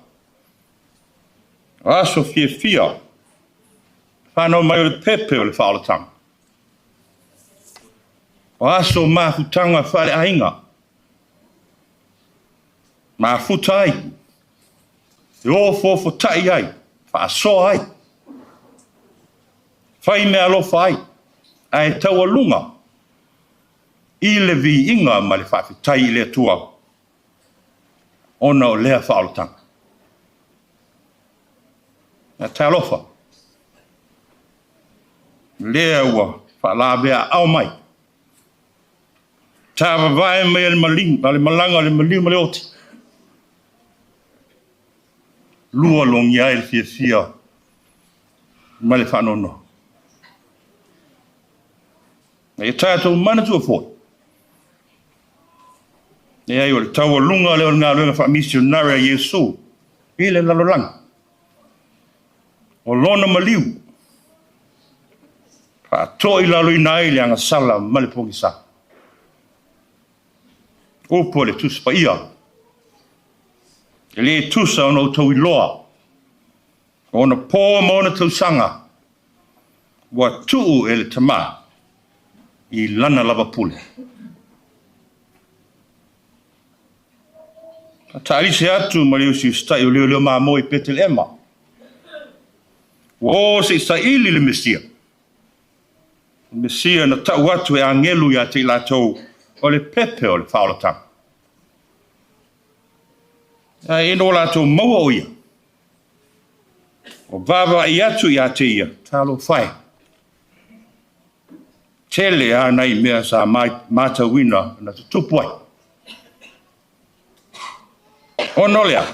o aso fiafia, whanau mai o le pepe o le faaolatanga. O aso mafutaga faaleaiga, mafuta ai, e ofoofo-tai ai, faasoa ai, fai mea alofa ai, ae taualuga i le viiga ma le faafetai i le Atua ona o lea faaolataga. Ae talofa, lea ua faalaveaao mai, tavavae mai a le malaga o le maliu ma le oti, lua logia ai le fiafia ma le faanoanoa. A ia tatou manatua foi, leai o le taualuga lea o le galuega faamisionare a Iesu i le lalolagi. O lona maliu, faatoilaloina ai le agasala ma le pogisa. Upu a le Tusi Paia, e le tusa ona outou iloa o ona po ma ona tausaga ua tuu e le Tama i lana lava pule. Taalise atu ma le usiusitai o leoleo mamoe i Petelehema. Ua o se i saili le Mesia. O le Mesia na tau atu e agelu ia te i latou o le pepe o le faaolataga. Ae ina ua latou maua o ia, ua vaavaai atu ia te ia, talofa e. Tele lava nai mea sa matauina na tutupu ai. Ona o le a?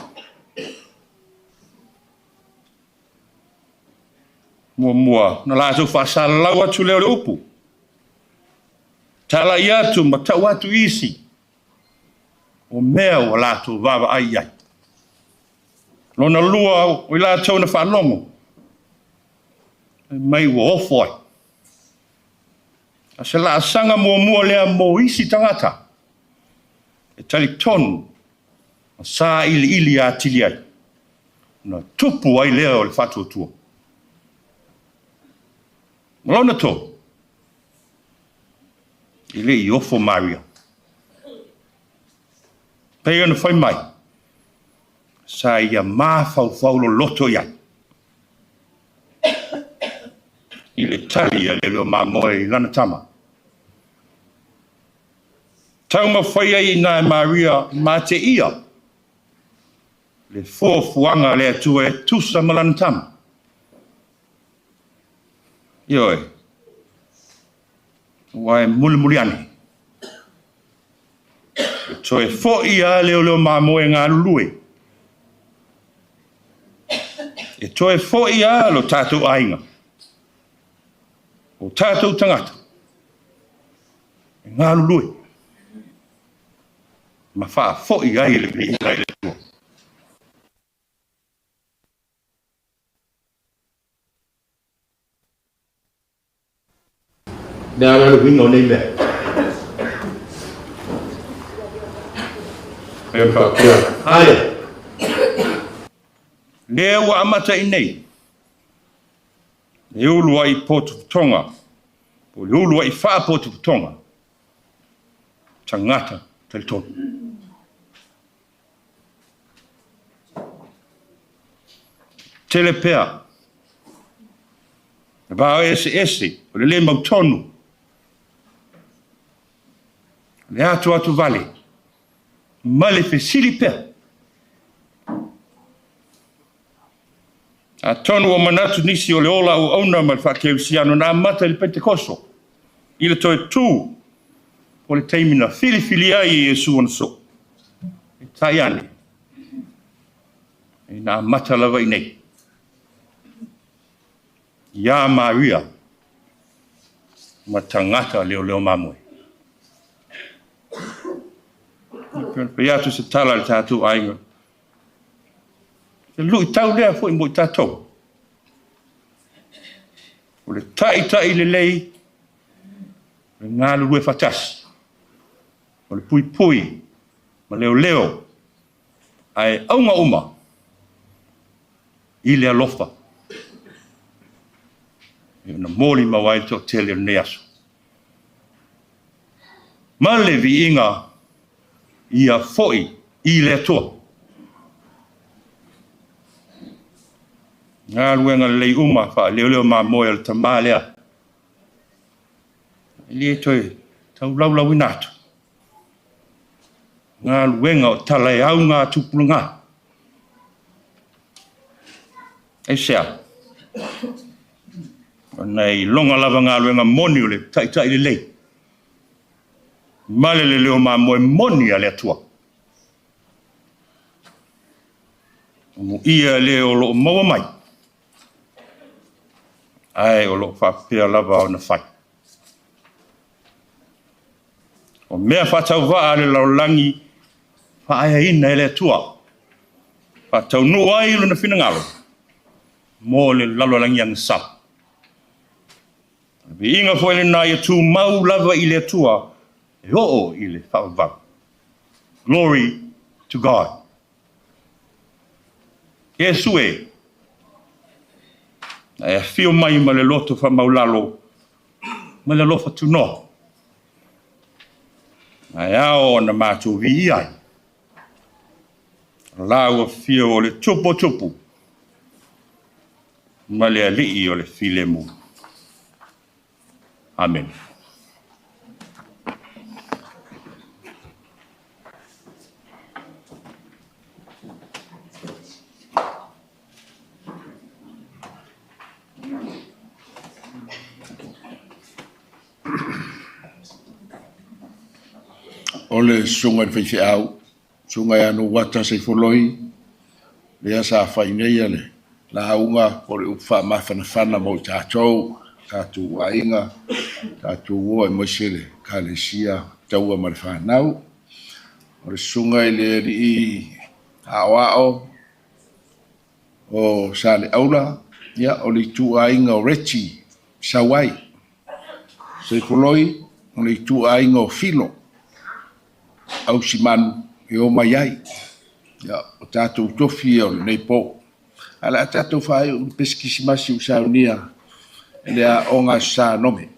Muamua, na latou faasalalau atu lea o le upu. Talai atu ma tau atu isi o mea ua latou vaavaai i ai. Lona lua, o i latou na faalogo, fai mai ua ofo ai. A se laasaga muamua lea mo isi tagata e talitonu ma sailiili atili ai, ona tupu ai lea o le faatuatua. Ma lona tolu, E le i ofo Maria. Pei ona fai mai, sa ia mafaufau loloto i ai i le tali a le leo mamoe i lana tama. Taumafai ai i ina e Maria ma te ia le fuafuaga a le Atua e tusa ma lana tama. Ioe, aua e mulimuli ane, e toe fo'i a leoleo mamoe e galulue, e toe fo'i a lo tatou aiga, o tatou tagata, e galulue ma faafo'i ai le viiga i le Atua. Mea la le uiga o nei mea. E faapea, aia, lea ua amata i nei, le uluai potopotoga, po o le uluai faapotopotoga, tagata talitonu. Tele pea le vao eseese o le lē mautonu, le atoato vale ma le fesili pea. Atonu ua manatu nisi o le ola auauna ma le faakerisiano na amata i le Petekoso i le toe tū o le taimi na filifili ai e Iesu ona soo. Peitai ane, na amata lava i nei. Iā Maria ma tagata leoleo mamoe. Fai atu se tala i le tatou aiga. Se luitau lea foi mo i tatou. O le taitai lelei, o le galulue faatasi, o le puipui ma leoleo, ae auga uma i le alofa. E ona molimau ai le toatele o lenei aso. Ma le viiga ia foi i le Atua. Galuega lelei uma faaleoleo mamoe a le tama lea. E le toe taulaulauina atu. Galuega o tala e au ngā tupulaga. Aisea? Ona e iloga lava galuega moni o le taitai lelei ma le leleo mamoe moni a le Atua. Amuia le o loo maua mai, ae o loo faapea lava ona fai. O mea faatauvaa a le lalolagi faaeaina e le Atua, faataunuu ai lona finagalo mo le lalolagi agasala. O le viiga foi lena ia tumau lava i le Atua e oo i le faavavau. Glory to God. Iesu e, na e afio mai ma le loto faamaulalo ma le alofa tunoa, na e ao ona matou viia ai o lau afio o le Tupu o Tupu ma le Alii o le filemu. Amene. O le susuga i le faifeau, susuga ia Nuuata Seifoloi, lea sa fai nei le lauga po o le upu faamafanafana mo i tatou, tatou aiga, tatou uo aemaise le Ekalesia Taua ma le fanau. O le susuga i le alii aoao o Saleaula, ia, o le ituaiga o Reggie Sauai. Seifoloi, o le ituaiga o Filo Ausimanu e o mai ai. Ia, o tatou tofi ia o lenei po. Ae o le a tatou faaiu i le pesi kisimasi ua saunia e le aoga a Aso Sa Nome.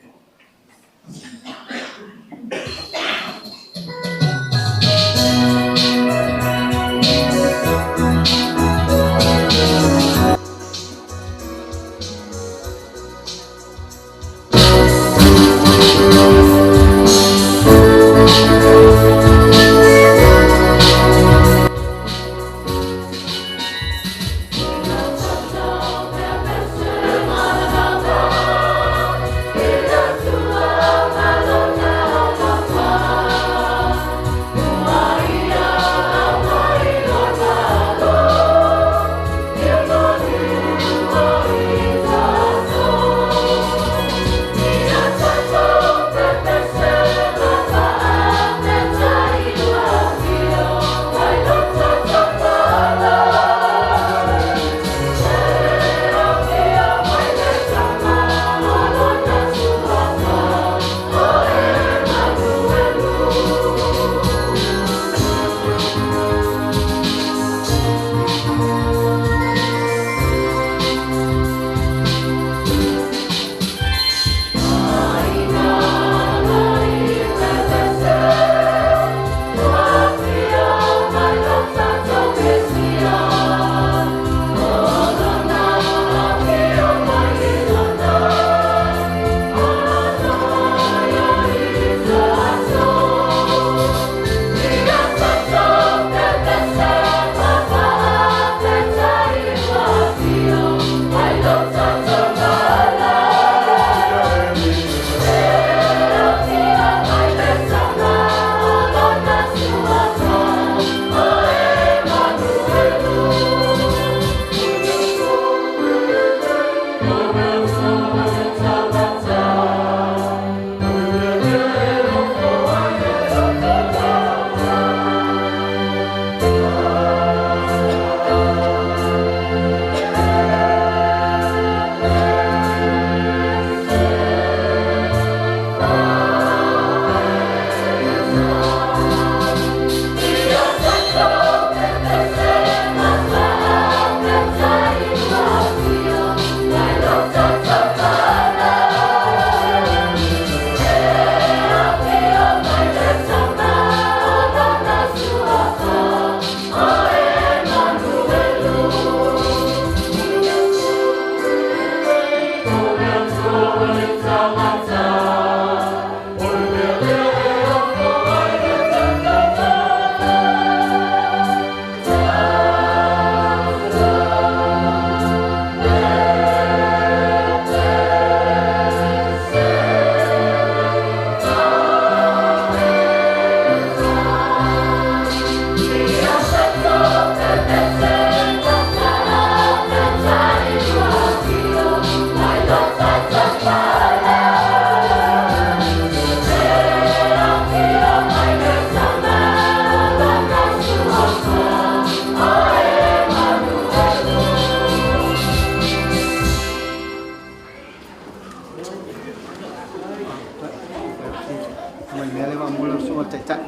mea lea faamolemole lau Susuga i le Taitai.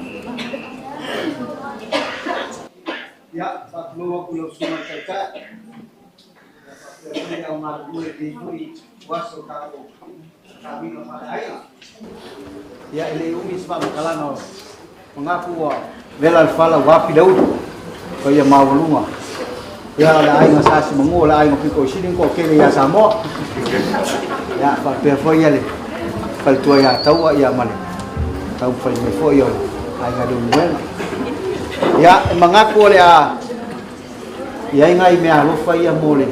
Ia, faatulou atu i lau Susuga i le Taitai, ia faapea foi le au galulue i lenei foi aso o tatou sauniga faaleaiga. Ia, e le umi se faamatalaga o manatu ua vela le fala ua api le ulu, paia maualuga. Ia, o le aiga Sa Simagu, o le aiga pito i sili ona toatele ia Samoa. Ia, faapea foi le faletua ia Taua, ia ma le taumafai mai foi o le aiga Leulumoega. Ia, e manatu o le a i ai nai meaalofa ia mo le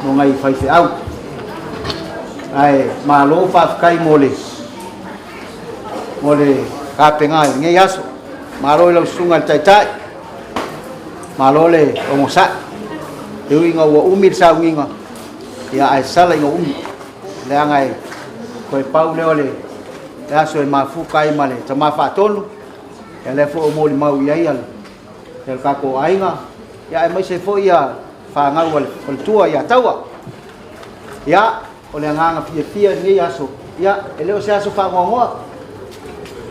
mo nai faifeau. Ae malo faafetai mo le mo le tapena i lenei aso. Malo i lau susuga i le Taitai, malo le onosai. E ui ina ua umi le sauniga, ia ae sala ina umi. Leaga e toe pau lea o le aso e mafuta ai ma le tama faatonu, ia lea foi ua molimau i ai le tatou aiga, ia aemaise foi ia fanau a le faletua ia Taua. Ia, o le agaga fiafia i lenei aso, ia, e le o se aso faanoanoa,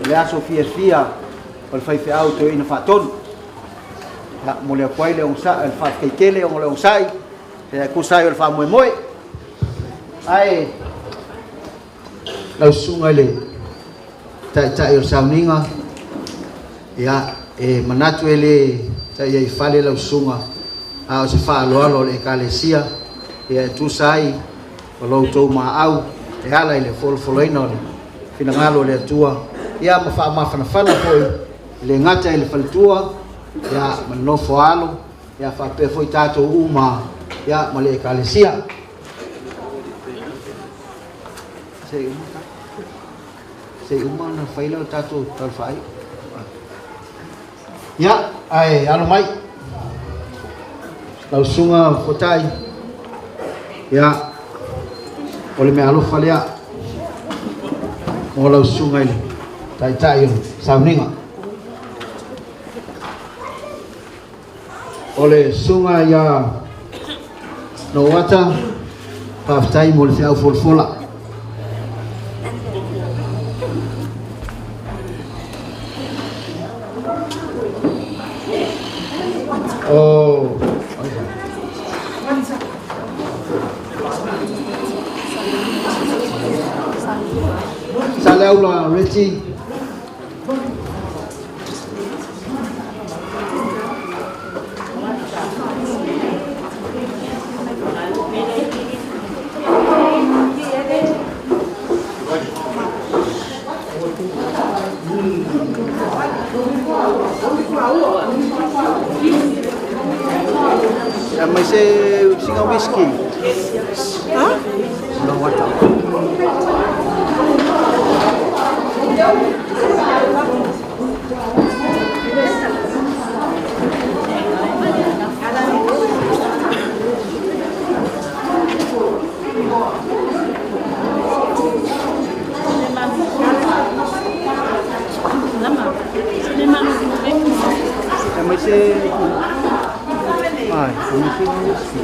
o le aso fiafia o le faifeau toeaina faatonu. Ia, momoli atu ai le onosai, le faafetai tele ona o le onosai, e tusa ai o le faamoemoe. Ae, lau susuga i le Taitai o le sauniga, ia, e manatu e le taia i fale lau susuga, a o se faaaloalo a le Ekalesia, ia e tusa ai o lo outou maau e ala i le folafolaina o le finagalo o le Atua, ia ma faamafanafana foi, e le gata i le faletua, ia, ma le nofo a alo, ia faapea foi tatou uma, ia, ma le Ekalesia. Se i uma Se i uma ona fai lea o le tatou talafaai. Ia, ae alo mai. Lau susuga Fuatai, ia, o le meaalofa lea mo lau susuga i le Taitai o le sauniga. O le susuga ia Noata, faafetai mo le feau folafola. O Saleaula Reggie. Aumai se sina whisky. Ha? Lau ata. Aumai se ai, aumai se whisky.